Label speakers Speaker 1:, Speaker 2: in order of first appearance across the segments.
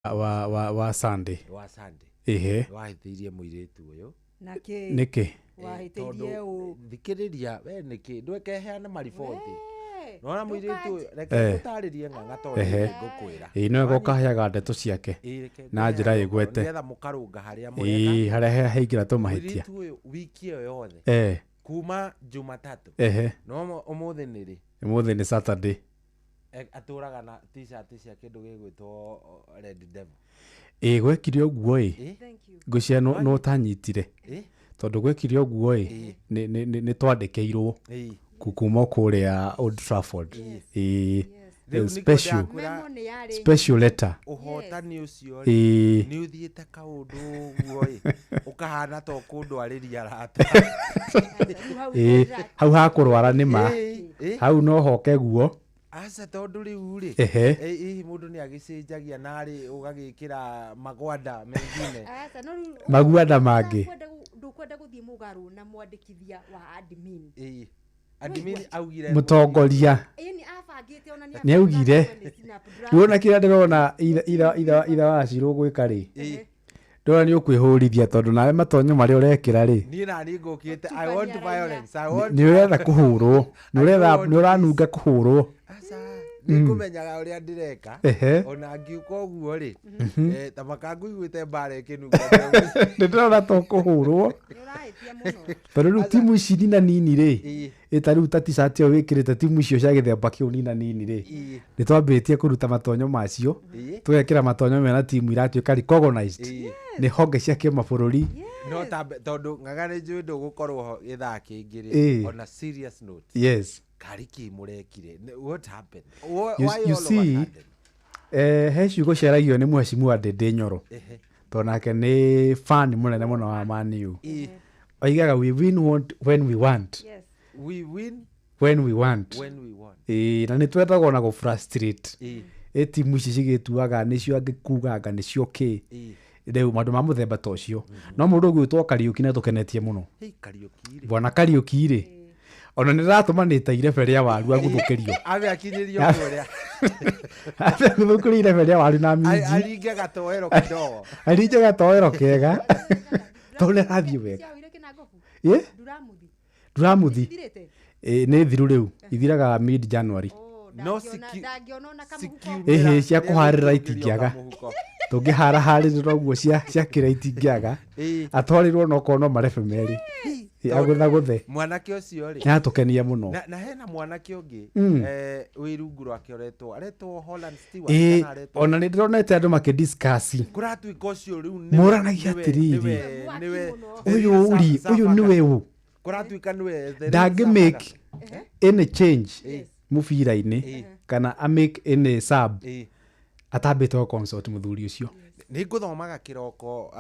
Speaker 1: Wa Sunday.
Speaker 2: Wa Sunday.
Speaker 1: Ĩhĩ.
Speaker 2: Wahĩtĩirie mũirĩtu ũyũ.
Speaker 3: Na kĩ?
Speaker 1: Nĩkĩ?
Speaker 3: Wahĩtĩirie ũ?
Speaker 2: Thikĩrĩria we, nĩkĩ ndwekeheana mariboti?
Speaker 3: We,
Speaker 2: Nona mũirĩtu ũyũ, reke ngũtarĩrie ng'ang'a tondũ nĩngũkwĩra.
Speaker 1: Ĩĩ, no ũkaheaga ndeto ciake
Speaker 2: Ĩĩ, reke
Speaker 1: na njĩra
Speaker 2: ngũheage ũhoro,
Speaker 1: ĩgwete.
Speaker 2: nĩgetha mũkarũnga harĩa mũreka.
Speaker 1: Ĩĩ, harĩa haingĩra tũmahĩtia.
Speaker 2: Mũirĩtu ũyũ wiki ĩyo yothe kuma Jumatatũ, no ũmũthĩ nĩ rĩ?
Speaker 1: Ũmũthĩ nĩ Saturday.
Speaker 2: Atũraga na T-shirt cia kĩndũ gĩgwĩtwo Red Devil.
Speaker 1: Ĩĩ, gwekire ũguo ĩ.
Speaker 3: Thank you.
Speaker 1: Ngwĩciria no ũtanyitire. Tondũ gwekire ũguo ĩ, nĩ twandĩkĩirwo kuma kũrĩa Old Trafford. Ĩĩ.
Speaker 2: Rĩu nĩkĩo
Speaker 1: Special
Speaker 2: ndakwĩra.
Speaker 3: Memo nĩ yarĩ
Speaker 1: special letter.
Speaker 2: Ũhotani ũcio rĩ, nĩ ũthiĩte kaũndũ ũguo ĩ, ũkahana ta ũkũndwarĩria rata.
Speaker 3: Rĩu hau
Speaker 1: Ĩĩ,
Speaker 3: ndĩra-
Speaker 1: hau hakũrwara nĩ ma.
Speaker 2: Ĩĩ.
Speaker 1: Hau no hoke guo.
Speaker 2: Aca, tondũ rĩu rĩ, hihi mũndũ nĩ agĩcenjagia narĩ ũgagĩkĩra magwanda mengine.
Speaker 3: Aca, no rĩu-
Speaker 1: Maguanda mangĩ.
Speaker 3: Ndũkwenda gũthiĩ mũgarũ na mwandĩkithia wa admin.
Speaker 2: Ĩĩ. Admin augire
Speaker 1: Mũtongoria.
Speaker 3: Ĩni abangĩte ona
Speaker 1: Nĩ augire.
Speaker 3: nĩ Snapdragon.
Speaker 1: Rĩu ona kĩrĩa ndĩrona itha wacirwo gwĩka rĩ, ndĩrona nĩ ũkwĩhũrithia tondũ nawe matonyo marĩa ũrekĩra rĩ,
Speaker 2: Niĩ nani ngũkĩte, I want violence, I want
Speaker 1: nĩ ũretha kũhũrwo, nĩ ũretha, nĩ ũranunga kũhũrwo.
Speaker 2: Aca, nĩ ngũmenyaga ũrĩa ndĩreka. Ona ngiuka ũguo rĩ, ta makangũiguĩte mbara ĩkĩnunga.
Speaker 1: Nĩ ndĩrona to kũhũrwo.
Speaker 3: Nĩ ũrahĩtia mũno.
Speaker 1: Tondũ rĩu timu ici nina nini rĩ, ĩ ta rĩu ta t-shirt ĩyo wĩkĩrĩte, timu icio cia gĩthemba kĩu nina nini rĩ, nĩ twambĩtie kũruta matonyo macio, tũgekĩra matonyo mena timu iratuĩka recognized nĩ honge cia kĩmabũrũri.
Speaker 2: No ta tondũ ng'ang'a nĩ njũĩ ndũgũkorwo ho gĩthaa kĩngĩ rĩ, on a serious note, karĩ kĩ mũrekire? What happened?
Speaker 1: You,
Speaker 2: Why
Speaker 1: you
Speaker 2: all of a
Speaker 1: see,
Speaker 2: sudden?
Speaker 1: He ciugo ciaragio nĩ mheshimiwa Ndĩndĩ Nyoro, tondũ nake nĩ fan mũnene mũno wa Man U. Oigaga, "We win when we want."
Speaker 3: Yes.
Speaker 2: We win
Speaker 1: when we want.
Speaker 2: When we want.
Speaker 1: Ĩĩ, na nĩ twendagwo na gũ frustrate ĩ timu ici cigĩtuaga nĩcio angĩkuganga nĩcio kĩ. Rĩu maũndũ ma mũthemba ta ũcio, no mũndũ ũgwĩtwo Kariũki nĩ atũkenetie mũno.
Speaker 2: Hey, Kariũki rĩ.
Speaker 1: Bwana Kariũki rĩ, ona nĩ ndĩratũmanĩte irebe rĩa waru aguthũkĩrio.
Speaker 2: Abe akinyĩrio kũrĩa.
Speaker 1: Abe aguthũkĩrio irebe rĩa waru na minji.
Speaker 2: Aringe gatoero kidogo.
Speaker 1: Arinje gatoero kega tondũ nĩ arathiĩ wega.
Speaker 3: Ciaũire kĩnangobu.
Speaker 1: Ĩ?
Speaker 3: Nduramuthi.
Speaker 1: Nduramuthi.
Speaker 3: Ithirĩte?
Speaker 1: Ĩ, nĩ thiru rĩu, ithiraga mid January.
Speaker 3: Oh,
Speaker 2: No
Speaker 3: ndangĩona ona kamũhuko.
Speaker 2: Cikiumĩra,
Speaker 1: Ĩhĩ, cia kũharĩra
Speaker 2: nĩegũkĩingĩrio
Speaker 1: itingĩaga.
Speaker 2: kamũhuko.
Speaker 1: Tũngĩharaharĩrĩra ũguo cia kĩrĩa itingĩaga. Atwarĩrwo nokorwo no marebe merĩ. Ĩ, agũthagũthe.
Speaker 2: Mwanake ũcio rĩ,
Speaker 1: Nĩ atũkenia mũno.
Speaker 2: na hena mwanake ũngĩ wĩ rungu rwake ũretwo aretwo Holland Stewart, kana aretwo
Speaker 1: Ona nĩ ndĩronete andũ makĩdiscuss.
Speaker 2: Kũratuĩka ũcio rĩu
Speaker 1: Moranagia atĩrĩrĩ.
Speaker 2: nĩwe
Speaker 1: Ũyũ ri, ũyũ nĩwe ũ?
Speaker 2: Kũratuĩka nĩwe the real
Speaker 1: Ndangĩ
Speaker 2: Sir
Speaker 1: make any change mũbira-inĩ kana a make any sub atambĩte gũ consult mũthuri ũcio.
Speaker 2: Nĩ ngũthomaga kĩroko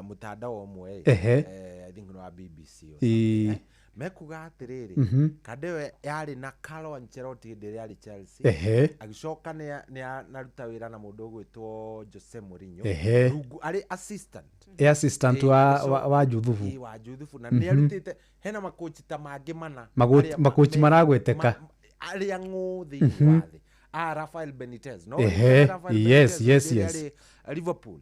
Speaker 2: mũtandao ũmwe ĩ, I think nĩ wa BBC or something, mekuga atĩrĩrĩ, Kandeo yarĩ na Carlo Ancelotti hĩndĩ ĩrĩa yarĩ Chelsea, agĩcoka nĩ anaruta wĩra na mũndũ ũgwĩtwo Jose Mourinho rungu arĩ assistant.
Speaker 1: Ĩ, assistant wa Juthubu.
Speaker 2: Ĩ, wa Juthubu, na nĩ arutĩte hena makochi ta mangĩ mana
Speaker 1: Makochi maragweteka.
Speaker 2: Arĩa ng'ũ thĩinĩ wa thĩ, Rafael Benitez, no Rafael Benitez hĩndĩ ĩrĩa arĩ Liverpool.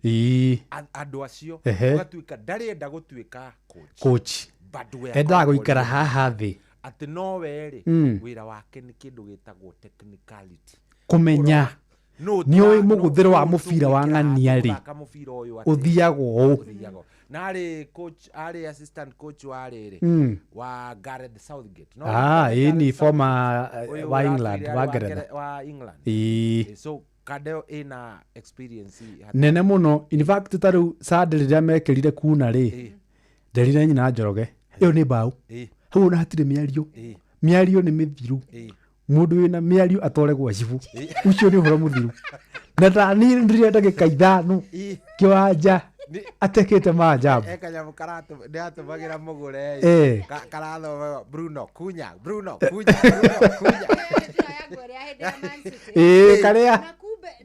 Speaker 2: Andũ acio ũgatuĩka ndarenda gũtuĩka coach,
Speaker 1: Coach
Speaker 2: but we
Speaker 1: endaga gũikara haha thĩ.
Speaker 2: Atĩ nowe rĩ, wĩra wake nĩ kĩndũ gĩtagwo technicality.
Speaker 1: Kũmenya
Speaker 2: Nũ
Speaker 1: Nĩ ũĩ mũgũthĩro wa mũbira wa
Speaker 2: tũngĩkĩra
Speaker 1: ng'ania rĩ,
Speaker 2: tũgũthaka mũbira ũyũ atĩa?
Speaker 1: Ũthiagwo ũũ.
Speaker 2: Ũthiagwo na arĩ coach, arĩ assistant coach wa rĩrĩ, wa Gareth Southgate. No
Speaker 1: Ah,
Speaker 2: Gareth
Speaker 1: ĩ ni
Speaker 2: Southgate,
Speaker 1: former
Speaker 2: ũyũ
Speaker 1: wa
Speaker 2: ũratũire
Speaker 1: England,
Speaker 2: arĩ
Speaker 1: wa Ngeretha.
Speaker 2: Wa England. So Kandeo ĩna experience
Speaker 1: Nene mũno. In fact, ta rĩu Sunday rĩrĩa mekĩrire kuna rĩ, nderire nyina Njoroge ĩyo nĩ mbaũ. Hau ona hatirĩ mĩario. Mĩario nĩ mĩthiru. Mũndũ wĩna mĩario atware gwa cibũ, ũcio nĩ ũhoro mũthiru, na ndanirire ndagĩka 5 kĩwanja atekĩte maajabu.
Speaker 2: E kanyamũ nĩ atũmagĩra mũgũre karathomaga Bruno Kunya, Bruno Kunya, Bruno Kunya.
Speaker 3: Njĩra ya ngwere ya hĩndĩ ya Man City.
Speaker 1: Ĩĩ, karĩa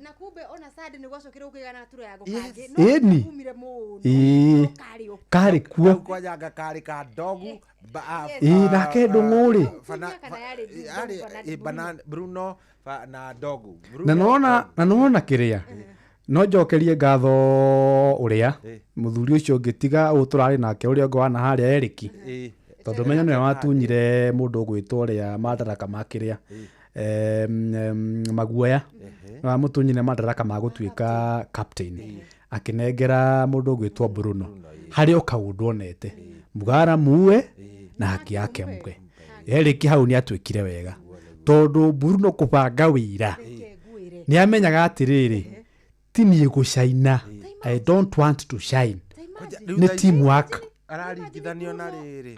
Speaker 3: Na kumbe ona Sunday nĩ gwacokire gũkĩgĩa na tura ya gũkangĩ.
Speaker 1: Ĩni.
Speaker 3: Umire mũno.
Speaker 1: Ĩĩ.
Speaker 3: No karĩ o.
Speaker 1: Karĩ kuo.
Speaker 2: Kau kwanyanga karĩ ka ndogu
Speaker 1: Ĩĩ, nake Ndũng'ũ rĩ.
Speaker 3: Kana yarĩ Bruno,
Speaker 2: Yarĩ,
Speaker 3: kana
Speaker 2: Bruno na ndogu.
Speaker 1: Na
Speaker 2: Bruno,
Speaker 1: nona na nona kĩrĩa No njokerie ngatho ũrĩa mũthuri ũcio ũngĩ, tiga ũyũ tũrarĩ nake, ũrĩa ũngĩ wana harĩa Eriki, tondũ menyo nĩwe watunyire mũndũ ũgwĩtwo ũrĩa madaraka ma kĩrĩa Maguoya, wamũtunyire madaraka ma gũtuĩka captain, akĩnengera mũndũ ũgwĩtwo Bruno. Harĩ o kaũndũ onete Mugara muwe na haki yake mwe. Eric hau nĩ atuĩkire wega, tondũ Bruno kũbanga wĩra
Speaker 3: Reke ngwĩre.
Speaker 1: Nĩ amenyaga atĩrĩrĩ, ti niĩ gũcaina, I don't want to shine.
Speaker 3: Ta imagine.
Speaker 2: Rĩu
Speaker 1: Nĩ
Speaker 2: thaa ici
Speaker 1: teamwork.
Speaker 2: Araringithanio na rĩrĩ.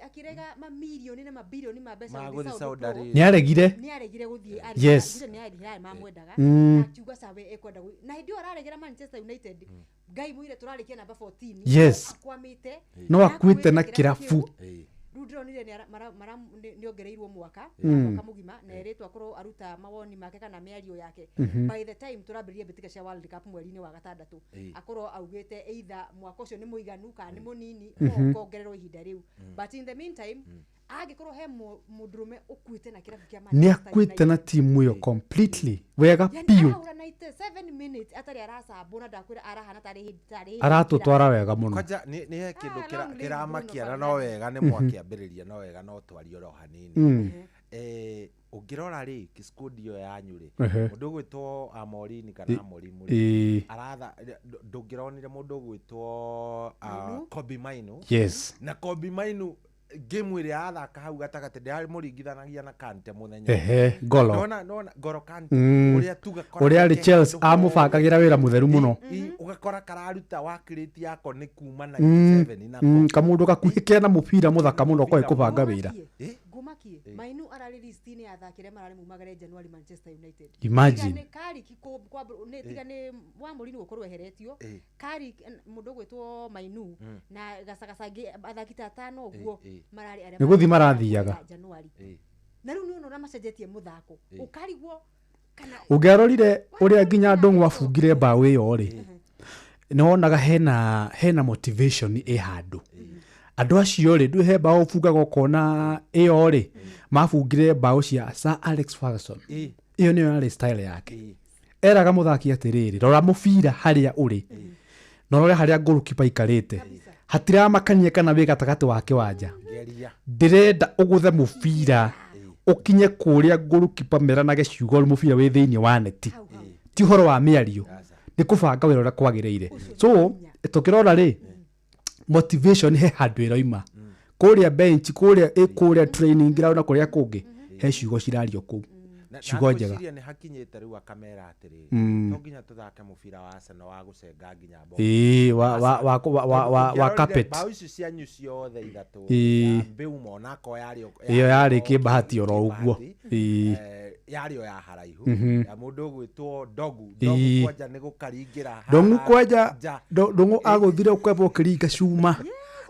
Speaker 3: Akirega mamirioni na mabirioni ma mbeca
Speaker 2: Ma
Speaker 3: gũthiĩ
Speaker 2: gũthiĩ
Speaker 3: Saudi
Speaker 2: Saudi
Speaker 3: Pro.
Speaker 2: Arabia.
Speaker 1: Nĩ aregire.
Speaker 3: Nĩ aregire gũthiĩ. Nĩ Al Hilal mamwendaga, na akiuga sawe ekwenda na hĩndĩ ĩyo araregera Manchester United, ngai mũire tũrarĩkia namba 14. No akwamĩte.
Speaker 1: No akuĩte na
Speaker 3: Akuĩte
Speaker 1: kĩrabu.
Speaker 3: kĩu. Rĩu ndĩronire nĩ ongereirwo mwaka mũgima, na erĩtwo akorwo aruta mawoni make kana mĩario yake by the time tũrambĩrĩria mbĩtĩka cia World Cup mweri-inĩ wa gatandatũ, akorwo augĩte either mwaka ũcio nĩ mũiganu kana nĩ mũnini, kongererwo ihinda rĩu. But in the meantime, angĩkorwo he mũndũrũme ũkuĩte na kĩrabu kĩa
Speaker 1: Nĩ
Speaker 3: Manchester
Speaker 1: akuĩte na
Speaker 3: United.
Speaker 1: timu ĩyo completely wega
Speaker 3: Yani
Speaker 1: biũ.
Speaker 3: arahũra 97 minutes atarĩ aracambwo, na ndakwĩra arahana tarĩ hĩndĩ
Speaker 1: Aratũtwara wega mũno.
Speaker 2: Kwanja nĩ he kĩndũ
Speaker 3: Ah, long live
Speaker 2: kĩramakia,
Speaker 3: Bruno
Speaker 2: na no wega nĩ mwakĩambĩrĩria, no wega no twarie oro hanini. Ũngĩrora rĩ, squad ĩyo yanyu rĩ, mũndũ ũgwĩtwo Amorini kana Amorimu rĩ, aratha ndũngĩronire mũndũ ũgwĩtwo
Speaker 3: Mainu?
Speaker 2: Kobbie Mainoo. Na Kobbie Mainoo game ĩrĩa athaka hau gatagatĩ, ndĩramũringithanagia na Kante mũthenya.
Speaker 1: Ngolo.
Speaker 2: Nona Ngolo Kante, ũrĩa tugakora
Speaker 1: Ũrĩa arĩ Chelsea amũbangagĩra wĩra mũtheru mũno.
Speaker 2: Ũgakora kararuta wakirĩti yako nĩ kuma 97 na
Speaker 1: Kamũndũ gakuhĩ kena mũbira mũthaka mũno koĩ kũbanga wĩra.
Speaker 3: Ngumakie, Mainu ararĩ list-inĩ ya athaki arĩa mararĩ mumagare January Manchester United.
Speaker 1: Imagine.
Speaker 3: Tiga nĩ Carrick tiga nĩ wa Mourinho gũkorwo eheretio, Carrick, mũndũ ũgwĩtwo Mainu na gacagaca angĩ athaki ta atano ũguo mararĩ arĩa
Speaker 1: Nĩ gũthiĩ marathiaga.
Speaker 3: January. Na rĩu nĩ ũrona macenjetie mũthako, ũkarigwo kana
Speaker 1: Ũngĩarorire ũrĩa nginya Ndũng'ũ abungire mbaũ ĩyo rĩ, nĩ wonaga hena motivation ĩ handũ. Andũ acio rĩ, ndũĩ he mbaũ ũbungaga ũkona ĩyo rĩ, mabungire mbaũ cia Sir Alex Ferguson. Ĩyo nĩyo yarĩ style yake. Eraga mũthaki atĩrĩrĩ, rora mũbira harĩa ũrĩ na ũrore harĩa goalkeeper aikarĩte, hatiramakania kana wĩ gatagatĩ wa kĩwanja.
Speaker 2: Geria.
Speaker 1: Ndĩrenda ũgũthe mũbira ũkinye kũrĩa goalkeeper meranage ciugo mũbira wĩ thĩinĩ wa neti.
Speaker 3: Hau hau.
Speaker 1: Ti ũhoro wa mĩario, nĩ kũbanga wĩra ũrĩa kwagĩrĩire. So tũkĩrora rĩ, motivation he handũ ĩroima kũrĩa bench, kũrĩa kũrĩa training ground na kũrĩa kũngĩ, he ciugo cirario kũu. Ciugo njega.
Speaker 2: Ngwĩciria nĩ hakinyĩte rĩu akamera atĩrĩrĩ, to nginya tũthake mũbira wa Arsenal wa gũcenga nginya box.
Speaker 1: Ĩĩ, wa wa wa wa wa wa, wa
Speaker 2: Ũngĩarorire
Speaker 1: carpet.
Speaker 2: Mbaũ icio cianyu ciothe ithatũ, ya Mbeumo onako yarĩ
Speaker 1: Ĩyo yarĩ kĩmbahati oro ũguo.
Speaker 2: kĩbahati. Yarĩ o ya haraihu ya mũndũ ũgwĩtwo Dogu. Dogu kwanja nĩ gũkaringĩra haha
Speaker 1: Ndũng'ũ kwanja
Speaker 2: nja.
Speaker 1: Ndũng'ũ agũthire ũkwamba ũkĩringa cuma,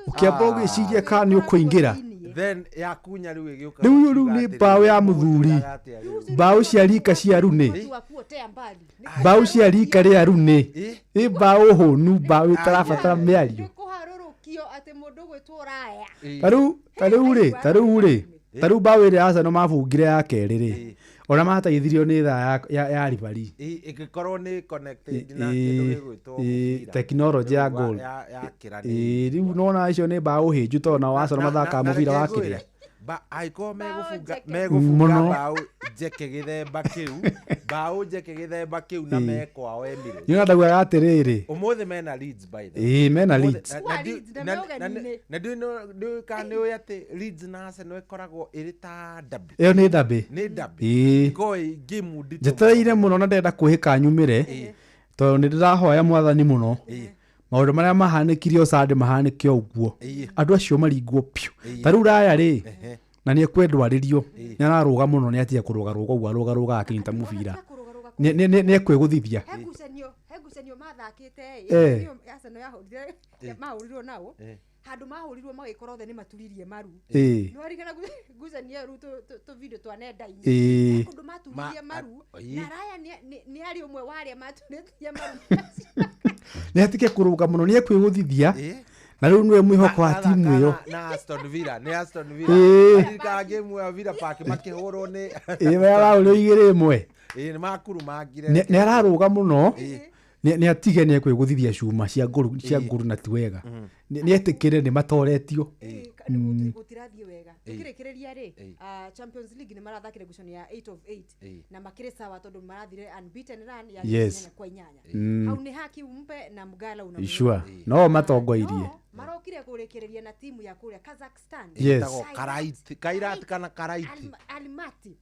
Speaker 1: ũkĩamba ũgĩciria kana nĩ ũkũingĩra.
Speaker 2: Then yakunya rĩu ĩgĩũka
Speaker 1: Rĩu
Speaker 2: gũkiuga
Speaker 1: nĩ
Speaker 2: atĩrĩrĩ,
Speaker 1: mbaũ ya mũthuri.
Speaker 2: mũgũtuĩraga atĩa rĩu?
Speaker 1: Mbaũ cia rika cia Rune.
Speaker 3: Watu wa kuotea mbali.
Speaker 1: Mbaũ cia rika rĩa Rune. Ĩ mbaũ hũnu, mbaũ ĩtarabatara mĩario.
Speaker 3: Nĩ kũharũrũkio atĩ mũndũ ũgwĩtwo Raya.
Speaker 1: Tarĩu rĩ, tarĩu mbaũ ĩrĩa Arsenal mabungire ya kerĩ rĩ, ona mateithirio nĩ thaa ya ribari.
Speaker 2: Ĩngĩkorwo nĩ connected na kĩndũ gĩgwĩtwo mũbira.
Speaker 1: Tekinoronjĩ ya
Speaker 2: Rĩu
Speaker 1: goal.
Speaker 2: Ya kĩra.
Speaker 1: Rĩu nona icio nĩ mbaũ hĩnju, tondũ nao Arsenal mathakaga mũbira wa kĩrĩa.
Speaker 2: Angĩkorwo megũbunga
Speaker 3: Mbaũ njeke.
Speaker 2: megũbunga
Speaker 1: Mũno.
Speaker 2: mbaũ njeke gĩthemba kĩu, mbaũ njeke gĩthemba kĩu, na mekwao Emirates.
Speaker 1: Nĩ ndaugaga atĩrĩrĩ,
Speaker 2: Ũmũthĩ mena Leeds, by the way.
Speaker 1: Ĩĩ, mena
Speaker 2: Ũmũthĩ-
Speaker 1: Leeds.
Speaker 3: Kwa Leeds na me ũgeni-inĩ.
Speaker 2: Na ndiũĩ kana nĩũĩ atĩ Leeds na Arsenal ĩkoragwo ĩrĩ ta derby.
Speaker 1: Ĩyo nĩ derby.
Speaker 2: Nĩ derby. Ĩkoragwo ĩ game nditũ.
Speaker 1: Njetereire mũno na ndĩrenda kwĩhĩka nyumĩre, tondũ nĩ ndĩrahoya mwathani mũno maũndũ marĩa mahanĩkire o Sunday mahanĩke o ũguo, andũ acio maringwo piũ. Ta rĩu Raya rĩ, na nĩ ekwendwarĩrio, nĩ ararũga mũno, nĩ atiga kũrũgarũga ũguo arũgarũgaga akĩnyita mũbira.
Speaker 3: Kũrũgarũga.
Speaker 1: Nĩ ekwĩgũthithia.
Speaker 3: He ngucanio mathakĩte. Ĩ Arsenal yahũrire, mahũrirwo nao handũ mahũrirwo magĩkora othe nĩ maturirie maru. Nĩwarigana ngucanio ĩyo rĩu tũ video twa nenda-inĩ? He kũndũ maturirie maru, na Raya nĩ arĩ ũmwe wa arĩa maturĩtie maru.
Speaker 1: Nĩ atige kũrũga mũno, nĩ ekwĩgũthithia, na rĩu nĩwe mwĩhoko wa timu ĩyo.
Speaker 2: Na Aston Villa, nĩ Aston Villa. Ririkana game ya Villa Park makĩhũrwo nĩ
Speaker 1: Ĩĩ, we arahũrirwo 2-1.
Speaker 2: Nĩ makurumangire.
Speaker 1: Nĩ ararũga mũno. Nĩ atige nĩ ekwĩgũthithia cuma cia nguru na ti wega. Nĩ etĩkĩre nĩ matoretio.
Speaker 3: Gũtirathiĩ wega. Tukĩrĩkĩrĩria rĩ, Champions League nĩ marathakire ngucanio ya 8 of 8 na makĩrĩ sawa tondũ marathire unbeaten run ya 8-8. Hau nĩ haki umpe na mgala una.
Speaker 1: Sure. No matongoirie.
Speaker 3: Marokire kũrĩkĩrĩria na timu ya kũrĩa Kazakhstan.
Speaker 1: Yes.
Speaker 2: Kairat kana Karaiti.
Speaker 3: Almaty.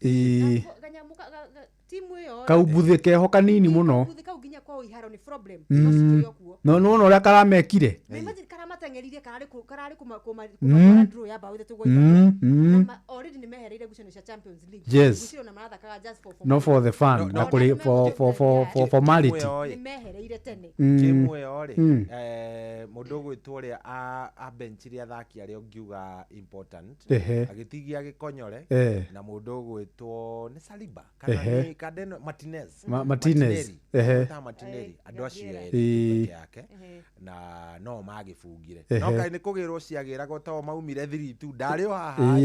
Speaker 3: Timu ĩyo.
Speaker 1: Kaumbuthĩ keho kanini mũno.
Speaker 3: Kaumbuthĩ kau nginya kwao iharo nĩ problem. No cikĩrĩ o kuo.
Speaker 1: No no ũrĩa karamekire.
Speaker 3: Imagine karamateng'eririe kararĩ kũmatwara draw ya bao 3-3. Na already nĩ mehereire ngucanio cia Champions League.
Speaker 1: Yes.
Speaker 3: Ngucanio na marathakaga just for
Speaker 1: no for the fun na kũrĩ for formality.
Speaker 3: Nĩ mehereire tene.
Speaker 2: Timu ĩyo rĩ, mũndũ ũgwĩtwo ũrĩa abenchirie athaki arĩa ũngiuga important. Agĩtigia Gĩkonyore na mũndũ ũgwĩtwo nĩ Saliba kana nĩ Kadeno Martinez.
Speaker 1: Martinez.
Speaker 2: Martinelli andũ acio erĩ yake na no magĩbungire. No kaĩ nĩ kũgĩrwo ciagĩragwo to maumire 3-2 ndarĩ o haha.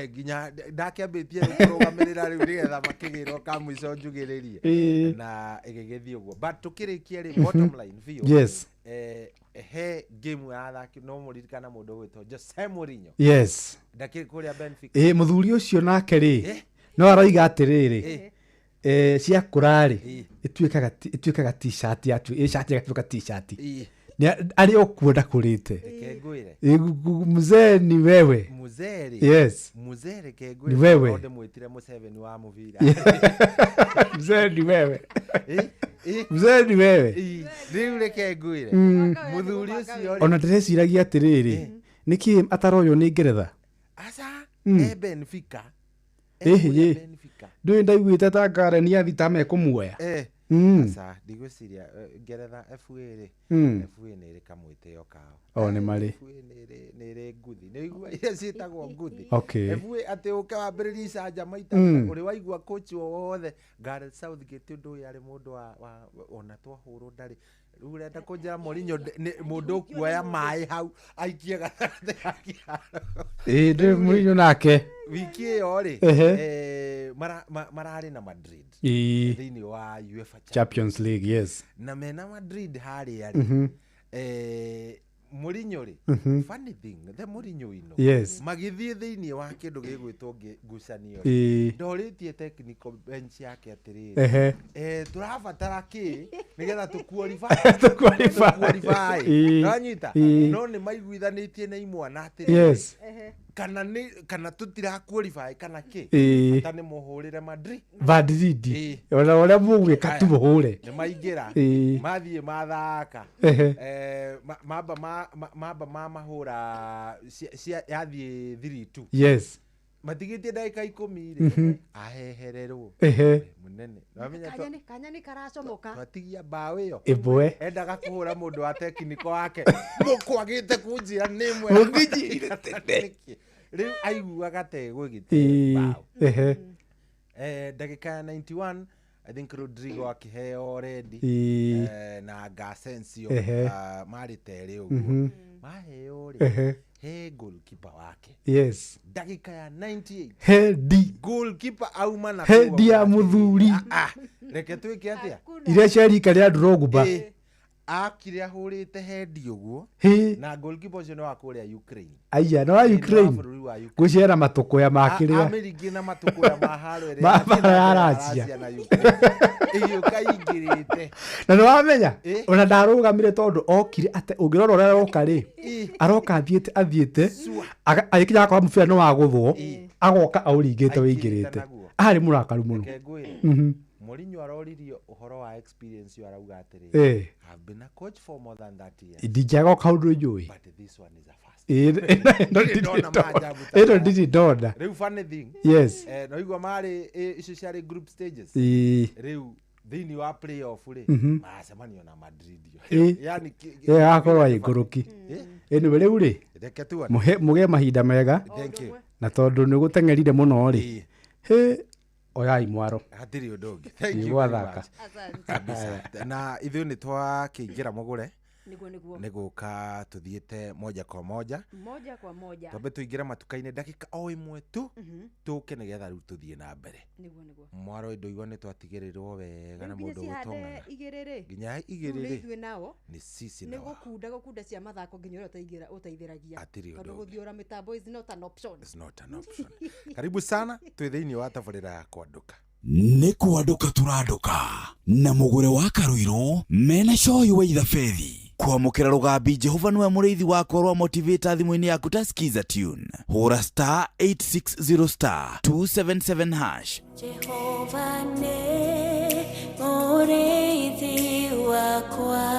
Speaker 2: Nginya ndakĩambĩtie kũrũgamĩrĩra rĩu nĩgetha makĩgĩrwo ka mũico njugĩrĩrie na ĩgĩgĩthiĩ ũguo. But tũkĩrĩkia rĩ bottom line biũ.
Speaker 1: Yes.
Speaker 2: He game ya athaki no mũririkana mũndũ ũgwĩtwo Jose Mourinho.
Speaker 1: Yes.
Speaker 2: Ndakĩrĩ kũrĩa Benfica.
Speaker 1: Mũthuri ũcio nake rĩ no aroiga atĩrĩrĩ ciakũra rĩ ĩtuĩkaga t-shirt yatu shati ĩgatuĩka t-shirt. Arĩ o kuo ndakũrĩte. Mzee ni wewe.
Speaker 2: Mzee.
Speaker 1: Yes.
Speaker 2: Mzee reke ngwĩre.
Speaker 1: Ni wewe.
Speaker 2: Ndĩ mwĩtire Museveni wa mũbira.
Speaker 1: Mzee ni wewe. Mzee ni wewe.
Speaker 2: Rĩu reke ngwĩre. Mũthuri ũcio
Speaker 1: ona ndĩreciragia atĩrĩrĩ nĩkĩ ataroywo nĩ Ngeretha?
Speaker 2: Aca Benfica.
Speaker 1: Ndũĩ ndaiguĩte ta Karen athi ta mekũmuoya.
Speaker 2: Aca ndigwĩciria Ngeretha FA rĩ FA nĩ ĩrĩ kamwĩtĩo kao.
Speaker 1: O nĩ marĩ.
Speaker 2: FA nĩ ĩrĩ nguthi. Nĩ igua iria ciĩtagwo nguthi.
Speaker 1: Okay.
Speaker 2: FA atĩ ũke wambĩrĩrie icanjama maita ũrĩ waigua coach o wothe Gareth Southgate ũndũ ũyũ arĩ mũndũ wa ona twahũrwo ndarĩ. Rĩu ũrenda kũnjĩra Mourinho nĩ mũndũ ũkuoya maĩ hau aikie gatagatĩ ga kĩharo.
Speaker 1: Ndĩ Mourinho nake.
Speaker 2: Wiki ĩyo rĩ mararĩ na Madrid thĩinĩ wa UEFA
Speaker 1: Champions League. Yes.
Speaker 2: Na mena Madrid harĩa rĩ Mourinho rĩ funny thing the Mourinho ino.
Speaker 1: Yes.
Speaker 2: Magĩthiĩ thĩinĩ wa kĩndũ gĩgwĩtwo ngucanio ndorĩtie technical bench yake atĩrĩrĩ tũrabatara kĩ nĩgetha tũqualify nanyita no nĩ maiguithanĩtie na imwana atĩrĩrĩ.
Speaker 1: Yes.
Speaker 2: Kana nĩ kana tũtira qualify kana kĩ ata nĩ mũhũrĩre Madrid
Speaker 1: ona ũrĩa mũgwĩka tu mũhũre.
Speaker 2: Nĩ maingĩra mathiĩ mathaka mamba mamahũra yathiĩ 3-2.
Speaker 1: Yes.
Speaker 2: Matigĩtie ndagĩka 10 rĩ ahehererwo mũnene.
Speaker 3: Kanya nĩ karacomoka.
Speaker 2: Twatigia mbaũ ĩyo.
Speaker 1: Ĩmwe.
Speaker 2: Endaga kũhũra mũndũ wa technical wake. Mũkwagĩte kũnjĩra nĩ ĩmwe.
Speaker 1: Mũngĩnjĩrire tene.
Speaker 2: Rĩu aiguaga ta ĩgũgĩte mbaũ. Ndagĩka ya 91 I think Rodrigo akĩheo ready na Asensio marĩ terĩ ũguo. Maheo rĩ he goalkeeper wake.
Speaker 1: Yes.
Speaker 2: Ndagĩka ya 98
Speaker 1: Hendi.
Speaker 2: Goalkeeper auma na
Speaker 1: Hendi ya mũthuri.
Speaker 2: Reke twĩke atĩa?
Speaker 1: Iria cia rika rĩa Drogba.
Speaker 2: Akire ahũrĩte hendi ũguo na goalkeeper ũcio nĩ wa kũrĩa Ukraine.
Speaker 1: Aya no wa Ukraine. Gũciara matũkũya makĩrĩa.
Speaker 2: Amĩringĩ na matũkũya ma haro ĩrĩa
Speaker 1: ya Russia
Speaker 2: na Ukraine. Ĩgĩũka ingĩrĩte.
Speaker 1: Na nĩ wamenya ona ndarũgamire tondũ okire ate ũngĩrora ũrĩa aroka rĩ aroka athiĩte agĩkinya akora mũbira nĩ wagũthwo agoka aũringĩte wĩingĩrĩte. Arĩ mũrakaru mũno.
Speaker 2: Mourinho aroririo ũhoro wa experience yo arauga atĩrĩrĩ I've been a coach for more than 30 years.
Speaker 1: Ndingĩaga kaũndũ njũĩ.
Speaker 2: But this one is a first.
Speaker 1: Ĩno ndirĩ ndona.
Speaker 2: Rĩu funny thing.
Speaker 1: Yes.
Speaker 2: No igua marĩ icio ciarĩ group stages. Rĩu thĩinĩ wa playoff rĩ macemanio na Madrid. Yani
Speaker 1: akorwo agĩkũrũki. Anyway rĩu rĩ
Speaker 2: reke tuone.
Speaker 1: Mũgĩe mahinda mega.
Speaker 2: Thank you.
Speaker 1: Na tondũ nĩ gũteng'erire mũno rĩ. Oyai mwaro.
Speaker 2: Hatirĩ ũndũ ũngĩ. Thank you very much. Kabisa. Na ithuĩ nĩ twakĩingĩra mũgũre
Speaker 3: Nĩguo, nĩguo.
Speaker 2: Nĩ gũka tũthiĩte moja kwa moja.
Speaker 3: Moja kwa moja.
Speaker 2: Twambe tũingĩre matuka-inĩ ndagĩka o ĩmwe tu, tũke nĩgetha rĩu tũthiĩ na mbere.
Speaker 3: Nĩguo, nĩguo.
Speaker 2: Mwaro ndũigua nĩ twatigĩrĩrwo wega na
Speaker 3: Rĩu nginya
Speaker 2: mũndũ
Speaker 3: cihande
Speaker 2: ũgũtong'ana
Speaker 3: igĩrĩ rĩ,
Speaker 2: nginya
Speaker 3: rĩu
Speaker 2: igĩrĩ
Speaker 3: nĩ
Speaker 2: rĩ,
Speaker 3: ithuĩ nao
Speaker 2: nĩ sisi
Speaker 3: nĩ
Speaker 2: na wao.
Speaker 3: Gũkunda gũkunda cia mathako nginya ũrĩa ũteithĩragia.
Speaker 2: Hatirĩ ũndũ
Speaker 3: tondũ
Speaker 2: ũngĩ.
Speaker 3: Gũthiũra mĩtambo is not an option.
Speaker 2: It's not an option. Karibu sana, twĩ thĩinĩ wa tabarĩra ya Kwandũka.
Speaker 4: Nĩ kwandũka tũrandũka na mũgũre wa Karũirũ mena coyi wa ithabethi kwamũkĩra rũgambi. Jehova nĩwe mũrĩithi wakwa rwa motivator thimũ-inĩ yaku ta skiza tune, hũra *860*277 hash.
Speaker 5: Jehova nĩ mũrĩithi wakwa,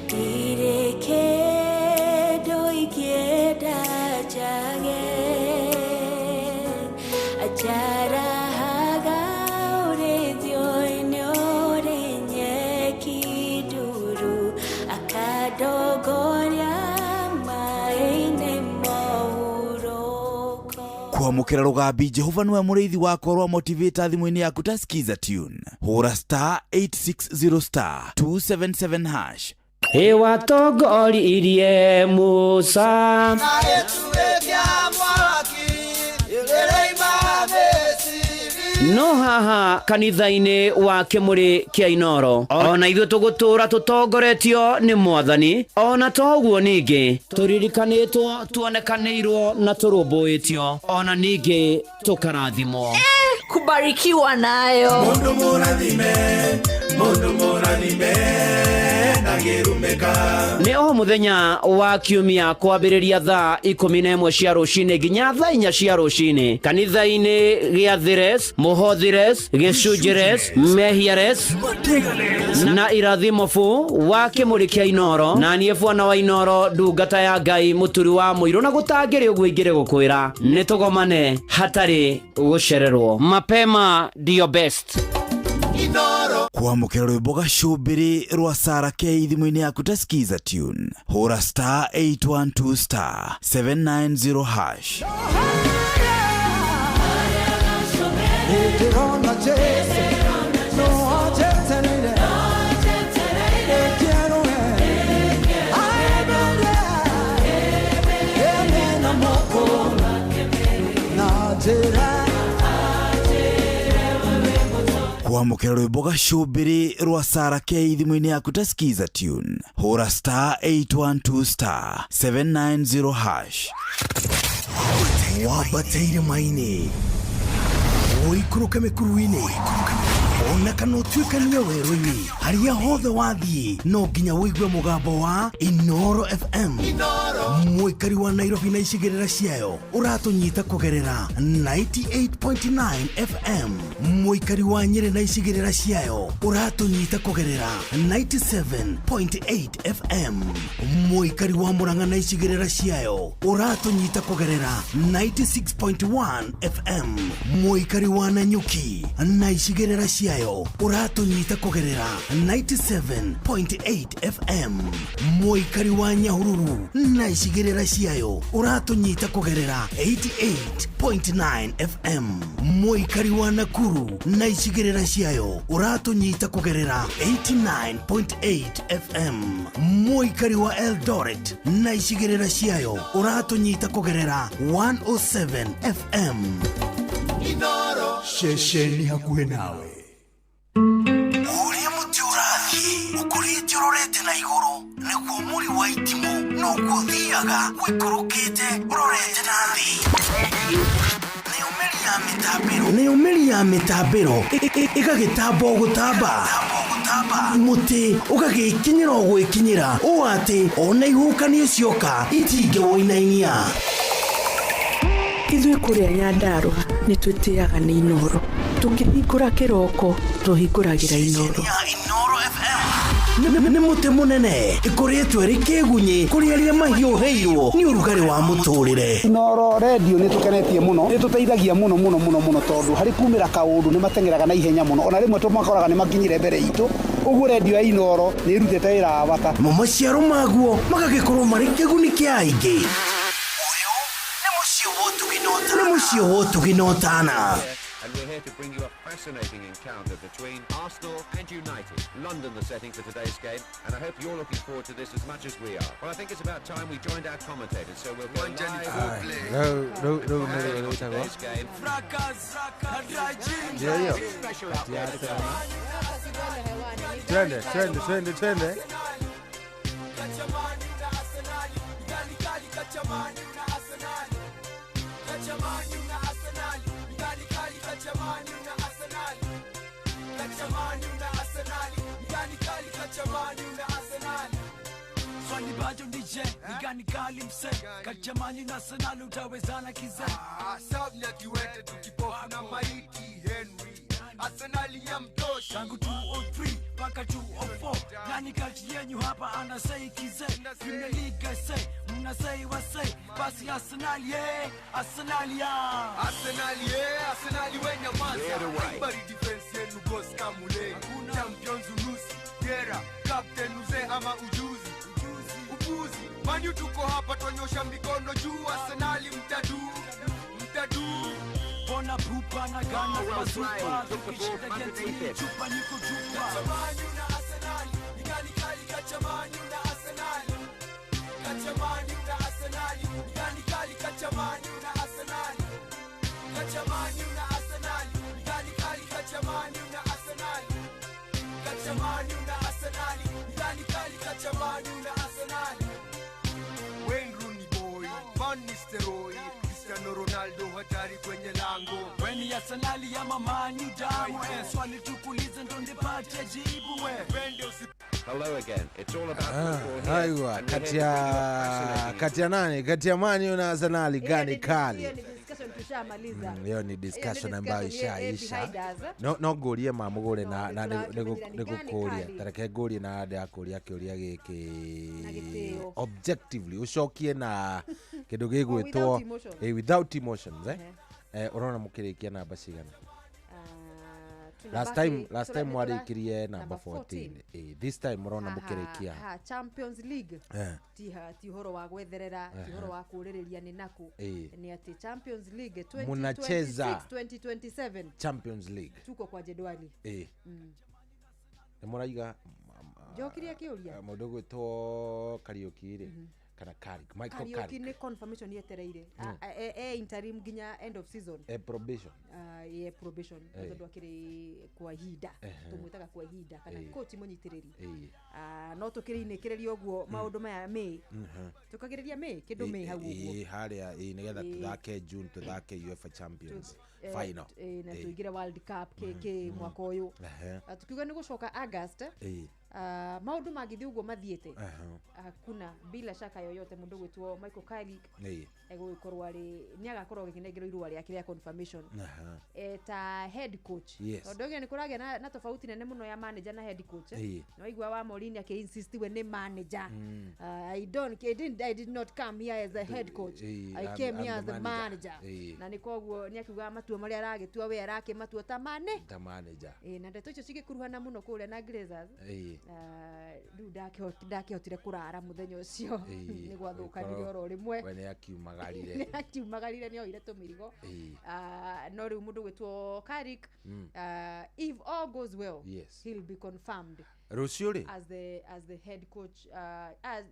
Speaker 5: ndirĩ kĩndũ ingĩenda njage. Anjarahaga ũrĩithio-inĩ ũrĩ nyeki nduru, akandongoria maĩ-inĩ mohurũko.
Speaker 4: Kwamũkĩra rũgambi Jehova nĩwe mũrĩithi wakwa rwa motivator thimũ-inĩ yaku ta skiza tune, hũra *860*277 hash.
Speaker 6: Ĩwatongoririe Musa. No haha kanitha-inĩ wa Kĩmũrĩ kĩa Inoro ona ithuĩ tũgũtũra tũtongoretio nĩ Mwathani. Ona to ũguo, ningĩ tũririkanĩtwo, tuonekanĩirwo na tũrũmbũĩtio, ona ningĩ tũkarathimwo.
Speaker 7: Kubarikiwa nayo.
Speaker 8: Mundu mũrathime, mundu mũrathime, ndangĩrumĩka.
Speaker 6: Nĩ o mũthenya wa kiumia kwambĩrĩria thaa 11 cia rũcinĩ nginya thaa 4 cia rũcinĩ kanitha-inĩ gĩa Thires, Mũhothires, Gĩcunjĩres, Mehiares na Irathimo bu wa Kĩmũrĩ kĩa Inoro, na niĩ bwana wa Inoro, ndungata ya Ngai, mũturi wa mũirũ, na gũtangĩrĩ ũguo ingĩrĩ gũkwĩra nĩ tũgomane hatarĩ gũcererwo. Mapema ndio best.
Speaker 4: Kwamũkĩra rwĩmbo gacũmbĩrĩ rwa Sara K thimũ-inĩ yaku ta skiza tune, hũra *812*790 hash.
Speaker 8: Ndĩrona Jesu, no anjetereire, ĩkĩerũe, aembere, ĩmena moko, na njĩra.
Speaker 4: Kwamũkĩra rwĩmbo gacũmbĩrĩ rwa Sara K thimũ-inĩ yaku ta skiza tune, hũra *812*790 hash.
Speaker 9: Wambate irĩma-inĩ, ũikũrũke mĩkuru-inĩ, ona kana ũtuĩkanie werũ-inĩ, harĩa hothe wathiĩ no nginya ũigue mũgambo wa Inoro FM. Mũikari wa Nairobi na icigĩrĩra ciayo ũratũnyita kũgerera 98.9 FM. Mũikari wa Nyĩrĩ na icigĩrĩra ciayo ũratũnyita kũgerera 97.8 FM. Mũikari wa Mũrang'a na icigĩrĩra ciayo ũratũnyita kũgerera 96.1 FM. Mũikari wa Nanyuki na icigĩrĩra ciayo ũratũnyita kũgerera 97.8 FM. Mũikari wa Nyahururu na icigĩrĩra ciayo ũratũnyita kũgerera 88.9 FM. Mũikari wa Nakuru na icigĩrĩra ciayo ũratũnyita kũgerera 89.8 FM. Mũikari wa Eldoret na icigĩrĩra ciayo ũratũnyita kũgerera 107 FM.
Speaker 8: Ceceni hakuhĩ nawe.
Speaker 9: Ũrĩa mũtĩ ũrathiĩ ũkũrĩte ũrorete na igũrũ, nĩguo mũri wa itimũ noguo ũthiaga ũikũrũkĩte ũrorete na thĩ. Nayo mĩri ya mĩtambĩro, nayo mĩri ya mĩtambĩro ĩgagĩtamba o gũtamba, mũtĩ ũgagĩkinyĩra o gwĩkinyĩra, ũũ atĩ ona ihuhũkanio cioka itingĩwũinainia.
Speaker 7: Ithuĩ kũrĩa Nyandarũa nĩ twĩtĩaga nĩ Inoro. Tũkĩhingũra kĩroko tũhingũragĩra Inoro.
Speaker 9: Ya Inoro FM nĩ mũtĩ mũnene ĩkũrĩtwo ĩrĩ kĩgunyĩ kũrĩ arĩa mahiũhĩirwo nĩ ũrugarĩ wa mũtũrĩre.
Speaker 1: Inoro Radio nĩ tũkenetie mũno, nĩ tũteithagia mũno mũno mũno mũno, tondũ harĩ kumĩra kaũndũ nĩ mateng'eraga na ihenya mũno, ona rĩmwe tũmakoraga nĩ makinyire mbere itũ. Ũguo redio ya Inoro nĩ ĩrutĩte wĩra wa bata.
Speaker 9: Mo maciaro maguo magagĩkorwo marĩ kĩguni kĩa aingĩ. Ũyũ nĩ mũciĩ wa ũtugi na ũtana. Nĩ mũciĩ wa ũtugi na ũtana.
Speaker 10: And we're here to bring you a Fascinating encounter between Arsenal and United. London the setting for today's game, and I hope you're looking forward to this as much as we are. Well, I think it's about time we joined our commentators, so we'll go live.
Speaker 2: Rĩu rĩu nĩ rwĩtagwo
Speaker 10: Today's game.
Speaker 2: Ndio hiyo. Kati ya Arsenal. Twende, twende, twende, twende.
Speaker 8: Swali bado ni je, ni gani kali mse kati ya Man U na Arsenal utawezana kizee?
Speaker 11: South ni akiwete tukipofu na maiti Henry Arsenal ya mtosha
Speaker 8: tangu 203 mpaka 204, nani kati yenyu hapa anasei kizee? Premier League I say, mnasei wasei, basi Arsenal yeah, Arsenal yeah.
Speaker 11: Arsenal yeah, Arsenal wenyamaza. Haibari defense yenu boss kamule. Champions unusi, Gera, captain uze ama ujuzi. Upuzi, Man U tuko hapa tuonyosha mikono juu. Arsenal mtadu, mtadu.
Speaker 8: Bona pupa na gana
Speaker 10: Oh, well
Speaker 8: bazupa,
Speaker 10: played. Took the ball
Speaker 8: tukishinda
Speaker 10: from
Speaker 8: genti
Speaker 10: underneath it.
Speaker 8: chupa niko chupa.
Speaker 11: Kacha Man U na Arsenal, ni gani kali kacha Man U na Arsenal. Kacha Man U na Arsenal, ni gani kali kacha Man U na Arsenal. Kacha Man U na Arsenal, ni gani kali kacha Man U na Arsenal. Kacha Man U na Arsenal, ni gani kali kacha Man U na Arsenal. Wayne Rooney boy, Van Nistelrooy, Cristiano Ronaldo hatari kwenye lango.
Speaker 8: Weni Arsenal ya mama ni damu eh, swali tukulize ndo nipate jibu we.
Speaker 11: Pende usi
Speaker 10: Hello again. It's all about football here.
Speaker 2: Aiwa,
Speaker 10: and we're
Speaker 2: kati
Speaker 10: here to bring you a
Speaker 2: ya
Speaker 10: fascinating
Speaker 2: kati ya nani? Kati ya Man U na Arsenal gani kali?
Speaker 3: Hiyo ni discussion tushamaliza.
Speaker 2: Hiyo ni discussion ambayo ishaisha.
Speaker 3: Behind us.
Speaker 2: No ngũrie ma mũgũre
Speaker 3: No,
Speaker 2: na
Speaker 3: nĩtũrakĩmenyera nĩ gani
Speaker 2: nĩgũkũria
Speaker 3: kali.
Speaker 2: tareke ngũrie na ndĩrakũria kĩũria gĩkĩ
Speaker 3: Na gĩtĩo.
Speaker 2: objectively ũcokie na kĩndũ gĩgwĩtwo
Speaker 3: without emotions.
Speaker 2: Without emotions eh. Ũrona mũkĩrĩkia namba cigana? Last time mwarĩkirie namba 14. This time mũrona mũkĩrĩkia
Speaker 3: ha Champions League ti ti ũhoro wa gwetherera, ti ũhoro wa kũrĩrĩria nĩ naku, ni ati Champions League 2026
Speaker 2: Munacheza.
Speaker 3: 2027
Speaker 2: Champions League
Speaker 3: tuko kwa jedwali.
Speaker 2: Nĩ mũraiga
Speaker 3: Njokirie kĩũria.
Speaker 2: Mũndũ ũgwĩtwo Kariuki rĩ kana Carrick, Michael
Speaker 3: Kariuki
Speaker 2: Carrick
Speaker 3: nĩ confirmation yetereire. Interim nginya end of season.
Speaker 2: Probation.
Speaker 3: Ye probation tondũ akĩrĩ kwa ihinda, tũmwĩtaga kwa ihinda kana coach mũnyitĩrĩri. No tũkĩrĩinĩkĩrĩria ũguo maũndũ maya May. Tũkagĩrĩria May kĩndũ May hau ũguo.
Speaker 2: Harĩa nĩgetha tũthake June, tũthake UEFA Champions final.
Speaker 3: Na tũingĩre World Cup kĩ mwaka ũyũ. Tukiuga nĩ gũcoka August. Maũndũ mangĩthiĩ ũguo mathiĩte, hakuna bila shaka yoyote mũndũ gwĩtwo Michael Carrick egũgĩkorwo arĩ nĩ agakorwo agĩkĩnengerwo irũa rĩake rĩa confirmation ta head coach. Tondũ nĩ kũragĩa na tofauti nene mũno ya manager na head coach. Nĩ waigua wa Mourinho akĩ-insist we nĩ manager. I did not come here as a head coach. I came here as a manager. Na nĩ koguo nĩ akiuga matua marĩa aragĩtua we arakĩmatua ta
Speaker 2: manager.
Speaker 3: Na ndeto icio cigĩkuruhana mũno kũrĩa na Glazers. Rĩu ndakĩhotire kũrara mũthenya ũcio nĩ gwathũkanire oro rĩmwe.
Speaker 2: We nĩ akiumagarire.
Speaker 3: Nĩ akiumagarire, nĩ oire tũmĩrigo. No rĩu mũndũ gwĩtwo Carrick, if all goes well,
Speaker 2: yes,
Speaker 3: he'll be confirmed
Speaker 2: rũciũ rĩ
Speaker 3: as the head coach, as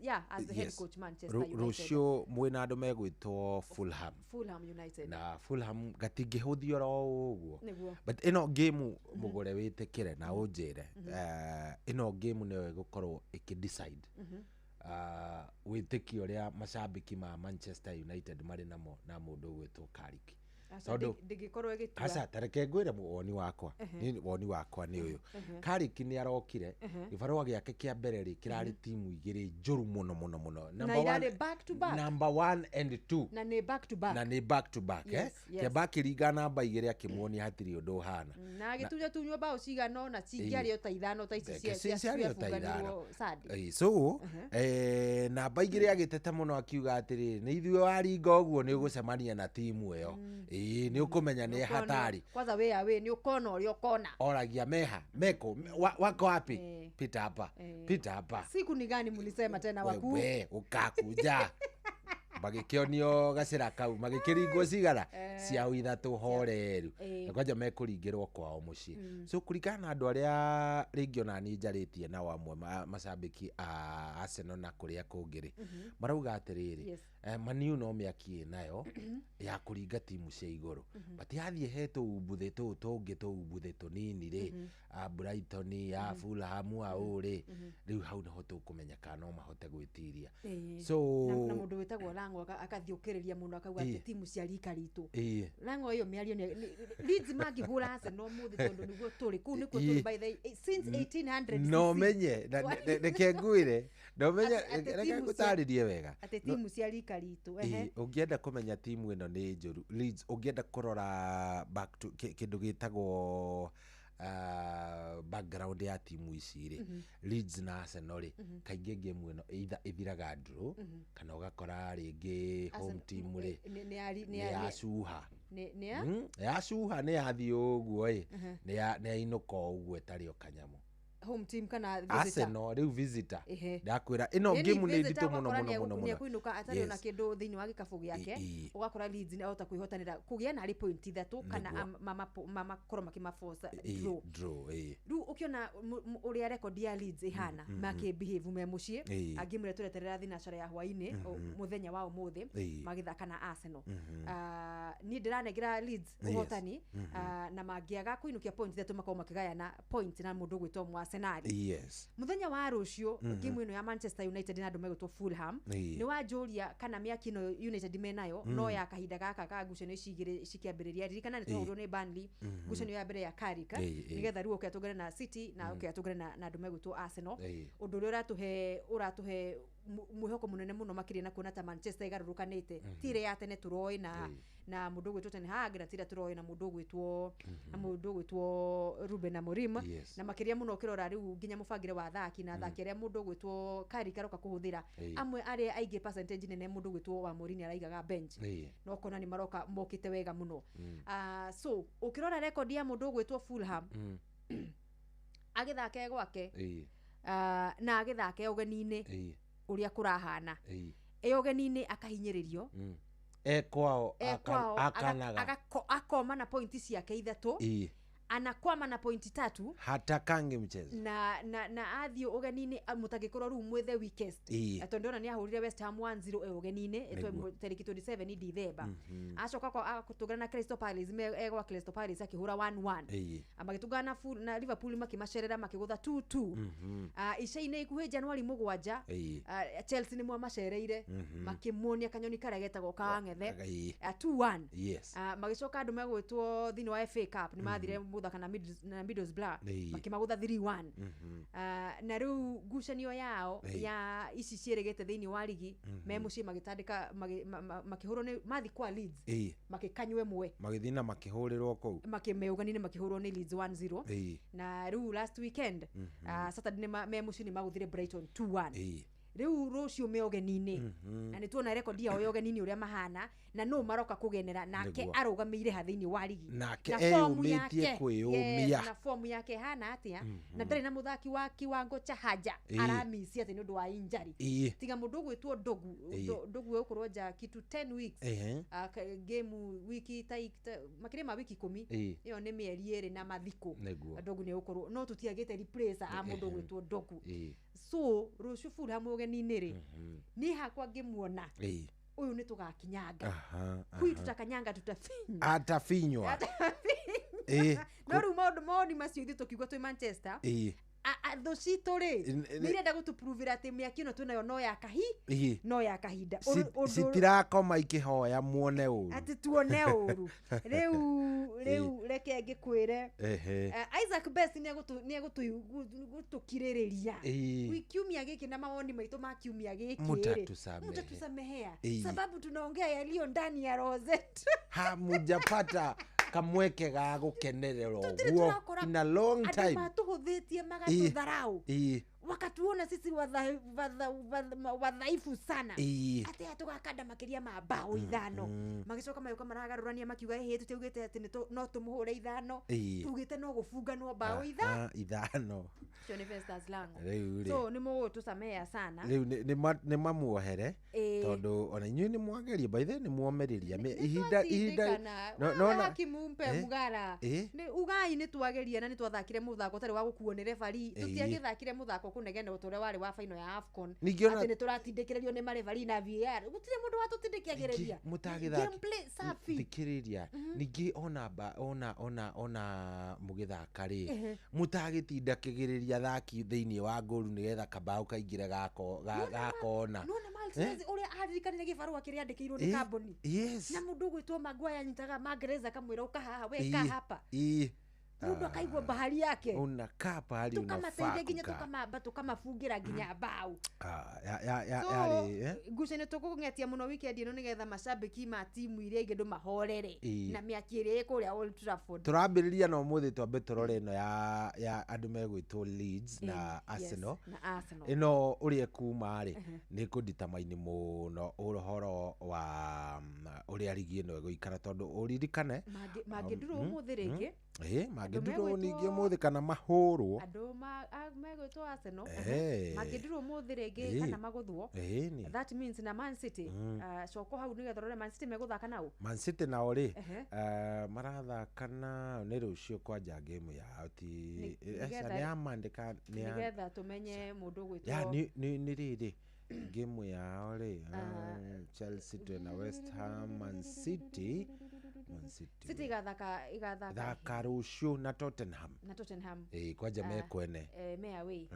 Speaker 3: the head coach Manchester United.
Speaker 2: Rũciũ mwĩna andũ megwĩtwo Fulham.
Speaker 3: Fulham United.
Speaker 2: Na Fulham gatingĩhũthio oro ũguo. But ĩno game mũgũre wĩtĩkĩre na ũnjĩre, ĩno game nĩyo ĩgũkorwo ĩkĩ-decide wĩtĩkio ũrĩa macambĩki ma Manchester United marĩ namo na mũndũ ũgwĩtwo Carrick.
Speaker 3: Tondũ ndĩngĩkorwo ĩgĩtua.
Speaker 2: Aca, tareke ngwĩre woni wakwa. Niĩ woni wakwa nĩ ũyũ. Carrick nĩ arokire, gĩbarũa gĩake kĩa mbere rĩ kĩrarĩ timu igĩrĩ njũru mũno mũno mũno.
Speaker 3: Na irarĩ back to back.
Speaker 2: Number 1 and 2.
Speaker 3: Na nĩ back to back.
Speaker 2: Na nĩ back to back. Kĩamba akĩringa namba igĩrĩ akĩmuonia hatirĩ ũndũ ũhana.
Speaker 3: Na agĩtunya tunywo mbaũ cigana ũna cingĩarĩ o ta ithano ta ici ciabunganirwo Sunday.
Speaker 2: So namba igĩrĩ agĩteta mũno akiuga atĩrĩrĩ, nĩ ithuĩ waringa ũguo nĩ ũgũcemania na timu ĩyo. Nĩ ũkũmenya nĩ hatari.
Speaker 3: Kwanza we awe nĩ ũkona ũrĩa ũkona.
Speaker 2: Oragia meha meko wako wapi? Pita hapa. Pita hapa.
Speaker 3: Siku ni gani mlisema tena wakuu?
Speaker 2: Wewe ukakuja. Magĩkĩonio gacĩra kau, magĩkĩringwo cigana cia 3 horeru. Na kwanja mekũringĩrwo kwao mũciĩ. So kũringana na andũ arĩa rĩngĩ ona niĩ njarĩtie nao amwe macambĩki a Arsenal na kũrĩa kũngĩ rĩ, marauga atĩrĩrĩ, Man U no mĩaki ĩnayo ya kũringa timu cia igũrũ, but yathiĩ he tũumbuthĩ tũũ tũngĩ tũumbuthĩ tũnini rĩ, a Brighton, a Fulham, a ũũ rĩ, rĩu hau nĩho tũkũmenya kana no mahote gwĩtiria. So
Speaker 3: na mũndũ wĩtagwo Lango akathiũkĩrĩria mũno akauga atĩ timu cia rika ritũ. Lango ĩyo mĩario nĩ Leeds mangĩhũra Arsenal ũmũthĩ tondũ nĩguo tũrĩ kũu, nĩkuo tũrĩ by the since 1800.
Speaker 2: No menye reke ngwĩre, no menye reke ngũtarĩrie wega
Speaker 3: atĩ timu cia rika ritũ.
Speaker 2: Ũngĩenda kũmenya timu ĩno nĩ njũru, Leeds, ũngĩenda kũrora back to kĩndũ gĩtagwo background ya timu ici rĩ, Leeds na Arsenal rĩ, kaingĩ game ĩno either ĩthiraga draw kana ũgakora rĩngĩ home team rĩ nĩ yacuha, yacuha nĩ yathiĩ ũguo ĩ, nĩ yainũka ũguo ĩtarĩ o kanyamũ.
Speaker 3: Home team kana visitor?
Speaker 2: Arsenal rĩu visitor. Ndakwĩra ĩno game nĩ nditũ mũno mũno mũno mũno.
Speaker 3: Nĩekũinũka atarĩ ona kĩndũ thĩinĩ wa gĩkabũ gĩake, ũgakora Leeds nĩ ahota kwĩhotanĩra kũgĩa narĩ point 3 kana makorwo makĩmaforce draw. Rĩu ũkĩona ũrĩa record ya Leeds ĩhana, makĩbehave me mũciĩ, angĩ mũrĩa tũreterera thinacara ya hwaĩ-inĩ mũthenya wa ũmũthĩ magĩthaka na Arsenal. Niĩ ndĩranengera Leeds ũhotani, na mangĩaga kũinũkia point 3 makorwo makĩgayana point na mũndũ ũgwĩtwo Arsenal. Muthenya wa rũciũ game ĩno ya Manchester United na andũ megũtwo Fulham, nĩ wanjũria kana mĩaki ĩno United menayo no ya kahinda gaka ka ngucanio ici igĩrĩ cikĩambĩrĩria. Ririkana nĩ twahũrirwo nĩ Burnley ngucanio ya mbere ya Carrick, nĩgetha rĩu ũke atũngane na City na ũke atũngane na andũ megũtwo Arsenal, ũndũ ũrĩa ũratũhe mwĩhoko mũnene mũno makĩria na kuona ta Manchester ĩgarũrũkanĩte, ti ĩrĩa ya tene tũroĩ na mũndũ ũgwĩtwo Ten Hag, na ti ĩrĩa tũroĩ na mũndũ ũgwĩtwo Ruben Amorim, na makĩria mũno ũkĩrora rĩu nginya mũbangĩre wa athaki na athaki arĩa mũndũ ũgwĩtwo Carrick aroka kũhũthĩra, amwe arĩa aingĩ percentage nene mũndũ ũgwĩtwo wa Mourinho araigaga bench, no ũkona nĩ maroka mokĩte wega mũno. So ũkĩrora record ya mũndũ ũgwĩtwo Fulham agĩthake gwake na agĩthake ũgeni-inĩ ũrĩa kũrahana, ĩ ũgeni-inĩ akahinyĩrĩrio,
Speaker 2: ekwao akanaga
Speaker 3: akoma na pointi ciake 3, anakwama na pointi 3,
Speaker 2: hatakangi mchezo
Speaker 3: na athiĩ ũgeni-inĩ mũtangĩkorwo rĩu mwĩ the weakest, tondũ ndĩrona nĩ ahũrire West Ham 1-0 ũgeni-inĩ tarĩki 27 Dithemba, acoka gũtũngana na Crystal Palace egwa Crystal Palace akĩhũra 1-1, magĩtũngana na Liverpool makĩmacerera makĩgũtha 2-2. Ica-inĩ ikuhĩ Januari 7 Chelsea nĩ mwamacereire makĩmuonia kanyoni karĩa getagwo ka ng'ethe 2-1. Magĩcoka andũ megwĩtwo thĩinĩ wa FA Cup nĩ mathire gũthaka na Middlesbrough makĩmagũtha 3-1. Na rĩu ngucanio yao ya ici ciĩrĩgĩte thĩinĩ wa ligi me mũciĩ magĩtandĩka makĩhũrwo nĩ mathi kwa Leeds makĩkanywo ĩmwe,
Speaker 2: magĩthiĩ na makĩhũrĩrwo kũu
Speaker 3: makĩmeũganire makĩhũrwo nĩ Leeds 1-0. Na rĩu last weekend Saturday me mũciĩ nĩ magũthire Brighton 2-1. Rĩu rũciũ me ũgeni-inĩ, na nĩ tuona rekondi yao ya ũgeni-inĩ ũrĩa mahana, na no maroka kũgenera nake arũgamĩire ha thĩinĩ wa ligi,
Speaker 2: nake eyũmĩtie kwĩyũmia,
Speaker 3: na fomu yake hana atĩa, na ndarĩ na mũthaki wa kiwango cha haja aramisi atĩ nĩ ũndũ wa injury, tiga mũndũ ũgwĩtwo Ndogu egũkorwo nja kitu 10 weeks, game wiki makĩria ma wiki 10, ĩyo nĩ mĩeri 2 na mathikũ Ndogu nĩ egũkorwo, no tũtiagĩte replacer a mũndũ ũgwĩtwo Ndogu. So rũciũ Fulham ũgeni-inĩ rĩ, niĩ hakwa ngĩmuona ũyũ nĩ tũgakinyanga, huyu tutakanyanga, tutafinywa,
Speaker 2: atafinywa.
Speaker 3: No rĩu maũndũ mawoni macio ithuĩ tũkiuga twĩ Manchester, thũ citũ rĩ nĩ irenda gũtũpruvĩra atĩ mĩaki ĩno twĩnayo no ya no ya kahinda,
Speaker 2: citirakoma ikĩhoya muone ũru,
Speaker 3: atĩ tuone ũru. Rĩu reke ngĩkwĩre Isaac Best nĩ egũtũkirĩrĩria kiumia gĩkĩ na mawoni maitũ ma kiumia gĩkĩ, mutatusamehea sababu tunaongea yaliyo ndani ya roho zetu.
Speaker 2: Hamujapata kamweke ga gukenerera uguo in a long time.
Speaker 3: Andũ matũhũthĩtie magatũtharau. Wakatuona sisi wadhaifu sana. Ati tugakanda makiria ma bao 5. Magicoka mayuka maragarurania makiuga he tutiugite ati no tumuhure 5. Tugite no gubunga no bao 5. Cio ni Festus Lango. So ni mugutucamea sana.
Speaker 2: Riu ni mamuohere tondu ona inyuĩ ni mwageria by the ni muomeriria ihinda ihinda
Speaker 3: no na kimumpe mugara ni ugai ni twageria na ni twathakire muthako utari wa gukuo ni refari tutiagithakire muthako kunegene utoria wari wa final ya AFCON ati ni turatindikirerio ni marefari na VAR gutire mundu watutindikiagereria gameplay safi
Speaker 2: thikiriria ningi ona ona ona ona mugithaka ri mutagitindakigiriria thaki thiini wa ngoru nigetha kabao kaingire gako gakona
Speaker 3: nona Martinez uria aririkanire gibarua kiria andikirwo ni kambuni na mundu gwitwo Maguire anyitaga Magereza kamwira uka haha we ka hapa mundu akaigua bahari yake
Speaker 2: unakaa pahali unafaa
Speaker 3: tukamateithia nginya tukamamba tukamabungira nginya mbao
Speaker 2: ya
Speaker 3: ngucanio tukung'etia muno weekend ino nigetha mashabiki ma timu iria ingĩ ndũmahorere na mĩaki ĩrĩa ĩ kũrĩa Old Trafford.
Speaker 2: Turambĩrĩria na ũmũthĩ twambe tũrore ĩno ya andũ megwĩtwo Leeds na Arsenal ĩno ũrĩa ĩkuma rĩ nĩ kũnditamaini mũno ũhoro wa ũrĩa rigi ĩno ĩgũikara tondũ ũririkane
Speaker 3: mangĩndurwo ũmũthĩ rĩngĩ
Speaker 2: mangĩndurwo ningĩ ũmũthĩ kana mahũrwo
Speaker 3: andũ megwĩtwo Arsenal mangĩndurwo ũmũthĩ rĩngĩ kana magũthwo that means na Man City coko hau nĩgetha ũrore Man City megũthaka nao
Speaker 2: Man City nao rĩ marathaka nao nĩ rũciũ kwanja game yao ti nĩ ya Monday
Speaker 3: nĩgetha tũmenye mũndũ ũgwĩtwo
Speaker 2: ya nĩ rĩrĩ game yao rĩ Chelsea twĩna West Ham Man City
Speaker 3: City igathaka
Speaker 2: thaka rũciũ na Tottenham kwanja mekwene
Speaker 3: me away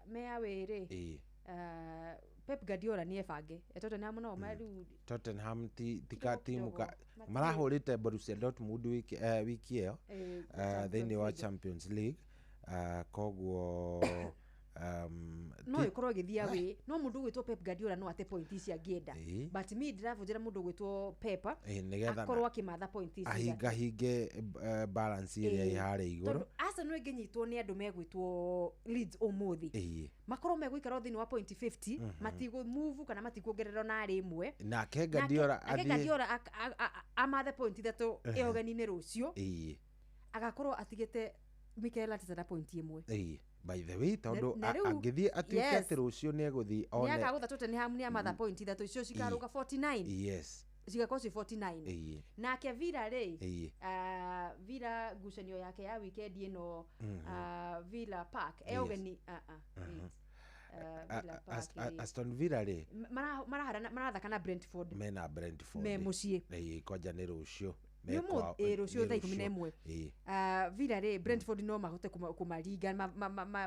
Speaker 2: me away
Speaker 3: rĩ Pep Guardiola ni ebange Tottenham no maru
Speaker 2: Tottenham ti ka timu ka marahũrĩte Borussia Dortmund wiki ĩyo thĩinĩ wa Champions League koguo
Speaker 3: no ikorwo githia we no mundu gwitwo Pep Guardiola no ate point ici angienda but me ndiravunjira mundu gwitwo Pep akorwo akimatha point ici
Speaker 2: ahinga hinge balance iria ihare iguru
Speaker 3: Arsenal inginyitwo ni andu megwitwo Leeds umuthi makorwo megũikara thĩinĩ wa point 50 matigo move kana matikuongererwo na rĩmwe
Speaker 2: nake Guardiola
Speaker 3: Guardiola amathe point ithatũ ĩogeni-inĩ rũciũ agakorwo atigĩte Mikel Arteta na point ĩmwe
Speaker 2: by the way tondu angithie atuike ati rucio ni eguthi
Speaker 3: one ni akagutha Tottenham ni amatha point ithatũ icio cikaruga 49
Speaker 2: yes
Speaker 3: cigakorwo ci 49 nake Villa rĩ Villa ngucanio yake ya weekend ĩno Villa Park eogeni Villa Park
Speaker 2: Aston Villa rĩ
Speaker 3: marathaka na Brentford
Speaker 2: mena Brentford
Speaker 3: me mũciĩ
Speaker 2: kwanja nĩ rũciũ
Speaker 3: rũciũ thaa 11 Villa rĩ Brentford no mahote kũmaringa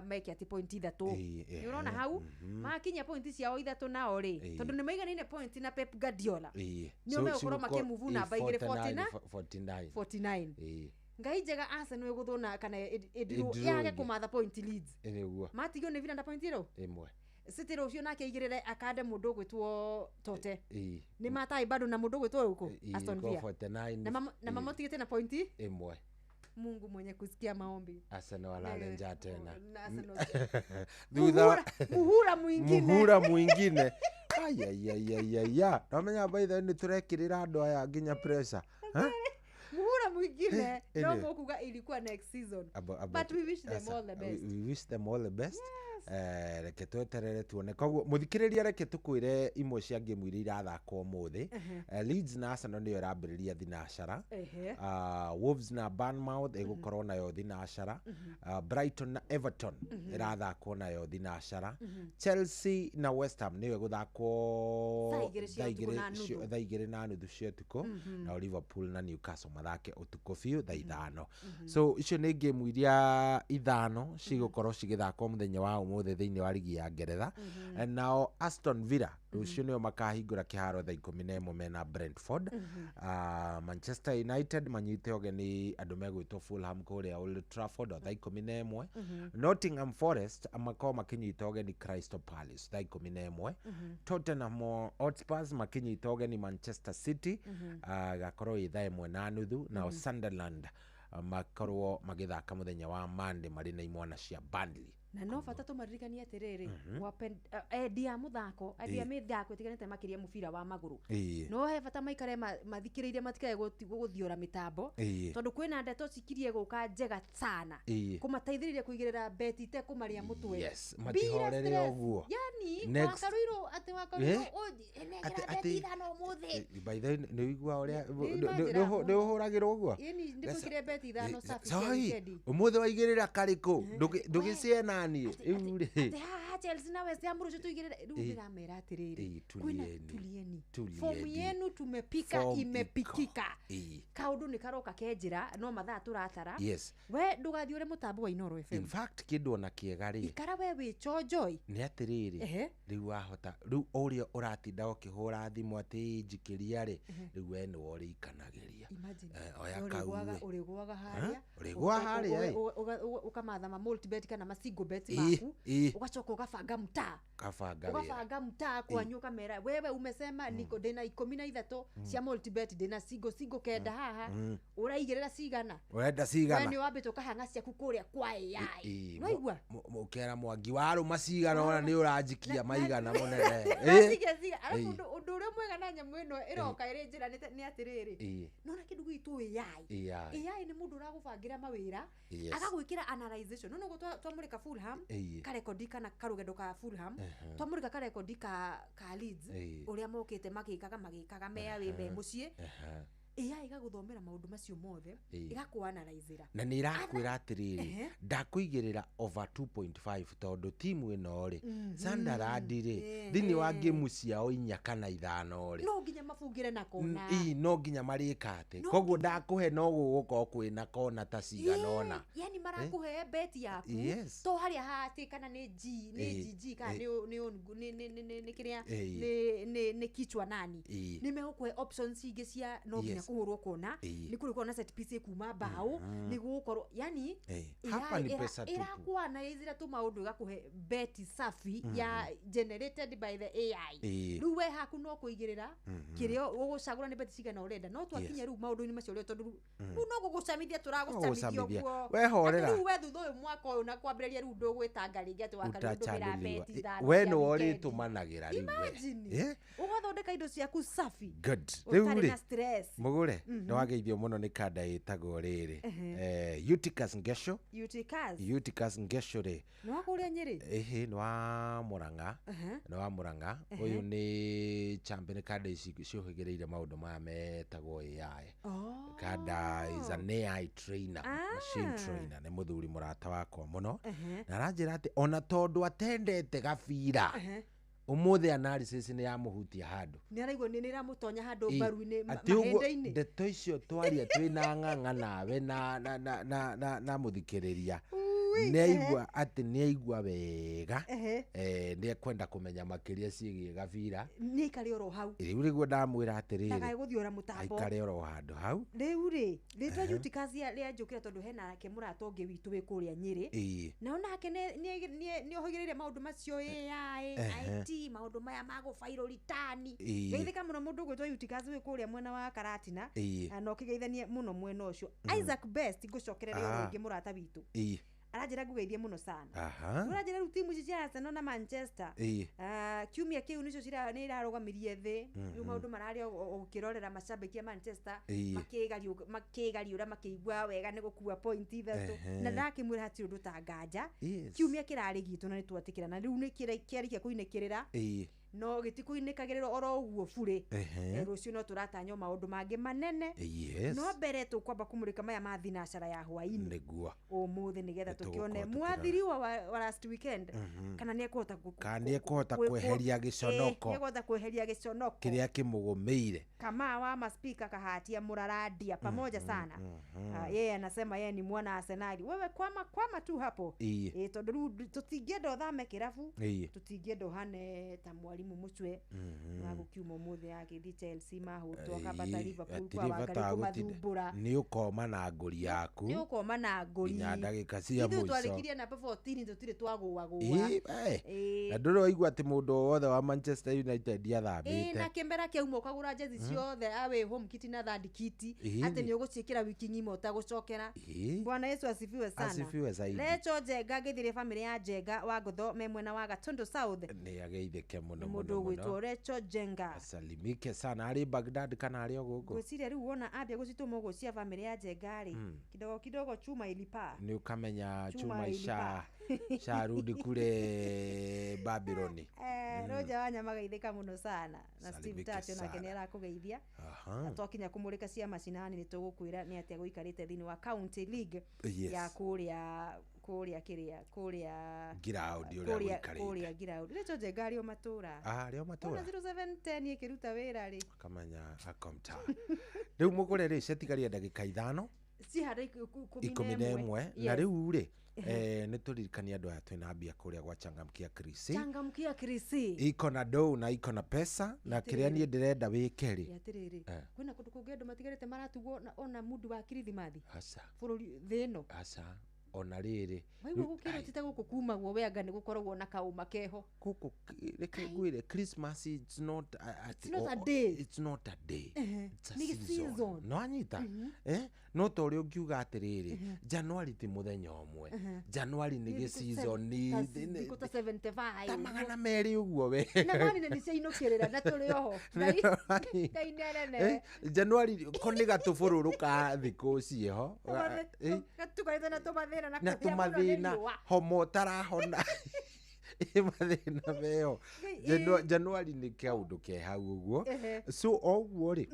Speaker 3: meke atĩ point ithatũ nĩ ũrona hau makinya point ciao ithatũ nao rĩ tondũ nĩ maiganaine point na Pep Guardiola nĩo megũkorwo makĩmove namba igĩrĩ 49 Ngai njega Arsenal ĩgũthwo na kana ĩndirwo yage kũmatha point Leeds matigio nĩ Villa na point ĩrũ
Speaker 2: ĩmwe
Speaker 3: City rũciũ nake aigĩrĩre akande mũndũ ũgwĩtwo Tote nĩ matai bado na mũndũ ũgwĩtwo ũkũ Aston Villa na mamotigĩte na pointi
Speaker 2: ĩmwe
Speaker 3: Mungu mwenye kusikia maombi
Speaker 2: Arsenal walale njaa tena
Speaker 3: muhura
Speaker 2: mwingine ayayayaya nomenya by the way nĩ tũrekĩrĩra andũ aya nginya pressure
Speaker 3: muhura mwingine no mokuga ilikuwa next season but we wish them all the best
Speaker 2: we wish them all the best reke tweterere tuone koguo muthikiriria reke tukwire imwe cia game iria irathakwo umuthi Leeds na Arsenal niyo irambiriria thinacara Wolves na Bournemouth igukorwo nayo thinacara Brighton na Everton irathakwo nayo thinacara Chelsea na West Ham niyo iguthakwo thaa igĩrĩ na nuthu cia ũtukũ na Liverpool na Newcastle mathake ũtukũ biũ thaa ithano so icio nĩ game iria ithano cigũkorwo cigĩthakwo mũthenya wa ũmũthĩ thĩinĩ wa rigi ya Ngeretha nao Aston Villa rũciũ nĩo makahingũra kĩharo thaa 11 mena Brentford Manchester United manyite ũgeni andũ megwĩtwo Fulham kũrĩa Old Trafford o thaa 11 Nottingham Forest makorwo makĩnyita ũgeni Crystal Palace thaa 11 Tottenham Hotspurs makĩnyita ũgeni Manchester City gakorwo ĩ thaa 1:30 nao Sunderland makorwo magĩthaka mũthenya wa Monday marĩ na imwana cia Burnley
Speaker 3: Na no bata tũmaririkanie atĩrĩrĩ, endia mũthako, endia mĩthako ĩtiganĩte makĩria mũbira wa magũrũ, no he bata maikare mathikĩrĩirie, matikae gũthiora mĩtambo, tondũ kwĩna ndeto cikirie gũka njega sana kũmateithĩrĩria kũigĩrĩra beti itekũmarĩa mũtwe.
Speaker 2: Yes, matihorere ũguo.
Speaker 3: Yani
Speaker 2: Next.
Speaker 3: Wakarũirwo atĩ wakarũirwo nengera beti 5 ũmũthĩ.
Speaker 2: By the way, nĩ ũigua ũrĩa
Speaker 3: Nĩ
Speaker 2: nĩ ũhũragĩrwo ũguo.
Speaker 3: Ĩni ndĩkũigĩre beti 5 safi cia
Speaker 2: Sorry,
Speaker 3: wikendi.
Speaker 2: ũmũthĩ waigĩrĩra karĩkũ? Ndũgĩciena niĩ rĩu rĩ.
Speaker 3: Atĩ haha Chelsea na West Ham rũciũ tũigĩrĩre. Rĩu ndĩramera atĩrĩrĩ, kwĩna
Speaker 2: tulieni.
Speaker 3: Tulieni, fomu yenu tumepika,
Speaker 2: Form
Speaker 3: imepikika.
Speaker 2: Ĩĩ.
Speaker 3: Kaũndũ nĩ karoka ke njĩra, no mathaa tũratara.
Speaker 2: Yes.
Speaker 3: We ndũgathiũre mũtambo wa Inooro
Speaker 2: In
Speaker 3: FM.
Speaker 2: fact, kĩndũ ona kĩega rĩ,
Speaker 3: Ikara we wĩ chonjoi.
Speaker 2: Nĩ atĩrĩrĩ, rĩu wahota rĩu ũrĩa ũratinda ũkĩhũra thimũ atĩ njikĩria rĩ, rĩu we nĩwe ũrĩikanagĩria.
Speaker 3: Imagine.
Speaker 2: Oya
Speaker 3: Ũrĩgũaga
Speaker 2: kau ĩ.
Speaker 3: ũrĩgũaga harĩa.
Speaker 2: Ũrĩgũaga harĩa, ĩ.
Speaker 3: Ũkamatha ma multibet kana ma single bet maku, ũgacoka ũgabanga mtaa.
Speaker 2: Kabanga wĩra.
Speaker 3: Ũgabanga mtaa kwanyu, ũkamera wewe umesema niko ndĩna 13 cia multibet, ndĩna single single 9 haha, ũraigĩrĩra cigana?
Speaker 2: Ũrenda
Speaker 3: We
Speaker 2: cigana?
Speaker 3: nĩ wambĩte ũkahanga ciaku kũrĩa kwa AI. Nĩwaigua?
Speaker 2: Ũkera Mwangi warũma cigana ona nĩ ũranjikia maigana mũnene.
Speaker 3: Ciga ciga. Arabu ũndũ ũrĩa mwega na nyamũ ĩno ĩroka ĩrĩ njĩra nĩ atĩrĩrĩ, nona kĩndũ gĩgwĩtwo AI.
Speaker 2: AI.
Speaker 3: AI nĩ mũndũ ũragũbangĩra mawĩra, agagwĩkĩra analyzation. No nĩguo twamũrĩka Fulham, karekondi kana karũgendo ka Fulham, twamũrĩka karekondi ka Leeds, ũrĩa mokĩte magĩkaga magĩkaga me away, me mũciĩ. AI ĩgagũthomera maũndũ macio mothe, ĩgakũanalyzĩra.
Speaker 2: Na nĩ ĩrakwĩra atĩrĩrĩ, ndakũigĩrĩra over 2.5 tondũ timu ĩno rĩ, Sunderland rĩ, thĩinĩ wa ngĩmu ciao 4 kana 5 rĩ,
Speaker 3: no nginya mabungĩre na kona.
Speaker 2: Ii, no nginya marĩka atĩ
Speaker 3: No
Speaker 2: koguo ndakũhe no gũgũkorwo kwĩna kona ta cigana ũna.
Speaker 3: Yani marakũhe beti yaku to harĩa hatĩ kana nĩ G nĩ GG kana nĩ nĩ nĩ nĩ nĩ nĩ kĩrĩa nĩ kichwa nani, nĩ megũkũhe options ingĩ cia no nginya kũhũrwo kona, nĩ kũrĩkorwo na set piece kuma bao, nĩ gũgũkorwo yani
Speaker 2: Hapa ni pesa tupu.
Speaker 3: Ĩrakũanalyzĩra tu maũndũ, ĩgakũhe beti safi ya generated by the AI. Rĩu we haku no kũigĩrĩra kĩrĩa ũgũcagũra nĩ beti cigana ũrenda. No twakinya rĩu maũndũ-inĩ macio ũrĩa, tondũ rĩu no gũgũcamithia tũragũcamithia
Speaker 2: Gũgũcamithia.
Speaker 3: ũguo.
Speaker 2: We horera.
Speaker 3: Atĩ rĩu we thutha ũyũ mwaka ũyũ na kwambĩrĩria rĩu ndũgwĩtanga rĩngĩ atĩ wakarĩu ndũmĩra
Speaker 2: Utachanĩrĩrwa.
Speaker 3: beti 5
Speaker 2: We
Speaker 3: cia
Speaker 2: nĩwe
Speaker 3: wikendi.
Speaker 2: ũrĩtũmanagĩra rĩu we.
Speaker 3: Imagine. Ũgathondeka indo ciaku safi.
Speaker 2: Good. Rĩu
Speaker 3: Ũtarĩ
Speaker 2: rĩ,
Speaker 3: na stress.
Speaker 2: Mũgũre nĩ wageithio mũno nĩ kanda ĩtagwo rĩrĩ, Eutychus Ngesho.
Speaker 3: Eutychus.
Speaker 2: Eutychus Ngesho rĩ,
Speaker 3: Nĩ wa kũrĩa Nyĩrĩ?
Speaker 2: Ĩhĩ, nĩ wa Mũrang'a. Nĩ wa Mũrang'a. Ũyũ nĩ champion kanda ici ciũhĩgĩrĩire maũndũ maya metagwo AI. Kanda is an AI trainer, machine trainer. Nĩ mũthuri mũrata wakwa mũno, na aranjĩra atĩ ona tondũ atendete gabira, ũmũthĩ analysis nĩ yamũhutia handũ.
Speaker 3: Nĩ araigua nĩ nĩramũtonya handũ mbaru-inĩ,
Speaker 2: Atĩ ũguo
Speaker 3: mahĩndĩ-inĩ.
Speaker 2: Ndeto icio twaria twĩna ng'ang'a nawe na mũthikĩrĩria, nĩ aigua atĩ nĩ aigua wega. Nĩ ekwenda kũmenya makĩria ciĩgiĩ gabira.
Speaker 3: Nĩ aikare oro hau.
Speaker 2: Rĩu nĩguo ndamwĩra atĩrĩrĩ,
Speaker 3: Ndakae gũthiũra mũtambo.
Speaker 2: Aikare oro handũ hau.
Speaker 3: Rĩu rĩ, rĩtwa Eutychus rĩanjũkĩra tondũ hena nake mũrata ũngĩ witũ wĩ kũrĩa Nyĩrĩ. Na onake nĩ ohĩgĩrĩire maũndũ macio AI, IT, maũndũ maya ma gũbairwo ritani. Geithĩka mũno mũndũ ũgwĩtwo Eutychus wĩ kũrĩa mwena wa Karatina. Na ũkĩgeithanie mũno mwena ũcio. Isaac Best, ngũcokerere oro rĩngĩ mũrata witũ. Aranjĩra ngũgeithie mũno sana. Ũranjĩra rĩu timu ici cia Arsenal na Manchester, kiumia kĩu nĩcio nĩ irarũgamirie thĩ. Rĩu maũndũ mararĩ ũkĩrorera macambĩki a Manchester makĩgariũra makĩigua wega nĩ gũkua point 3. Na ndakĩmwĩra hatirĩ ũndũ ta nganja. Kiumia kĩrarĩ gitũ na nĩ twetĩkĩra, na rĩu nĩ kĩarĩkia kũinĩkĩrĩra, no gĩtikũinĩkagĩrĩra oro ũguo burĩ. Rũciũ no tũratanya maũndũ mangĩ manene. No mbere tũkwamba kũmũrĩka maya ma thinacara ya hwaĩ-inĩ ũmũthĩ, nĩgetha
Speaker 2: Nĩtũgũkorwo
Speaker 3: tũkĩone
Speaker 2: tũkĩrora.
Speaker 3: mwathiriwa wa last weekend kana nĩ ekũhota
Speaker 2: Kana nĩ ekũhota kweheria gĩconoko.
Speaker 3: Nĩ ekũhota kweheria gĩconoko
Speaker 2: kĩrĩa kĩmũgũmĩire.
Speaker 3: Kamaa wa maspika kahatia mũrarandia pamoja sana. Yeye anasema yeye ni mwana Arsenali. Wewe kwama kwama tu hapo. Tondũ rĩu tũtingĩenda ũthame kĩrabu, tũtingĩenda ũhane ta mwarimũ. Mwalimu Muchwe wa gũkiuma ũmũthĩ agĩthiĩ Chelsea mahũtwo akambata Liverpool
Speaker 2: Hatirĩ
Speaker 3: kwa
Speaker 2: bata
Speaker 3: Wangari
Speaker 2: wa gũtinda.
Speaker 3: kũmathumbũra.
Speaker 2: Nĩ ũkoma na ngũri yaku
Speaker 3: Nĩ ũkoma na ngũri.
Speaker 2: Nginya ndagĩka cia
Speaker 3: Ithuĩ
Speaker 2: mũico.
Speaker 3: twarĩkirie namba 14 tũtirĩ twagũagũa.
Speaker 2: Ĩ, eh. Na ndũrĩ waigua atĩ mũndũ o wothe wa Manchester United
Speaker 3: Ĩ,
Speaker 2: athamĩte.
Speaker 3: Na kĩmera kĩauma ũkagũra jezi ciothe away home kit na third kit, atĩ nĩ ũgũciĩkĩra wiki ng'ima ũtagũcokera. Bwana Yesu asifiwe sana.
Speaker 2: Asifiwe zaidi.
Speaker 3: Recho Njenga ngĩthirie bamĩrĩ ya Njenga wa Ngotho me mwena wa Gatundu South.
Speaker 2: Nĩ ageithĩke mũno
Speaker 3: Nĩ
Speaker 2: mũno
Speaker 3: mũndũ ũgwĩtwo
Speaker 2: mũno.
Speaker 3: Recho Njenga.
Speaker 2: Asalimike sana arĩ Baghdad kana arĩ o gũkũ.
Speaker 3: Ngwĩciria rĩu wona ambia gũcitũma ũguo cia bamĩrĩ ya Njenga rĩ, kidogo kidogo chuma ilipaa.
Speaker 2: Nĩ ũkamenya
Speaker 3: Chuma
Speaker 2: chuma
Speaker 3: ilipaa.
Speaker 2: isharudi kule Babyloni.
Speaker 3: Roja wa Nyama geithĩka mũno sana na Steve
Speaker 2: Salimike
Speaker 3: Tacho nake
Speaker 2: sana.
Speaker 3: nĩ arakũgeithia.
Speaker 2: Aha.
Speaker 3: Na twakinya kũmũrĩka cia macinani nĩ tũgũkwĩra nĩ atĩa gũikarĩte thĩinĩ wa county league ya kũrĩa kũrĩa kĩrĩa kũrĩa
Speaker 2: Ngiraũndi ũrĩa
Speaker 3: kũrĩa
Speaker 2: gũikarĩte.
Speaker 3: kũrĩa ngiraũndi. Recho Njenga arĩ o matũra.
Speaker 2: Ah, arĩ o matũra.
Speaker 3: Ona 0710 ĩkĩruta wĩra rĩ.
Speaker 2: Kamenya akomta. Rĩu mũgũre rĩ cetigaria ndagĩka 5
Speaker 3: Cihanda
Speaker 2: 11 na rĩu rĩ nĩ tũririkanie andũ aya twĩna mbia kũrĩa gwa Changamkia Krisi.
Speaker 3: Changamkia Krisi.
Speaker 2: Iko na dou na iko na pesa na kĩrĩa niĩ ndĩrenda wĩke rĩ.
Speaker 3: Atĩrĩrĩ, kwĩna kũndũ kũngĩ andũ matigarĩte maratugwo ona mundu wa kirithimathi
Speaker 2: Aca.
Speaker 3: bũrũri thĩ ĩno.
Speaker 2: Aca. Ona rĩrĩ.
Speaker 3: Waigua gũkĩrwo ti ta gũkũ kumagwo we anga nĩ gũkoragwo na kaũma keho.
Speaker 2: Gũkũ reke ngwĩre Christmas it's not
Speaker 3: It's not a day.
Speaker 2: It's not a day. It's a
Speaker 3: Nĩ
Speaker 2: season.
Speaker 3: season.
Speaker 2: No anyita. No ta ũrĩa ũngiuga atĩrĩrĩ, January ti mũthenya ũmwe. January nĩ gĩ-season
Speaker 3: Thikũ ta 75.
Speaker 2: Ta 200 ũguo we.
Speaker 3: Na mani nĩ ciainũkĩrĩra na tũrĩ oho. Ngai nĩ anene.
Speaker 2: January ko nĩ gatũbũrũrũ ka thikũ ciĩho.
Speaker 3: Gatukanĩte na tũmathĩna na
Speaker 2: Na
Speaker 3: kũhĩa mũno nĩ
Speaker 2: tũmathĩna
Speaker 3: riũa.
Speaker 2: homa ũtarahona. Mathĩna meho. January nĩ kaũndũ ke hau ũguo. So o ũguo rĩ,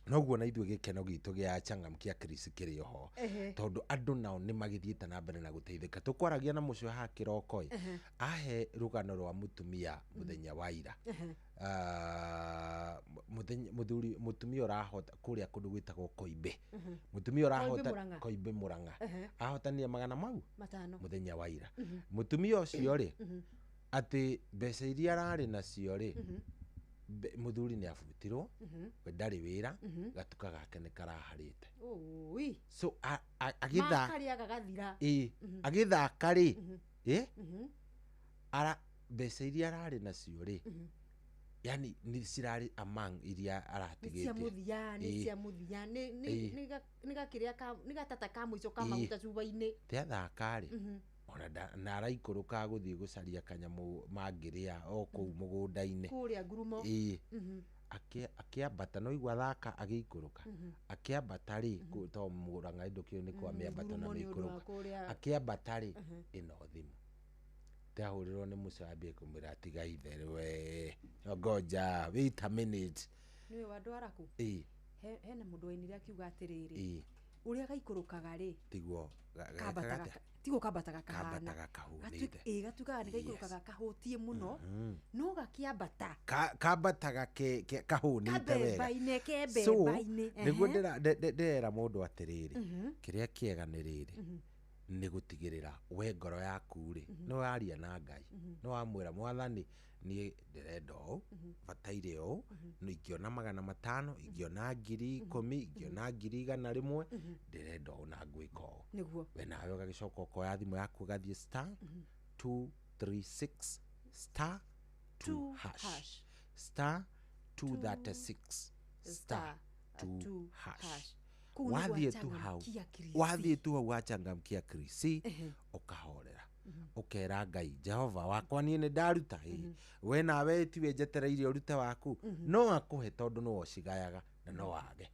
Speaker 2: noguo na ithuĩ gĩkeno gitũ gĩa Changamkia Krisi kĩrĩ oho. Tondũ andũ nao nĩ magĩthiĩte na mbere na gũteithĩka. Tũkwaragia na mũcio haha kĩroko ĩ, ahe rũgano rwa mũtumia mũthenya wa ira. Mũthuri mũtumia ũrahota kũrĩa kũndũ gwĩtagwo Koimbe. Mũtumia ũrahota Koimbe Mũrang'a. Ahotania magana mau
Speaker 3: 5
Speaker 2: mũthenya wa ira. Mũtumia ũcio rĩ, atĩ mbeca iria ararĩ nacio rĩ, mũthuri nĩ abutirwo, we ndarĩ wĩra, gatuka gake nĩ karaharĩte. So agĩthaka rĩ, mbeca iria ararĩ nacio rĩ, yani nĩ cirarĩ among iria aratigĩte.
Speaker 3: Nĩ cia mũthia, nĩ cia mũthia, nĩ gatata ka mũico ka maguta cuba-inĩ.
Speaker 2: Te athaka rĩ, ona na araikũrũka gũthiĩ gũcaria kanyamũ mangĩrĩa o kũu mũgũnda-inĩ.
Speaker 3: Kũrĩa ngurumo.
Speaker 2: Akĩambata no igua athaka agĩikũrũka. Akĩambata rĩ, to Mũrang'a ndũkĩũĩ nĩ kwa mĩambato na mĩikũrũka. Akĩambata rĩ, ĩno thimũ. Ndahũrĩrwo nĩ mũcio ambie kũmwĩra tiga itherũ we. Ngoja, wait a minute.
Speaker 3: Nĩũĩ wa andũ araku? Hena mũndũ wainire akiuga atĩrĩrĩ, ũrĩa gaikũrũkaga rĩ,
Speaker 2: Tiguo
Speaker 3: tiguo kambataga kahana.
Speaker 2: Kambataga kahũnĩte.
Speaker 3: Gatuĩkaga nĩ gaikũrũkaga kahũtie mũno, no gakĩambata.
Speaker 2: Kambataga kahũnĩte wega.
Speaker 3: Kambemba-inĩ, kembemba-inĩ.
Speaker 2: So, nĩguo ndĩrera mũndũ atĩrĩrĩ, kĩrĩa kĩega nĩ rĩrĩ, nĩ gũtigĩrĩra we ngoro yaku rĩ, nĩ waria na Ngai, nĩ wamwĩra Mwathani niĩ ndĩrenda ũũ, bataire ũũ, ingĩona 500, ingĩona 10,000, ingĩona 100,000, ndĩrenda ũũ na ngwĩka ũũ.
Speaker 3: Nĩguo.
Speaker 2: We nawe ũgagĩcoka ũkoya thimũ yaku ũgathiĩ star 236 star 2 hash. Star 236 star 2 hash. Wathiĩ tu hau wachangamkia Krisi, ũkahorera. Ũkera Ngai, Jehova wakwa niĩ nĩ ndaruta, we nawe tiwe njetereire ũrute waku, no akũhe tondũ nĩwe ũcigayaga na no wage.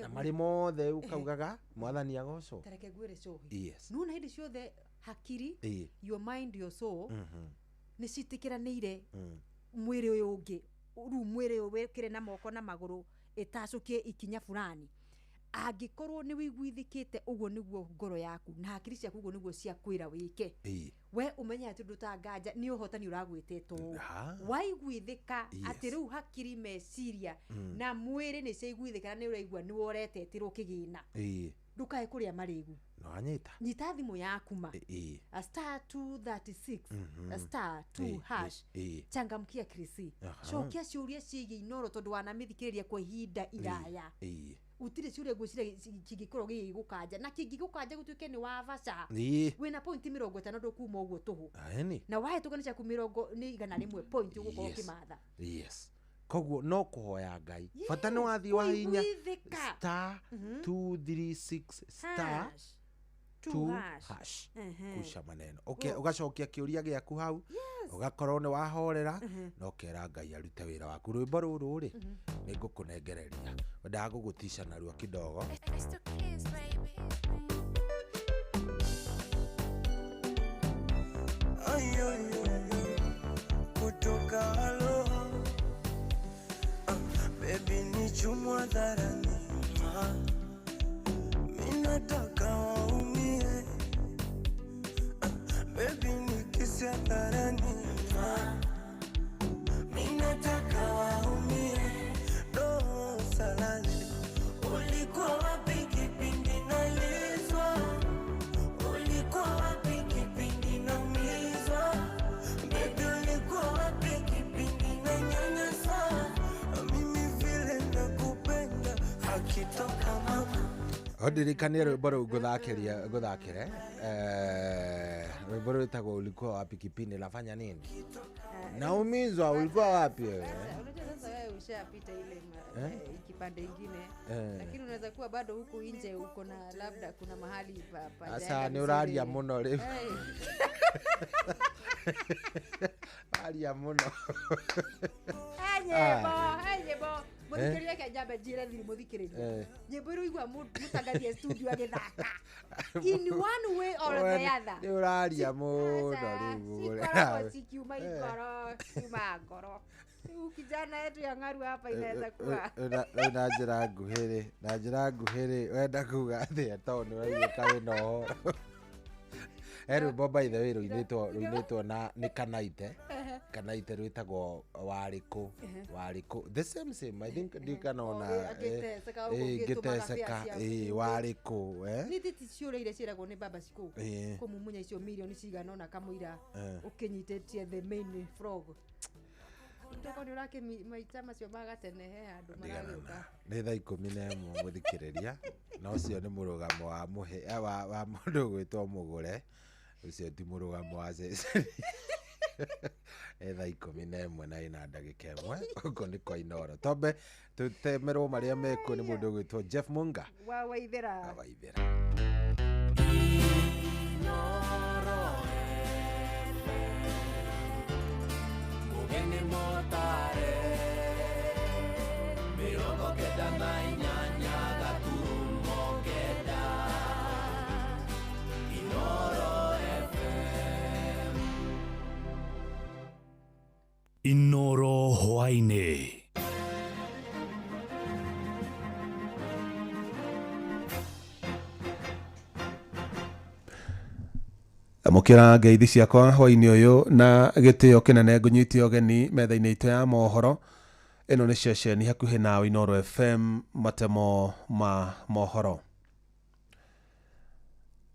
Speaker 2: Na marĩ mothe ũkaugaga Mwathani agocwo.
Speaker 3: Ta reke ngwĩre cohi.
Speaker 2: Yes.
Speaker 3: Nĩwona hĩndĩ ciothe hakiri, your mind, your soul, nĩ citĩkĩranĩire mwĩrĩ ũyũ ũngĩ, rĩu mwĩrĩ ũyũ wĩkĩre na moko na magũrũ ĩtacũkie ikinya fulani. Angĩkorwo nĩ wĩiguithĩkĩte ũguo nĩguo ngoro yaku na hakiri ciaku ũguo nĩguo ciakwĩra wĩke, we ũmenye atĩ ũndũ ta nganja nĩ ũhotani ũragwĩtĩte ũũ. Waiguithĩka atĩ rĩu hakiri, meciria na mwĩrĩ nĩ ciaiguithĩka na nĩ ũraigua nĩ woretetĩrwo kĩgĩna, ndũkae kũrĩa marĩgu.
Speaker 2: No anyita.
Speaker 3: Nyita thimũ yaku ma a star 236 a star 2 hash. Changamkia Krisi. Cokia ciũria ciĩgiĩ Inoro tondũ wanamĩthikĩrĩria kwa ihinda iraya. Gũtirĩ ciũria ngwĩciria kĩngĩkorwo gĩgĩgũkanja na kĩngĩgũkanja gũtuĩke nĩ wabaca, wĩna pointi 50, ndũkuma ũguo tũhũ.
Speaker 2: Aeni.
Speaker 3: Na wahĩtũka nĩ ciaku mĩrongo nĩ 100 point ũgũkorwo ũkĩmatha.
Speaker 2: Yes, koguo no kũhoya Ngai, bata nĩ wathiĩ wahinya
Speaker 3: Kũiguithĩka.
Speaker 2: star 236 star
Speaker 3: Hash. Two
Speaker 2: 2
Speaker 3: hash.
Speaker 2: Hash kusha maneno. Okay, ũgacokia kĩũria gĩaku hau, ũgakorwo nĩ wahorera na ũkera Ngai arute wĩra waku. Rwĩmbo rũrũ rĩ, nĩ ngũkũnengereria, wendaga gũgũtica narua kidogo.
Speaker 5: It's the kiss, baby.
Speaker 11: Ay, ay, ay, ay. Kutoka aloha. Ah, baby ni chumwa dharani. Ah, mi nataka waumie. Ah, baby ni kisi hadharani. Ah, mi nataka waumie. Do salale. Ulikuwa wapi kipindi nalizwa? Ulikuwa wapi kipindi naumizwa? Baby ulikuwa wapi kipindi nanyanyaswa? Mimi vile nakupenda akitoka mama.
Speaker 2: Ndirikanie rwĩmbo rũu ngũthakĩria ngũthakĩre, rwĩmbo rwĩtagwo "Ulikuwa wapi kipindi nafanya nini naumizwa". Ulikuwa wapi wewe?
Speaker 3: Sasa, unajua sasa wewe ushapita ile
Speaker 2: Eh?
Speaker 3: kipande ingine, lakini unaweza kuwa bado huku nje uko na labda kuna mahali pa
Speaker 2: Aca, nĩ ũraria mũno rĩu. Aria mũno.
Speaker 3: Nyĩmbo, nyĩmbo mũthikĩrĩria, ke njambe njĩre thiri mũthikĩrĩria, nyĩmbo iroigua mũtangathie studio agĩthaka in one way or the other.
Speaker 2: Nĩ ũraria mũno rĩu.
Speaker 3: Cikoragwo cikiuma ingoro, ciuma ngoro. Rĩu kijana yetu ya ng'aru hapa inaweza kuwa
Speaker 2: Rĩu na njĩra nguhĩ rĩ, na njĩra nguhĩ rĩ, wenda kuga atĩa, tondũ nĩ ũraigua wĩna ũhoro? He rwĩmbo, by the way, rũinĩtwo na nĩ Kanaite. Kanaite, rwĩtagwo "Warĩkũ". Warĩkũ, the same same, I think, ndikana ona.
Speaker 3: Oh, agĩteceka ũguo, ũgĩtũmaga
Speaker 2: ngĩteceka
Speaker 3: fare ciaku.
Speaker 2: Warĩkũ, eh?
Speaker 3: Nĩ ti ciũria iria ciĩragwo nĩ baba cikũ kũmumunya icio mirioni cigana ũna kamũira ũkĩnyitĩtie the main frog. Toko nĩ ũrakĩ maita macio ma gatene he handũ maragĩũka.
Speaker 2: Nĩ thaa 11, mũthikĩrĩria, na ũcio nĩ mũrũgamo wa mũhe wa mũndũ ũgwĩtwo Mũgũre. Ũcio ti mũrũgamo wa ceceni. Nĩ thaa 11 na ĩna ndagĩka 1. Gũkũ nĩ kwa Inoro. Tombe tũtemerwo marĩa mekuo nĩ mũndũ ũgwĩtwo Jeff Munga.
Speaker 3: Wa Waithera.
Speaker 2: Waithera.
Speaker 11: Mugeni motare 98.9 Inoro FM.
Speaker 9: Inoro hwaĩ-inĩ.
Speaker 12: Amũkĩra ngeithi ciakwa hwainĩ ũyũ na gĩtĩo kĩnene, ngũnyite ũgeni metha-inĩ itũ ya mohoro. Ĩno nĩ ceceni hakuhĩ nawe, Inoro FM, matemo ma mohoro.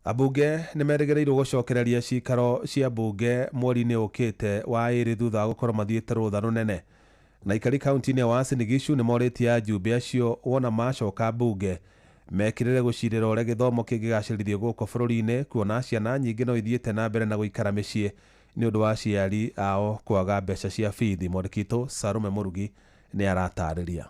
Speaker 12: Ambunge nĩ merĩgĩrĩirwo gũcokereria cikaro cia mbunge mweri-inĩ ũkĩte wa ĩrĩ, thutha wa gũkorwo mathiĩte rũtha rũnene. Na aikari kaunti-inĩ ya Uasin Gishu nĩ morĩtie ajumbe acio wona macoka mbunge mekĩrĩre gũcirĩra ũrĩa gĩthomo kĩngĩgacĩrithio gũkũ bũrũri-inĩ, kuona ciana nyingĩ no ithiĩte na mbere na gũikara mĩciĩ nĩ ũndũ wa aciari ao kwaga mbeca cia bithi. Mwandĩki witũ Sarume Mũrugi nĩ aratarĩria.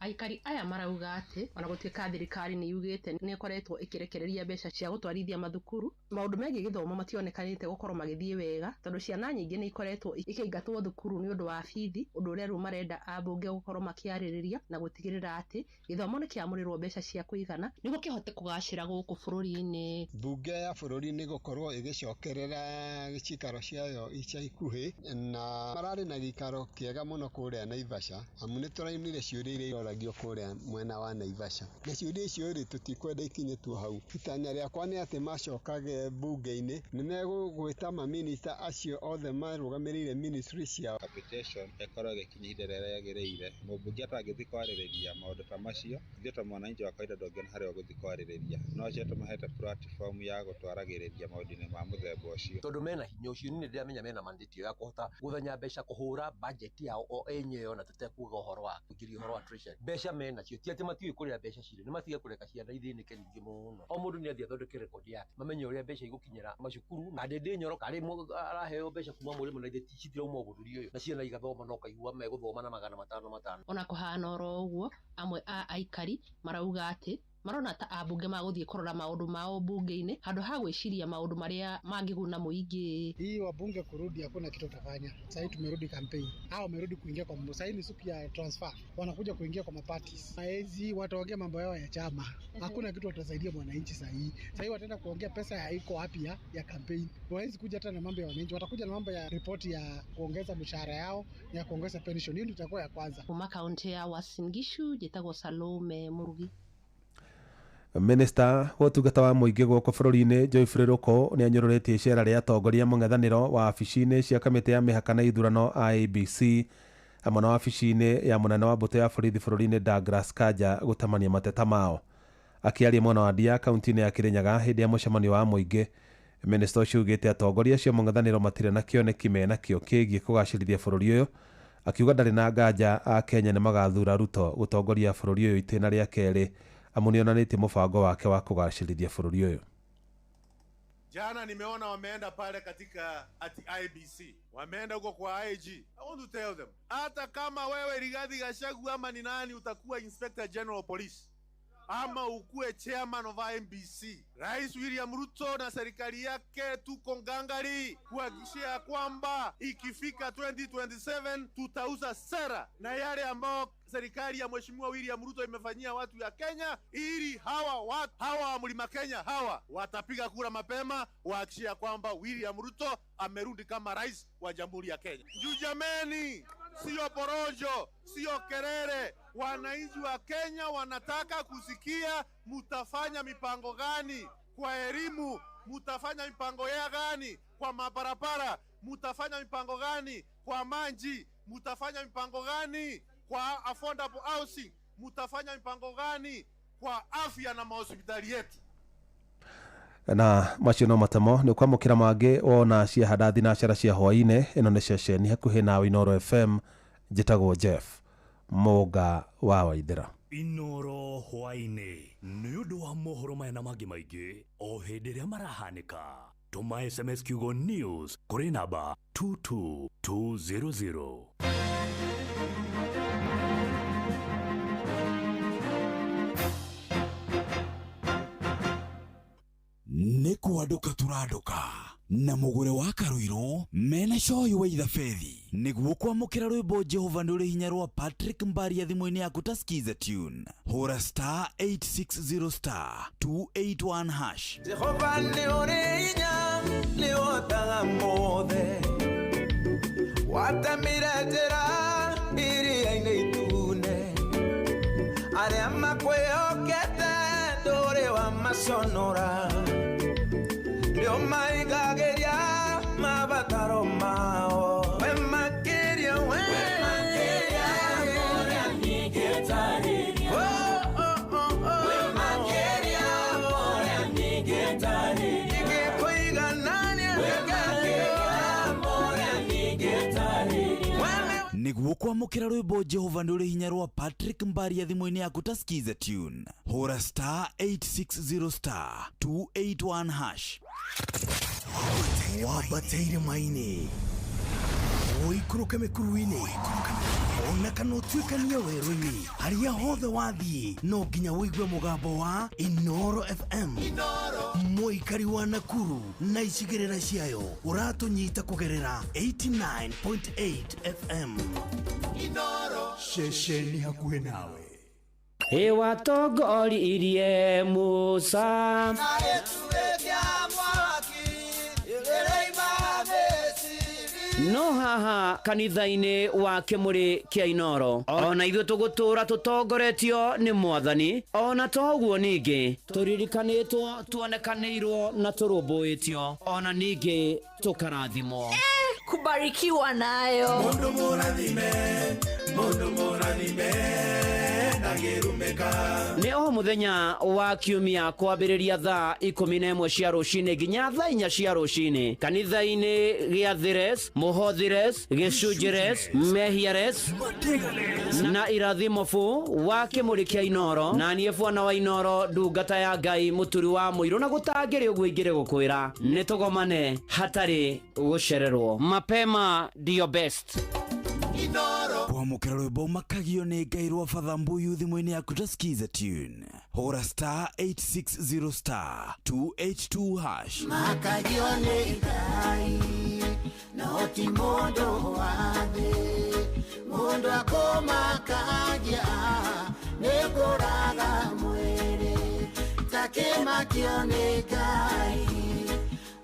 Speaker 13: Aikari aya marauga atĩ ona gũtuĩka thirikari nĩ yugĩte nĩ ĩkoretwo ĩkĩrekereria mbeca cia gũtwarithia mathukuru, maũndũ megiĩ gĩthomo mationekanĩte gũkorwo magĩthiĩ wega, tondũ ciana nyingĩ nĩ ikoretwo ikĩingatwo thukuru nĩ ũndũ wa bithi, ũndũ ũrĩa rĩu marenda ambunge gũkorwo makĩarĩrĩria na gũtigĩrĩra atĩ gĩthomo nĩ kĩamũrĩrwo mbeca cia kũigana nĩguo kĩhote kũgacĩra gũkũ bũrũri-inĩ.
Speaker 14: Mbunge ya bũrũri nĩ gũkorwo ĩgĩcokerera cikaro ciayo ica ikuhĩ, na mararĩ na gĩikaro kĩega mũno kũrĩa Naivasha, amu nĩ tũrainire ciũria iria ĩratongoragia kũrĩa mwena wa Naivasha. Na ciũria icio rĩ, tũtikwenda ikinye tu hau. Itanya rĩakwa nĩ atĩ macokage mbunge-inĩ nĩ megũgwĩta maminista acio othe marũgamĩrĩire ministry ciao.
Speaker 15: Capitation ĩkorwo ĩgĩkinya ihinda rĩrĩa rĩagĩrĩire. Mũmbunge atangĩthiĩ kwarĩrĩria maũndũ ta macio, ithuĩ ta mwananchi wa kawaida ndũngĩona harĩa ũgũthiĩ kwarĩrĩria. No acio tũmahete platform ya gũtwaragĩrĩria maũndũ-inĩ ma mũthemba ũcio.
Speaker 16: Tondũ mena hinya ũcio, niĩ nĩndĩramenya mena mandate ĩyo ya kũhota gũthenya mbeca, kũhũra budget yao o enyewe, ona tũtekuga ũhoro wa kũingĩria ũhoro wa treasury. Mbeca menacio, ti atĩ matiũĩ kũrĩa mbeca cirĩ, nĩ matige kũreka ciana ithĩnĩke nyingĩ mũno. O mũndũ nĩ athiĩ athondeke rekondi yake, mamenye ũrĩa mbeca igũkinyĩra macukuru. Na Ndĩndĩ Nyoro karĩ araheo mbeca kuma mũrĩmo na ithe citirauma bũrũri ũyũ, na ciana igathoma na ũkaigua megũthoma na 500 500.
Speaker 13: Ona kũhana oro ũguo, amwe a aikari marauga atĩ marona ta ambunge magũthiĩ kũrora maũndũ mao mbunge-inĩ handũ ha gwĩciria maũndũ marĩa mangĩguna mũingĩ.
Speaker 17: Hii wabunge kurudi, hakuna kitu tutafanya. Sasa tumerudi campaign. Hao wamerudi kuingia kwa, sasa ni siku ya transfer. Wanakuja kuingia kwa maparties. Maezi wataongea mambo yao ya chama. Hakuna kitu watasaidia mwananchi sasa hii. Sasa hii wataenda kuongea pesa ya iko wapi ya campaign. Hawezi kuja hata na mambo ya wananchi. Watakuja na mambo ya ripoti ya kuongeza mshahara yao, ya kuongeza pension. Hiyo ndio itakuwa ya kwanza.
Speaker 13: Kuma kaunti ya Uasin Gishu, njĩtagwo Salome Murugi.
Speaker 12: Minista wa ũtungata wa mũingĩ gũkũ bũrũri-inĩ Geoffrey Ruku nĩ anyũrũrĩtie icera rĩa atongoria mũng'ethanĩro wa wabici-inĩ cia kamĩtĩ ya mĩhaka na ithurano IEBC hamwe na wabici-inĩ ya mũnene wa mbũtũ ya borithi bũrũri-inĩ Douglas Kanja gũtamania mateta mao. Akĩaria mwena wa Ndia, kaunti-inĩ ya Kirinyaga, hĩndĩ ya mũcemanio wa mũingĩ, minista ũcio augĩte atongoria acio mũng'ethanĩro matirĩ na kĩoneki menakĩo kĩgiĩ kũgacĩrithia bũrũri ũyũ, akiuga ndarĩ na nganja a Kenya nĩ magathura Ruto gũtongoria bũrũri ũyũ itĩna rĩa kerĩ, amu nĩonanĩtie mũbango wake wa kũgacĩrithia bũrũri ũyũ.
Speaker 18: Jana nimeona wameenda pale katika ati IEBC, wameenda huko kwa IG. I want to tell them, hata kama wewe Rigathi Gachagua ama ni nani utakuwa Inspector General of Police ama ukuwe chairman of IEBC, Rais William Ruto na serikali yake tuko ngangari kuhakikishia kwamba ikifika 2027 tutauza sera na yale ambao serikali ya Mheshimiwa William Ruto imefanyia watu ya Kenya, ili hawa watu hawa wa Mlima Kenya hawa watapiga kura mapema wahakikishia kwamba William Ruto amerudi kama rais wa Jamhuri ya Kenya. Juu jameni, sio porojo, sio kelele. Wananchi wa Kenya wanataka kusikia mutafanya mipango gani kwa elimu, mutafanya mipango ya gani kwa mabarabara, mutafanya mipango gani kwa maji, mutafanya mipango gani kwa affordable housing, mutafanya mipango gani kwa afya na mahospitali yetu.
Speaker 12: Na macio no matemo nĩ kwamũkĩra mangĩ wona ciahanda thinacara cia hwaĩ-inĩ. Ĩno nĩ ceceni hakuhĩ nawe, Inooro FM. Njĩtagwo Jeff Mũnga wa Waithĩra.
Speaker 19: Inoro hwaĩ-inĩ nĩ ũndũ wa mohoro maya na mangĩ maingĩ o hĩndĩ ĩrĩa marahanĩka, tũma SMS kiugo "news" kũrĩ namba 22200.
Speaker 4: Nĩ kwandũka tũrandũka na mũgũre wa Karũirũ mena coyi wa ithabethi nĩguo kwamũkĩra rwĩmbo "Jehova nĩ ũrĩ hinya" rwa Patrick Mbaria thimũ-inĩ yaku ta skiza tune, hũra *860*281#.
Speaker 11: Jehova nĩ ũrĩ hinya, nĩ ũhotaga mothe, watemire njĩra iria-inĩ itune, arĩa makwĩhokete ndũrĩ wa maconora, nĩũmaigagĩria mabataro mao, we makĩria, we makĩria ũrĩa ningĩtarĩria. Oh, oh, oh, oh. We makĩria ũrĩa ningĩtarĩria. Ingĩkũiganania we makĩria ũrĩa ningĩtarĩria.
Speaker 4: Nĩguo kwamũkĩra rwĩmbo "Jehova nĩ ũrĩ hinya" rwa Patrick Mbaria thimũ-inĩ yaku ta skiza tune, hũra *860*281#.
Speaker 9: Wambate irĩma-inĩ, ũikũrũke mĩkuru-inĩ, ona kana ũtuĩkanie werũ-inĩ, harĩa hothe wathiĩ no nginya ũigue mũgambo wa Inoro FM. Mũikari wa Nakuru na icigĩrĩra ciayo, ũratũnyita kũgerera 89.8 FM, ceceni hakuhĩ nawe.
Speaker 6: Ĩwatongoririe Musa
Speaker 11: na gĩtugĩ kĩa mwaki ĩrĩima Misiri.
Speaker 6: No haha kanitha-inĩ wa Kĩmũrĩ kĩa Inoro ona ithuĩ tũgũtũra tũtongoretio nĩ Mwathani, ona toguo ningĩ tũririkanĩtwo, tuonekanĩirwo na tũrũmbũĩtio, ona ningĩ tũkarathimwo.
Speaker 20: Kubarikiwa nayo.
Speaker 11: Mundu mũrathime, mundu mũrathime, ndangĩrumĩka.
Speaker 6: Nĩ o mũthenya wa kiumia kwambĩrĩria thaa 11 cia rũcinĩ nginya thaa 4 cia rũcinĩ kanitha-inĩ gĩa Thires, Mũhothires, Gĩcunjĩres, Mehiares na irathimo fu wa Kĩmũrĩ kĩa Inoro, na niĩ bwana wa Inoro, ndungata ya Ngai, mũturi wa mũirũ, na gũtangĩrĩ ũguo ingĩrĩ gũkwĩra nĩ tũgomane hatarĩ gũcererwo. Mapema ndio best.
Speaker 4: Kwamũkĩra rwĩmbo makagio nĩ Ngai rwa Father Mbuyu thimũ-inĩ yaku ta skiza tune, hũra star 860 star 282 hash.
Speaker 9: Makagio nĩ Ngai no ti mũndũ wa thĩ, mũndũ akũmakagia nĩ kũraga mwĩrĩ, takĩmakio nĩ Ngai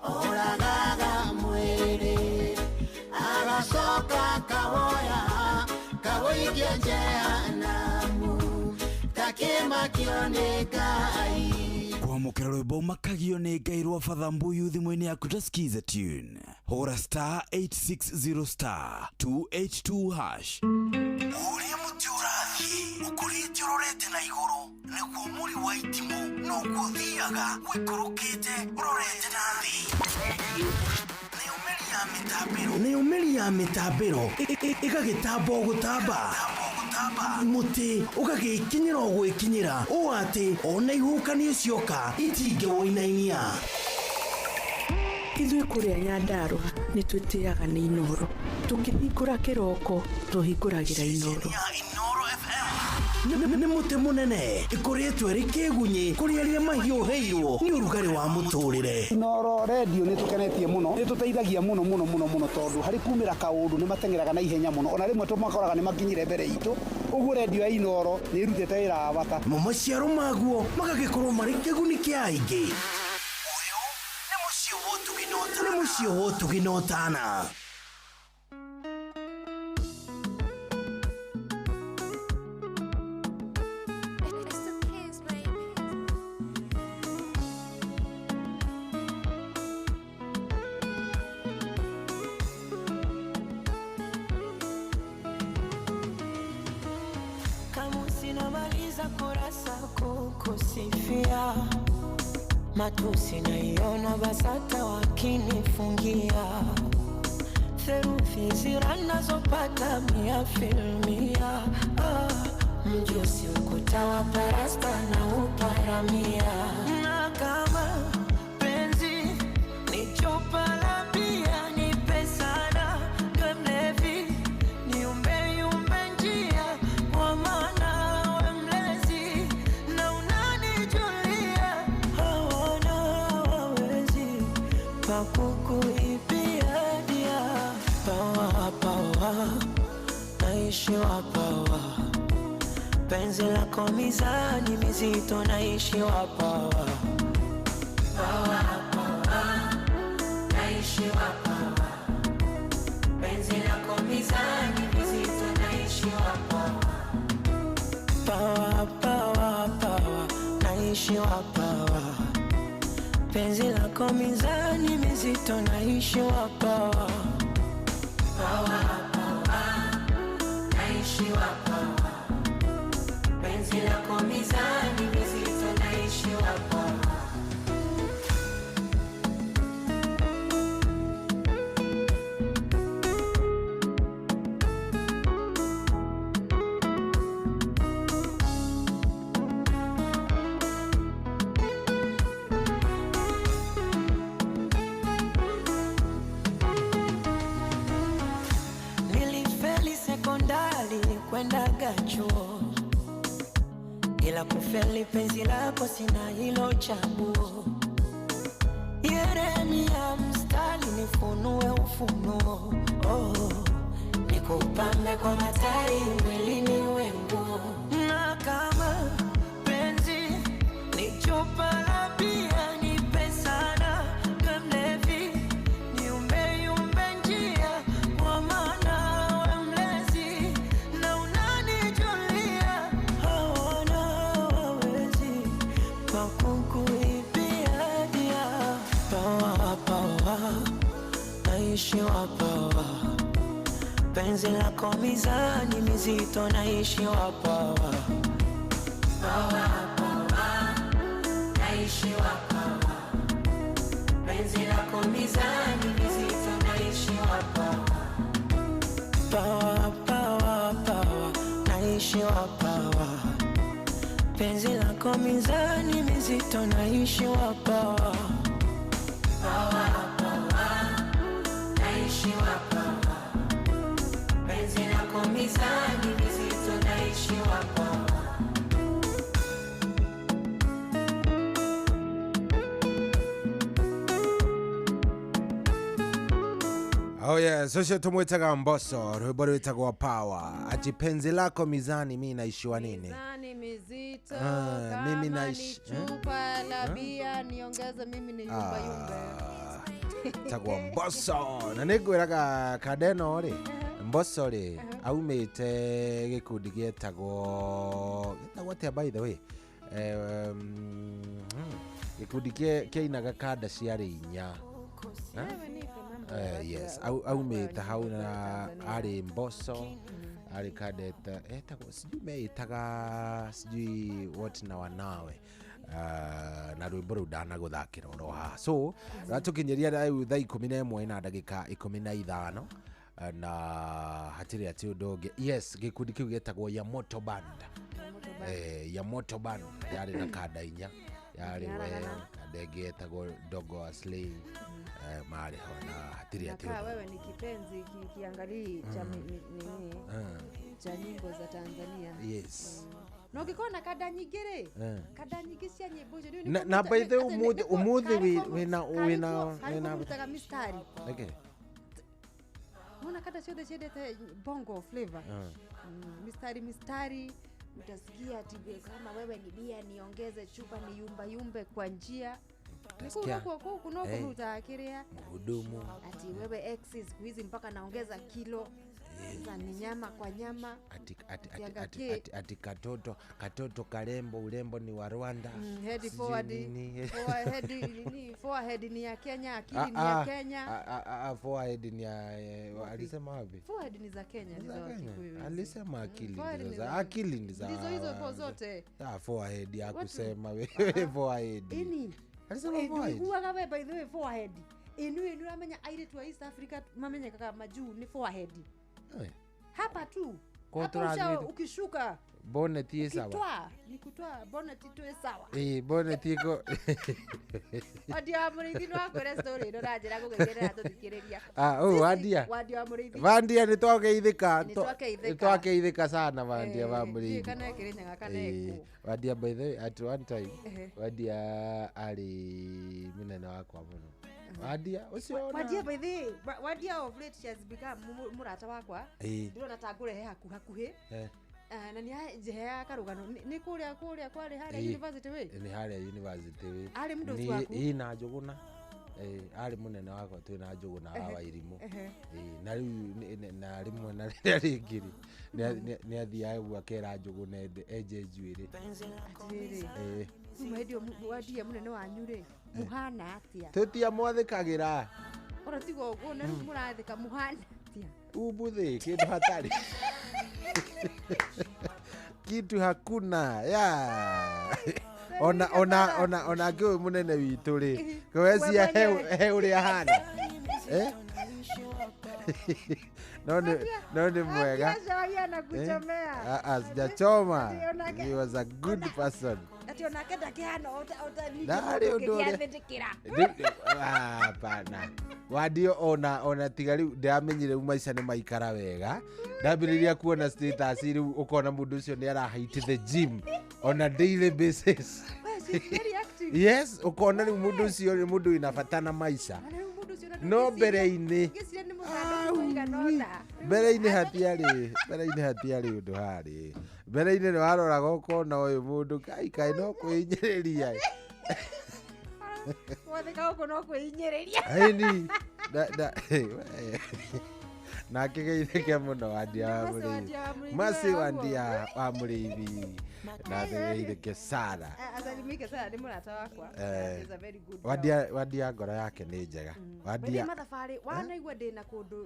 Speaker 9: oragaga mwĩrĩ, agacoka kawoya kawoikia jehanamu, takĩmakio nĩ Ngai.
Speaker 4: Kwamũkĩra rwĩmbo makagio nĩ Ngai rwa Father Mbuyu thimũ-inĩ yaku ta skiza tune, hũra star 860 star 282 hash.
Speaker 9: Ũrĩa mũtĩ ũrathiĩ ũkũrĩte ũrorete na igũrũ nĩguo mũri wa itimũ noguo ũthiaga ũikũrũkĩte ũrorete na thĩ. Nĩyo mĩri ya mĩtambĩro ĩgagĩtamba o gũtamba, mũtĩ ũgagĩkinyĩra o gwĩkinyĩra, ũũ atĩ ona ihuhũkanio cioka itingĩwũinainia.
Speaker 7: Ithuĩ kũrĩa Nyandarũa nĩ twĩtĩaga nĩ Inoro. Tũkĩhingũra kĩroko tũhingũragĩra Inoro.
Speaker 9: Nĩ mũtĩ mũnene ĩkũrĩtwo ĩrĩ kĩgunyĩ kũrĩ arĩa mahiũhĩirwo nĩ ũrugarĩ wa mũtũrĩre.
Speaker 17: Inoro redio nĩ tũkenetie mũno, nĩ tũteithagia mũno mũno mũno mũno, tondũ harĩ kumĩra kaũndũ nĩ mateng'eraga na ihenya mũno, ona rĩmwe tũmakoraga nĩ makinyire mbere itũ. Ũguo redio ya Inoro nĩ ĩrutĩte wĩra wa bata.
Speaker 9: Mo maciaro maguo magagĩkorwo marĩ kĩguni kĩa aingĩ. Ũyũ nĩ mũciĩ wa ũtugi na ũtana.
Speaker 5: Kukusifia matusi naiona basata wakinifungia, therufi zira nazopata mia filmia, mjusi ukuta wa parasta na uparamia, na kama penzi ni chupa la bia nipe sana, niwe mlevi niumbe yumbe njia, kwa maana we mlezi na unanijulia, hawana wawezi pa kukuibia dia. Pawa pawa naishi wa pawa, penzi lako mizani mizito naishi wa pawa. Pawa pawa naishi wa pawa, penzi lako mizani mizito naishi wa pawa. Pawa pawa pawa naishi wa pawa, penzi lako mizani mizito naishi wa pawa. Pawa pawa naishi wa pawa, penzi lako mizani mizito naishi wa pawa. Nilifeli sekondari kwendaga chuo, ila kufeli penzi lako sina hilo chaguo. Yeremia mstari nifunue ufunuo, oh, nikupambe kwa matari mwilini wenguo. Na kama penzi ni chupa la bia nipe sana, niwe mlevi niumbe yumbe njia, power. Penzi lako mizani mizito naishiwa power. Power, power, naishiwa power. Penzi lako mizani mizito naishiwa power. Power, power, power, naishiwa power. Penzi lako mizani mizito naishiwa power. Power, power, naishiwa power. Penzi lako mizani mizito naishiwa power.
Speaker 2: Oh yeah, sosho tumwitaga Mbosso, rwimbo rwitagwo Power. Ati penzi lako mizani mi naishiwa nini?
Speaker 3: Mizani mizito,
Speaker 2: Ah, mimi
Speaker 3: kama
Speaker 2: naishi-
Speaker 3: ni chupa la bia niongeze mimi ni yumba yumbe.
Speaker 2: Tagwo Mbosso. Na nĩngwĩraga Kadeno rĩ, Mbosso rĩ, aumĩte gĩkundi gĩetagwo atĩa by the way? Gĩkundi kĩainaga kanda ciarĩ inya.
Speaker 3: Wewe nipe mambo ya watu
Speaker 2: Yes,
Speaker 3: wa
Speaker 2: aumĩte hau
Speaker 3: nyimbo za
Speaker 2: na
Speaker 3: Tanzania.
Speaker 2: arĩ Mbosso, arĩ kandeta etagwo sijui meĩtaga sijui what na wanawe. Na rwĩmbo rũu ndanagũthakĩra oro haha. So ratũkinyĩria rĩu thaa 11 na ndagĩka 15 na hatirĩ atĩ ũndũ ũngĩ. Yes, gĩkundi kĩu gĩetagwo Yamoto Band. Yamoto Band yarĩ na kanda inya, yarĩ we
Speaker 3: Yaragana.
Speaker 2: kanda ĩngĩ yetagwo Dogo Aslay, marĩ ho na hatirĩ atĩ
Speaker 3: Nakaa
Speaker 2: ũndũ.
Speaker 3: wewe ni kipenzi kiangalii cha nini cha nyimbo za Tanzania.
Speaker 2: Yes.
Speaker 3: Na ũngĩkorwo na kanda nyingĩ rĩ, kanda nyingĩ cia nyĩmbo icio nĩ
Speaker 2: Na by the way, umuthi wĩna
Speaker 3: wĩna mistari.
Speaker 2: Okay.
Speaker 3: Mbona kanda ciothe ciendete bongo flavor? Mistari mistari utasikia ati kama wewe ni bia niongeze chupa ni yumba yumbe kwa njia.
Speaker 2: Utasikia.
Speaker 3: Kuno kuruta kiria.
Speaker 2: Mhudumu.
Speaker 3: Ati wewe exes siku hizi mpaka naongeza kilo. Sasa ni nyama kwa nyama.
Speaker 2: Ati katoto karembo, urembo ni wa Rwanda.
Speaker 3: Head
Speaker 2: Sijui
Speaker 3: forward,
Speaker 2: nini.
Speaker 3: forehead nini, forehead ni ya Kenya, akili ni ya Kenya.
Speaker 2: Forehead ni ya alisema wapi?
Speaker 3: Forehead ni za Kenya,
Speaker 2: Ni za
Speaker 3: ndizo
Speaker 2: Kenya.
Speaker 3: Kikuyu hizi.
Speaker 2: Alisema akili
Speaker 3: Forehead
Speaker 2: ndizo
Speaker 3: ni
Speaker 2: za
Speaker 3: za
Speaker 2: akili ni za
Speaker 3: ndizo hizo po zote.
Speaker 2: Forehead ya
Speaker 3: Watu-
Speaker 2: kusema wewe forehead.
Speaker 3: Ini.
Speaker 2: Alisema forehead.
Speaker 3: Huwa we by the way forehead. Inu amenya airĩtu a East Africa mamenyekaga majuu ni forehead. Hapa tu.
Speaker 2: Kwa
Speaker 3: Hapo ukishuka
Speaker 2: bonnet ĩ sawa.
Speaker 3: Ukitwaa, ni kutwaa bonnet tu ĩ sawa.
Speaker 2: Bonnet iko.
Speaker 3: Wadia wa Mũrĩithi no akwĩre story ĩno na njĩra gũgĩkerera tũthikĩrĩria.
Speaker 2: Wadia.
Speaker 3: Wadia wa Mũrĩithi.
Speaker 2: Vandia nĩ twageithĩka.
Speaker 3: Nĩ twageithĩka.
Speaker 2: Twageithĩka sana Vandia wa
Speaker 3: Ndiũĩ
Speaker 2: Mũrĩithi.
Speaker 3: kana ĩkĩrĩ kana ĩkũ.
Speaker 2: Wadia by the way at one time Wadia arĩ mũnene wakwa mũno. Wadia ũcio ona-
Speaker 3: Wadia by the way, Wadia of late she has become mũrata wakwa. Ndĩrona ta ngũrehe hakuhĩ. Na nĩ anjeheaga karũgano. Nĩ kũrĩa kwarĩ harĩa university wĩ?
Speaker 2: Nĩ harĩa university wĩ.
Speaker 3: Arĩ mũndũ ũcio waku?
Speaker 2: Na Njũgũna. Arĩ mũnene wakwa twĩ na Njũgũna wa Wairimũ. Na rĩu na rĩmwe na rĩrĩa rĩngĩ rĩ, nĩ athiaga ũguo akera Njũgũna enje njuĩrĩ.
Speaker 3: Atĩrĩrĩ. Rĩu hĩndĩ ĩyo Wadia mũnene wanyu rĩ, mũhana atĩa?
Speaker 2: Tũtiamwathĩkagĩra.
Speaker 3: Ona tiga ũguo, na rĩu mũrathĩka mũhana atĩa?
Speaker 2: Umbuthĩ kĩndũ hatarĩ. Kitu hakuna ya. Ona ngĩũĩ mũnene witũ rĩ, kwecia he ũrĩa ahana. No ni mwega. Sijachoma. He was a good person.
Speaker 3: Ati onake ndakĩhana ota
Speaker 2: Ndarĩ ũndũ ũrĩa. Hapana. Wadio ona tiga rĩu ndĩramenyire rĩu maica nĩ maikara wega. Ndambĩrĩria kuona status rĩu ũkona mũndũ ũcio nĩ arahit the gym on a daily basis.
Speaker 3: Very active.
Speaker 2: Yes, ũkona rĩu mũndũ ũcio nĩ mũndũ wĩna bata na maica. No mbere-inĩ hatiarĩ ũndũ harĩ. Mbere-inĩ nĩ waroraga ũkona ũyũ mũndũ kai kai no kwĩhinyĩrĩria.
Speaker 3: Watheka ũguo no kwĩhinyĩrĩria.
Speaker 2: Aini na akĩgeithĩke mũno Wandia wa Mũrĩithi. Mercy Wandia wa Mũrĩithi. Na geithĩke sana.
Speaker 3: Asalimike sana nĩ mũrata wakwa. Is a very good.
Speaker 2: Wadia ngoro yake nĩ njega.
Speaker 3: Wadia mathabarĩ wanaigua ndĩna kũndũ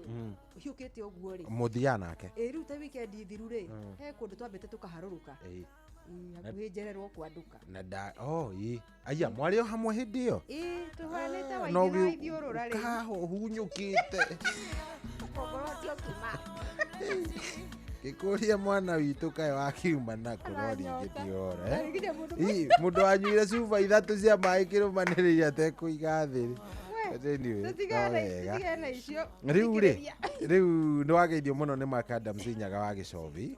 Speaker 3: hiũkĩte ũguo rĩ.
Speaker 2: Mũthia nake.
Speaker 3: Ĩ rĩu ta weekend thiru rĩ, he kũndũ twambĩte tũkaharũrũka. Hakuhĩ njererwo kwandũka.
Speaker 2: Na da oh ĩ aya mwarĩ o hamwe hĩndĩ ĩyo.
Speaker 3: Ĩ tũhanĩte waithĩ na ithiũrũra rĩ.
Speaker 2: Kaho hunyũkĩte. Gĩkũria mwana witũ kaĩ wakiuma nakũ no rĩngĩ ti ũhoro mũndũ wanyuire cuba 3 cia maĩ kĩrũmanĩrĩria atekũiga thĩ. Rĩu rĩ rĩu nĩ wageithio mũno nĩ Mark Adams Nyaga wa Gĩcobi.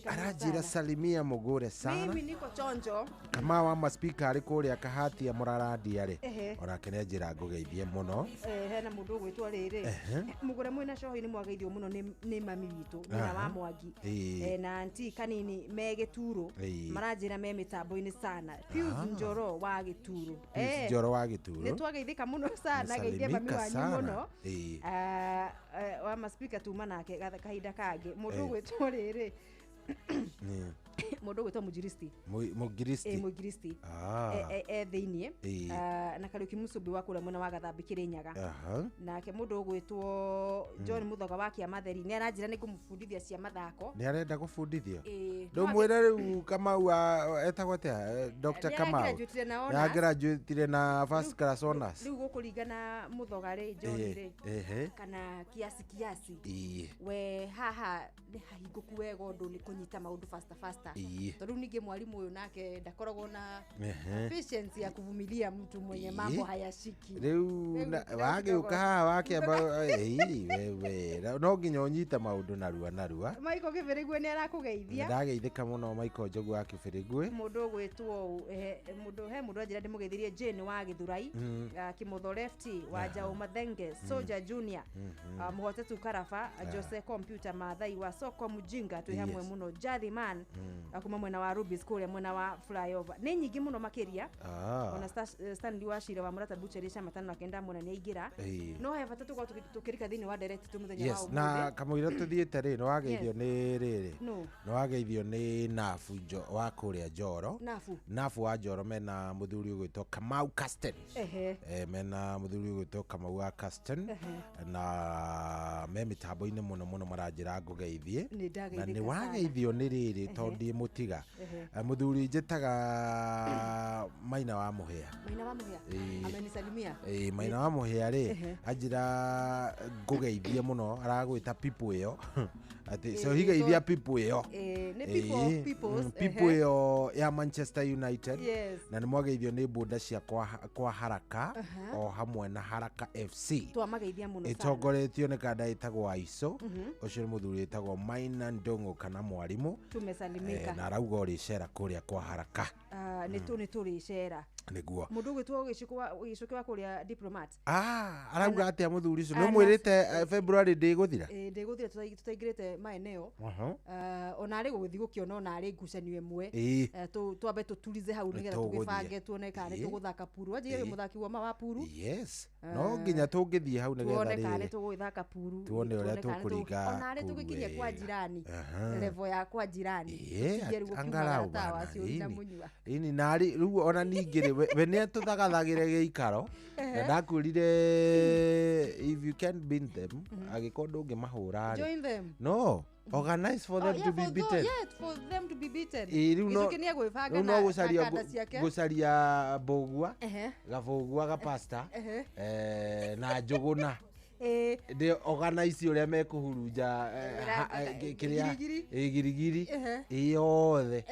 Speaker 2: Aranjĩra salimia mũgũre sana.
Speaker 3: Mimi niko chonjo.
Speaker 2: Kama wa maspika arĩ kũrĩa Kahatia mũrarandia rĩ onake nĩ anjĩra ngũgeithie mũno.
Speaker 3: Hena mũndũ ũgwĩtwo rĩrĩ mũgũre mwĩna cohi nĩ mwageithio mũno nĩ mami witũ nyina wa Mwangi na anti kanini me Gĩturo maranjĩra me mĩtambo-inĩ sana. Pius Njoro wa Gĩturo.
Speaker 2: Pius Njoro wa Gĩturo.
Speaker 3: Nĩ twageithĩka mũno sana geithie mami wanyu mũno. Wa maspika tuma nake kahinda kangĩ mũndũ ũgwĩtwo rĩrĩ mũndũ ũgwĩtwo Mũnjiristi Mũnjiristi e thĩiniĩ na Kariũki Mũcũmbĩ wa kũrĩa mwena wa Gathambi Kĩrĩnyaga. Nake mũndũ ũgwĩtwo John Mũthoga wa Kĩamatheri nĩ aranjĩra nĩ ngũmũbundithia cia mathako.
Speaker 2: Nĩ arenda gũbundithio ndũmwĩre rĩu Kamau etagwo atĩa Dr. Kamau nĩ agraduatire na first class honors.
Speaker 3: Rĩu gũkũringana Mũthoga rĩ John rĩ kana kiasi kiasi we haha nĩ hahingũku wega ũndũ nĩ kũnyita maũndũ faster faster. Tondũ ningĩ mwalimu ũyũ nake ndakoragwo na patience ya kuvumilia mtu mwenye mambo hayashiki.
Speaker 2: Rĩu wagĩũka haha wakĩamba wewe no nginya ũnyite maũndũ narua narua.
Speaker 3: Michael Kĩbĩrĩgwe nĩ arakũgeithia.
Speaker 2: Ndageithĩka mũno Michael Njogu wa Kĩbĩrĩgwe.
Speaker 3: Mũndũ ũgwĩtwo mũndũ he mũndũ anjĩra ndĩmũgeithirie Jane wa Gĩthurai, Kĩmotho Lefty wa Njaũ Mathenge, Soldier Junior, Mũhotetu Karaba, Jose Computer Maathai wa Soko Mujinga twĩ hamwe mũno, Jathi Man kuma mwena wa Rubis kũrĩa mwena wa flyover. Nĩ nyingĩ mũno makĩria. Ona Stanley wa Cira wa Mũrata Butchery cia 5 na mũna nĩ aingĩra. No he bata tũkorwo tũkĩrika thĩinĩ wa direct tu mũthenya wa ũmũthĩ.
Speaker 2: Na kamũira tũthiĩte rĩ nĩ wageithio nĩ rĩrĩ nĩ wageithio nĩ Nabu wa kũrĩa Njoro. Nabu wa Njoro mena mũthuri ũgwĩtwo Kamau Casten. Mena mũthuri ũgwĩtwo Kamau wa Casten na me mĩtambo-inĩ mũno mũno maranjĩra ngũgeithie. Na nĩ wageithio nĩ rĩrĩ tondũ ndĩ mũtiga mũthuri njĩtaga Maina wa Mũhĩa.
Speaker 3: Maina wa Mũhĩa amenisalimia.
Speaker 2: Maina wa Mũhĩa rĩ anjĩra ngũgeithie mũno aragwĩta people ĩyo atĩ so higeithia people ĩyo
Speaker 3: nĩ people of peoples
Speaker 2: people ĩyo ya Manchester United. Na nĩ mwageithio nĩ boda cia kwa Haraka o hamwe na Haraka FC
Speaker 3: twamageithia mũno sana
Speaker 2: ĩtongoretio nĩ kanda ĩtagwo Aico ũcio nĩ mũthuri ĩtagwo Maina Ndong'o kana mwarimu
Speaker 3: tumesalimika
Speaker 2: na arauga ũrĩcera kũrĩa kwa Haraka.
Speaker 3: Nĩ tũrĩcera
Speaker 2: nĩguo
Speaker 3: mũndũ ũgwĩtwo Gĩcũkĩ wa kũrĩa Diplomat
Speaker 2: arauga atĩa mũthuri ũcio nĩ ũmwĩrĩte February ndĩgũthira
Speaker 3: ndĩgũthira tũtaingĩrĩte maeneo ona arĩ gũgĩthiĩ gũkĩona ona arĩ ngucanio ĩmwe twambe tũturize hau nĩgetha tũgĩbange tuone kana nĩ tũgũthaka puru wanjĩre wĩ mũthaki woma wa puru.
Speaker 2: Yes no nginya tũngĩthiĩ hau nĩgetha
Speaker 3: tuone kana nĩ tũgũgĩthaka puru
Speaker 2: tuone ũrĩa tũkũringa
Speaker 3: ona arĩ tũgĩkinyie kwa jirani level ya kwa jirani
Speaker 2: angalau ini narĩ rĩu ona ningĩ rĩ we nĩ atũthagathagĩre gĩikaro na ndakwĩrire if you can beat them angĩkorwo ndũngĩmahũra rĩ no organize for them to be beaten.
Speaker 3: Yeah, for them to be beaten.
Speaker 2: Rĩu no gũcaria mbũgua gabũgua ga pasta na njũgũna ndĩ organize ũrĩa mekũhurunja kĩrĩa girigiri yothe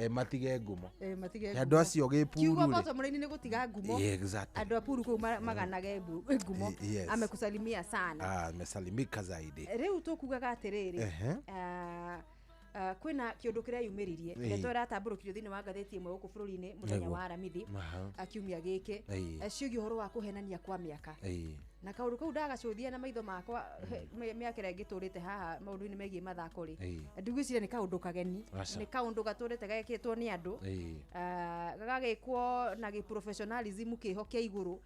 Speaker 2: matige ngumo andũ acio gĩpuru
Speaker 3: kiugo bottom line nĩ gũtiga ngumo. Andũ a puru kũu maganage ngumo. Amekusalimia sana.
Speaker 2: Amesalimika zaidi.
Speaker 3: Rĩu tũkugaga atĩrĩrĩ kwĩna kĩũndũ kĩreyumĩririe ndeto ĩratambũrũkirio thĩinĩ wa ngathĩti ĩmwe gũkũ bũrũri-inĩ mũthenya wa Aramithi kiumia gĩkĩ ciĩgiĩ ũhoro wa kũhenania kwa mĩaka na kaũndũ kau ndagacũthia na maitho makwa mĩaka ĩrĩa ngĩtũrĩte haha maũndũ-inĩ megiĩ mathako rĩ ndigwĩciria nĩ kaũndũ kageni nĩ kaũndũ gatũrĩte gekĩtwo nĩ andũ gagagĩkwo na gĩprofessionalism kĩho kĩa igũrũ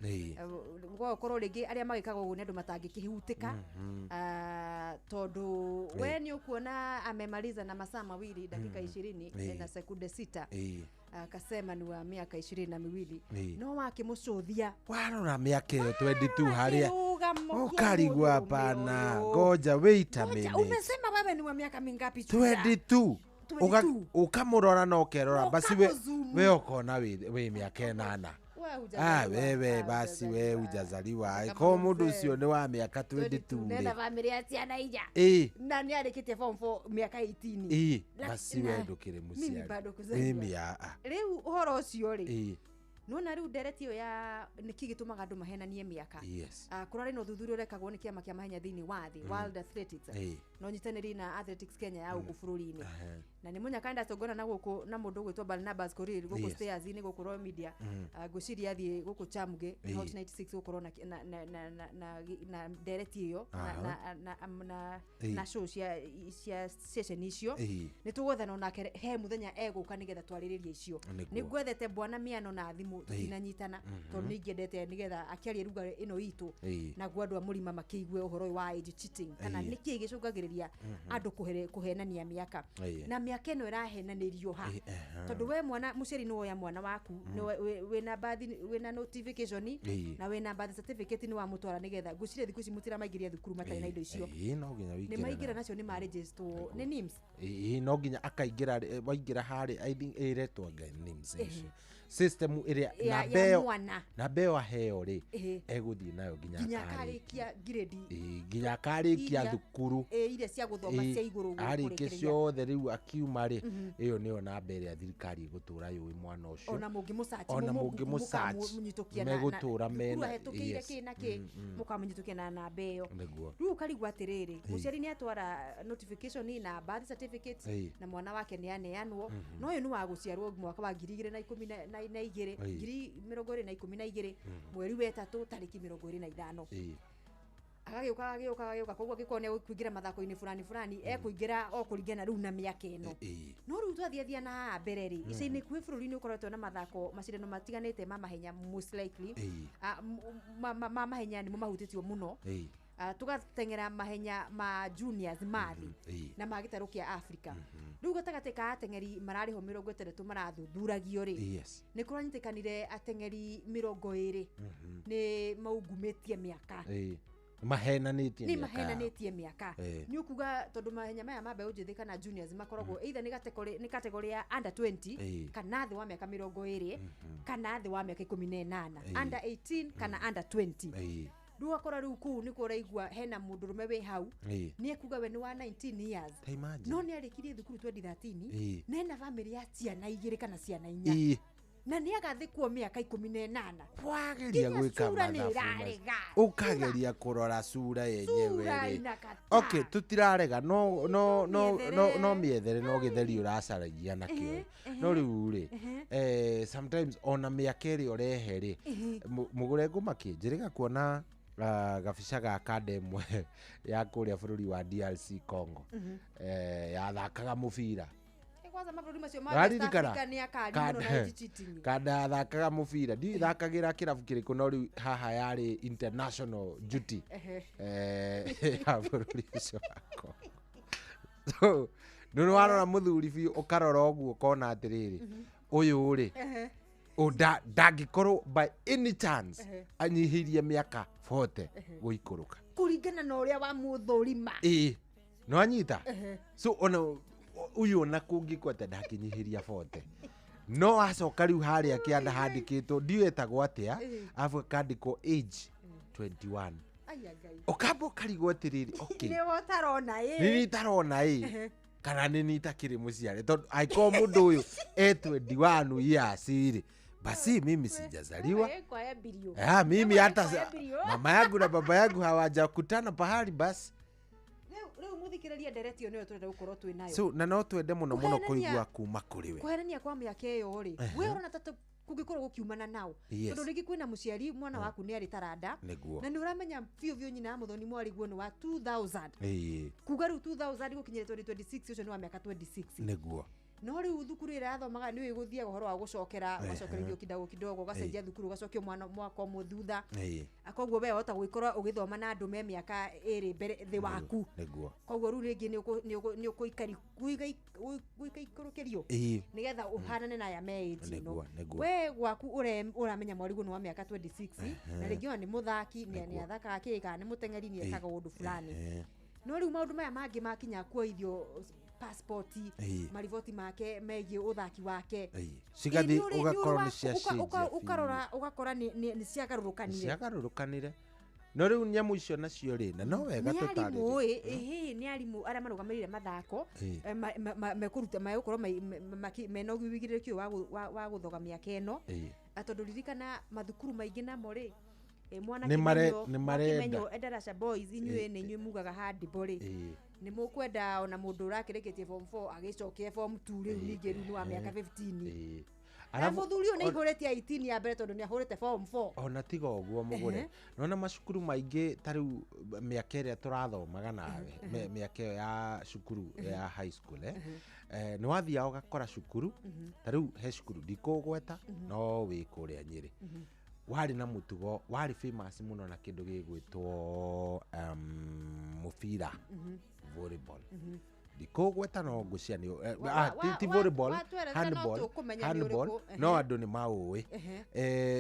Speaker 3: gũgakorwo rĩngĩ arĩa magĩkaga ũguo nĩ andũ matangĩkĩhutĩka Tondu we ni ukuona amemaliza na masaa mawili dakika 20 na sekunde 6. Akasema ni wa miaka 22. No wakimucuthia
Speaker 2: warora miaka iyo 22 haria ukarigwa hapana, ngoja wait a minute.
Speaker 3: Umesema wewe ni wa miaka mingapi?
Speaker 2: 22. Ukamurora na ukerora basi we ukona we miaka 8. Wewe basi we hujazaliwa. Ko mundu ucio ni wa miaka 22.
Speaker 3: Nenda familia ya ciana inya. Na ni arikitie form 4 miaka 18.
Speaker 2: Basi we ndukire muciari.
Speaker 3: Mimi bado kuzaliwa.
Speaker 2: Mimi a.
Speaker 3: Riu uhoro ucio ri. Nona riu ndereti iyo ya niki gitumaga andu mahenanie miaka.
Speaker 2: Yes.
Speaker 3: Kurari no thuthuria urekagwo ni kiama kia mahenya thiini wa thi World Athletics. No nyitaniri na Athletics Kenya ya guku bururi-ini. Na ni munyaka ndatongona na guku na mundu gwitwo Barnabas Korir guku stairs ini guku Royal Media. Ngwiciria athie guku Chamuge Hot 96 gukorwo na na na na na ndereti iyo na na na show cia session icio. Ni tugwethana onake he muthenya eguka nigetha twariririe icio. Ni ngwethete bwana Miano na thimu tutinanyitana tondu ningiendete nigetha akiarie ruga ino itu naguo andu a murima makiigue uhoro wa age cheating kana niki gicungagiriria andu kuhenania miaka na miaka ino irahenanirio ha tondu we mwana muciari ni woya mwana waku wina birth wina notification na wina birth certificate ni wamutwara nigetha ngwiciria thiku ici mutira maingiria thukuru matari na indo icio.
Speaker 2: No nginya
Speaker 3: wikire ni maingira nacio ni ma register ni NIMS.
Speaker 2: No nginya akaingira waingira hari I think iretwo NIMS icio system ĩrĩa na mbeo aheo rĩ egũthiĩ nayo nginya
Speaker 3: akarikia grade
Speaker 2: nginya akarikia thukuru
Speaker 3: iria cia gũthoma cia igũrũ
Speaker 2: arĩkia ciothe rĩu akiuma rĩ ĩyo nĩyo namba ĩrĩa thirikari ĩgũtũra yũĩ mwana ũcio
Speaker 3: ona mũngĩmũsearch
Speaker 2: megũtũra mena
Speaker 3: hetũkĩire kĩ na kĩ mũkamũnyitũkia na namba ĩyo. Rĩu ũkarigwo atĩrĩrĩ mũciari nĩ atwara notification na birth certificate na mwana wake nĩ aneanwo no ũyũ nĩ wa gũciarwo mwaka wa 2012 2012 mweri wa 3 tariki 25. Agagĩũka koguo angĩkorwo nĩ egũkũingĩra mathako-inĩ fulani fulani ekũingĩra o kũringana rĩu na mĩaka ĩno. No rĩu twathiathia na haha mbere rĩ ica-inĩ kuhĩ bũrũri-inĩ ũkoretwo na mathako macindano matiganĩte ma mahenya most likely ma mahenya nĩmo mahutĩtio mũno. Tugateng'era mahenya ma juniors mathi na ma gĩtarũ kĩa Africa. Rĩu gatagatĩ ka ateng'eri mararĩho 60 marathuthuragio rĩ nĩ kũranyitĩkanire ateng'eri 20 nĩ maungumĩtie mĩaka.
Speaker 2: Mahenanĩtie
Speaker 3: mĩaka. Nĩ ũkuga tondũ mahenya maya ma mbeũ njĩthĩ kana juniors makoragwo either nĩ category ya under 20 kana thĩ wa mĩaka 20 kana thĩ wa mĩaka 18, under 18 kana under 20. Rĩu akora rĩu kũu nĩkuo ũraigua hena mũndũrũme wĩ hau nĩ ekuga we nĩ wa 19 years no nĩ arĩkirie thukuru 2013 na ena bamĩrĩ ya ciana 2 kana ciana 4 na nĩ agathĩkwo mĩaka 18.
Speaker 2: Wageria gwĩka mathabu ũkageria kũrora cura yenyewe rĩ. Okay, tutirarega no no no no no mĩethere no gĩtheri ũracaragia nakĩo. No rĩu rĩ sometimes ona mĩaka ĩrĩa ũrehe rĩ mũgũre ngũmakie njĩrĩga kuona gabica ga kanda ĩmwe ya kũrĩa bũrũri wa DRC Congo yathakaga mũbira.
Speaker 3: Kwanza mabũrũri macio ma West Africa nĩ akari mũno na age cheating.
Speaker 2: Kanda yathakaga mũbira ndithakagĩra kĩrabu kĩrĩkũ no rĩu haha yarĩ international duty ya bũrũri ũcio wa Congo. So nĩ warora mũthuri biũ ũkarora ũguo ũkona atĩrĩrĩ ũyũ rĩ ndangĩkorwo by any chance anyihĩirie mĩaka 40 gũikũrũka
Speaker 3: kũringana na ũrĩa wa mũthũrima.
Speaker 2: No anyita so ona uyu ona kũngĩkwo atĩa ndakinyihiria 40 no acoka rĩu harĩa kĩanda handĩkĩtwo ndiũ etagwo atĩa arabu akandĩkwo age 21. Ũkamba ũkarigwo atĩrĩrĩ okay
Speaker 3: nĩwe ũtarona ĩ
Speaker 2: nĩ itarona ĩ kana nĩ itakĩrĩ mũciare tondũ angĩkorwo mũndũ ũyũ e 21 years rĩ basi mimi sijazaliwa. Mimi hata mama yangu na baba yangu hawajakutana pahali basi.
Speaker 3: Rĩu mũthikĩrĩria ndereti ĩyo nĩyo tũrenda gũkorwo twĩ nayo.
Speaker 2: So na no twende mũno mũno kũigua kuma kũrĩ we.
Speaker 3: Kũhenania kwa mĩaka ĩyo rĩ we ũrona ta kũngĩkorwo gũkiumana nao tondũ rĩngĩ kwĩna mũciari mwana waku nĩ arĩ taranda na nĩ ũramenya biũ biũ nyina wa Mũthoni mwarĩguo nĩ wa 2000 kuga rĩu 2000 gũkinyĩra 2026 ũcio nĩ wa mĩaka 26
Speaker 2: nĩguo.
Speaker 3: No rĩu thukuru ĩrĩa athomaga nĩ ĩgũthiaga ũhoro wa gũcokera ũgacokererio kidogo kidogo ũgacenjia thukuru ũgacokio mwana mwaka ũmwe thutha. Koguo we wahota gũgĩkorwo ũgĩthoma na andũ me mĩaka ĩrĩ mbere thĩ waku.
Speaker 2: Nĩguo.
Speaker 3: Koguo rĩu rĩngĩ nĩ ũkũikarũkĩrio nĩgetha ũhanane na aya me age ĩno.
Speaker 2: Nĩguo.
Speaker 3: We gwaku ũramenya mwarigũ nĩ wa mĩaka 26 na rĩngĩ ona nĩ mũthaki nĩ athakaga kĩ kana nĩ mũteng'eri nĩ ekaga ũndũ fulani. No rĩu maũndũ maya mangĩ makinya kuoithio passport mariboti make megiĩ ũthaki wake
Speaker 2: cigathi ũgakorwo nĩ ciacenjia
Speaker 3: ũkarora ũgakora nĩ ciagarũrũkanire.
Speaker 2: Ciagarũrũkanire. No rĩu nyamũ icio nacio rĩ na no wega
Speaker 3: tũtarĩrie. Nĩ arimũ arĩa marũgamĩrĩire mathako mekũruta megũkorwo mena ũigĩrĩrĩki ũyũ wa gũthoga mĩaka ĩno tondũ ririkana mathukuru maingĩ namo rĩ mwana kimenyo Endarasha Boys inyuĩ nĩ inyuĩ mugaga handball rĩ nĩ mũkwenda ona mũndũ ũrakĩrĩkĩtie form 4 agĩcokie form 2 rĩu ningĩ rĩu nĩ wa mĩaka 15. Arabu mũthuri ũyũ nĩ aihũrĩtie 18 ya mbere tondũ nĩ ahũrĩte form 4.
Speaker 2: Ona tiga ũguo mũgũre. Nona macukuru maingĩ ta rĩu mĩaka ĩrĩa tũrathomaga nawe mĩaka ĩyo ya cukuru ya high school nĩ wathiaga ũgakora cukuru ta rĩu he cukuru ndikũgweta no wĩ kũrĩa Nyĩrĩ warĩ na mũtugo warĩ famous mũno na kĩndũ gĩgwĩtwo mũbira volleyball. Ndikũgweta no ngũcia nĩ ti volleyball, handball no andũ nĩ maũĩ.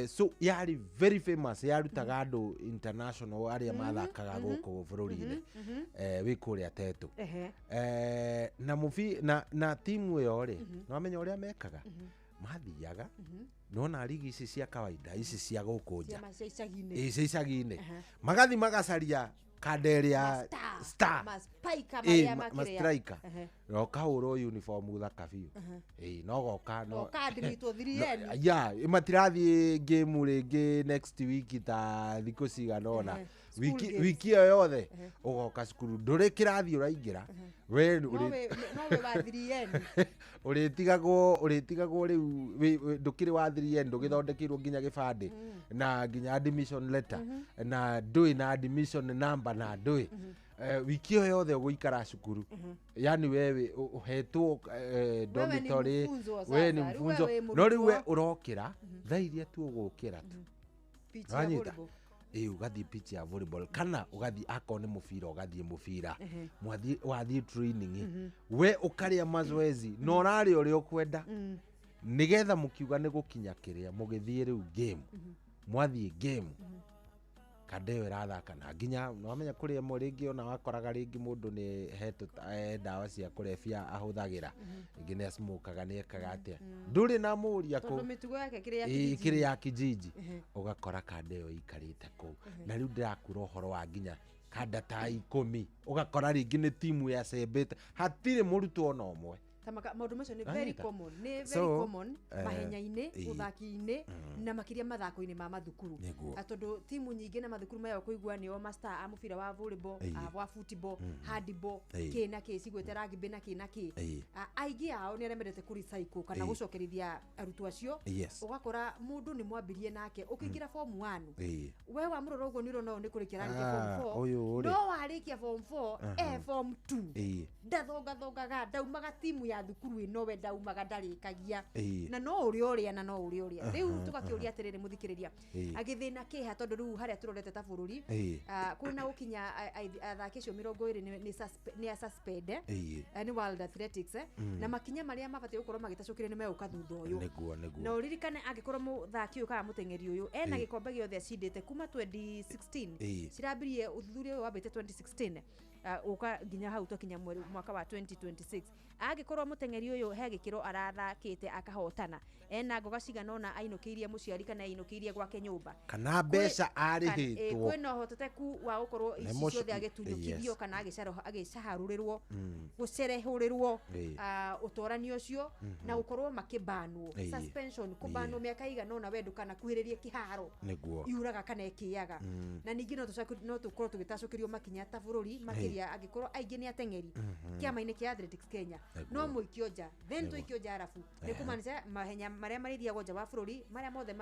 Speaker 2: So yarĩ very famous yarutaga andũ international arĩa mathakaga gũkũ bũrũri-inĩ wĩ kũrĩa Tetu. Na na timu ĩyo rĩ nĩ wamenya ũrĩa mekaga mathiaga nona rigi ici cia kawaida ici cia gũkũ nja cia icagi-inĩ magathi magacaria kanderia star mastriker no kahũrwo uniform thaka biũ no goka no ya matirathiĩ game rĩngĩ next week ta thikũ cigana ũna wiki ĩyo yothe ũgoka cukuru ndũrĩ kĩrathi ũraingĩra we ũrĩtigagwo rĩu ndũkĩrĩ wa 3N ndũgĩthondekeirwo nginya gĩbandĩ na nginya admission letter na ndũĩ na admission number na ndũĩ wiki ĩyo yothe ũgũikara cukuru yani wewe ũhetwo dormitory we nĩ mfunzo no rĩu we ũrokĩra thaa iria tu ũgũkĩra tu wanyita ũgathiĩ pitch ya volleyball kana ũgathiĩ akorwo nĩ mũbira ũgathiĩ mũbira wathiĩ training we ũkarĩa mazoezi na ũrarĩa ũrĩa ũkwenda nĩgetha mũkiuga nĩ gũkinya kĩrĩa mũgĩthiĩ rĩu game mwathiĩ game kanda ĩyo ĩrathaka na nginya nĩwamenya kũrĩ ĩmwe rĩngĩ ona wakoraga rĩngĩ mũndũ nĩ hetwo ndawa cia kũrebia ahũthagĩra rĩngĩ nĩ acmokaga nĩ ekaga atĩa ndũrĩ na mũria kũ
Speaker 3: tondũ mĩtugo yake
Speaker 2: kĩrĩ ya kijiji ũgakora kanda ĩyo ĩikarĩte kũu na rĩu ndĩrakura ũhoro wa nginya kanda ta 10 ũgakora rĩngĩ nĩ timu yacembete hatirĩ mũrutwo ona ũmwe.
Speaker 3: Maũndũ macio nĩ very common, nĩ very common mahenya-inĩ, ũthaki-inĩ na makĩria mathako-inĩ ma mathukuru tondũ timu nyingĩ na mathukuru maya ũkũigua nĩo mastar a mũbira wa volleyball, wa football, handball, kĩ na kĩ cigwĩte rugby na kĩ na kĩ. Aingĩ ao nĩ arĩa mendete kũ recycle kana gũcokerithia arutwo acio. Ũgakora mũndũ nĩ mwambirie nake ũkĩingĩra form 1 we wamũrora ũguo nĩ ũrona ũyũ nĩ kũrĩkia ararĩkia form 4 no warĩkia form 4 e form 2 ndathongathongaga ndaumaga timu ya thukuru ĩno we ndaumaga ndarĩkagia na no ũrĩa ũrĩa na no ũrĩa ũrĩa rĩu tũgakĩũria atĩrĩrĩ mũthikĩrĩria agĩthĩna kĩha tondũ rĩu harĩa tũrorete ta bũrũri kwĩna gũkinya athaki acio 20 nĩ a suspend nĩ World Athletics na makinya marĩa mabatiĩ gũkorwo magĩtacũkĩrio nĩ megũka thutha ũyũ. Na ũririkane angĩkorwo mũthaki ũyũ kana mũteng'eri ũyũ ena gĩkombe gĩothe acindĩte kuma 2016 cirambirie ũthuthuria ũyũ wambĩte 2016 ũka nginya hau twakinya mwaka wa 2026 angĩkorwo mũteng'eri ũyũ he gĩkĩro arathakĩte akahotana ena ngoga cigana ũna ainũkĩirie mũciari kana ainũkĩirie gwake nyũmba
Speaker 2: kana mbeca arĩhĩtwo
Speaker 3: kwĩna ũhotekeku wa gũkorwo ici ciothe agĩtunyũkithio kana agĩcaharũrĩrwo gũcerehũrĩrwo ũtorani ũcio na gũkorwo makĩbanwo suspension kũbanwo mĩaka igana ũna we ndũkanakuhĩrĩrie kĩharo yuraga kana ĩkĩaga na ningĩ no tũkorwo tũgĩtacũkĩrio makinya ta bũrũri makĩria angĩkorwo aingĩ nĩ ateng'eri kĩama-inĩ kĩa Athletics Kenya no mũikio nja then tũikio nja arabu nĩ kũmaanisha mahenya marĩa marĩthiagwo nja wa bũrũri marĩa mothe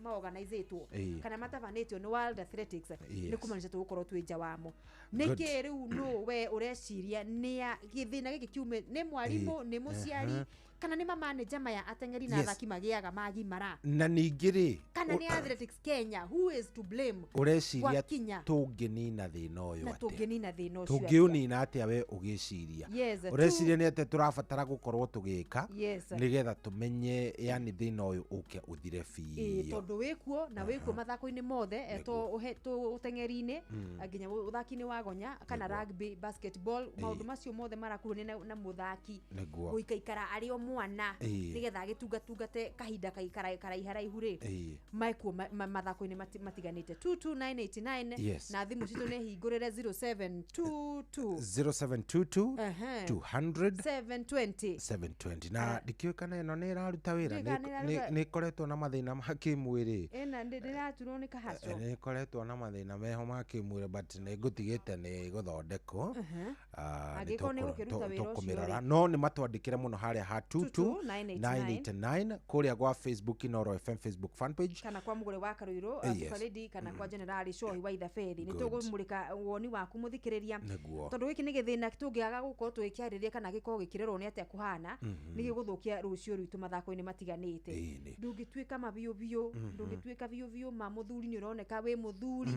Speaker 3: maorganizĩtwo kana matabanĩtio nĩ World Athletics, nĩ kumaanisha tũgũkorwo twĩ nja wamo. Nĩkĩ rĩu nũ we ũreciria nĩ gĩthĩna gĩkĩ kiume nĩ mwarimũ, nĩ mũciari, kana nĩ mamaneja maya ateng'eri na athaki magĩaga magimara?
Speaker 2: Na ningĩ rĩ,
Speaker 3: kana nĩ Athletics Kenya, who is to blame?
Speaker 2: Ũreciria tũngĩnina thĩna ũyũ
Speaker 3: na
Speaker 2: atĩa?
Speaker 3: Tũngĩnina thĩna ũcio atĩa?
Speaker 2: Tũngĩũnina atĩa we ũgĩciria? Ũreciria nĩ atĩa tũrabatara gũkorwo tũgĩka nĩgetha tũmenye yani thĩna ũyũ ũke ũthire biũ?
Speaker 3: Tondũ wĩkuo na wĩkuo mathako-inĩ mothe, to ũteng'eri-inĩ, nginya ũthaki-inĩ wa gonya kana rugby, basketball, maũndũ macio mothe marakuruhanio na mũthaki gũikaikara arĩ o mwana nĩgetha agĩtungatungate kahinda karaiharaihu rĩ, mekuo mathako-inĩ matiganĩte. 22989. Na thimũ citũ nĩ hingũrĩre 0722
Speaker 2: 0722 200
Speaker 3: 720.
Speaker 2: 720. Na ndikĩũĩ kana ĩno nĩ ĩraruta wĩra. Nĩ ĩkoretwo na mathĩna ma kĩmwĩrĩ.
Speaker 3: Ĩna ndĩraturwo nĩ kahaco.
Speaker 2: Nĩ ĩkoretwo na mathĩna meho ma kĩmwĩrĩ, but nĩ ngũtigĩte nĩ gũthondekwo.
Speaker 3: Angĩkorwo nĩ gũkĩruta wĩra ũcio,
Speaker 2: no nĩ matwandĩkĩre mũno harĩa ha 22989 kũrĩa gwa Facebook, Inooro FM Facebook fan page,
Speaker 3: kana kwa Mũgũre wa Karũirũ Lady, kana kwa General Cohi wa Ithaberi. Nĩ tũgũmũrĩka woni waku mũthikĩrĩria, tondũ gĩkĩ nĩ gĩthĩna tũngĩaga gũkorwo tũgĩkĩarĩrĩria kana gĩkorwo gĩkĩrorwo nĩ atĩa kũhana, nĩ gĩgũthũkia rũciũ rwitũ mathako-inĩ matiganĩte. Ndũngĩtuĩka mabiũ biũ, ndũngĩtuĩka biũ biũ ma mũthuri, nĩ ũroneka wĩ mũthuri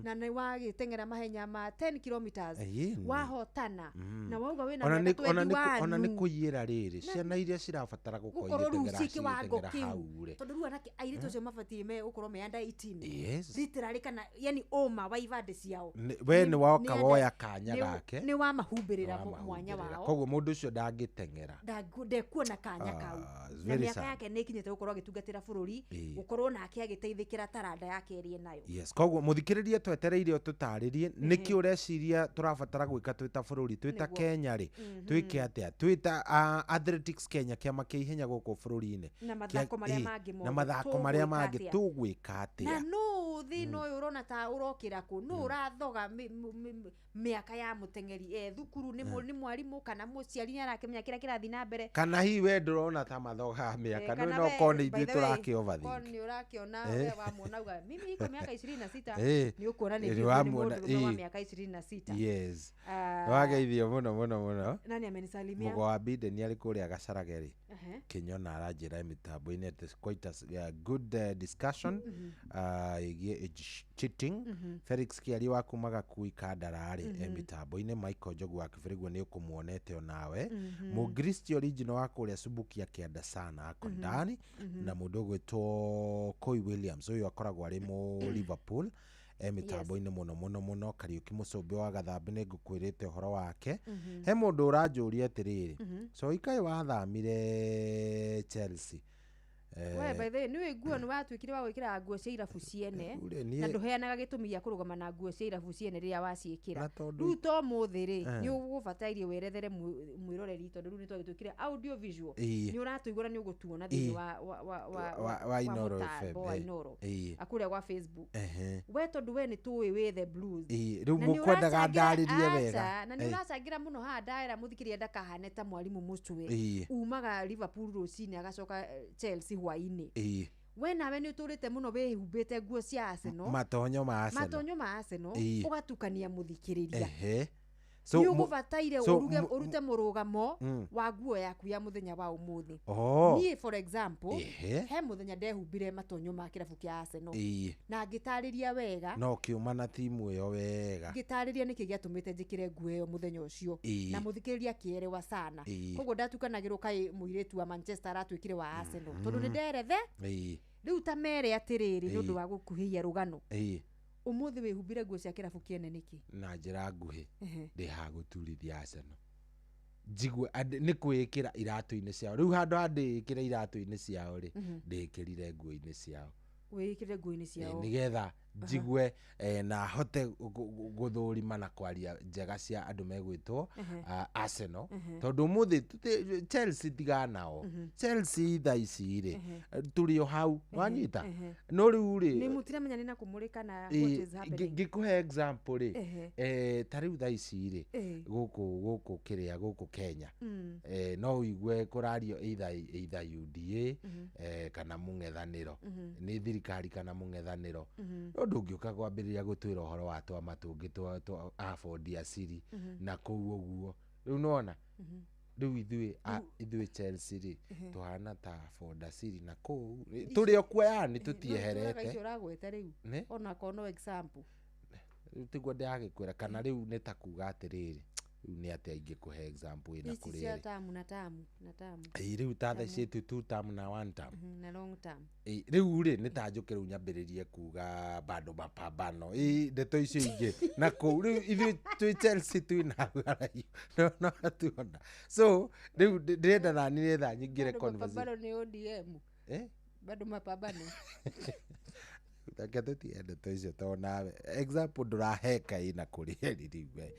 Speaker 3: na nĩ wagĩteng'era mahenya ma 10 kilometers wahotana na wauga wĩna mĩaka 21.
Speaker 2: Ona nĩ kũiyĩra rĩrĩ ciana iria cirabatara gũkorwo
Speaker 3: rĩu ci kĩwango kĩu, tondũ rĩu anake airĩtu acio mabatiĩ me gũkorwo me under 18 literally, kana yani ũma wa ibandĩ ciao.
Speaker 2: We nĩ woka woya kanya gake,
Speaker 3: nĩ wamahumbĩrĩra mwanya wao,
Speaker 2: koguo mũndũ ũcio ndangĩteng'era,
Speaker 3: ndekuona kanya kau, na mĩaka yake nĩ ĩkinyĩte gũkorwo agĩtungatĩra bũrũri, gũkorwo nake agĩteithĩkĩra taranda yake ĩrĩa nayo.
Speaker 2: Yes, koguo mũthikĩrĩria twetereire ũtũtarĩrie nĩkĩ ũreciria tũrabatara gwĩka twĩ ta bũrũri, twĩ ta Kenya rĩ, twĩke atĩa twĩ ta Athletics Kenya, kĩama kĩa ihenya gũkũ bũrũri-inĩ,
Speaker 3: na mathako marĩa mangĩ mothe,
Speaker 2: na mathako marĩa mangĩ tũgwĩka atĩa?
Speaker 3: Na nũ thĩna ũyũ ũrona ta ũrokĩra kũ? Nũ ũrathoga mĩaka ya mũteng'eri thukuru? Nĩ mwarimũ kana mũciari nĩ arakĩmenya kĩrĩa kĩrathiĩ na mbere?
Speaker 2: Kana hihi we ndũrona ta mathogaga mĩaka? Nĩ no korwo nĩ ithuĩ tũrakĩ overthink.
Speaker 3: Nĩ ũrakĩona we wamuona uga mimi iko miaka 26, nĩ ũkuona nĩ mũndũrũme wa miaka 26.
Speaker 2: Yes, nĩwageithio mũno mũno mũno.
Speaker 3: Nani amenisalimia?
Speaker 2: Mũgo wa Biden arĩ kũrĩa Gacarage rĩ, Kĩnyona aranjĩra mĩtambo-inĩ atĩ quite a good discussion ĩgiĩ age cheating. Felix Kĩaria wa kuma Gakui Kandara rĩ, mĩtambo-inĩ. Michael Njogu wa Kĩbĩrĩguo nĩ ũkũmuonete onawe. Mũngristi original wa kũrĩa Subukia Kĩanda sana ako ndani, na mũndũ ũgwĩtwo Koi Williams, ũyũ akoragwo arĩ mũ Liverpool, mĩtambo-inĩ mũno mũno mũno. Kariũki Mũcũmbĩ wa Gathambi nĩ ngũkwĩrĩte ũhoro wake. He mũndũ ũranjũria atĩrĩrĩ, Cohi kaĩ wathamire Chelsea?
Speaker 3: We by the way, nĩ nguo nĩ watuĩkire wa gwĩkĩra nguo cia irabu ciene, na ndũheanaga gĩtũmi gĩa kũrũgama na nguo cia irabu ciene rĩrĩa waciĩkĩra. Rĩu to mũthĩ rĩ, nĩ ũgũbatairie werethere mwĩroreri, tondũ rĩu nĩ twagĩtuĩkire audio visual, nĩ ũratũigua na nĩ ũgũtuona thĩinĩ wa
Speaker 2: Inooro FM
Speaker 3: wa Inooro kũrĩa gwa Facebook. We tondũ we nĩ tũĩ wĩ the blues,
Speaker 2: rĩu mũkwendaga ndarĩrie wega,
Speaker 3: na nĩ ũracangĩra mũno haha ndaera mũthikĩrĩria ndakahane ta mwarimũ Mũcwe umaga Liverpool rũcinĩ agacoka Chelsea hwainĩ. We nawe nĩ ũtũrĩte mũno wĩhumbĩte nguo cia Arsenal,
Speaker 2: matonyo ma Arsenal,
Speaker 3: matonyo ma Arsenal, ũgatukania mũthikĩrĩria. Nĩ ũgũbataire ũrute mũrũgamo wa nguo yaku ya mũthenya wa ũmũthĩ. Niĩ for example, he mũthenya ndehumbire matonyo ma kĩrabu kĩa Arsenal na ngĩtarĩria wega,
Speaker 2: no kĩuma na timu ĩyo wega,
Speaker 3: ngĩtarĩria nĩkĩ gĩatũmĩte njĩkĩre nguo ĩyo mũthenya ũcio, na mũthikĩrĩria akĩerewa sana. Koguo ndatukanagĩrwo kaĩ mũirĩtu wa Manchester aratuĩkire wa Arsenal, tondũ nĩ nderethe. Rĩu ta mere atĩrĩrĩ, nĩ ũndũ wa gũkuhĩhia rũgano, ũmũthĩ wĩhumbire nguo cia kĩrabu kĩene nĩkĩ?
Speaker 2: Na njĩra nguhĩ, ndĩ haha gũturithia Arsenal, njigue nĩ kwĩĩkĩra iratũ-inĩ ciao. Rĩu handũ ha ndĩĩkĩre iratũ-inĩ ciao rĩ, ndĩĩkĩrire nguo-inĩ ciao.
Speaker 3: Wĩĩkĩrire nguo-inĩ ciao
Speaker 2: nĩgetha Njigue na hote gũthũrima na kwaria njega cia andũ megwĩtwo Arsenal, tondũ ũmũthĩ Chelsea tiganao. Chelsea thaa ici rĩ, tũrĩ o hau wanyita, no rĩu rĩ
Speaker 3: Nĩ mũtiramenya nĩ na kũmũrĩ kana what is happening.
Speaker 2: Ngĩkũhe example rĩ, ta rĩu thaa ici rĩ, gũkũ kĩrĩa gũkũ Kenya, no ũigue kũrario either UDA kana mũng'ethanĩro, nĩ thirikari kana mũng'ethanĩro, no ndũngĩũka kwambĩrĩria gũtwĩra ũhoro wa twama tũngĩ twa abondi aciri na kũu ũguo. Rĩu nĩwona rĩu ithuĩ ithuĩ Chelsea rĩ, tũhana ta Ford Asili na kũu tũrĩ o kuo, yani
Speaker 3: Icio
Speaker 2: tũtieherete.
Speaker 3: Ũragweta rĩu
Speaker 2: Nĩ?
Speaker 3: Onakorwo no example.
Speaker 2: Rĩu tiguo ndĩragĩkwĩra, kana rĩu nĩ ta kuga atĩrĩrĩ, rĩu nĩ atĩa ingĩkũhe example ĩna
Speaker 3: Ici
Speaker 2: kũrĩ
Speaker 3: cia
Speaker 2: rĩ
Speaker 3: tamu na tamu na tamu.
Speaker 2: Ĩ, rĩu ta thaa ici two term na one term.
Speaker 3: Na long term.
Speaker 2: Ĩ, rĩu rĩ, nĩ ta njũke rĩu nyambĩrĩrie kuga bado mapambano, ĩ ndeto icio ingĩ na kũu. Rĩu ithuĩ twĩ Chelsea, twĩ na haraihu no tuona. So rĩu ndĩrenda nani nĩgetha nyingĩre
Speaker 3: Bado
Speaker 2: conversation.
Speaker 3: mapambano nĩ ODM.
Speaker 2: Eh?
Speaker 3: Bado mapambano.
Speaker 2: Reke tũtige ndeto icio tondũ nawe example ndũraheka ĩna kũrĩ eri. Rĩu we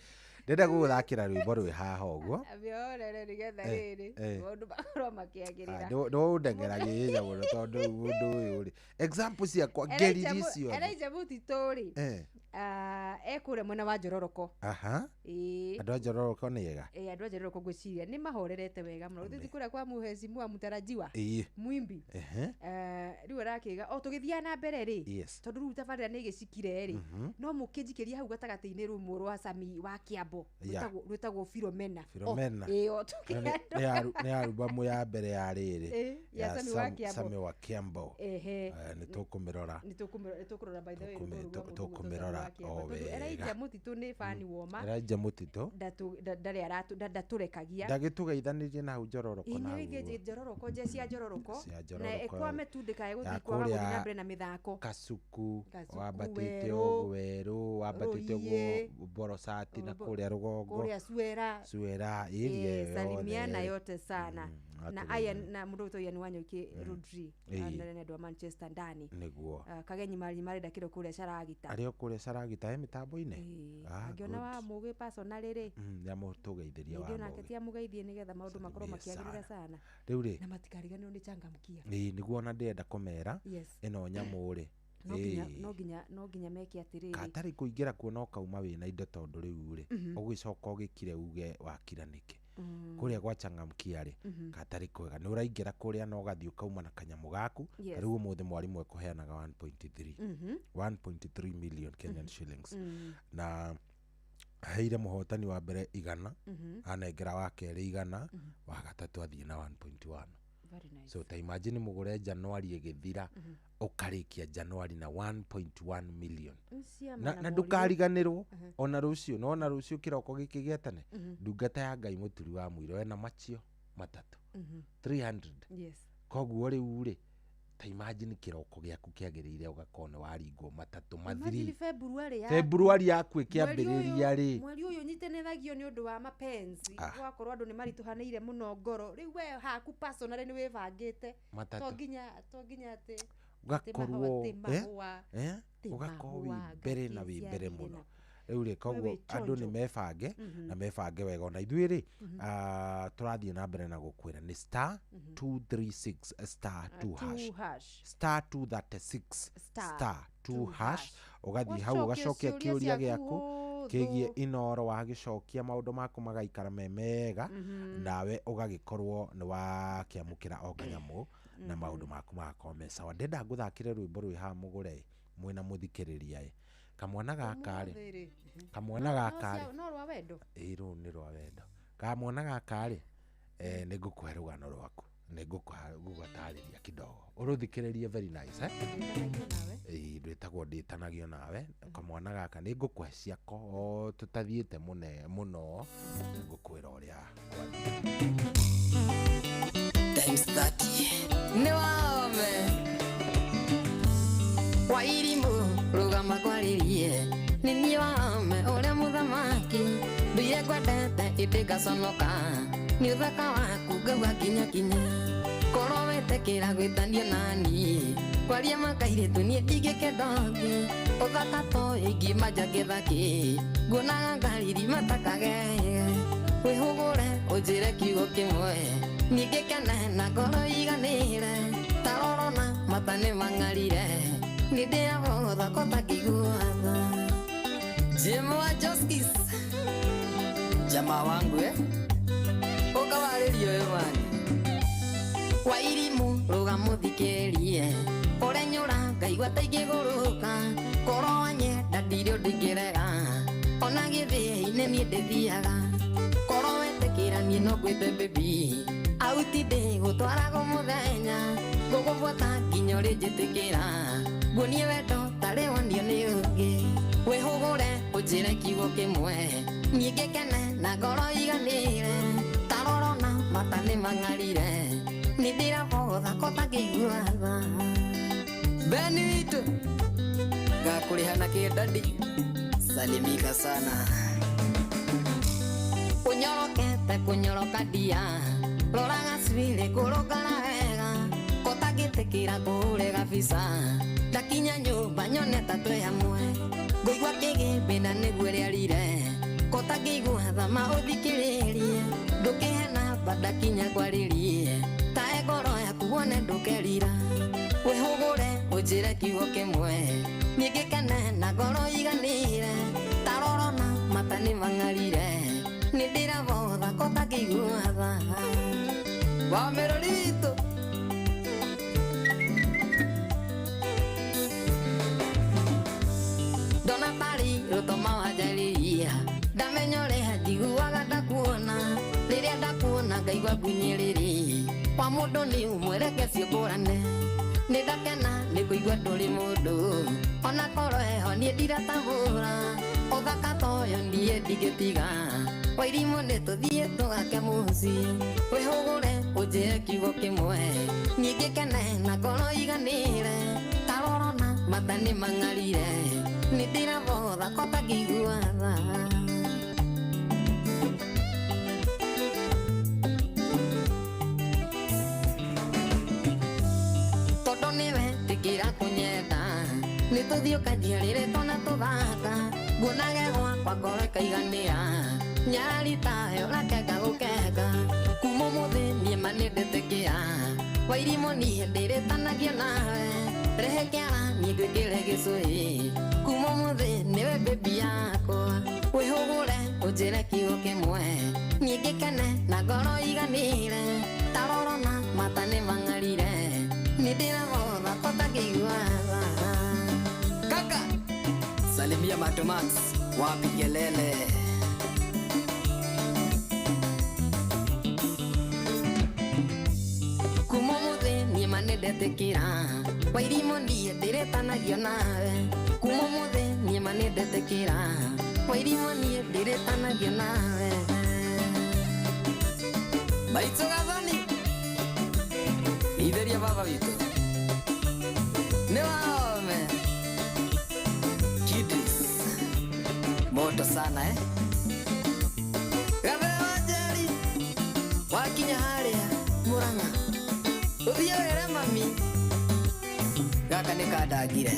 Speaker 2: ndĩrenda gũgũthakĩra rwĩmbo rwĩ haha ũguo.
Speaker 3: Amĩorere nĩgetha rĩrĩ maũndũ makorwo makĩagĩrĩra.
Speaker 2: Ndũndeng'eragĩrĩria mũno tondũ rĩu mũndũ ũyũ rĩ, example ciakwa ngeririe ciothe.
Speaker 3: Elijah Mũtitũ rĩ, ekũrĩa mwena wa Njororoko. Ĩĩ.
Speaker 2: Andũ a Njororoko nĩ ega.
Speaker 3: Ĩ, andũ a Njororoko ngwĩciria nĩ mahorerete wega mũno. Gũthiĩ kũrĩa kwa mũhecimua mũtarajiwa Mwimbi. Rĩu arakĩga o tũgĩthiaga na mbere rĩ, tondũ rĩu tabarĩra nĩ ĩgĩcikire rĩ, no mũkĩnjikĩria hau gatagatĩ-inĩ rũmwe rwa Sami wa Kĩambo rwĩtagwo Filomena.
Speaker 2: Filomena.
Speaker 3: O, ĩ, o
Speaker 2: Nĩ arubamu ya mbere ya rĩrĩ
Speaker 3: Ĩ, ya Sami wa Kĩambo.
Speaker 2: Sami wa Kĩambo.
Speaker 3: Ehe.
Speaker 2: Nĩ tũkũmĩrora.
Speaker 3: Nĩ tũkũrora, by the way, rwĩmbo rũu rwa mũndũ ũgwĩtwo
Speaker 2: Tũkũmĩrora
Speaker 3: Sami wa Kĩambo.
Speaker 2: o
Speaker 3: Tondũ
Speaker 2: wega.
Speaker 3: Elijah Mũtitũ nĩ bani woma.
Speaker 2: Elijah Mũtitũ
Speaker 3: Ndarĩ ndatũrekagia.
Speaker 2: Ndagĩtũgeithanirie na hau Njororoko na hau
Speaker 3: Ĩ, Njororoko, nje cia Njororoko.
Speaker 2: Cia
Speaker 3: Na
Speaker 2: Njororoko.
Speaker 3: ĩkwame tu ndĩkae
Speaker 2: Ya
Speaker 3: gũthiĩ kwaga gũthiĩ na
Speaker 2: kũrĩa
Speaker 3: mbere na mĩthako.
Speaker 2: Kasuku,
Speaker 3: Kasuku,
Speaker 2: wambatĩte
Speaker 3: Werũ,
Speaker 2: ũguo Werũ, wambatĩte
Speaker 3: Rũriĩ,
Speaker 2: ũguo Borosati na kũrĩa rũgongo.
Speaker 3: Kũrĩa Suera.
Speaker 2: Suera area
Speaker 3: Eh,
Speaker 2: ĩyo
Speaker 3: salimiana
Speaker 2: yothe.
Speaker 3: yote sana na
Speaker 2: atũgeithania.
Speaker 3: aya na mũndũ ũgwĩtwo Ian Wanyoike Rodri, na nĩ andũ a Manchester ndani. Kagenyi mari marenda kĩro kũrĩa Caragita.
Speaker 2: Arĩ o kũrĩa Caragita he mĩtambo-inĩ. Ah,
Speaker 3: Angĩona
Speaker 2: good.
Speaker 3: wa mũgĩ personally rĩ,
Speaker 2: Nĩamũtũgeithĩria wa
Speaker 3: ningĩ onake
Speaker 2: mũgĩ.
Speaker 3: ti amũgeithie nĩgetha maũndũ makorwo
Speaker 2: Salimie
Speaker 3: makĩagĩrĩra
Speaker 2: sana.
Speaker 3: sana.
Speaker 2: Rĩu rĩ,
Speaker 3: Na matikariganĩrwo nĩ changamkia.
Speaker 2: Ĩ, nĩguo ona ndĩrenda kũmera ĩno nyamũ rĩ,
Speaker 3: No nginya no nginya meke atĩrĩrĩ.
Speaker 2: Katarĩ kũingĩra kuo no kauma wĩna indo, tondũ rĩu rĩ, ũgĩcoka ũgĩkire uge wakira nĩkĩ. Kũrĩa gwa changamkia rĩ, katarĩ kwega nĩ ũraingĩra kũrĩa na ũgathiĩ ũkauma na kanyamũ gaku. Rĩu ũmũthĩ mwarimũ ekũheanaga 1.3 1.3 million Kenyan shillings, na aheire mũhotani wa mbere 100, anengera wa kerĩ 100, wa gatatũ athiĩ na 1.1.
Speaker 3: Very nice.
Speaker 2: So ta imagine mũgũre Januari ĩgĩthira, ũkarĩkia Januari na 1.1 million.
Speaker 3: Ciama
Speaker 2: Na
Speaker 3: na
Speaker 2: ndũkariganĩrwo ona rũciũ, nona rũciũ kĩroko gĩkĩ gĩa tene, ndungata ya Ngai mũturi wa mũiro ena macio matatũ 300. Koguo rĩu rĩ, ta imagine kĩroko gĩaku kĩagĩrĩire ũgakorwo nĩ waringwo matatũ
Speaker 3: Imagine
Speaker 2: mathiri.
Speaker 3: February yaku.
Speaker 2: February yaku
Speaker 3: Mweri
Speaker 2: ĩkĩambĩrĩria rĩ,
Speaker 3: mweri ũyũ ũnyitanithagio nĩ ũndũ wa mapenzi. Gwakorwo andũ nĩ maritũhanĩire mũno ngoro, rĩu we haku personally nĩ wĩbangĩte
Speaker 2: Matatũ.
Speaker 3: To nginya atĩ
Speaker 2: ũgakorwo
Speaker 3: atĩ mahũa, atĩ
Speaker 2: ũgakorwo wĩ
Speaker 3: mahũa,
Speaker 2: mbere na wĩ
Speaker 3: ngakĩ
Speaker 2: mbere
Speaker 3: ciagĩrĩre
Speaker 2: mũno.
Speaker 3: na
Speaker 2: Rĩu rĩ, koguo
Speaker 3: wĩ
Speaker 2: andũ nĩ
Speaker 3: chonjo.
Speaker 2: mebange na mebange wega. Ona ithuĩ rĩ, tũrathiĩ na mbere na gũkwĩra nĩ star 236 star 2 hash.
Speaker 3: Two hash.
Speaker 2: Star 236
Speaker 3: Star
Speaker 2: star 2
Speaker 3: two
Speaker 2: hash,
Speaker 3: hash.
Speaker 2: ũgathiĩ hau
Speaker 3: Ũgacokia
Speaker 2: ũgacokia
Speaker 3: ciũria
Speaker 2: kĩũria
Speaker 3: ciaku
Speaker 2: gĩaku
Speaker 3: hũthũ.
Speaker 2: kĩgiĩ Inoro. Wagĩcokia maũndũ maku magaikara me mega, nawe ũgagĩkorwo nĩ wakĩamũkĩra o kanyamũ na maũndũ maku magakorwo me sawa. Ndĩrenda ngũthakĩre rwĩmbo rwĩ haha mũgũre mwĩna mũthikĩrĩria ĩ kamwana gaka rĩ.
Speaker 3: Ũmũthĩ rĩ.
Speaker 2: Kamwana gaka rĩ,
Speaker 3: No rwa wendo.
Speaker 2: Ĩ, rũu nĩ rwa wendo. Kamwana gaka rĩ, nĩ ngũkũhe rũgano rwaku, nĩ ngũgũtarĩria kidogo ũrũthikĩrĩrie. Very nice, eh? Ĩ, ndwĩtagwo ndĩtanagio nawe. Kamwana gaka nĩ ngũkũhe ciako o tũtathiĩte mũne mũno, ngũkwĩra ũrĩa
Speaker 20: Times 30 nĩ wame Wairimũ rũgama kwarĩrie nĩ niĩ wame ũrĩa mũthamaki nduire ngwendete ĩndĩ ngaconoka nĩ ũthaka waku ngauga nginya kinya korwo wetĩkĩra gwĩtanio naniĩ kwaria makairĩtu niĩ ndingĩkenda ũngĩ. Ũthaka toĩ ingiuma nja ngĩthaki nguonaga ngariri matakage wĩhũgũre ũnjĩre kiugo kĩmwe niĩ ngĩkene na ngoro iganĩre tarorona mata nĩ mang'arire nĩ ndĩrabotha kotangĩigua tha. Jim wa Justice jamaa wangu ũkawarĩrio ũyũ mani Wairimu rũga mũthikĩrie ũrenyũra ngaigua ta ingĩgũrũka korwo wanyenda ndirĩ ũndũ ingĩrega ona gĩthĩinĩ niĩ ndĩthiaga korwo wetĩkĩra niĩ no ngwĩte baby auti ndĩgũtwaragwo mũthenya ngũgũbuata nginya ũrĩnjĩtĩkĩra nguonie wendo tarĩ wonio nĩ ũngĩ wĩhũgũre ũnjĩre kiugo kĩmwe niĩ ngĩkene na ngoro iganĩre tarorona mata nĩ mang'arire nĩ ndĩrabotha kotangĩigua tha. Beni witũ ngakũrĩha na kĩndadi salimika sana ũnyorokete kũnyoroka ndia rora gacuĩrĩ kũrũngara wega kotangĩtĩkĩra kũhũre gabica ndakinya nyũmba nyone ta twĩ hamwe ngũigua kĩgĩmbĩ na nĩguo rĩarire kotangĩigua thama ũthikĩrĩrie ndũkĩhe namba ndakinya kwarĩrie tae ngoro yaku wone ndũkerira wĩhũgũre ũnjĩre kiugo kĩmwe niĩ ngĩkene na ngoro iganĩre tarorona mata nĩ mang'arire nĩ ndĩrabotha kotangĩigua tha. Wa Merorito ndona tarĩ rũtoma wanjarĩria ndamenya ũrĩa njiguaga ndakuona rĩrĩa ndakuona ngaigua ngunyĩrĩrĩ wa mũndũ nĩ ũmwe reke ciũkũrane nĩ ndakena nĩ kũigua ndũrĩ mũndũ ona korwo heho niĩ ndiratahũra ũthaka toyo niĩ ndingĩtiga Wairimu nĩ tũthiĩ tũgake mũciĩ wĩhũgũre ũnjĩre kiugo kĩmwe niĩ ngĩkene na ngoro iganĩre tarorona mata nĩ mang'arire nĩ ndĩrabotha kotangĩigua tha. Tondũ nĩwe tĩkĩra kũnyenda nĩ tũthiĩ ũkanjiarĩre twana tũthaka nguonage gwakwa ngoro ĩkaiganĩra nyarari tayo rakenga gũkenga kuma ũmũthĩ niĩ ma nĩ ndĩtĩkĩra Wairimu niĩ ndĩrĩtanagia nawe rehe kĩara niĩ ngwĩkĩre gĩcũhĩ kuma ũmũthĩ nĩwe baby yakwa wĩhũgũre ũnjĩre kiugo kĩmwe niĩ ngĩkene na ngoro iganĩre tarorona mata nĩ mang'arire nĩ ndĩrabotha kotangĩigua tha. Kaka salimia Matomax wapi kelele. Kuma ũmũthĩ niĩ ma nĩ ndetĩkĩra Wairimu niĩ ndĩrĩtanagio nawe kuma ũmũthĩ niĩ ma nĩ ndetĩkĩra Wairimu niĩ ndĩrĩtanagio nawe. Maitũ Gathoni itheria baba witũ nĩ wahome Kidis moto sana Gabere wa Njeri wakinya harĩa Murang'a ũthiĩ wĩre mami gaka nĩ kandangire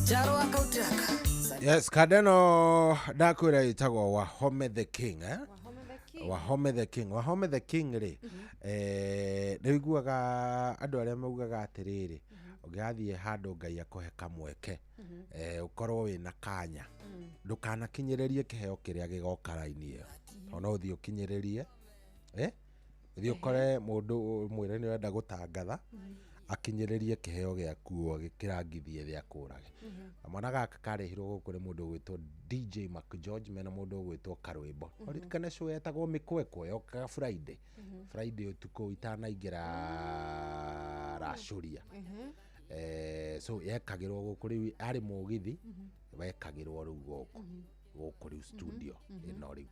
Speaker 20: Charo akautraka.
Speaker 2: Yes, kadeno ndakwĩra ĩtagwo Wahome the King Wahome the King Wahome the King rĩ nĩ ũiguaga andũ arĩa maugaga atĩrĩrĩ ũngĩgathiĩ handũ Ngai akũhe kamweke ũkorwo wĩna kanya ndũkanakinyĩrĩrie kĩheo kĩrĩa gĩgoka raini ĩyo tondũ no ũthiĩ ũkinyĩrĩrie ũthiĩ ũkore mũndũ ũmwĩre nĩ ũrenda gũtangatha akinyĩrĩrie kĩheo gĩaku agĩkĩrangithie thĩ akũrage. Kamwana gaka karĩhirwo gũkũ nĩ mũndũ ũgwĩtwo DJ Mac George mena mũndũ ũgwĩtwo Karwĩmbo. Ũririkane show yetagwo Mĩkwekwe yokaga Friday Friday ũtukũ itanaingĩra racũria so yekagĩrwo gũkũ rĩu arĩ mũgithi wekagĩrwo rĩu gũkũ gũkũ rĩu studio ĩno rĩu.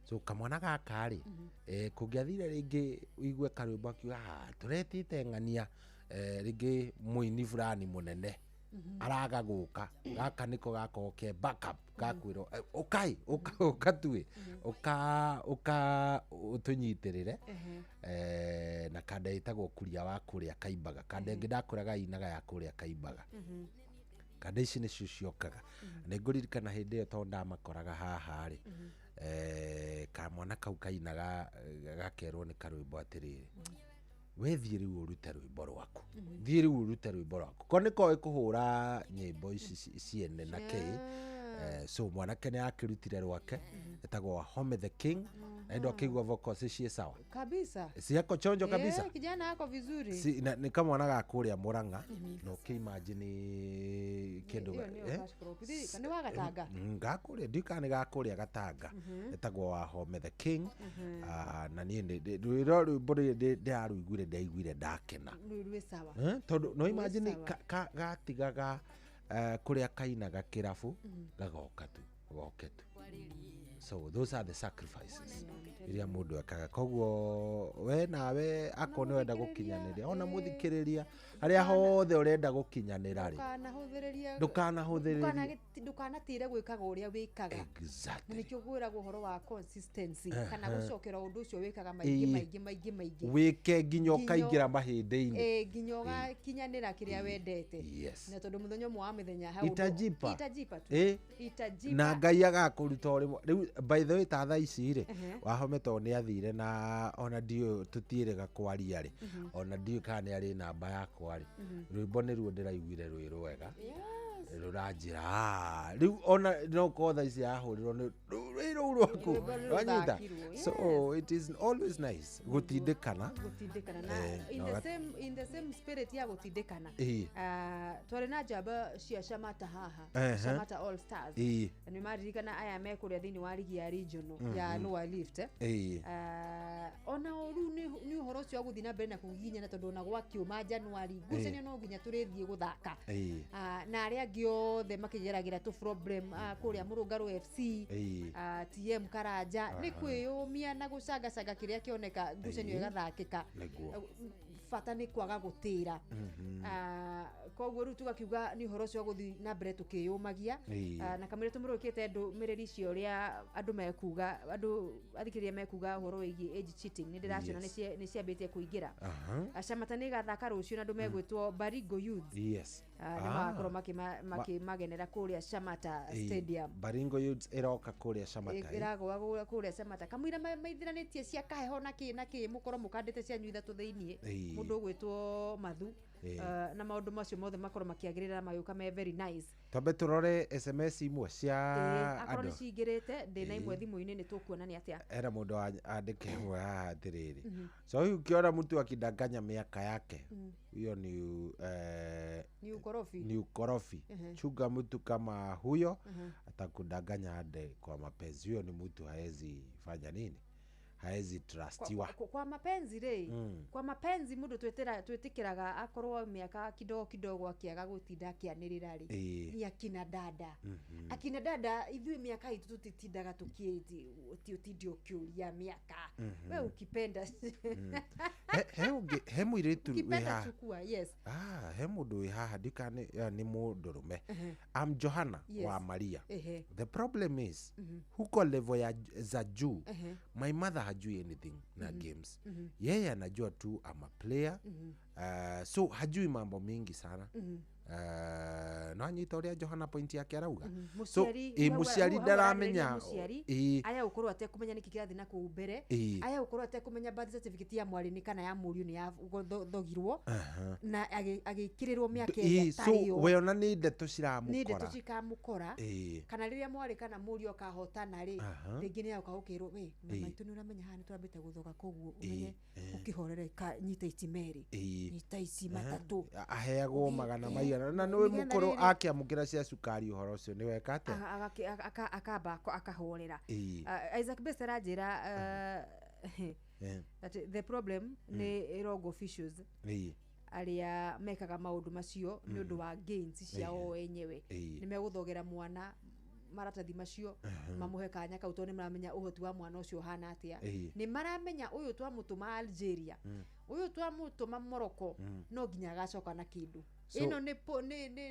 Speaker 2: So kamwana gaka rĩ kũngĩathire rĩngĩ ũigue Karwĩmbo akiuga tũretĩte ng'ania rĩngĩ mũini fulani mũnene Araga gũka gaka nĩko gakorwo ke backup gakwĩrwo ũkai ũka tuĩ ũka ũka ũtũnyitĩrĩre. Na kanda ĩtagwo Kuria wa kũrĩa Kaimbaga, kanda ĩngĩ ndakũraga inaga ya kũrĩa Kaimbaga. Kanda ici nĩcio ciokaga. Nĩ ngũririkana hĩndĩ ĩyo tondũ ndamakoraga haha rĩ, kamwana kau kainaga gakerwo nĩ karwĩmbo atĩrĩrĩ, we thiĩ rĩu ũrute rwĩmbo rwaku, thiĩ rĩu ũrute rwĩmbo rwaku, ko nĩ koĩ kũhũra nyĩmbo ici ciene na kĩ. So mwanake nĩ akĩrutire rwake etagwo Wahome the King, na ndo akĩigua vocals ciĩ sawa
Speaker 3: kabisa,
Speaker 2: ciako chonjo kabisa.
Speaker 3: Kijana ako vizuri.
Speaker 2: Si, na, nĩ kamwana ga kũrĩa Murang'a, na ũkĩimagine kĩndũ
Speaker 3: nĩ wa Gatanga.
Speaker 2: Gakũrĩa ndiũĩ kana nĩ gakũrĩa Gatanga, etagwo Wahome the King. Na niĩ rwĩro rwĩmbo rũrĩ ndĩraruiguire ndaiguire ndakena
Speaker 3: rwĩ sawa.
Speaker 2: Tondũ no imagine gatigaga kũrĩa kainaga kĩrabu gagoka tu goke tu. So those are the sacrifices iria mũndũ ekaga. Koguo we nawe akorwo nĩ ũrenda gũkinyanĩria, ona mũthikĩrĩria harĩa hothe ũrenda gũkinyanĩra rĩ, ndũkanahũthĩrĩrie,
Speaker 3: ndũkanatĩre gwĩkaga ũrĩa wĩkaga.
Speaker 2: Exactly.
Speaker 3: Nĩkĩo ngwĩragwo ũhoro wa consistency, kana gũcokera ũndũ ũcio wĩkaga maingĩ maingĩ maingĩ maingĩ,
Speaker 2: wĩke nginya ũkaingĩra mahĩndĩ-inĩ,
Speaker 3: nginya ũgakinyanĩra kĩrĩa wendete. Na tondũ mũthenya ũmwe wa mĩthenya hau
Speaker 2: itajipa,
Speaker 3: itajipa tu, itajipa
Speaker 2: na Ngai agakũruta o rĩmwe. Rĩu by the way ta thaa ici rĩ, Wahome tondũ nĩ athire na ona ndiũĩ tũtiĩrĩga kwaria rĩ, ona ndiũĩ kana nĩ arĩ namba yakwa rĩ, rwĩmbo nĩruo ndĩraiguire rwĩ rwega, rũranjĩra rĩu ona no ũkorwo thaa ici yahũrĩrwo nĩ rwĩ rũu rwaku wanyita. So it is always nice gũtindĩkana,
Speaker 3: gũtindĩkana na in the same spirit ya gũtindĩkana. Twarĩ na njamba cia Shamata haha, Shamata All Stars, nĩ maririkana aya me kũrĩa thĩinĩ wa ligi ya regional ya Lower Lift. Ona rĩu nĩ ũhoro ũcio wa gũthiĩ na mbere na kũgiginyana, tondũ ona gwakiuma January ngucanio no nginya tũrĩthiĩ gũthaka, na arĩa angĩ othe makĩgeragĩra tũ problem kũrĩa Mũrũngarũ FC, TM Karanja, nĩ kwĩyũmia na gũcangacanga kĩrĩa kĩoneka ngucanio ĩgathakĩka. Bata nĩ kwaga gũtĩra. Koguo rĩu tũgakiuga nĩ ũhoro ũcio wa gũthiĩ na mbere tũkĩyũmagia, na kamũira tũmũrũkĩte ndũmĩrĩri icio ũrĩa andũ mekuga, andũ athikĩrĩria mekuga ũhoro wĩgiĩ age cheating, nĩ ndĩraciona nĩ ciambĩtie kũingĩra. Shamata nĩ ĩgathaka rũciũ na andũ megwĩtwo Baringo Youths.
Speaker 2: Yes.
Speaker 3: Nĩ magakorwo makĩmagenera kũrĩa Shamata Stadium.
Speaker 2: Baringo Youths ĩroka kũrĩa Shamata,
Speaker 3: ĩragũa kũrĩa Shamata. Kamũira maithiranĩtie cia kaheho na kĩ na kĩ, mũkorwo mũkandĩte cianyu ithatũ thĩiniĩ, mũndũ ũgwĩtwo Mathu, na maũndũ macio mothe makorwo makĩagĩrĩra magĩũka me very nice.
Speaker 2: Twambe tũrore SMS imwe cia
Speaker 3: akorwo nĩ cingĩrĩte ndĩna imwe thimũ-inĩ nĩ tũkuona nĩ atĩa.
Speaker 2: Era mũndũ andĩke ĩmwe haha atĩrĩrĩ, so huyu ukiona mtu akidanganya miaka yake, huyo ni
Speaker 3: ukorofi,
Speaker 2: ni ukorofi. Chunga mtu kama huyo, atakudanganya ade kwa mapenzi. Huyo ni mtu haezi fanya nini, haezi trustiwa
Speaker 3: kwa mapenzi rĩ. Kwa mapenzi mũndũ twĩtĩkĩraga akorwo mĩaka kidogo kidogo akĩaga gũtinda akĩanĩrĩra rĩ, ni akina dada. Akina dada ithuĩ mĩaka itũ tũtitindaga tũkĩũtinde ũkĩũria mĩaka. We ukipenda
Speaker 2: he mũirĩtu wĩ haha,
Speaker 3: chukua. Yes.
Speaker 2: He mũndũ wĩ haha ndikane nĩ mũndũrũme. I'm Johanna wa Maria. The problem is huko level ya za juu, my mother hajui anything na games. Yeye anajua tu I'm a player. So hajui mambo mingi sana. No anyita ũrĩa Johana point yake arauga. So mũciari ndaramenya,
Speaker 3: aya ũkorwo atekũmenya nĩkĩ kĩrathiĩ na kũu mbere, aya ũkorwo atekũmenya birth certificate ya mwarĩ nĩ kana ya mũriũ nĩ yathogirwo na agĩkĩrĩrwo mĩaka ĩrĩa ĩtarĩ yo.
Speaker 2: So we ona nĩ ndeto ciramũkora,
Speaker 3: nĩ ndeto cikamũkora, kana rĩrĩa mwarĩ kana mũriũ akahotana rĩ, rĩngĩ nĩ agoka gũkĩrwo we mama itũ nĩ ũramenya haha nĩ twambĩte gũthoga, koguo ũmenye ũkĩhorere nyita ici merĩ, nyita ici matatũ,
Speaker 2: aheagwo magana maigana na nĩ mũkũrũ akĩamũkĩra cia cukari ũhoro ũcio nĩ weka atĩa,
Speaker 3: akamba akahorera. Isaac Best aranjĩra that the problem nĩ wrong officials arĩa mekaga maũndũ macio nĩ ũndũ wa gains ciao enyewe. Nĩ megũthogera mwana maratathi macio mamũhe kanya kau tondũ nĩ maramenya ũhoti wa mwana ũcio ũhana atĩa, nĩ maramenya ũyũ twamũtũma Algeria Ũyũ twamũtũma Morocco, no nginya agacoka na kĩndũ. Ĩno nĩ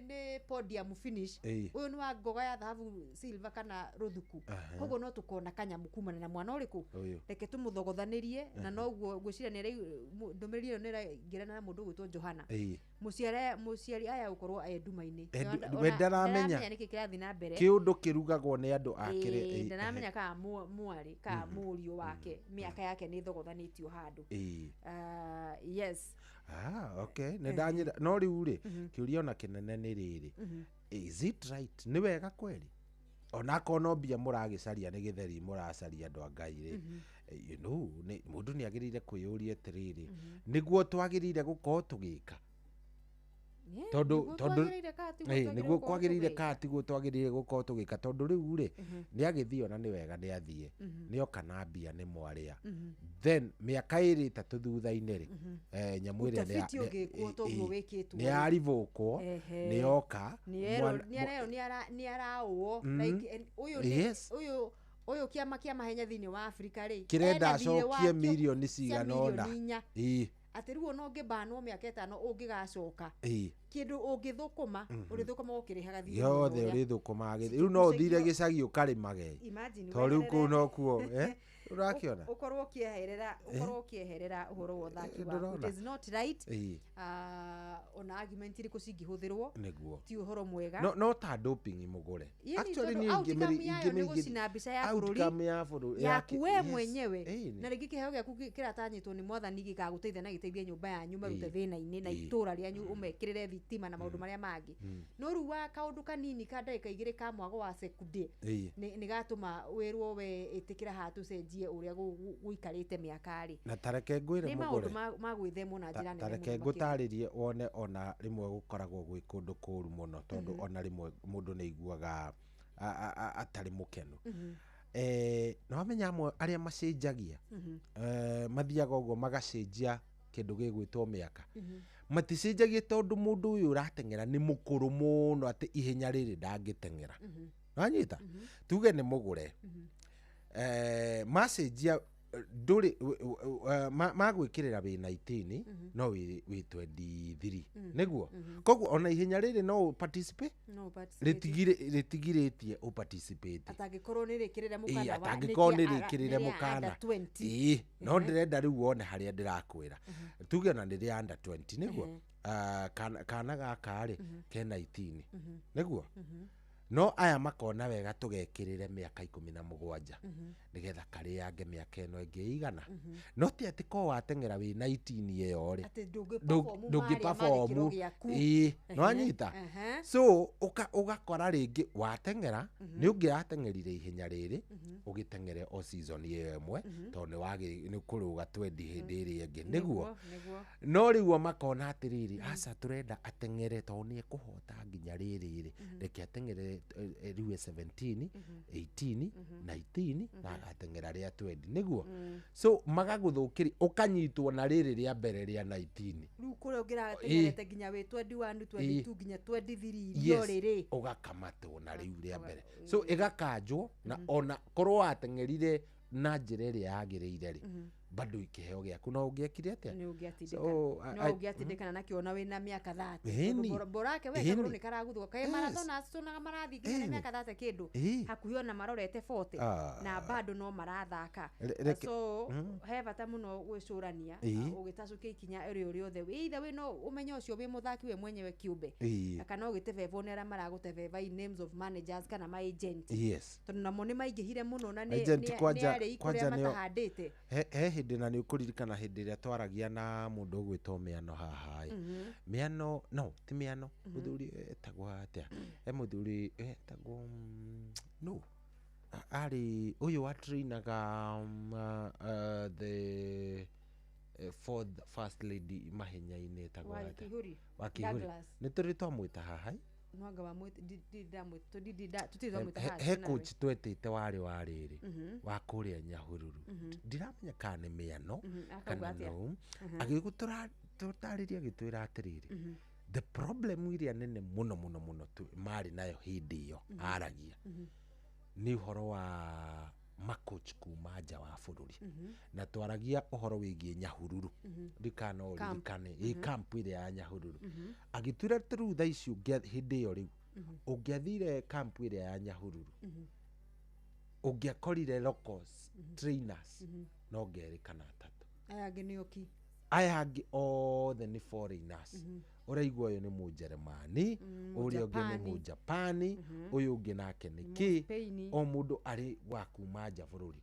Speaker 3: nĩ podium finish. Ũyũ nĩ wa ngoga ya thahabu, silver kana rũthuku. Koguo no tũkona kanyamũ kumana na mwana ũrĩkũ.
Speaker 2: Ũyũ.
Speaker 3: Reke tũmũthogothanĩrie, na noguo ngwĩciria ndũmĩrĩri ĩyo nĩ ĩraingĩrana na mũndũ ũgwĩtwo Johana. Mũciare mũciari aya gũkorwo e nduma-inĩ.
Speaker 2: We ndaramenya.
Speaker 3: Nĩkĩ kĩrathiĩ na mbere.
Speaker 2: Kĩũndũ kĩrugagwo nĩ andũ akĩrĩ.
Speaker 3: Ndaramenya kana mwarĩ kana mũriũ wake mĩaka yake nĩ thogothanĩtio handũ. Ah, yes.
Speaker 2: Ah, okay, nĩ ndanyita. No rĩu rĩ, kĩũria ona kĩnene nĩ rĩrĩ, is it right? Nĩ wega kweri onakorwo no mbia mũragĩcaria, nĩ gĩtheri mũracaria, andũ a Ngai rĩ? Nĩ mũndũ nĩ agĩrĩire kwĩyũria atĩrĩrĩ, nĩguo twagĩrĩire gũkorwo tũgĩka? Tondũ
Speaker 3: Nĩguo
Speaker 2: tondũ
Speaker 3: twagĩrĩire kana tiguo twagĩrĩire
Speaker 2: nĩguo
Speaker 3: gũkorwo
Speaker 2: kwagĩrĩire
Speaker 3: tũgĩka?
Speaker 2: Kana tiguo twagĩrĩire gũkorwo tũgĩka? Tondũ rĩu rĩ, nĩ agĩthiĩ, ona nĩ wega nĩ athiĩ, nĩ oka na mbia, nĩ mwarĩa, then mĩaka 2 3 thutha-inĩ rĩ, nyamũ ĩrĩa
Speaker 3: Utafiti ũngĩkwo toguo wĩkĩtwo
Speaker 2: nĩ yaribũkwo, nĩ yoka.
Speaker 3: Nĩerwo nĩ araũo, like, and ũyũ nĩ ũyũ kĩama kĩa mahenya thĩinĩ wa Afrika rĩ,
Speaker 2: kĩrenda
Speaker 3: ena thirĩ
Speaker 2: acokie
Speaker 3: wakĩo
Speaker 2: mirioni
Speaker 3: cia
Speaker 2: cigana ũna.
Speaker 3: mirioni 4. Atĩ rĩu ona ũngĩbanwo mĩaka 5 ũngĩgacoka, kĩndũ ũngĩthũkũma, ũrĩthũkũma ũkĩrĩhaga thirĩ
Speaker 2: Gĩothe
Speaker 3: ũrĩa.
Speaker 2: ũrĩthũkũmaga gĩthĩ rĩu no ũthire gĩcagi ũkarĩmage.
Speaker 3: Imagine
Speaker 2: Tondũ rĩu kũu
Speaker 3: weherere-
Speaker 2: nokuo ũrakĩona.
Speaker 3: Ũkorwo ũkĩeherera ũhoro wa ũthaki waku.
Speaker 2: Ndũrona?
Speaker 3: It is not right. Ah, ona argument irĩkũ cingĩhũthĩrwo, ti ũhoro mwega.
Speaker 2: No ta doping mũgũre.
Speaker 3: Ĩni,
Speaker 2: Actually,
Speaker 3: tondũ
Speaker 2: niĩ
Speaker 3: outcome yayo nĩ gũcina mbica ya bũrũri
Speaker 2: outcome ya bũrũri
Speaker 3: yaku we mwenyewe,
Speaker 2: Ĩni.
Speaker 3: na rĩngĩ kĩheo gĩaku kĩratanyĩtwo nĩ mwathani gĩgagũteithia na gĩteithie nyũmba yanyu marute thĩna-inĩ na itũra rĩanyu, ũmekĩrĩre thitima na maũndũ marĩa mangĩ. No rĩu wa kaũndũ kanini ka ndagĩka 2 ka mwago wa sekunde nĩ gatũma wĩrwo we ĩtĩkĩra haha tũcenjie ũrĩa gũikarĩte mĩaka rĩ.
Speaker 2: Na tareke ngwĩre,
Speaker 3: Nĩ maũndũ
Speaker 2: mũgũre,
Speaker 3: ma gwĩthemwo na njĩra nene
Speaker 2: tareke
Speaker 3: mũno makĩria.
Speaker 2: Ngũtarĩrie wone ona rĩmwe gũkoragwo gwĩ kũndũ kũru mũno, tondũ ona rĩmwe mũndũ nĩ aiguaga atarĩ mũkenu. Na wamenya amwe arĩa macenjagia, mathiaga ũguo magacenjia kĩndũ gĩgwĩtwo mĩaka, maticenjagie tondũ mũndũ ũyũ ũrateng'era nĩ mũkũrũ mũno atĩ ihenya rĩrĩ ndangĩteng'era. Wanyita, tuge nĩ mũgũre, macenjia ndũrĩ magwĩkĩrĩra wĩ 19 no wĩ 23, nĩguo koguo ona ihenya rĩrĩ no ũ participate.
Speaker 3: No participate.
Speaker 2: Rĩtigirĩtie ũ participate.
Speaker 3: Atangĩkorwo nĩ rĩkĩrĩre mũkana
Speaker 2: Atangĩkorwo nĩ
Speaker 3: nĩ
Speaker 2: rĩkĩrĩre
Speaker 3: rĩa
Speaker 2: mũkana.
Speaker 3: under 20.
Speaker 2: No ndĩrenda rĩu wone harĩa ndĩrakwĩra, tuge ona nĩ rĩa under 20, nĩguo. Ah, kana gaka rĩ ke 19, nĩguo, no aya makona wega tũgekĩrĩre mĩaka 17 nĩgetha karĩange mĩaka ĩno ĩngĩ igana. No ti atĩ ko wateng'era wĩ 19 ĩyo rĩ,
Speaker 3: Atĩ ndũngĩ
Speaker 2: ndũngĩ
Speaker 3: perform
Speaker 2: perform.
Speaker 3: marĩa gĩaku.
Speaker 2: Nĩwanyita? So ũgakora rĩngĩ wateng'era nĩ ũngĩrateng'erire ihenya rĩrĩ, ũgĩteng'ere o season ĩyo ĩmwe, tondũ nĩ kũrũga 20 hĩndĩ ĩrĩa ĩngĩ, nĩguo.
Speaker 3: Nĩguo.
Speaker 2: No rĩu o makona atĩrĩrĩ, aca, tũrenda ateng'ere tondũ nĩ ekũhota nginya rĩrĩ rĩ, reke ateng'ere rĩu e 17, 18, 19 na agateng'era rĩa 20, nĩguo. So magagũthũkĩria, ũkanyitwo na rĩrĩ rĩa mbere rĩa 19.
Speaker 3: Rĩu kũrĩa ũngĩrateng'erete nginya wĩ 21, 22 nginya 23 irio rĩrĩ,
Speaker 2: Ũgakamatwo na rĩu rĩa mbere, so ĩgakanjwo, na ona korwo wateng'erire na njĩra ĩrĩa yagĩrĩire rĩ, bado kĩheo gĩaku no ũngĩekire atĩa?
Speaker 3: Nĩ ũngĩatindĩkana.
Speaker 2: So,
Speaker 3: No ũngĩatindĩkana nakĩo ona wĩna mĩaka 30.
Speaker 2: Ĩni.
Speaker 3: Borake we kagũrũ nĩ karaguthũka kaĩ. Marathon tuonaga marathiĩ nginya na mĩaka 30 kĩndũ, hakuhĩ ona marorete 40, na bado no marathaka. So he bata mũno gwĩcũrania ũgĩtacũkia ikinya ĩrĩ rĩothe, either wĩna ũmenyo ũcio wĩ mũthaki we mwenyewe kĩũmbe, kana ũgĩtebebwo nĩ arĩa maragũtebeba in names of managers kana ma agent, tondũ namo nĩ maingĩhire mũno na
Speaker 2: Agent
Speaker 3: nĩ arĩi
Speaker 2: kwanja
Speaker 3: kũrĩa matahandĩte.
Speaker 2: He hĩndĩ, na nĩ ũkũririkana hĩndĩ ĩrĩa twaragia na mũndũ ũgwĩtwo Mĩano haha ĩ. Mĩano, no ti Mĩano, mũthuri etagwo atĩa, he mũthuri etagwo no arĩ ũyũ wa trainaga the fourth first lady mahenya-inĩ, etagwo
Speaker 3: Wa
Speaker 2: atĩa?
Speaker 3: Kihuri.
Speaker 2: Wa Kihuri.
Speaker 3: Douglas.
Speaker 2: Nĩ tũrĩ twamwĩta haha ĩ?
Speaker 3: Nwanga wa tũtirĩ twamwĩta haha
Speaker 2: He
Speaker 3: nawe.
Speaker 2: Coach twetĩte warĩ wa rĩrĩ wa kũrĩa Nyahururu. Ndiramenya kana nĩ Mĩano
Speaker 3: Akauga
Speaker 2: kana
Speaker 3: atĩa?
Speaker 2: no agĩgũtũtarĩria, agĩtwĩra atĩrĩrĩ, the problem ĩrĩa nene mũno mũno mũno marĩ nayo hĩndĩ ĩyo aragia nĩ ũhoro wa Macoach kuma nja wa bũrũri. Na twaragia ũhoro wĩgiĩ Nyahururu. Ndikana ũririkane ĩ camp ĩrĩa ya Nyahururu. Agĩtwĩra atĩ rĩu thaa ici hĩndĩ ĩyo rĩu ũngĩathire camp ĩrĩa ya Nyahururu, ũngĩakorire locals trainers no ngerĩ kana atatũ.
Speaker 3: Aya angĩ nĩ oki.
Speaker 2: Aya angĩ othe nĩ foreigners. Ũraigua ũyũ nĩ Mũnjeremani, ũrĩa ũngĩ nĩ
Speaker 3: Mũjapani.
Speaker 2: Mũjapani, ũyũ ũngĩ nake nĩ kĩ.
Speaker 3: Mũspaini.
Speaker 2: O mũndũ arĩ wa kuma nja bũrũri.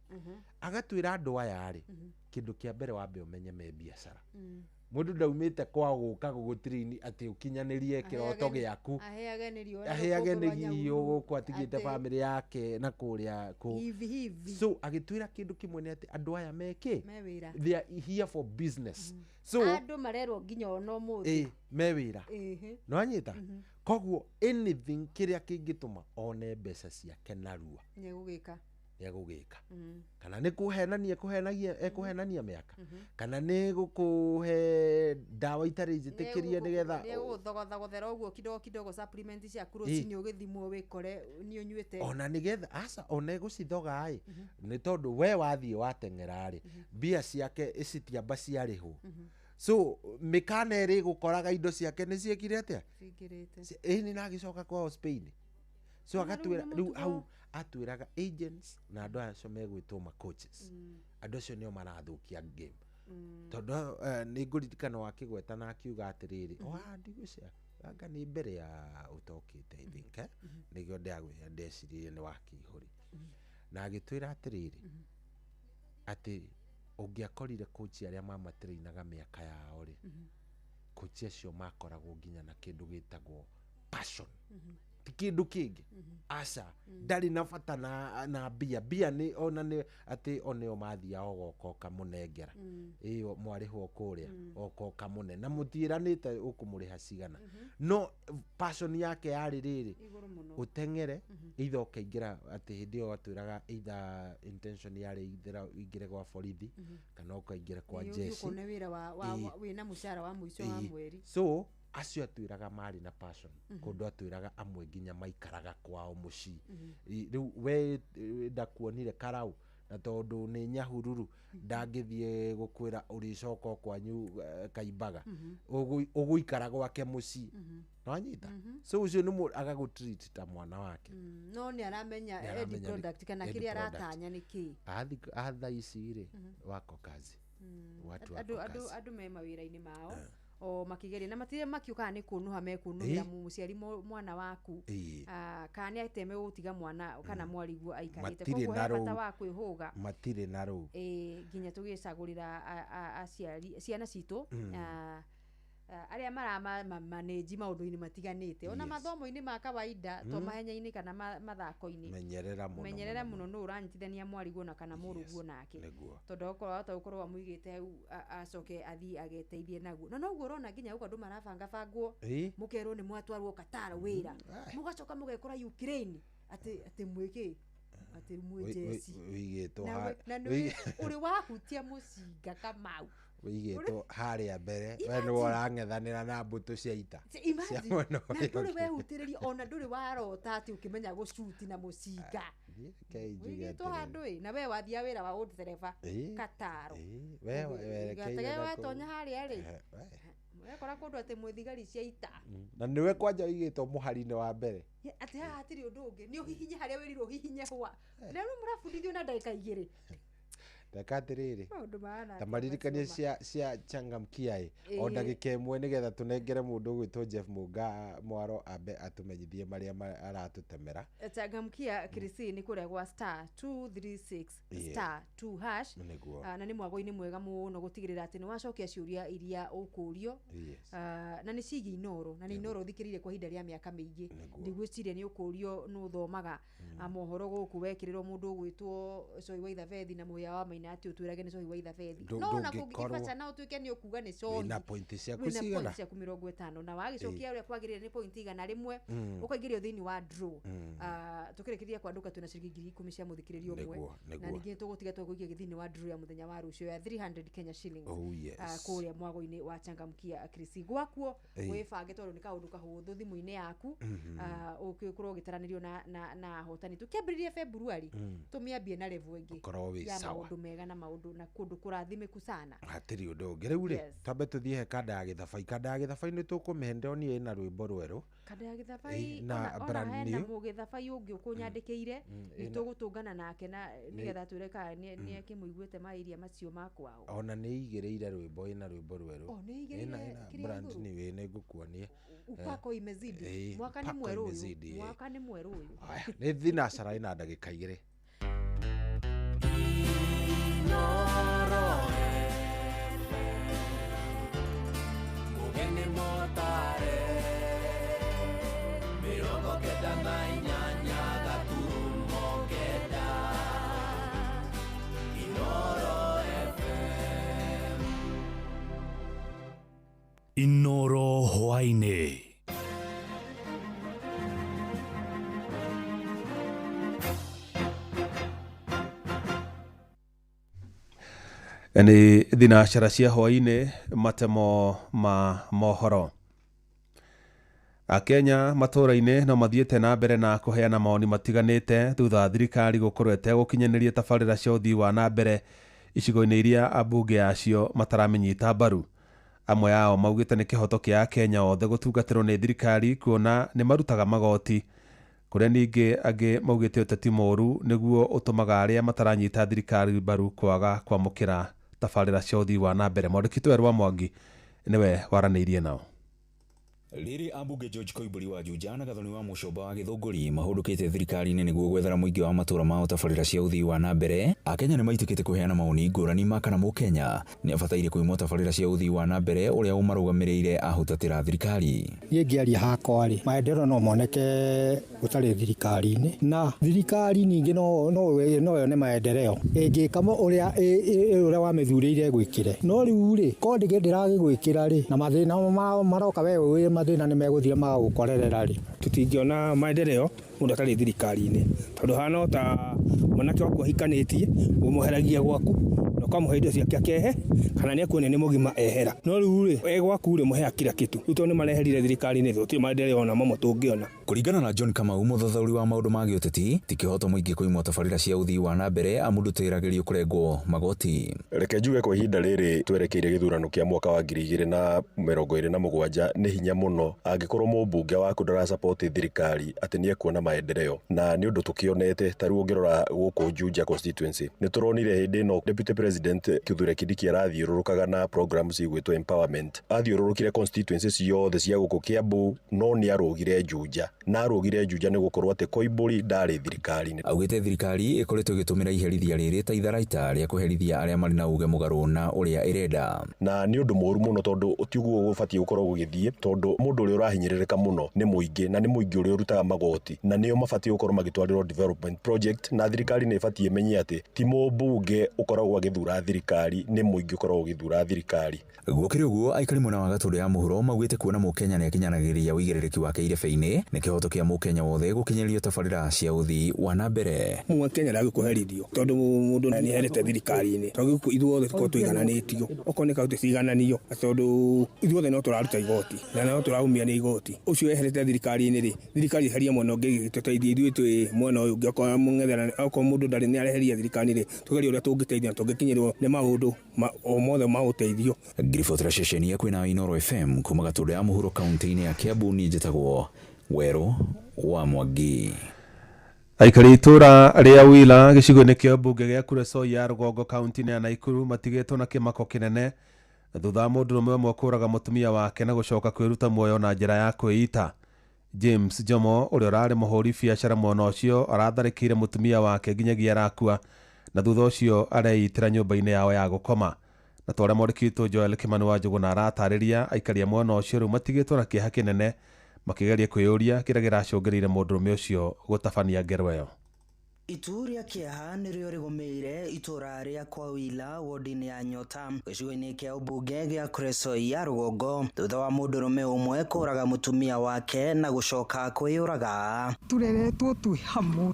Speaker 2: Agatwĩra andũ aya rĩ, kĩndũ kĩa mbere wambe ũmenye me biacara. Mũndũ ndaumĩte kwao gũka gũgũtrain atĩ ũkinyanĩrie kĩroto gĩaku.
Speaker 3: Aheage nĩ riũa na
Speaker 2: Aheage
Speaker 3: rũkũngũ
Speaker 2: nĩ
Speaker 3: rwa
Speaker 2: giyo
Speaker 3: Nyahururu.
Speaker 2: gũkũ atigĩte
Speaker 3: Atĩ-
Speaker 2: bamĩrĩ yake na kũrĩa kũ.
Speaker 3: Hivi hivi.
Speaker 2: So agĩtwĩra kĩndũ kĩmwe nĩ atĩ andũ aya mekĩ
Speaker 3: Me wĩra.
Speaker 2: They are here for business. So
Speaker 3: andũ marerwo nginya ona ũmũthĩ.
Speaker 2: Ĩ me wĩra. Nĩwanyita? Koguo anything kĩrĩa kĩngĩtũma one mbeca ciake narua
Speaker 3: Nĩegũgĩka.
Speaker 2: Nĩegũgĩka. Kana nĩ kũhenania kũhenagia ekũhenania mĩaka, kana nĩ gũkũhe ndawa itarĩ njĩtĩkĩrie nĩgetha
Speaker 3: Nĩegũgũthogothagothera ũguo kidogo kidogo supplement ciaku rũcinĩ ũgĩthimwo wĩkore nĩ ũnyuĩte.
Speaker 2: Ona nĩgetha aca ona egũcithoga ĩ, nĩ tondũ we wathiĩ wateng'era rĩ, mbia ciake citiamba ciarĩhwo. So mĩkana ĩrĩ ĩgũkoraga indo ciake nĩ ciĩkire atĩa?
Speaker 3: Cingĩrĩte.
Speaker 2: Ĩni na agĩcoka kwao Spain. So
Speaker 3: Na rĩu
Speaker 2: agatwĩra
Speaker 3: nĩ
Speaker 2: rĩu
Speaker 3: mũtugo.
Speaker 2: hau atwĩraga agents na andũ acio megwĩtwo ma coaches, andũ acio nĩo marathũkia game. Tondũ nĩ ngũririkana wakĩgweta na akiuga atĩrĩrĩ, wa ndigũcia anga nĩ mbere ya ũtokĩte, I think, eh? Nĩkĩo ndagwĩra ndeciririe nĩ wakĩihũri. Na agĩtwĩra atĩrĩrĩ, atĩ ũngĩakorire coach arĩa mamatrainaga mĩaka yao rĩ, coach acio makoragwo nginya na kĩndũ gĩtagwo passion, ti kĩndũ kĩngĩ. Aca, ndarĩ na bata na mbia. Mbia nĩ ona nĩ atĩ onĩo mathiaga ũgoka ũkamũnengera, ĩyo mwarĩhwo kũrĩa oka ũkamũne na mũtiĩranĩte ũkũmũrĩha cigana, no passion yake yarĩ rĩrĩ,
Speaker 3: Igũrũ mũno.
Speaker 2: ũteng'ere either ũkaingĩra, atĩ hĩndĩ ĩyo atwĩraga either intention yarĩ either ũingĩre gwa borithi kana ũkaingĩra kwa
Speaker 3: Nĩ ũthiĩ
Speaker 2: jeshi.
Speaker 3: ũkone wĩra wa wĩna mũcara wa mũico wa mweri.
Speaker 2: So acio atwĩraga marĩ na passion. Kũndũ atwĩraga amwe nginya maikaraga kwao mũciĩ. Rĩu we ndakuonire karau na tondũ nĩ Nyahururu ndangĩthiĩ gũkwĩra ũrĩcoka o kwanyu kaimbaga. Ũgũikara gwake mũciĩ. Nĩwanyita? So ũcio nĩ agagũtreat ta mwana wake.
Speaker 3: No nĩ aramenya
Speaker 2: Nĩ
Speaker 3: end
Speaker 2: aramenya
Speaker 3: product kana
Speaker 2: end
Speaker 3: kĩrĩa
Speaker 2: product.
Speaker 3: aratanya nĩ kĩĩ.
Speaker 2: Atha ici rĩ, wako kazi, watu wako
Speaker 3: Andũ
Speaker 2: kazi.
Speaker 3: andũ me mawĩra-inĩ mao o makĩgeria na matirĩ makiukaga nĩ kũnũha mekũnũhĩra mũciari mwana waku. Ah, kana nĩ atĩ megũtiga mwana kana mwariguo aikarĩte.
Speaker 2: Matirĩ
Speaker 3: Koguo
Speaker 2: na
Speaker 3: he bata
Speaker 2: rũu.
Speaker 3: wa kwĩhũga.
Speaker 2: Matirĩ na rũu.
Speaker 3: Ĩ, nginya tũgĩcagũrĩra aciari ciana citũ, arĩa maramamanĩnji maũndũ-inĩ matiganĩte ona mathomo-inĩ ma kawaida to mahenya-inĩ kana mathako-inĩ.
Speaker 2: Menyerera mũno.
Speaker 3: Menyerera mũno nũ ũranyitithania mwariguo na kana mũrũguo nake, tondũ okorwo wahota gũkorwo wamũigĩte hau acoke athiĩ ageteithie naguo, na noguo ũrona nginya gũkũ andũ marabangabangwo. Mũkerwo nĩ mwatwarwo Qatar wĩra, mũgacoka mũgekora Ukraine atĩ mwĩkĩ atĩ mwĩ jeci.
Speaker 2: Wĩigĩtwo
Speaker 3: Na na nĩ ũrĩ wahutia mũcinga Kamau.
Speaker 2: Wĩigĩtwo harĩa mbere we
Speaker 3: Imagine.
Speaker 2: nĩwe ũrang'ethanĩra na mbũtũ cia ita cia
Speaker 3: Imagine,
Speaker 2: mwena
Speaker 3: na
Speaker 2: ũrĩa
Speaker 3: ndũrĩ
Speaker 2: ũngĩ.
Speaker 3: wehutĩrĩria ona ndũrĩ warota atĩ ũkĩmenya gũcuti na mũcinga.
Speaker 2: Niĩ rekei njuge
Speaker 3: Wĩigĩtwo
Speaker 2: atĩrĩrĩ.
Speaker 3: handũ ĩ na we wathia wĩra wa ũndereba Kataro.
Speaker 2: We werekeire
Speaker 3: Gatege
Speaker 2: na kũu.
Speaker 3: watonya harĩa rĩ,
Speaker 2: We.
Speaker 3: wekora kũndũ atĩ mwĩ thigari cia ita.
Speaker 2: Na nĩwe kwanja wĩigĩtwo mũhari-inĩ wa mbere.
Speaker 3: Ye, atĩ haha hatirĩ ũndũ ũngĩ nĩ ũhihinye harĩa wĩrirwo ũhihinye hwa na rĩu mũrabundithio na ndagĩka 2.
Speaker 2: Reka atĩrĩrĩ,
Speaker 3: Maũndũ mahana
Speaker 2: ta
Speaker 3: atĩa
Speaker 2: maririkanie
Speaker 3: macio
Speaker 2: cia changamkia ĩ o ndagĩka 1 nĩgetha tũnengere mũndũ ũgwĩtwo Jeff Mũnga mwaro ambe atũmenyithie marĩa aratũtemera.
Speaker 3: Changamkia Kirisi nĩ kũrĩa gwa star 236 star 2 hash. Ah, na nĩ mwago-inĩ mwega mũno gũtigĩrĩra atĩ nĩ wacokia ciũria iria ũkũrio. Ah, na nĩ ciĩgiĩ Inooro na nĩ Inooro ũthikĩrĩire kwa ihinda rĩa mĩaka mĩingĩ. Ndigwĩciria nĩ ũkũrio nĩ ũthomaga mohoro gũkũ wekĩrĩrwo mũndũ ũgwĩtwo Coi wa Ithabethi na Mũhĩa wa Maina. maina atĩ ũtwĩrage nĩ cohi wa ithabethi.
Speaker 2: Ndũ-
Speaker 3: No ona
Speaker 2: ndũngĩkorwo-
Speaker 3: kũngĩbaca no ũtuĩke nĩ ũkuga nĩ cohi.
Speaker 2: Wĩna point ciaku
Speaker 3: Wĩna
Speaker 2: cigana?
Speaker 3: point ciaku 50 na wagĩcokia ũrĩa kwagĩrĩire nĩ point 100 ũkaingĩrio thĩinĩ wa draw. Ah, tũkĩrĩkĩria kwandũka twĩna ciringi 10,000 cia mũthikĩrĩria ũmwe.
Speaker 2: Nĩguo,
Speaker 3: Na
Speaker 2: nĩguo.
Speaker 3: ningĩ tũgũtiga twagũikia thĩinĩ wa draw ya mũthenya wa rũciũ ya 300 Kenya shillings.
Speaker 2: Oh, yes.
Speaker 3: Ah, kũrĩa mwago-inĩ wa Changamkia Krisi gwakuo wĩbange tondũ nĩ kaũndũ kahũthũ thimũ-inĩ yaku. Ah, ũgĩkorwo ũgĩtaranĩrio na ahotani tũkĩambĩrĩria February tũmĩambie na level ĩngĩ
Speaker 2: Ũkorwo wĩ
Speaker 3: ya
Speaker 2: sawa.
Speaker 3: maũndũ mega na maũndũ na kũndũ kũrathimĩku sana.
Speaker 2: Hatirĩ ũndũ ũngĩ rĩu rĩ. Twambe tũthiĩ he kanda ya gĩthabai. Kanda ya gĩthabai nĩ tũkũmĩhe, ndĩronire ĩna rwĩmbo rwerũ.
Speaker 3: Kanda ya gĩthabai
Speaker 2: Ĩ, na
Speaker 3: ona
Speaker 2: brand
Speaker 3: hena
Speaker 2: new.
Speaker 3: mũgĩthabai ũngĩ ũkũnyandĩkĩire nĩ
Speaker 2: ĩna-
Speaker 3: tũgũtũngana nake na nĩgetha twĩre kana nĩ akĩmũiguĩte mairia macio ma kwao.
Speaker 2: Ona nĩ igĩrĩire rwĩmbo, ĩna rwĩmbo rwerũ.
Speaker 3: Oh, nĩ ĩigĩrĩire
Speaker 2: Ĩna
Speaker 3: kĩrĩa
Speaker 2: brand
Speaker 3: igũrũ?
Speaker 2: new, ĩ, nĩ ngũkuonia.
Speaker 3: Upako imezidi. Mwaka nĩ
Speaker 2: upako
Speaker 3: mwerũ ũyũ.
Speaker 2: imezidi, ĩ.
Speaker 3: Mwaka nĩ mwerũ ũyũ.
Speaker 2: Aya, nĩ thinacara ĩna ndagĩka 2.
Speaker 5: Mugeni motare 98.9 Inoro FM.
Speaker 19: Inoro hwaĩ-inĩ.
Speaker 12: Nĩ thinacara cia hwaĩ-inĩ, matemo ma mohoro. Akenya matũũra-inĩ no mathiĩte na mbere na kũheana mawoni matiganĩte thutha wa thirikari gũkorwo ĩtegũkinyanĩria tabarĩra cia ũthii wa na mbere icigo-inĩ iria ambunge acio mataramĩnyita mbaru. Amwe ao maugĩte nĩ kĩhoto kĩa Akenya othe gũtungatĩrwo nĩ thirikari kuona nĩ marutaga magoti, kũrĩa ningĩ angĩ maugĩte ũteti mũũru nĩguo ũtũmaga arĩa mataranyita thirikari mbaru kwaga kwamũkĩra tabarĩra cia ũthii wa na mbere. Mwandĩki witũ Werũ wa Mwangi nĩwe waranĩirie nao.
Speaker 21: Rĩrĩ ambunge George Koimbũri wa Juja na Gathoni wa Mũcomba wa Gĩthũngũri mahũndũkĩte thirikari-inĩ nĩguo gwethera mũingĩ wa matũũra mao tabarĩra cia ũthii wa na mbere, Akenya nĩ maitĩkĩte kũheana mawoni ngũrani ma kana mũkenya nĩ abataire kũimwo tabarĩra cia ũthii wa na mbere ũrĩa ũmarũgamĩrĩire ahutatĩra thirikari.
Speaker 22: Niĩ ngĩaria hakwa rĩ, maendeleo no moneke gũtarĩ thirikari-inĩ, na thirikari ningĩ no yone maendeleo ĩngĩka ũrĩa ũrĩa wamĩthurĩire gwĩkĩre. No rĩu rĩ, korwo ndĩragĩgwĩkĩra rĩ, na mathĩna maroka we wĩ mathĩna nĩ megũthira magagũkorerera rĩ.
Speaker 23: Tũtingĩona maendeleo mũndũ atarĩ thirikari-inĩ, tondũ hana o ta mwanake waku ahikanĩtie, ũmũheragia gwaku na ũkamũhe indo ciake akehe, kana nĩ akuonia nĩ mũgima ehera. No rĩu rĩ, e gwaku rĩ, mũheaga kila kitu. Rĩu tondũ nĩ mareherire thirikari-inĩ, gũtirĩ maendeleo ona mamwe tũngĩona.
Speaker 21: Kũringana na John Kamau, mũthathaũri wa maũndũ ma gĩũteti, ti kĩhoto mũingĩ kũimwo tabarĩra cia ũthii wa na mbere amu ndũtĩragĩrio kũrengwo magoti.
Speaker 24: Reke njuge kwa ihinda rĩrĩ twerekeire gĩthurano kĩa mwaka wa 2027, nĩ hinya mũno angĩkorwo mũmbunge waku ndarasupport thirikari atĩ nĩ ekuona maendeleo, na nĩ ũndũ tũkĩonete. Ta rĩu ũngĩrora gũkũ Juja constituency, nĩ tũronire hĩndĩ ĩno Deputy President Kithure Kindiki arathiũrũrũkaga na programs igwĩtwo empowerment, athiũrũrũkire constituency ciothe cia gũkũ Kiambu, no nĩ arũgire Juja, na arũgire Juja nĩ gũkorwo atĩ Koimbũri ndarĩ thirikari-inĩ.
Speaker 21: Augĩte thirikari ĩkoretwo ĩgĩtũmĩra iherithia rĩrĩ ta itharaita rĩa kũherithia arĩa marĩ na uge mũgarũ na ũrĩa ĩrenda.
Speaker 24: Na nĩ ũndũ mũũru mũno, tondũ ti ũguo gũbatiĩ gũkorwo gũgĩthiĩ, tondũ mũndũ ũrĩa ũrahinyĩrĩrĩka mũno nĩ mũingĩ, na nĩ mũingĩ ũrĩa ũrutaga magoti, na nĩo mabatiĩ gũkorwo magĩtwarĩrwo development project. Na thirikari nĩ ĩbatiĩ ĩmenye atĩ ti mũmbunge ũkoragwo agĩthura thirikari, nĩ mũingĩ ũkoragwo ũgĩthura thirikari.
Speaker 21: Gũkĩrĩ ũguo, aikari mwena wa Gatũndũ ya mũhuro maugĩte kuona mũkenya nĩ akinyanagĩria ũigĩrĩrĩki wake irebe-inĩ, nĩ kĩhoto kĩa mũkenya wothe gũkinyĩrio tabarĩra cia ũthii wa na mbere.
Speaker 23: Mũkenya ndagĩkũherithio tondũ mũndũ nĩ eherete thirikari-inĩ, tondũ ithuothe tũkorwo tũigananĩtio, okorwo nĩ kaũntĩ cigananio, tondũ ithuothe no tũraruta igoti na no tũraumia nĩ igoti. Ũcio eherete thirikari-inĩ rĩ, thirikari eheria mwena ũngĩ tũteithie ithuĩ twĩ mwena ũyũ ũngĩ. Okorwo mũng'ethanĩro, okorwo mũndũ ndarĩ nĩ areheria thirikari rĩ, tũgerie ũrĩa tũngĩteithia na tũngĩkinyĩrwo nĩ maũndũ o mothe ma ũteithio.
Speaker 21: Ngiribotera ceceni ya kwĩna Inooro FM kuma Gatũndũ ya mũhuro kaunti-inĩ ya Kiambu, niĩ njĩtagwo Werũ wa Mwangi.
Speaker 12: Aikari itũra rĩa Wila gĩcigo-inĩ kĩa mbunge gĩa Kuresoi ya rũgongo kaunti-inĩ ya Naikuru matigĩtwo na kĩmako kĩnene thutha wa mũndũrũme ũmwe kũraga mũtumia wake na gũcoka kwĩruta muoyo na njĩra ya kwĩita. James Jomo ũrĩa ũrarĩ mũhũri biacara mwena ũcio aratharĩkĩire mũtumia wake nginyagia arakua, na thutha ũcio areitĩra nyũmba-inĩ yao ya gũkoma. Na ta ũrĩa mwandĩki witũ Joel Kimani wa Njũgũna aratarĩria, aikari a mwena ũcio rĩu matigĩtwo na kĩeha kĩnene makĩgeria kwĩyũria kĩrĩa kĩracũngĩrĩire mũndũrũme ũcio gũtabania ngero ĩyo.
Speaker 1: Itu rĩa kĩeha nĩrĩo rĩgũmĩire itũra rĩa Kwawila wodi-inĩ ya Nyota gĩcigo-inĩ kĩa ũmbunge gĩa Kuresoi ya rũgongo thutha wa mũndũrũme ũmwe kũraga mũtumia wake na gũcoka kwĩyũraga.
Speaker 8: Tũreretwo twĩ hamwe,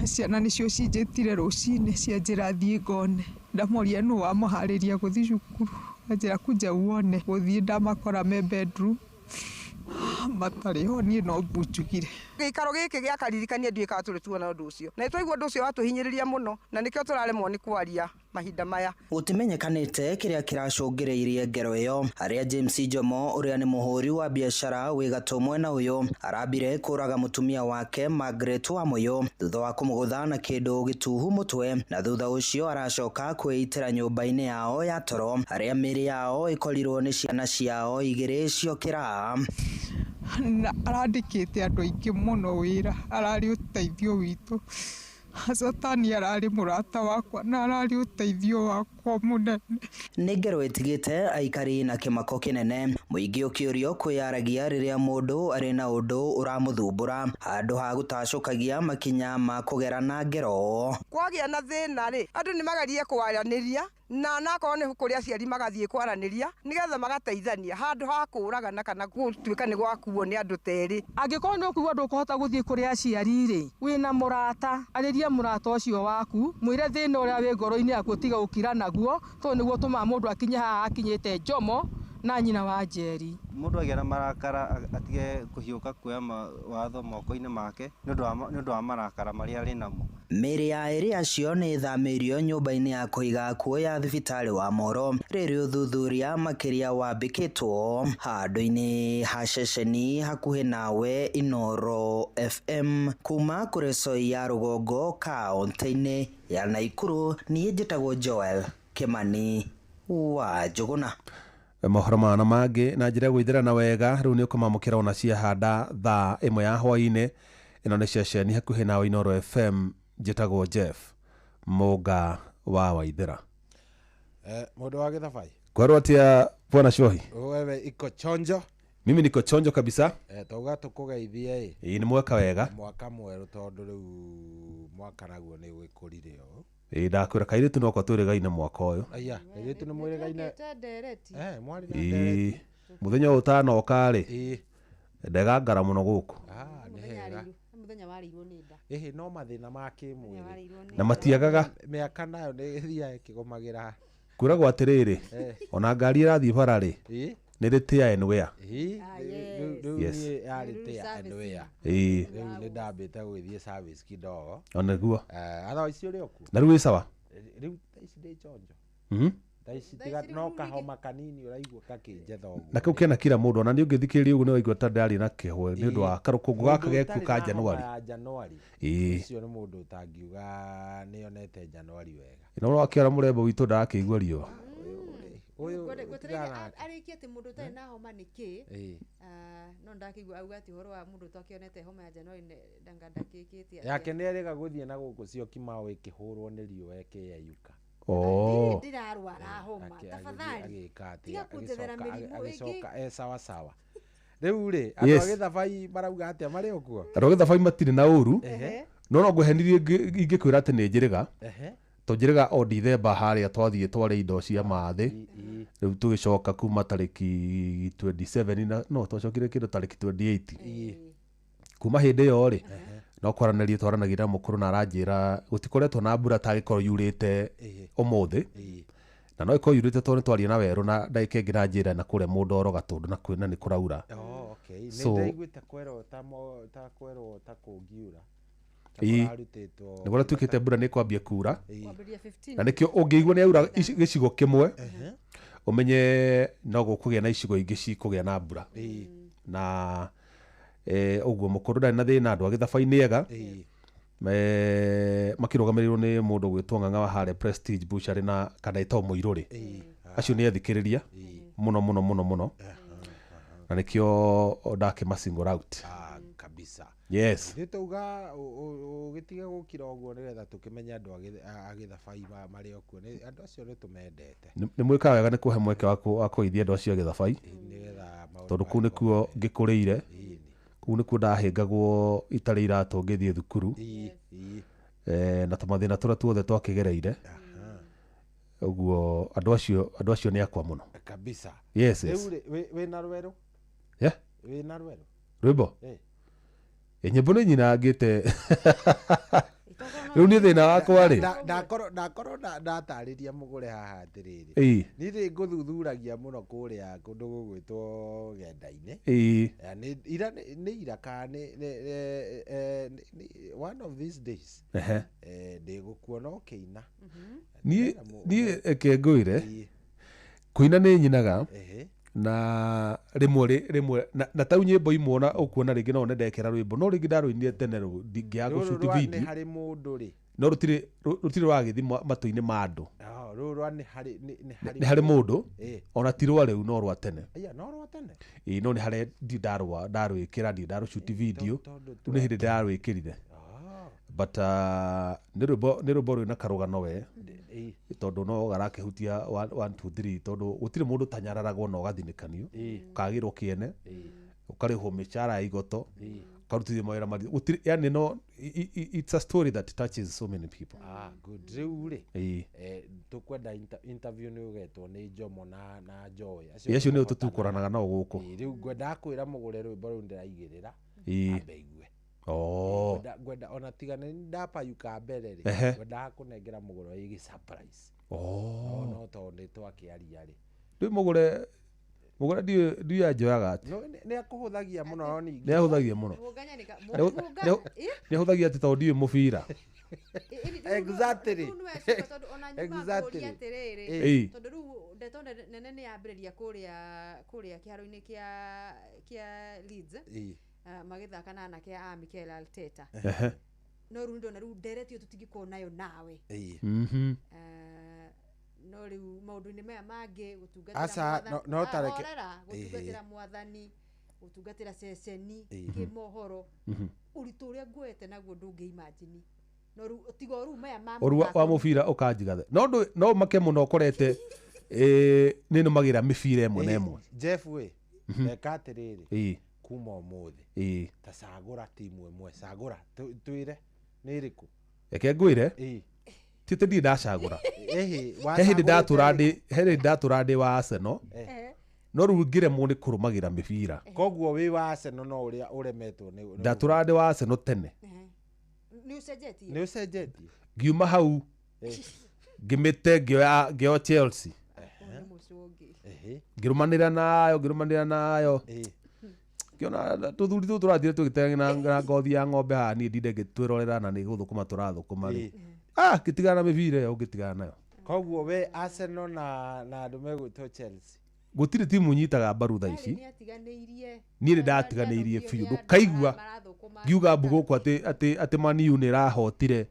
Speaker 8: ciana nĩcio cinjĩtire rũcinĩ cianjĩra thiĩ ngone, ndamoria nũ wamũharĩria gũthiĩ cukuru, anjĩra kuja uone, gũthiĩ ndamakora me bedroom matarĩ ho, niĩ no njugire.
Speaker 10: Gĩikaro gĩkĩ gĩa karirikania ndiũĩ kana tũrĩ tuona ũndũ ũcio, na nĩtwaigua ũndũ ũcio watũhinyĩrĩria mũno na nĩkĩo tũraremwo nĩ kwaria mahinda maya.
Speaker 1: Gũtimenyekanĩte kĩrĩa kĩracũngĩrĩirie ngero ĩyo, harĩa James Njomo ũrĩa nĩ mũhũri wa biacara wĩ gatũ mwena ũyũ arambire kũraga mũtumia wake Margaret Wamuyu thutha wa kũmũgũtha na kĩndũ gĩtuhu mũtwe, na thutha ũcio aracoka kwĩitĩra nyũmba-inĩ yao ya toro harĩa mĩĩrĩ yao ĩkorirwo nĩ ciana ciao igĩrĩ ciokĩra.
Speaker 8: Na arandĩkĩte andũ aingĩ mũno wĩra, ararĩ ũteithio witũ. Satani ararĩ mũrata wakwa na ararĩ ũteithio wakwa mũnene.
Speaker 1: Nĩ ngero ĩtigĩte aikari na kĩmako kĩnene, mũingĩ ũkĩũrio kwĩyaragia rĩrĩa mũndũ arĩ na ũndũ ũramũthumbũra handũ ha gũtacũkagia makinya ma kũgerana ngero.
Speaker 10: Kwagĩa na thĩna rĩ, andũ nĩ magerie kwaranĩria na nakorwo nĩ kũrĩ aciari magathiĩ kwaranĩria nĩgetha magateithania handũ ha kũragana kana gũtuĩka nĩ gwakuo nĩ andũ terĩ.
Speaker 14: Angĩkorwo nĩ ũkũigua ndũkũhota gũthiĩ kũrĩ aciari rĩ, wĩna mũrata, arĩria mũrata ũcio waku, mwĩre thĩna ũrĩa wĩ ngoro-inĩ yaku ũtige gũkira naguo, tondũ nĩguo ũtũmaga mũndũ akinye haha akinyĩte Njomo na nyina wa Njeri.
Speaker 25: Mũndũ agĩa na marakara atige kũhiũka kuoya watho moko-inĩ make nĩ ũndũ wa marakara marĩa arĩ namo.
Speaker 1: Mĩĩrĩ ya erĩ acio nĩ ĩthamĩirio nyũmba-inĩ ya kũiga akuũ ya thibitarĩ wa Moro rĩrĩ ũthuthuria makĩria wambĩkĩtwo handũ-inĩ ha ceceni hakuhĩ nawe Inooro FM kuma Kuresoi ya rũgongo kaũntĩ-inĩ ya Naikuru. Niĩ njĩtagwo Joel Kimani wa Njũgũna.
Speaker 12: Mohoro maya na mangĩ na njĩra ya gwĩthĩrana wega rĩu nĩ ũkũmamũkĩra ona ciahanda thaa 1 ya hwaĩ-inĩ. Ĩno nĩ ceceni hakuhĩ nawe Inooro FM, njĩtagwo Jeff Mũnga wa Waithera.
Speaker 2: Mũndũ wa Gĩthabai.
Speaker 12: Kwerwo atia bwana Shohi?
Speaker 2: Wewe iko chonjo?
Speaker 12: Mimi niko chonjo kabisa.
Speaker 2: Tauga tũkũgeithie ĩ.
Speaker 12: Ĩ, nĩ mwaka wega.
Speaker 2: Mwaka mwerũ tondũ rĩu mwaka naguo nĩ ũgĩkũrire ũũ.
Speaker 12: Ĩ, ndakwĩra kairĩtu noko twĩrĩgaine mwaka ũyũ.
Speaker 2: Aya, kairĩtu nĩ mwĩrĩgaine. Mwarĩ na
Speaker 12: Ĩ,
Speaker 2: ndereti.
Speaker 12: mũthenya ũyũ ũtanoka rĩ.
Speaker 2: Ĩ.
Speaker 12: Ndegangara mũno gũkũ.
Speaker 2: Nĩ hega.
Speaker 3: Mũthenya warĩirwo nĩ nda.
Speaker 2: Ĩhĩ, no mathĩna ma kĩmwĩrĩ.
Speaker 12: Na matiagaga.
Speaker 2: Mĩaka nayo nĩ ĩthiaga ĩkĩgũmagĩra.
Speaker 12: Kwĩragwo atĩrĩrĩ, ona ngari ĩrathiĩ bara rĩ, nĩ rĩ tear and wear.
Speaker 2: Ĩ, rĩu niĩ yarĩ tear and wear.
Speaker 12: Ĩ.
Speaker 2: Rĩu nĩ ndambĩte gũgĩthiĩ service kidogo.
Speaker 12: Ona nĩguo.
Speaker 2: Otherwise ũrĩ o kuo?
Speaker 12: Na rĩu wĩ sawa?
Speaker 2: Rĩu thaa ici ndĩ chonjo. Thaa ici tiga no kahoma kanini ũraigua gakĩnjetha ũguo.
Speaker 12: Na kĩu kĩna kira mũndũ, ona niĩ ũngĩthikĩrĩria ũguo nĩ waigua ta ndarĩ na kĩhwe nĩ ũndũ wa karũkũngũ gaka gekuo ka January.
Speaker 2: Ya January.
Speaker 12: Ĩ.
Speaker 2: Ũcio nĩ mũndũ ũtangiuga nĩonete January wega.
Speaker 12: No wakĩara mũrembo witũ ndarakĩigua riũa.
Speaker 2: Ũyũ
Speaker 3: Ngwetereire arĩkie atĩ mũndũ ũtarĩ na homa nĩ kĩ?
Speaker 2: Ĩ.
Speaker 3: No ndakĩigua auga atĩ ũhoro wa mũndũ ũtakĩonete homa ya January ndanga ndakĩkĩte atĩa.
Speaker 2: Yake nĩ erĩga gũthiĩ na gũkũ Syokimau ĩkĩhũrwo nĩ riũa ĩkĩyeyũka.
Speaker 3: Ndirarwara homa, tafadhali.
Speaker 2: Agĩka atĩa?
Speaker 3: Tiga kũnjethera mĩrimũ ĩngĩ.
Speaker 2: Agĩcoka e sawa sawa. Rĩu rĩ, andũ a Gĩthabai marauga atĩa marĩ o kuo?
Speaker 12: Andũ a Gĩthabai matirĩ na ũru. No no ngwehenirie ingĩkwĩra atĩ nĩ njĩrĩga. Tũnjĩrĩga o Dithemba harĩa twathiĩ tware indo cia mathĩ. Rĩu tũgĩcoka kuma tarĩki 27 na no twacokire kĩndũ tarĩki 28. Kuma hĩndĩ ĩyo rĩ, no kwaranĩria twaranagĩria na mũkũrũ na aranjĩra gũtikoretwo na mbura ta ĩkorwo yurĩte ũmũthĩ. Na no ĩkorwo yurĩte tondũ nĩtwaria na werũ na ndagĩka ĩngĩ na njĩra na kũrĩa mũndoro Gatũndũ na kwĩna nĩ kũraura.
Speaker 2: Oh, okay. Nĩ
Speaker 12: So
Speaker 2: ndaiguĩte kwerwo ta ta kwerwo ta kũngiura.
Speaker 12: Ĩ.
Speaker 2: Kũrarutĩtwo.
Speaker 12: Nĩ kũratuĩkĩte mbura nĩ ĩkwambia kura.
Speaker 3: Kwambĩrĩria 15.
Speaker 12: Na nĩkĩo ũngĩigua nĩ yaura gĩcigo kĩmwe, ũmenye no gũkũgĩa na icigo ingĩ cikũgĩa na mbura. Na ũguo mũkũrũ ndarĩ na thĩna, andũ a Gĩthabai nĩ ega. Makĩrũgamĩrĩrwo nĩ mũndũ ũgwĩtwo Ng'ang'a wa harĩa Prestige Butchery na kana ĩtagwo Mũirũrĩ. Acio nĩ athikĩrĩria mũno mũno mũno mũno. Na nĩkĩo ndakĩma single out.
Speaker 2: Kabisa.
Speaker 12: Yes.
Speaker 2: Ithuĩ twauga ũgĩtige gũkira ũguo nĩgetha tũkĩmenye andũ a Gĩthabai marĩ o kuo. Andũ acio nĩ tũmendete.
Speaker 12: Nĩ mwĩkaga wega nĩ kũhe mweke wa kũgeithia andũ acio a Gĩthabai.
Speaker 2: Nĩgetha maũndũ
Speaker 12: Tondũ kũu nĩkuo ngĩkũrĩire. Kũu nĩkuo ndahĩngagwo itarĩ iratũ ngĩthiĩ thukuru.
Speaker 2: Ĩĩ, ĩĩ.
Speaker 12: Na tũmathĩna tũrĩa tuothe twakĩgereire. Ũguo andũ acio nĩ akwa mũno.
Speaker 2: Kabisa.
Speaker 12: Yes.
Speaker 2: Rĩu rĩ, wĩna rwerũ?
Speaker 12: Yeah.
Speaker 2: Wĩna rwerũ?
Speaker 12: Rwĩmbo?
Speaker 2: Eh.
Speaker 12: Ĩ, nyĩmbo nĩ nyinangĩte. Rĩu nĩ thĩna wakwa rĩ.
Speaker 2: Ndakorwo ndatarĩria mũgũre haha atĩrĩrĩ, niĩ nĩ ngũthuthuragia mũno kũrĩa kũndũ gũgwĩtwo ng'enda-inĩ. Ya, ira nĩ ira kana nĩ one of these days ndĩgũkuona ũkĩina.
Speaker 12: Niĩ reke ngwĩre, kũina nĩ nyinaga na rĩmwe rĩmwe na tau nyĩmbo imwe ona ũkuona rĩngĩ no one ndekĩra rwĩmbo, no rĩngĩ ndarũinire tene rũ ndingĩaga
Speaker 2: Rũrũ
Speaker 12: gũcuti
Speaker 2: rwa nĩ
Speaker 12: video.
Speaker 2: harĩ mũndũ rĩ.
Speaker 12: No rũtirĩ rwagĩthi matũ-inĩ ma andũ.
Speaker 2: Oh, rũrũ rwa nĩ harĩ nĩ harĩ
Speaker 12: Nĩ harĩ mũndũ. Ona ti rwa rĩu, no rwa tene.
Speaker 2: Aya, no rwa tene.
Speaker 12: Ĩĩ, no nĩ harĩa ndi ndarwa ndarwĩkĩra, ndi ndarũcuti video.
Speaker 2: Tondũ
Speaker 12: Rĩu nĩ hĩndĩ ndĩrarwĩkĩrire, but nĩ rwĩmbo rwĩna karũgano we, tondũ no garakĩhutia 1 2 3, tondũ gũtirĩ mũndũ tanyararagwo na ũgathinĩkanio, ũkagĩrwo kĩene, ũkarĩhwo mĩcara ya igoto, ũkarutithio mawĩra maritũ, gũtirĩ yani no it's a story that touches so many people.
Speaker 2: Ah, good. Rĩu rĩ, tũkwenda interview nĩ ũgetwo nĩ Jomo na Joy.
Speaker 12: Ĩ, acio nĩo tũtukũranaga nao gũkũ.
Speaker 2: Ĩĩ, rĩu ngwendaga kwĩra mũgũre rwĩmbo rũu ndĩraigĩrĩra ambe igue. Ngwenda ona tiga nĩ ndapayuka mbere rĩ, ngwendaga kũnengera mũgũre ĩgĩ surprise. No tondũ nĩ twakĩaria rĩ.
Speaker 12: Rĩu mũgũre ndiũĩ anjoyaga atĩ.
Speaker 2: No, nĩ akũhũthagia mũno no ningĩ.
Speaker 12: Nĩ ahũthagia mũno. Nĩ ahũthagia atĩ tondũ ndiũĩ mũbira.
Speaker 3: Tondũ ona nyuma ngũria atĩrĩrĩ, tondũ rĩu ndeto nene nĩ yambĩrĩria kũrĩa kĩharo-inĩ kĩa Leeds, magĩthaka na anake a Mikel Arteta. No rĩu ndona rĩu ndereti ĩyo tũtingĩkorwo nayo nawe. No rĩu maũndũ-inĩ maya mangĩ, gũtungatĩra
Speaker 2: Aca, no
Speaker 3: Ah,
Speaker 2: tareke
Speaker 3: horera, gũtungatĩra mwathani, gũtungatĩra ceceni kĩmohoro, ũritũ ũrĩa nguoete naguo ndũngĩ imagine, no rĩu tiga o rĩu maya ma
Speaker 12: Ũru wa
Speaker 3: mũthako.
Speaker 12: Mũbira ũkanjigathe no ndũ no make mũno ũkorete nĩ nũmagĩra mĩbira ĩmwe na ĩmwe.
Speaker 2: Jeff we, eka atĩrĩrĩ, kuma ũmũthĩ ta cagũra timu ĩmwe, cagũra twĩre nĩ ĩrĩkũ.
Speaker 12: Reke ngwĩre, ti atĩ ndirĩ ndacagũra.
Speaker 2: Ĩhĩ,
Speaker 12: He hĩndĩ ndatũra
Speaker 2: wacagũrĩte
Speaker 12: ndĩ he hĩndĩ ndatũra ndĩ wa Arsenal, no rĩu ngĩremwo nĩ kũrũmagĩra mĩbira.
Speaker 2: Koguo wĩ wa Arsenal no ũrĩa ũremetwo nĩ
Speaker 12: Ndatũra ndĩ wa Arsenal tene.
Speaker 3: Nĩ ũcenjetie.
Speaker 2: Nĩ ũcenjetie.
Speaker 12: Ngiuma hau ngĩmĩte, ngĩoya Chelsea.
Speaker 3: Ũyũ nĩ mũcũngĩ.
Speaker 12: Ngĩrũmanĩra nayo ngĩona tũthuri tũtũ tũrathire tũgĩteng'era na ngothi ya ng'ombe haha, niĩ ndinde ngĩtwĩrorera na nĩ gũthũkũma tũrathũkũma rĩ. Ah, ngĩtigana na mĩbira ĩyo, ngĩtigana nayo.
Speaker 2: Koguo we Arsenal na andũ megwĩtwo Chelsea.
Speaker 12: Gũtirĩ timu nyitaga mbaru thaa ici.
Speaker 3: Nĩ atiganĩirie.
Speaker 12: Niĩ nĩ ndatiganĩirie biũ, ndũkaigua ngiuga mbu gũkũ atĩ Man U nĩ ĩrahotire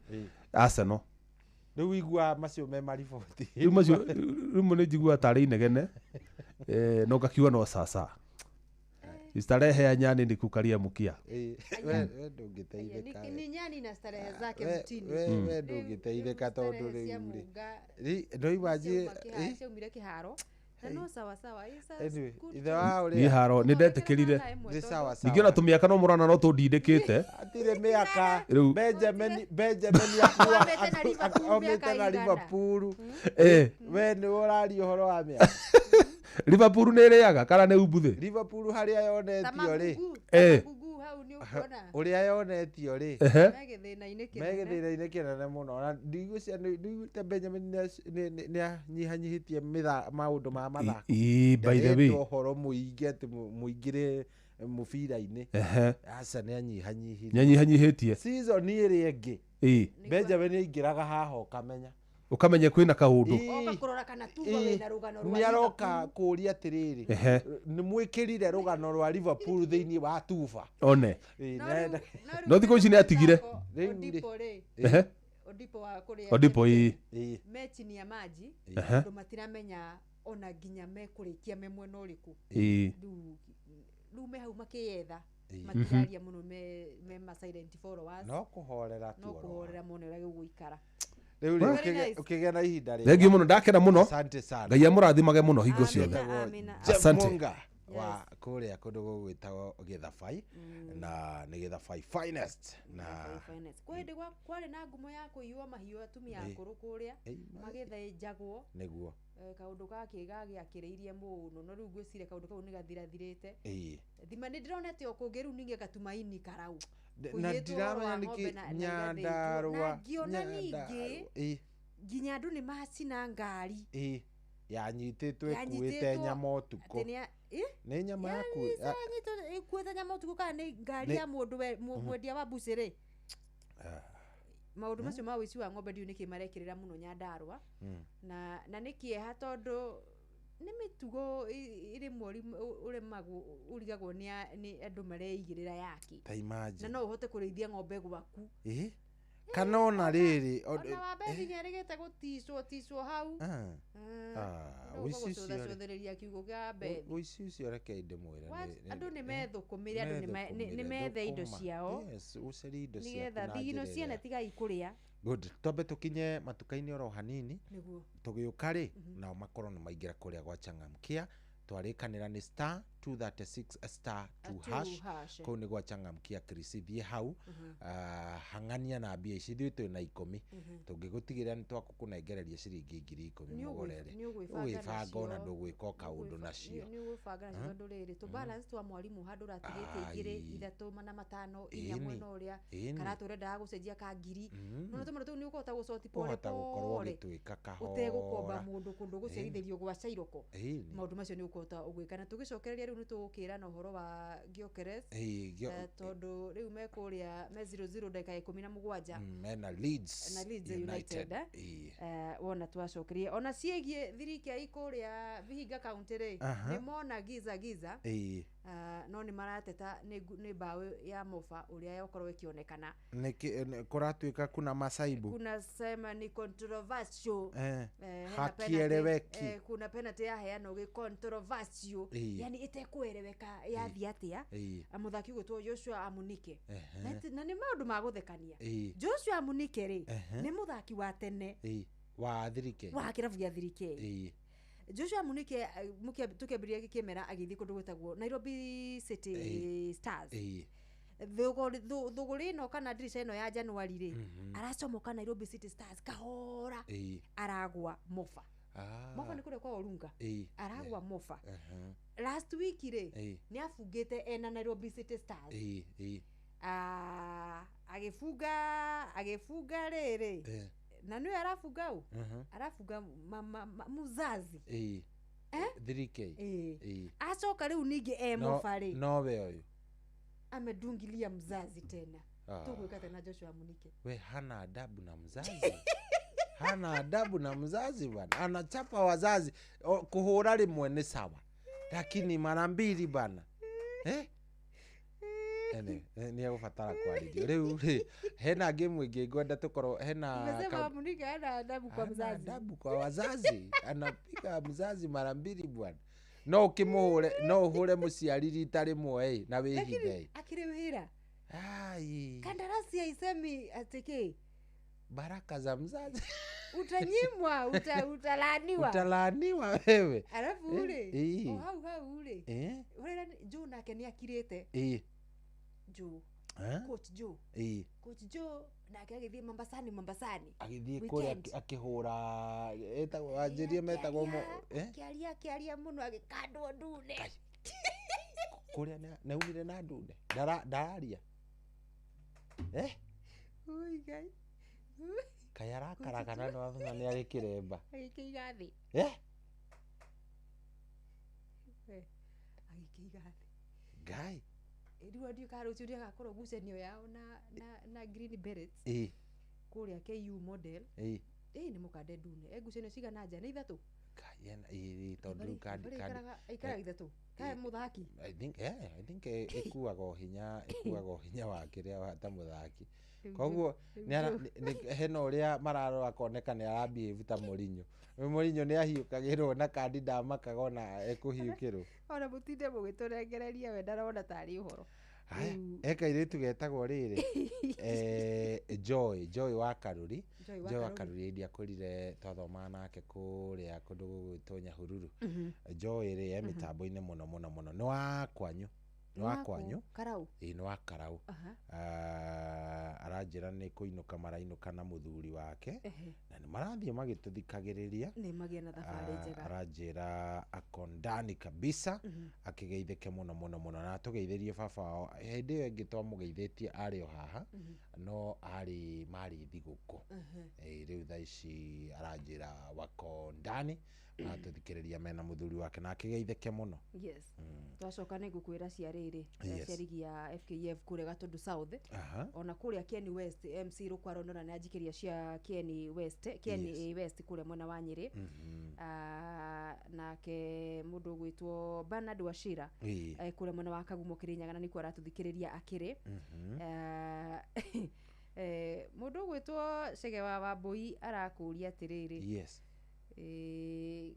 Speaker 12: Arsenal.
Speaker 2: Rĩu igua macio me mariboti.
Speaker 12: Rĩu macio rĩu nĩ njiguaga tarĩ inegene, no ngakiuga no sasa starehe ya nyani ni kukaria mkia.
Speaker 2: Ĩĩ, we ndũngĩteithĩka we.
Speaker 3: Ni nyani na starehe zake mtini.
Speaker 2: We ndũngĩteithĩka tondũ
Speaker 3: Starehe cia
Speaker 2: rĩu rĩ
Speaker 3: mũnga
Speaker 2: no imagine
Speaker 3: ciaumire kĩharo na no sawa sawa. It's a
Speaker 2: Anyway,
Speaker 3: good
Speaker 2: ithe wa ũrĩa
Speaker 12: Niĩ haro nĩ ndetĩkĩrire.
Speaker 2: Nĩ sawa sawa.
Speaker 12: Ningĩ ona tũmĩaka no mũrona no tũndindĩkĩte.
Speaker 2: Atirĩ mĩaka.
Speaker 12: Rĩu
Speaker 2: Benjamin
Speaker 3: Omĩte na Liverpool
Speaker 2: omĩte
Speaker 3: mĩaka
Speaker 2: na
Speaker 3: igana.
Speaker 2: Liverpool. We nĩ ũraria ũhoro wa mĩaka.
Speaker 12: Liverpool nĩ ĩrĩaga kana nĩ umbuthĩ?
Speaker 2: Liverpool harĩa yonetio rĩ,
Speaker 3: Magugu hau nĩ ũkuona
Speaker 2: ũrĩa yonetio rĩ,
Speaker 12: Ehe.
Speaker 3: me gĩthĩna-inĩ
Speaker 2: me
Speaker 3: kĩnene.
Speaker 2: gĩthĩna-inĩ kĩnene mũno. Ona ndigwĩciria nĩiguĩte Benjamin nĩ anyihanyihĩtie maũndũ ma mathako.
Speaker 12: Ĩ, by the way.
Speaker 2: Nderetwo ũhoro mũingĩ atĩ mũingĩre mũbira-inĩ. Aca, nĩ anyihanyihirie.
Speaker 12: Nĩ anyihanyihĩtie.
Speaker 2: Season ĩrĩa ĩngĩ Benjamin aingĩraga haha ũkamenya.
Speaker 12: Ũkamenya kwĩna kaũndũ.
Speaker 3: Oka kũrora kana tuga wĩna rũgano rwa
Speaker 2: Nĩ aroka kũũria atĩrĩrĩ, nĩ mwĩkĩrire rũgano rwa Liverpool thĩinĩ wa tuba?
Speaker 12: One.
Speaker 2: Ĩĩ,
Speaker 12: No thikũ ici nĩ atigire.
Speaker 2: Rĩu rĩ,
Speaker 3: Odipo rĩ, Odipo wa kũrĩa
Speaker 12: Odipo, ĩĩ.
Speaker 3: Me chini ya maji, andũ matiramenya ona nginya mekũrĩkia me mwena ũrĩkũ. Rĩu me hau makĩyetha, matiraria mũno, me ma silent followers.
Speaker 2: No kũhorera tu
Speaker 3: no
Speaker 2: oro.
Speaker 3: Kũhorera mone ũrĩa gĩgũikara.
Speaker 2: Rĩu rĩ,
Speaker 3: Very nice.
Speaker 2: ũkĩgĩa na ihinda rĩega.
Speaker 12: Thengiũ mũno, ndakena mũno.
Speaker 2: Asante sana.
Speaker 12: Ngai amũrathimage mũno hingo ciothe.
Speaker 2: Jeff
Speaker 12: Asante.
Speaker 2: Munga. Wa kũrĩa kũndũ gũgwĩtagwo Gĩthabai, na nĩ Gĩthabai finest na
Speaker 3: Finance. Kwĩ hĩndĩ kwarĩ na ngumo ya kũiywo mahiũ atumia akũrũ kũrĩa magĩthĩnjagwo.
Speaker 2: Nĩguo.
Speaker 3: Kaũndũ gakĩ gagĩakĩrĩirie mũno, no rĩu ngwĩciria kaũndũ kau nĩ gathirathirĩte.
Speaker 2: Ĩĩ.
Speaker 3: Thima nĩ ndĩronete o kũngĩ rĩu ningĩ gatumaini karau.
Speaker 2: Na
Speaker 3: Kũiyĩtwo ũhoro wa
Speaker 2: ndiramenya
Speaker 3: ng'ombe
Speaker 2: nĩkĩ
Speaker 3: na igathĩnjwo.
Speaker 2: Nyandarũa.
Speaker 3: Na ngĩona ningĩ
Speaker 2: Nyandarũa. Ĩĩ.
Speaker 3: nginya andũ nĩ macina ngari.
Speaker 2: Ĩĩ, yanyitĩtwo ĩkuĩte
Speaker 3: Yanyitĩtwo
Speaker 2: nyama ũtukũ.
Speaker 3: Atĩ
Speaker 2: Nĩ nyama yaku.
Speaker 3: Yanyitwo ĩkuĩte nyama ũtukũ kana nĩ ngari ya mũndũ mwendia wa mbucĩrĩ. Maũndũ macio ma ũici wa ng'ombe ndiũĩ nĩkĩ marekĩrĩra mũno Nyandarũa. Na nĩ kĩeha tondũ nĩ mĩtugo ĩrĩmwe ũrĩmagwo ũrigagwo nĩ andũ mareigĩrĩra yake.
Speaker 2: Ta imagine.
Speaker 3: Na no ũhote kũrĩithia ng'ombe gwaku.
Speaker 2: Ĩĩ, kana ona rĩrĩ
Speaker 3: Ona wa mbethi nĩ erĩgĩte gũticwo ticwo hau.
Speaker 2: Ũici ũcio rĩ-
Speaker 3: Gũcũthacũthĩrĩria kiugo kĩa mbethi.
Speaker 2: Ũici ũcio reke ndĩmwĩre.
Speaker 3: Andũ nĩ methũkũmĩre, andũ nĩ methe indo
Speaker 2: Thũkũma.
Speaker 3: ciao.
Speaker 2: Yes, ũcarie indo ciaku
Speaker 3: nĩgetha
Speaker 2: na
Speaker 3: thigino
Speaker 2: njĩra
Speaker 3: ciene
Speaker 2: ĩrĩa-
Speaker 3: tigai kũrĩa.
Speaker 2: Good, twambe tũkinye matuka-inĩ oro hanini.
Speaker 3: Nĩguo.
Speaker 2: Tũgĩũka rĩ, nao makorwo nĩ maingĩra kũrĩa gwa Changamkia. Twarĩkanĩra nĩ star 236 star 2
Speaker 3: 2
Speaker 2: hash.
Speaker 3: Hash.
Speaker 2: Kũu nĩ gwa Changamkia Chris, thiĩ hau. Hang'ania na mbia ici, ithuĩ twĩ na 10. Tũngĩgũtigĩrĩra nĩ twakũkũnengereria ciringi 10,000 mũgũrere.
Speaker 3: Nĩ ũgwĩbanga.
Speaker 2: Ũgwĩbanga ona
Speaker 3: Nacio.
Speaker 2: ndũgwĩka o kaũndũ nacio.
Speaker 3: Nĩ ũgwĩbanga nacio tondũ rĩrĩ tũ balance twa mwarimũ handũ ũratigĩtie 2, 3, 4, 5, 4 mwena ũrĩa karatũ ũrendaga gũcenjia ka 1000. No tũmaũndũ tũu nĩ ũkũhota gũcoti pore
Speaker 2: Ũhota gũkorwo
Speaker 3: pore
Speaker 2: ũgĩtwĩka kahora
Speaker 3: ũtegũkomba mũndũ kũndũ gũcerithĩrio gwa cairoko.
Speaker 2: Ĩni.
Speaker 3: Maũndũ macio nĩ ũkũhota ũgwĩka na tũgĩcokereria rĩu nĩ tũgũkĩra na ũhoro wa Gyökeres.
Speaker 2: Ĩĩ,
Speaker 3: Tondũ rĩu me kũrĩa me 0-0 ndagĩka ya 17.
Speaker 2: Mena Leeds
Speaker 3: Na Leeds United, eh?
Speaker 2: Ĩĩ.
Speaker 3: Wona twacokerie ona ciĩgiĩ thirikari kũrĩa Vihiga County rĩ, nĩ mona giza giza. No nĩ marateta nĩ mbaũ ya Mofa ũrĩa yakorwo ĩkĩonekana.
Speaker 2: Nĩkĩ kũratuĩka kuna masaibu.
Speaker 3: Kuna sema ni controversial. Hena
Speaker 2: Hakieleweki.
Speaker 3: Kuna penalty yaheanwo gĩ controversial, yani ĩtekũereweka yathiĩ atĩa. Mũthaki ũgwĩtwo Joshua Amunike. Na nĩ maũndũ ma gũthekania. Joshua Amunike rĩ, nĩ mũthaki wa tene
Speaker 2: Ĩĩ. Wa thirike.
Speaker 3: Wa kĩrabu gĩa 3K. Joshua Munike, tũkĩambĩrĩria kĩmera agĩthiĩ kũndũ gwĩtagwo Nairobi City Stars. Thũgũrĩ ĩno kana ndirica ĩno ya January rĩ, aracomoka Nairobi City Stars kahora, aragwa Mofa. Mofa nĩ kũrĩa kwa Orunga. Aragwa Mofa. Last week rĩ, nĩ abungĩte ena Nairobi City Stars.
Speaker 2: Ĩĩ, ĩĩ.
Speaker 3: Ah, agĩbunga rĩrĩ, na nĩwe arabunga ũ, arabunga muzazi. Eh?
Speaker 2: 3K.
Speaker 3: Ĩĩ.
Speaker 2: Ĩĩ.
Speaker 3: Acoka rĩu ningĩ e Mofa rĩ,
Speaker 2: Nowe ũyũ.
Speaker 3: Amedungilia mzazi tena.
Speaker 2: Ah.
Speaker 3: Tũgwĩka tena Joshua Munike?
Speaker 2: We hana adabu na mzazi, hana adabu na mzazi bwana, anachapa wazazi. Kuhũra rĩmwe nĩ sawa, lakini mara mbili bana, eh? Anyway, nĩ egũbatara kwarĩrio rĩu rĩ, hena game ĩngĩ ngwenda tũkorwo hena
Speaker 3: Umesema Munike hana adabu kwa
Speaker 2: Hana
Speaker 3: mzazi.
Speaker 2: Adabu kwa wazazi, anapiga mzazi mara mbili bwana. No ũkĩmũhũre, no ũhũre mũciari rita rĩmwe ĩ, na wĩhithe
Speaker 3: Lakini
Speaker 2: ĩ.
Speaker 3: akĩrĩ wĩra.
Speaker 2: Ai.
Speaker 3: Kandarasi haisemi atiki
Speaker 2: Baraka za mzazi.
Speaker 3: Utanyimwa, utalaaniwa.
Speaker 2: Utalaaniwa wewe.
Speaker 3: Alafu rĩ, o hau hau rĩ, ũrĩa Joe nake nĩ akirĩte. Joe.
Speaker 2: Eh?
Speaker 3: Coach Joe. Coach Joe nake agĩthiĩ Mombasani, Mombasani.
Speaker 2: Agĩthiĩ kũrĩa.
Speaker 3: Weekend.
Speaker 2: Akĩhũra etagwo wanjĩrie metagwo eh?
Speaker 3: Akĩaria mũno agĩkandwo ndune.
Speaker 2: Kũrĩa nĩaumire na ndune. Ndararia, eh?
Speaker 3: Ui, Ngai.
Speaker 2: Kaĩ arakaraga na nĩwamenya nĩ arĩ kĩremba.
Speaker 3: Agĩkĩiga thĩ.
Speaker 2: Eh?
Speaker 3: Agĩkĩiga thĩ.
Speaker 2: Ngai.
Speaker 3: Rĩu ndiũ kana rũciũ nĩagakorwo ngucanio yao na Green Berets kũrĩa KU Model. Ĩ nĩ mũkande ndune e ngucanio cigana nja nĩ 3.
Speaker 2: Ngai ĩĩ, tondũ rĩu kandi
Speaker 3: Referee
Speaker 2: kandi
Speaker 3: aikaraga 3 kae mũthaki.
Speaker 2: I think, yeah, I think ĩkuaga ũhinya wa kĩrĩa wa ta mũthaki.
Speaker 3: Rĩu
Speaker 2: Koguo
Speaker 3: rĩu
Speaker 2: hena ũrĩa mararora koneka nĩ arabehave ta Mourinho. Mourinho nĩ ahiũkagĩrwo na kandi ndamakaga ona ekũhiũkĩrwo.
Speaker 3: Ona mũtinde mũgĩtũrengereria, we ndarona tarĩ ũhoro.
Speaker 2: Haya, he kairĩtu getagwo rĩrĩ Joy, Joy wa Karuri.
Speaker 3: Joy wa
Speaker 2: Joy wa
Speaker 3: Karuri.
Speaker 2: Karuri ndiakwĩrire twathomaga nake kũrĩa kũndũ gũgwĩtwo Nyahururu. Joy rĩ e mĩtambo-inĩ mũno mũno mũno, nĩ wa kwanyu, nĩ wa kwanyu.
Speaker 3: Karau.
Speaker 2: Ĩĩ, nĩ wa Karau. Ah, aranjĩra nĩ kũinũka marainũka na mũthuri wake na nĩ marathiĩ magĩtũthikagĩrĩria.
Speaker 3: Nĩ magĩe na thabarĩ
Speaker 2: Ah,
Speaker 3: njega.
Speaker 2: aranjĩra ako ndani kabisa, akĩgeithĩke mũno mũno mũno na atũgeithĩrie baba wao. Hĩndĩ ĩyo ĩngĩ twamũgeithĩtie arĩ o haha, no arĩ marĩ thigũkũ. Ĩĩ, rĩu thaa ici aranjĩra wako ndani maratũthikĩrĩria mena mũthuri wake na akĩgeithĩke mũno.
Speaker 3: Yes, twacoka nĩ ngũkwĩra cia rĩrĩ, cia rigi ya FKF kũrĩa Gatundu South, ona kũrĩa Kieni West. MC Rũkwaro nona nĩ anjikĩria cia Kieni West, Kieni West kũrĩa mwena wa Nyĩrĩ. Ah, nake mũndũ ũgwĩtwo Bernard Wachira kũrĩa mwena wa Kagumo Kĩrĩnyaga, na nĩkuo aratũthikĩrĩria akĩrĩ. Ah, mũndũ ũgwĩtwo Chege wa Wambũi arakũria atĩrĩrĩ,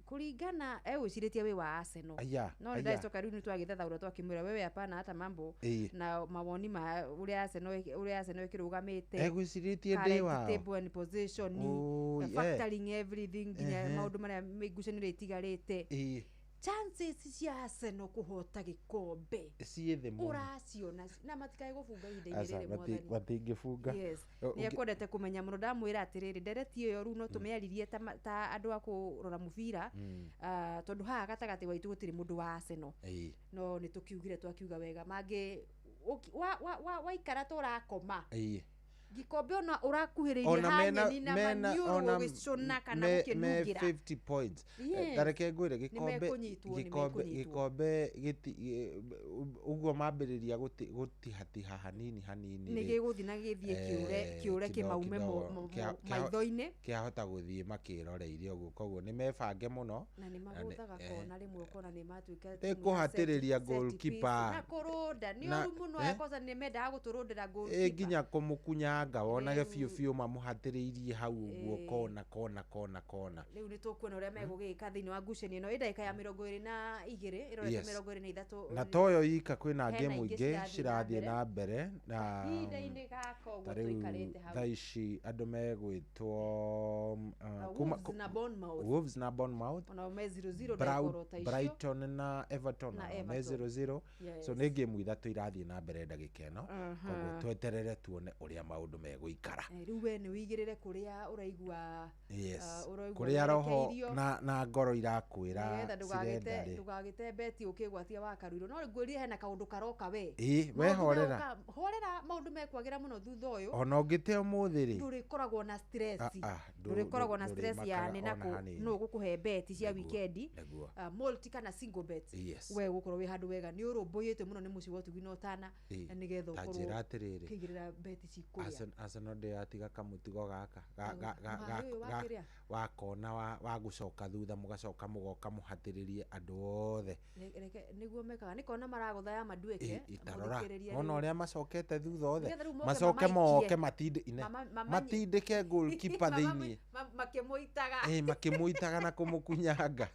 Speaker 3: kũringana egwĩcirĩtie wĩ wa Arsenal,
Speaker 2: Aya,
Speaker 3: no
Speaker 2: aya.
Speaker 3: nĩ ndacoka rĩu nĩ twagĩthathaũra twakĩmwĩra wewe hapana hata mambo na mawoni ma ũrĩa Arsenal ĩkĩrũgamĩte.
Speaker 2: Egwĩcirĩtie ndĩ
Speaker 3: Current
Speaker 2: wao.
Speaker 3: table and position,
Speaker 2: Oi, eh.
Speaker 3: factoring everything nginya maũndũ marĩa mĩgucanio ĩrĩa ĩtigarĩte, chances cia Arsenal kũhota gĩkombe
Speaker 2: Ciĩ thĩ mũno.
Speaker 3: ũraciona na matikae gũbunga ihinda-inĩ
Speaker 2: Aca,
Speaker 3: rĩrĩ, mwathani.
Speaker 2: matingĩbunga.
Speaker 3: Yes, nĩ ekwendete kũmenya mũno. Ndamwĩra atĩrĩrĩ, ndereti ĩyo rĩu no tũmĩaririe ta andũ a kũrora mũbira, ah, tondũ haha gatagatĩ waitũ gũtirĩ mũndũ wa Arsenal, no nĩ tũkiugire twakiuga wega mangĩ waikara ta ũrakoma gikombe ona ũrakuhĩrĩirie
Speaker 2: Ona mena
Speaker 3: hanyeni na
Speaker 2: mena
Speaker 3: maniũrũ
Speaker 2: ona
Speaker 3: gũgĩcũna kana
Speaker 2: me
Speaker 3: gũkĩnungĩra.
Speaker 2: 50 points. Ta reke ngwĩre, gĩkombe
Speaker 3: Nĩmekũnyitwo,
Speaker 2: gĩkombe
Speaker 3: nĩmekũnyitwo.
Speaker 2: Gĩkombe gĩti ũguo mambĩrĩria gũtihatiha hanini hanini
Speaker 3: Nĩ
Speaker 2: rĩ,
Speaker 3: gĩgũthiĩ na gĩthiĩ kĩũre, kĩũre
Speaker 2: kidogo
Speaker 3: kĩmaume
Speaker 2: kidogo,
Speaker 3: maitho-inĩ.
Speaker 2: Kĩahota gũthiĩ makĩroreire ũguo, koguo nĩ mebange mũno.
Speaker 3: Na nĩ
Speaker 2: Na
Speaker 3: magũthaga kona rĩmwe ũkona nĩ matuĩka
Speaker 2: Nĩ
Speaker 3: timu ya
Speaker 2: kũhatĩrĩria
Speaker 3: set piece.
Speaker 2: goalkeeper.
Speaker 3: Na kũrũnda nĩ ũru mũno, aya kwanza nĩ mendaga gũtũrũndĩra
Speaker 2: Ĩ,
Speaker 3: goalkeeper.
Speaker 2: nginya kũmũkunyanga wonage biũ biũ mamũhatĩrĩirie hau ũguo kona kona kona kona.
Speaker 3: Rĩu nĩ tũkuona ũrĩa megũgĩka thĩinĩ wa ngucanio ĩno. Ĩ ndagĩka ya 22 ĩrorete 23.
Speaker 2: Na toyo ika kwĩna
Speaker 3: Hena
Speaker 2: ngemu
Speaker 3: ingĩ
Speaker 2: ingĩ
Speaker 3: cirathiĩ na
Speaker 2: cirathiĩ
Speaker 3: mbere.
Speaker 2: na mbere na
Speaker 3: Kahinda-inĩ gaka ũguo
Speaker 2: ta rĩu
Speaker 3: tũikarĩte hau.
Speaker 2: Thaa ici andũ megwĩtwo
Speaker 3: Wolves na Bournemouth.
Speaker 2: Wolves na Bournemouth.
Speaker 3: Onao me 0-0 ndagĩka oro ta icio.
Speaker 2: Brighton na Everton
Speaker 3: Na
Speaker 2: onao me
Speaker 3: Everton.
Speaker 2: 0-0. So nĩ ngemu ithatũ irathiĩ na mbere ndagĩka ĩno, koguo tweterere tuone ũrĩa maũndũ megũikara.
Speaker 3: Rĩu we nĩ ũigĩrĩre kũrĩa ũraigua, ũraigua
Speaker 2: Kũrĩa roho
Speaker 3: werekeirio.
Speaker 2: na ngoro irakwĩra
Speaker 3: nĩgetha
Speaker 2: cirenda
Speaker 3: ndũgagĩte
Speaker 2: rĩ.
Speaker 3: Ndũgagĩte beti ũkĩgwatia wa karuirũ, no ngwĩrire hena kaũndũ karoka we.
Speaker 2: Ĩ, we
Speaker 3: Maũndũ
Speaker 2: horera.
Speaker 3: Horera, maũndũ mekwagĩra mũno thutha ũyũ.
Speaker 2: Ona ũngĩte ũmũthĩ rĩ,
Speaker 3: Ndũrĩkoragwo na stress.
Speaker 2: Ah, ah,
Speaker 3: Ndũrĩkoragwo na stress ya
Speaker 2: ndũrĩmakaga
Speaker 3: nĩ na
Speaker 2: ona
Speaker 3: kũ
Speaker 2: hanini.
Speaker 3: nũ gũkũhe beti cia wikendi, multi kana single bet. We gũkorwo wĩ handũ wega, nĩ ũrũmbũyĩtio mũno nĩ mũciĩ wa ũtugi na ũtana, na nĩgetha
Speaker 2: Ta
Speaker 3: ũkorwo
Speaker 2: njĩra atĩrĩrĩ,
Speaker 3: ũkĩigĩrĩra beti cikũrĩa.
Speaker 2: Arsenal ndĩratiga kamũtigo gaka
Speaker 3: Mũhari ũyũ wa kĩrĩa?
Speaker 2: wakona wa gũcoka thutha, mũgacoka mũgoka mũhatĩrĩrie andũ othe.
Speaker 3: Reke nĩguo mekaga nĩ kona maragũtha ya madueke.
Speaker 2: Itarora
Speaker 3: mũthikĩrĩria
Speaker 2: ona
Speaker 3: rĩu.
Speaker 2: ũrĩa macokete thutha othe,
Speaker 3: Nĩgetha rĩu moke
Speaker 2: macoke
Speaker 3: mamaikie.
Speaker 2: moke matindĩke goalkeeper thĩiniĩ.
Speaker 3: Makĩmũitaga.
Speaker 2: Ĩ, makĩmũitaga na kũmũkunyanga.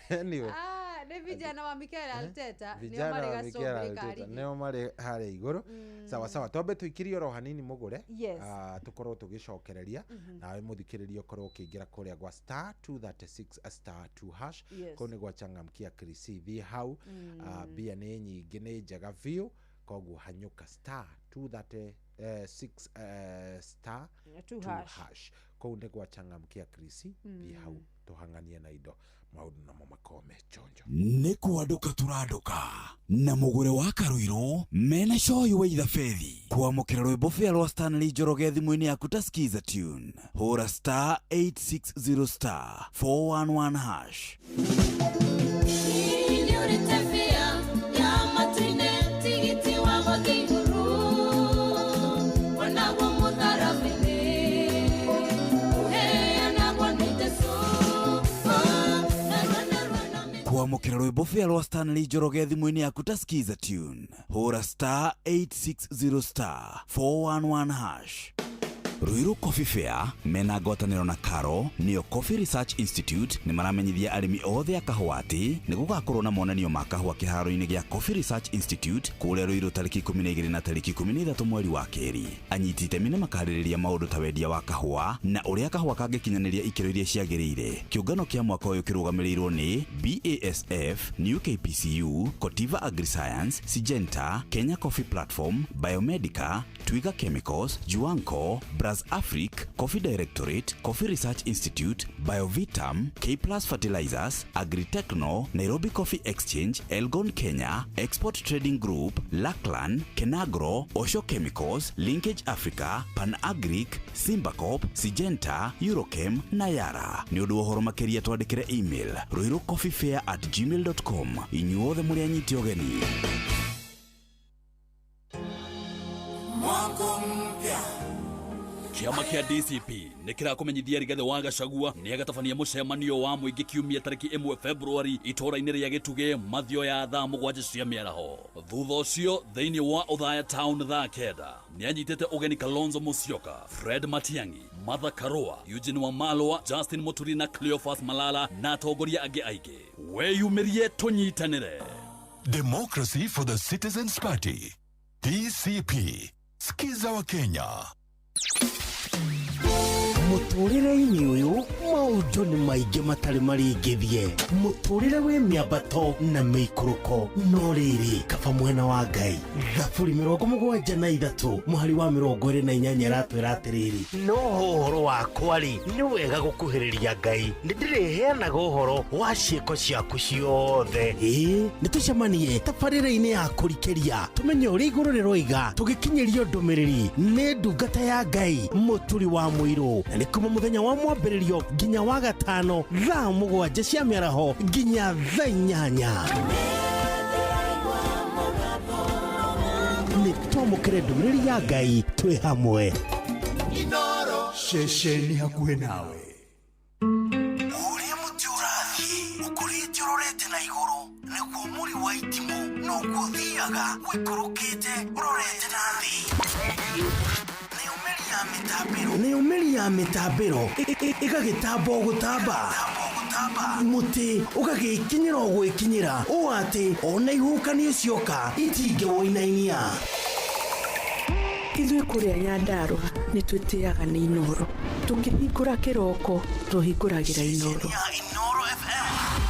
Speaker 2: Anyway,
Speaker 3: Ah, nĩ vijana wa Mikel Arteta nĩo
Speaker 2: vijana
Speaker 3: marĩ
Speaker 2: wa Mikel
Speaker 3: gacũmbĩrĩ ka
Speaker 2: Arteta
Speaker 3: rigi.
Speaker 2: nĩo marĩ harĩa igũrũ. Sawa sawa, twambe tũikirie oro hanini mũgũre. Ah, tũkorwo tũgĩcokereria nawe mũthikĩrĩria ũkorwo ũkĩingĩra kũrĩa gwa star 236 star 2 hash. Kũu nĩ gwa changamkia krisi, thiĩ hau. Ah, mbia nĩ nyingĩ, nĩ njega biũ, koguo hanyũka star 236 star
Speaker 3: 2
Speaker 2: 2
Speaker 3: hash.
Speaker 2: Hash, kũu nĩ gwa changamkia krisi, thiĩ hau tũhang'anie na indo, maũndũ namo makorwo me chonjo.
Speaker 4: Nĩ kwandũka tũrandũka na mũgũre wa karuirũ mena coyi wa ithabethi kwamũkĩra rwĩmbo bĩa rwa Stanley Njoroge thimũ-inĩ yaku ta skiza tune, hũra star 860 star 411 hash.
Speaker 5: Nĩũrĩte bĩa ya matu-inĩ, tigiti wa gũthiĩ igũrũ, wonaguo mũtharaba-inĩ, ũheanagwo nĩ Jesũ.
Speaker 4: Kwamũkĩra rwĩmbo bĩa rwa Stanley Njoroge thimũ-inĩ yaku ta skiza tune, hũra star 860 star 411 hash. Ruiru Coffee Fair mena ngwatanĩro na Karo nĩyo Coffee Research Institute nĩ maramenyithia arĩmi othe a kahũa atĩ nĩ gũgakorwo na monanio ma kahũa kĩharo-inĩ gĩa Coffee Research Institute kũrĩa Ruiru tarĩki 12 na tarĩki 13 mweri wa kerĩ. Anyiti itemi nĩ makarĩrĩria maũndũ ta wendia wa kahũa na ũrĩa kahũa kangĩkinyanĩria ikĩro iria ciagĩrĩire. Kĩũngano kĩa mwaka ũyũ kĩrũgamĩrĩirwo nĩ BASF, New KPCU, Cotiva AgriScience, Syngenta, Kenya Coffee Platform, Biomedica, Twiga Chemicals, Juanco, Braz Afric, Coffee Directorate, Coffee Research Institute, Biovitam, K Plus Fertilizers, Agritechno, Nairobi Coffee Exchange, Elgon Kenya, Export Trading Group, Lackland, Kenagro, Osho Chemicals, Linkage Africa, Panagric, Simbacop, Syngenta, Eurochem na Yara. Nĩ ũndũ wa ũhoro makĩria twandĩkĩre email ruirucoffeefair@gmail.com. Inyuothe mũrĩ anyiti ũgeni.
Speaker 11: Mwako mpya.
Speaker 19: Kĩama kĩa DCP nĩ kĩrakũmenyithia Rigathĩ wa Gachagua nĩ agatabania mũcemanio wa mũingĩ kiumia tarĩki 1 Februari itũũra-inĩ rĩa Gĩtugĩ mathio ya thaa 7 cia mĩaraho. Thutha ũcio thĩinĩ wa Othaya Town thaa 9 nĩ anyitĩte ũgeni Kalonzo Musyoka, Fred Matiang'i, Martha Karua, Eugene Wamalwa, Justin Muturi na Cleophas Malala na atongoria angĩ aingĩ. Weyumĩrie tũnyitanĩre.
Speaker 13: Democracy for the Citizens Party, DCP. Skiza wa Kenya.
Speaker 9: Mũtũrĩre-inĩ ũyũ maũndũ nĩ maingĩ matarĩ maringithie. Mũtũrĩre wĩ mĩambato na mĩikũrũko, no rĩrĩ kaba mwena wa Ngai. Thaburi 73 mũhari wa 28 ĩratwĩra atĩrĩrĩ, no ũhoro wakwa rĩ, nĩ wega gũkuhĩrĩria Ngai, nĩ ndĩrĩheanaga ũhoro wa ciĩko ciaku ciothe. Ĩĩ, nĩ tũcemanie tabarĩra-inĩ ya kũrikĩria tũmenye ũrĩa igũrũ rĩroiga, tũgĩkinyĩrio ndũmĩrĩri nĩ ndungata ya Ngai Mũturi wa Mũirũ. Na nĩ kuma mũthenya wa mwambĩrĩrio nginya wa gatano thaa 7 cia mĩaraho nginya thaa 8. Nĩ twamũkĩre ndũmĩrĩri ya Ngai twĩ hamwe.
Speaker 13: Ceceni hakuhĩ nawe.
Speaker 9: Ũrĩa mũtĩ ũrathiĩ ũkũrĩte ũrorete na igũrũ nĩguo mũri wa itimũ noguo ũthiaga ũikũrũkĩte ũrorete na thĩ. Nayo mĩri ya mĩtambĩro ĩgagĩtamba o gũtamba, mũtĩ ũgagĩkinyĩra o gwĩkinyĩra ũũ atĩ ona ihuhũkanio cioka itingĩwũinainia.
Speaker 7: Ithuĩ kũrĩa Nyandarũa nĩ twĩtĩaga nĩ Inooro. Tũkĩhingũra kĩroko tũhingũragĩra Inooro.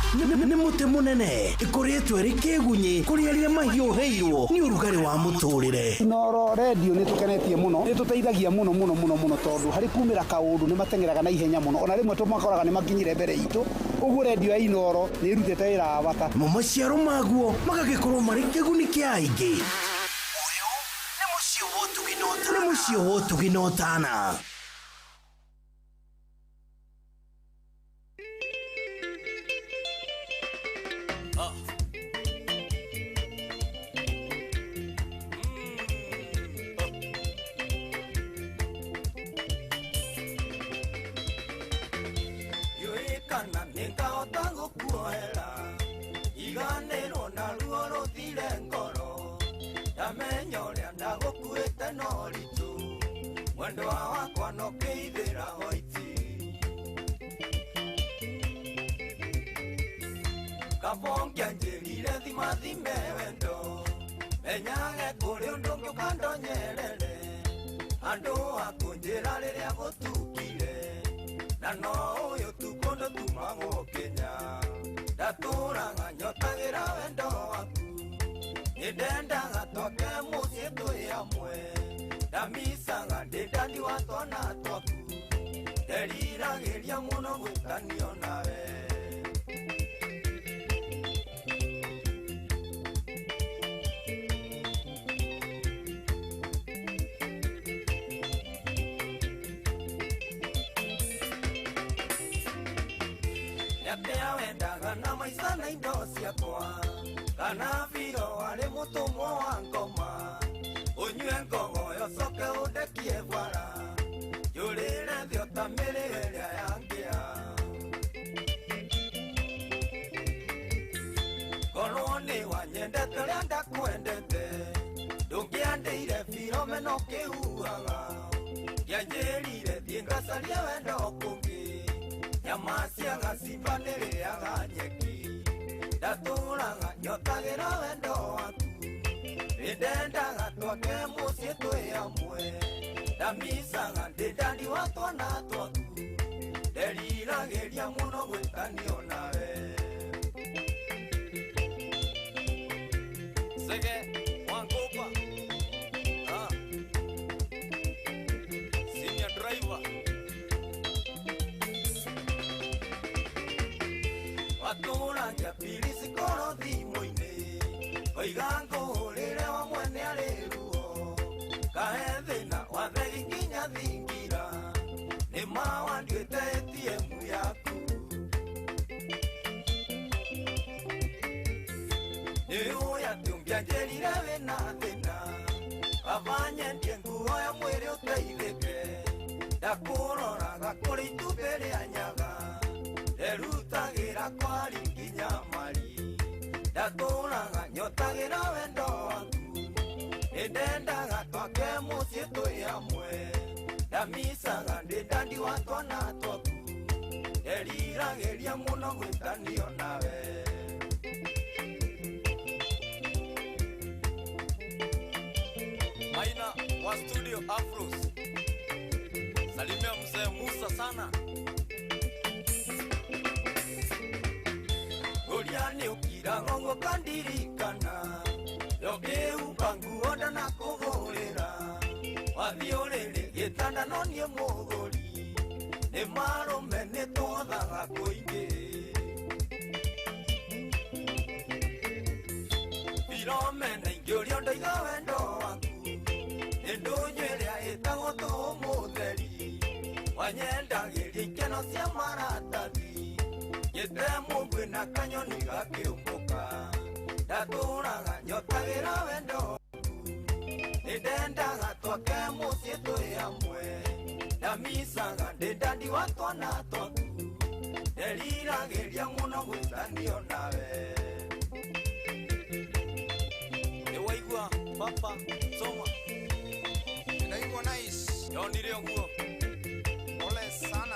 Speaker 9: Nĩ mũtĩ mũnene ĩkũrĩtwo ĩrĩ kĩgunyĩ kũrĩ arĩa mahiũhĩirwo nĩ ũrugarĩ wa mũtũrĩre.
Speaker 15: Inooro redio nĩ tũkenetie mũno, nĩ tũteithagia mũno mũno mũno mũno tondũ harĩ kumĩra kaũndũ nĩ mateng'eraga na ihenya mũno, ona rĩmwe tũmakoraga nĩ makinyire mbere itũ. Ũguo redio ya Inooro nĩ ĩrutĩte wĩra wa bata.
Speaker 9: Mo maciaro maguo magagĩkorwo marĩ kĩguni kĩa aingĩ. Ũyũ nĩ mũciĩ wa ũtugi na ũtana.
Speaker 11: Ndũngĩandĩire birome no kĩhuhaga.
Speaker 6: Wanjĩrire thiĩ ngacarie wendo kũngĩ nyama cia gacimba nĩrĩaga nyeki ndatũraga nyotagĩra wendo waku nĩndendaga twake mũciĩ twĩ hamwe ndamicaga ndĩ ndandi wa twana twaku nderiragĩria mũno gwĩtanio nawe. Sege Wangopa senior driver watũragia pili cikorwo thimũ-inĩ oiga ngũhũrĩre wa mwene arĩ ruo kahe thĩna wathegi nginya thingira nĩ ma wanduĩte ATM yaku nĩ ũĩ atĩ ũngĩanjĩrire wĩna thĩna baba nyendie nguo ya mwĩrĩ ũteithĩke ndakũroraga kũrĩ itumbĩ rĩa nyaga nderutagĩra kwari nginya mari ndatũraga nyotagĩra wendo waku nĩndendaga twake mũciĩ twĩ hamwe ndamicaga ndĩ ndandi wa twana twaku nderiragĩria mũno gwĩtanio nawe. Maina wa studio Afros, salimia mzee Musa sana. Ũrĩa nĩ ũkiraga ũguo ũkandirikana ndũngĩhumba nguo ndanakũgũrĩra wathiĩ ũrĩrĩ gĩtanda no niĩ mũgũri nĩ marũme nĩ twothaga kũingĩ Filomena ingĩũrio ndoiga wendo waku nĩ ndũnyũ ĩrĩa ĩtagwo tũmũtheri wanyendagĩria ikeno cia maratathi ngĩte mũguĩ na kanyoni gakĩũmbũka ndatũraga nyotagĩra wendo waku nĩndendaga twake mũciĩ twĩ hamwe ndamicaga ndĩ ndandi wa twana twaku nderiragĩria mũno gwĩtanio nawe. Nĩwaigua papa soma
Speaker 11: Ninaigua nice
Speaker 6: yonire ũguo
Speaker 11: pole sana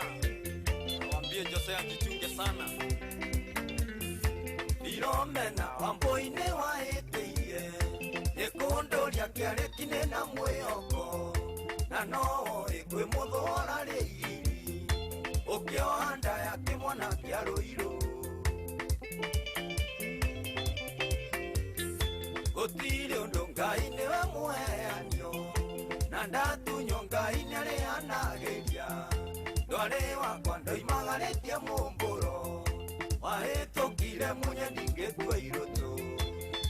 Speaker 6: wambie Jose ajichunge sana. Filomena wambũi-inĩ wahĩtĩirie nĩ kũndũria kĩarĩki-inĩ na mwĩhoko na no ũĩ kwĩ mũthũra rĩgiri ũkĩoha nda ya kĩmwana kĩa rũirũ gũtirĩ ũndũ Ngai nĩwe mũheanio na ndatunywo Ngai nĩarĩanagĩria ndwarĩ wakwa ndoimagarĩtie mũmbũro wahĩtũkire munye ndingĩtua irũtũ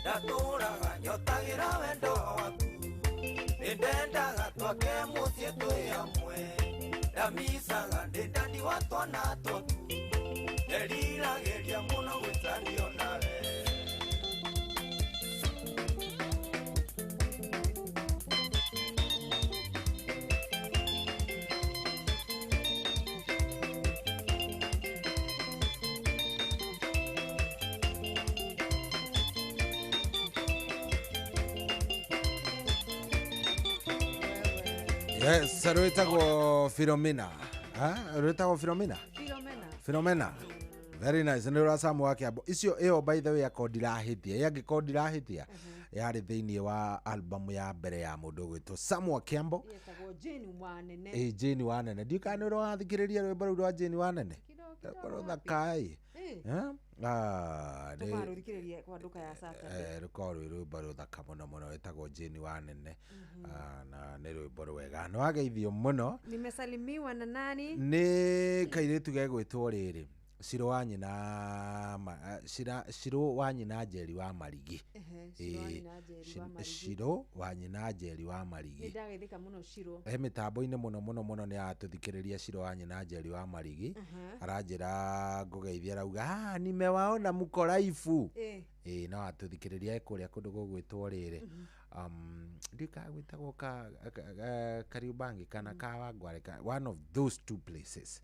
Speaker 6: ndatũraga nyotagĩra wendo waku nĩndendaga twake mũciĩ twĩ hamwe ndamicaga ndĩ ndandi wa twana twaku nderiragĩria mũno gwĩtanio nawe.
Speaker 2: Yes, rwĩtagwo Filomena. Rwĩtagwo Filomena?
Speaker 3: Filomena.
Speaker 2: Filomena. Very nice. Nĩ rwa Sam wa Kĩambo. Icio ĩyo by the way akorwo ndirahĩtia. Angĩkorwo ndirahĩtia yarĩ thĩinĩ wa album ya mbere ya mũndũ ũgwĩtwo Sam wa Kĩambo.
Speaker 3: Yetagwo Jane Wanene.
Speaker 2: Ĩ Jane Wanene. Ndiũĩ kana nĩ ũrathikĩrĩria rwĩmbo rũu rwa Jane Wanene. Rwĩmbo rũthaka ĩ.
Speaker 3: Tũkarũthikĩrĩria kwa nduka ya Saturday.
Speaker 2: Rũkoragwo rwĩ rwĩmbo rũthaka mũno mũno rwĩtagwo Jane Wanene. Na nĩ rwĩmbo rwega. Nĩ wageithio mũno.
Speaker 3: Nimesalimiwa na nani?
Speaker 2: Nĩ kairĩtu gegwĩtwo rĩrĩ Shiro wa nyina Shiro wa nyina Njeri wa Marigi. Shiro wa nyina Njeri wa Marigi.
Speaker 3: Nĩndageithĩka mũno Shiro.
Speaker 2: He mĩtambo-inĩ mũno mũno mũno nĩ aratũthikĩrĩria Shiro wa nyina Njeri wa Marigi. Aranjĩra ngũgeithia arauga nimewaona mko live. Ĩĩ no atũthikĩrĩria kũrĩa kũndũ gũgwĩtwo rĩrĩ ndiũĩ kana gwĩtagwo Kariubangi kana Kawangware, one of those two places.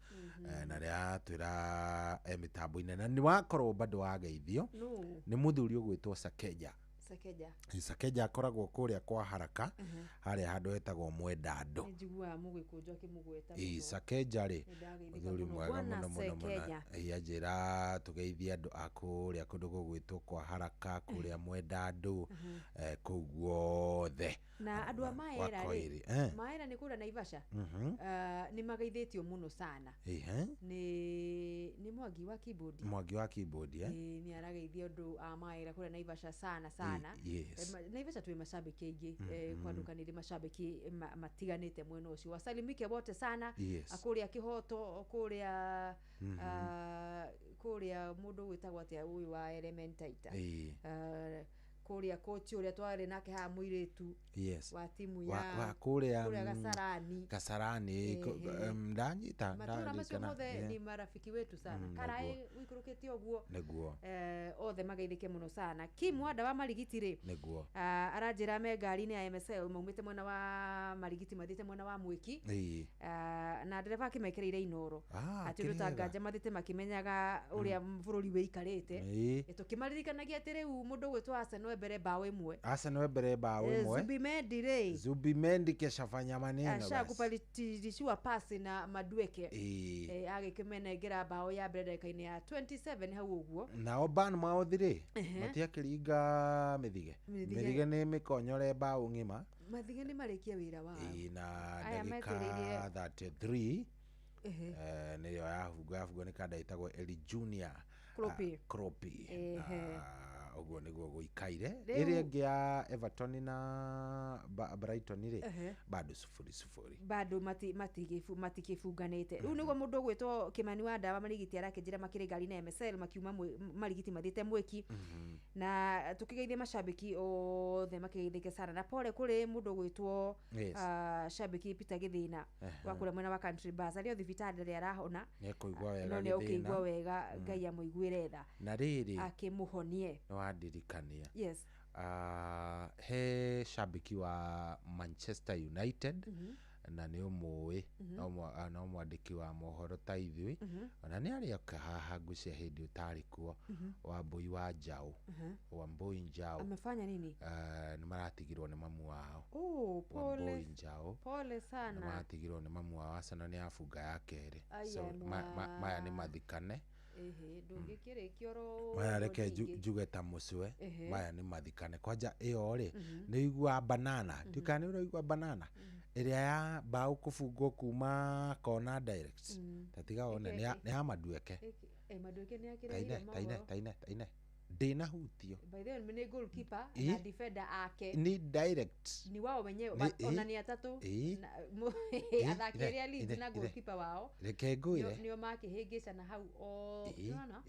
Speaker 2: Na nĩ aratwĩra mĩtambo-inĩ na nĩ wakorwo bado wageithio nĩ mũthuri ũgwĩtwo Sakeja.
Speaker 3: Sakeja.
Speaker 2: Sakeja akoragwo kũrĩa kwa Haraka, harĩa handũ hetagwo Mwendandũ.
Speaker 3: Nĩ njiguaga mũgĩkũnjũ akĩmũgweta
Speaker 2: Ĩ
Speaker 3: mũno.
Speaker 2: Sakeja rĩ,
Speaker 3: Nĩ ndageithĩka
Speaker 2: mũthuri
Speaker 3: mũno.
Speaker 2: mwega
Speaker 3: Bwana
Speaker 2: mũno mũno mũno.
Speaker 3: Sakeja.
Speaker 2: Ĩ anjĩra tũgeithie andũ a kũrĩa kũndũ gũgwĩtwo kwa Haraka, kũrĩa Mwendandũ, kũu guothe.
Speaker 3: Na andũ a Maera rĩ,
Speaker 2: Koiri,
Speaker 3: Maera nĩ kũrĩa Naivasha. Nĩ mageithĩtio mũno sana.
Speaker 2: Ĩhĩ.
Speaker 3: Nĩ Mwangi wa keyboard.
Speaker 2: Mwangi wa keyboard, eh?
Speaker 3: Ĩĩ, nĩ arageithia andũ a Maera kũrĩa Naivasha sana sana.
Speaker 2: Yes.
Speaker 3: Naivasha twĩ macambĩki aingĩ, kwandukanĩire macambĩki matiganĩte mwena ũcio. Wasalimike wote sana.
Speaker 2: Yes.
Speaker 3: Kũrĩa Kĩhoto, kũrĩa kũrĩa mũndũ gwĩtagwo atĩa ũyũ wa Elementaita. Kũrĩa kochi ũrĩa twarĩ nake haha mũirĩtu
Speaker 2: Yes.
Speaker 3: wa timu ya
Speaker 2: Wa kũrĩa
Speaker 3: kũrĩa Gasarani.
Speaker 2: Kasarani, ndanyita
Speaker 3: Matũra macio
Speaker 2: ndarikana.
Speaker 3: mothe ni marafiki wetu sana. Karaĩ ũikũrũkĩte ũguo.
Speaker 2: Nĩguo.
Speaker 3: Othe mageithĩke mũno sana. Kim Wanda wa Marigiti rĩ,
Speaker 2: Nĩguo.
Speaker 3: Aranjĩra me ngari-inĩ ya MSL maumĩte mwena wa Marigiti mathiĩte mwena wa Mwĩki. Na ndereba akĩmekĩrĩire Inoro. Atĩ ũndũ ta
Speaker 2: kĩrĩega.
Speaker 3: nganja mathiĩte makĩmenyaga ũrĩa bũrũri wĩikarĩte. Tũkĩmaririkanagia atĩ rĩu mũndũ ũgwĩtwo Arsenal mbere bao ĩmwe.
Speaker 2: Arsenal mbere bao ĩmwe.
Speaker 3: Zubimendi rĩ,
Speaker 2: Zubimendi keshafanya maneno
Speaker 3: asha
Speaker 2: basi.
Speaker 3: kupatilishiwa pasi na Madueke. Agĩkĩmenengera bao ya mbere ndagĩka-inĩ ya 27 hau ũguo.
Speaker 2: Nao Bournemouth rĩ, matiakĩringa Mĩthige.
Speaker 3: Mĩthige.
Speaker 2: Mĩthige nĩ mĩkonyore bao ng'ima.
Speaker 3: Mathige nĩ marĩkie wĩra wao.
Speaker 2: Ĩ, na
Speaker 3: Aya
Speaker 2: ndagĩka
Speaker 3: metereire.
Speaker 2: 33 nĩyo yabungwo nĩ kanda ĩtagwo Eli Junior
Speaker 3: Kropi.
Speaker 2: Kropi. Na ũguo nĩguo gũikaire.
Speaker 3: Rĩu-
Speaker 2: Ĩrĩa ĩngĩ ya Everton na Brighton rĩ, bado 0-0.
Speaker 3: Bado matikĩbunganĩte. Rĩu nĩguo mũndũ ũgwĩtwo Kĩmani wa Ndawa Marigiti arakĩnjĩra makĩrĩ ngari na MSL makiuma Marigiti mathiĩte Mwĩki. Na tũkĩgeithie macambĩki othe makĩgeithĩke sana. Na pole kũrĩ mũndũ ũgwĩtwo
Speaker 2: Yes.
Speaker 3: cambĩki Peter Gĩthĩna wa kũrĩa mwena wa Country Bus arĩ o thibitarĩ rĩrĩa arahona.
Speaker 2: Nĩekũigua wega
Speaker 3: No nĩ
Speaker 2: Gĩthĩna.
Speaker 3: ũkĩigua wega, Ngai amũiguĩre tha.
Speaker 2: Na rĩrĩ,
Speaker 3: akĩmũhonie.
Speaker 2: nĩwandirikania.
Speaker 3: Yes.
Speaker 2: He cambĩki wa Manchester United na nĩ ũmũĩ, no mwandĩki wa mohoro ta ithuĩ, ona nĩ arĩoka haha ngwĩciria hĩndĩ ũtarĩ kuo, Wambui wa Njaũ. Wambui Njaũ.
Speaker 3: Amefanya nini?
Speaker 2: Nĩ maratigirwo nĩ mamu wao.
Speaker 3: Oh, pole.
Speaker 2: Wambui Njaũ.
Speaker 3: Pole
Speaker 2: Nĩ
Speaker 3: sana.
Speaker 2: maratigirwo nĩ mamu wao, Arsenal nĩ yabunga ya kerĩ.
Speaker 3: Aya
Speaker 2: So, maya nĩ mathikane.
Speaker 3: Ĩhĩ, ndũngĩkĩrĩkia oro
Speaker 2: Maya reke
Speaker 3: ũguo ningĩ.
Speaker 2: njuge ta mũcwe, maya nĩ mathikane. Kwanja ĩyo rĩ, nĩ ũiguaga banana, ndiũĩ kana nĩ ũraigua banana ĩrĩa ya mbaũ kũbungwo kuma kona direct. Ta tiga wone, nĩ ya Madueke.
Speaker 3: Madueke nĩ akĩrehire
Speaker 2: Taine, taine,
Speaker 3: mohoro.
Speaker 2: taine, taine. Ndĩnahutio.
Speaker 3: By the way, nĩ goalkeeper na defender ake.
Speaker 2: Ni direct.
Speaker 3: Ni wao wenyewe, ona nĩ atatũ. Athaki arĩa Leeds na goalkeeper wao.
Speaker 2: Reke ngwĩre.
Speaker 3: Nĩo makĩhĩngĩcana hau o, nĩwona?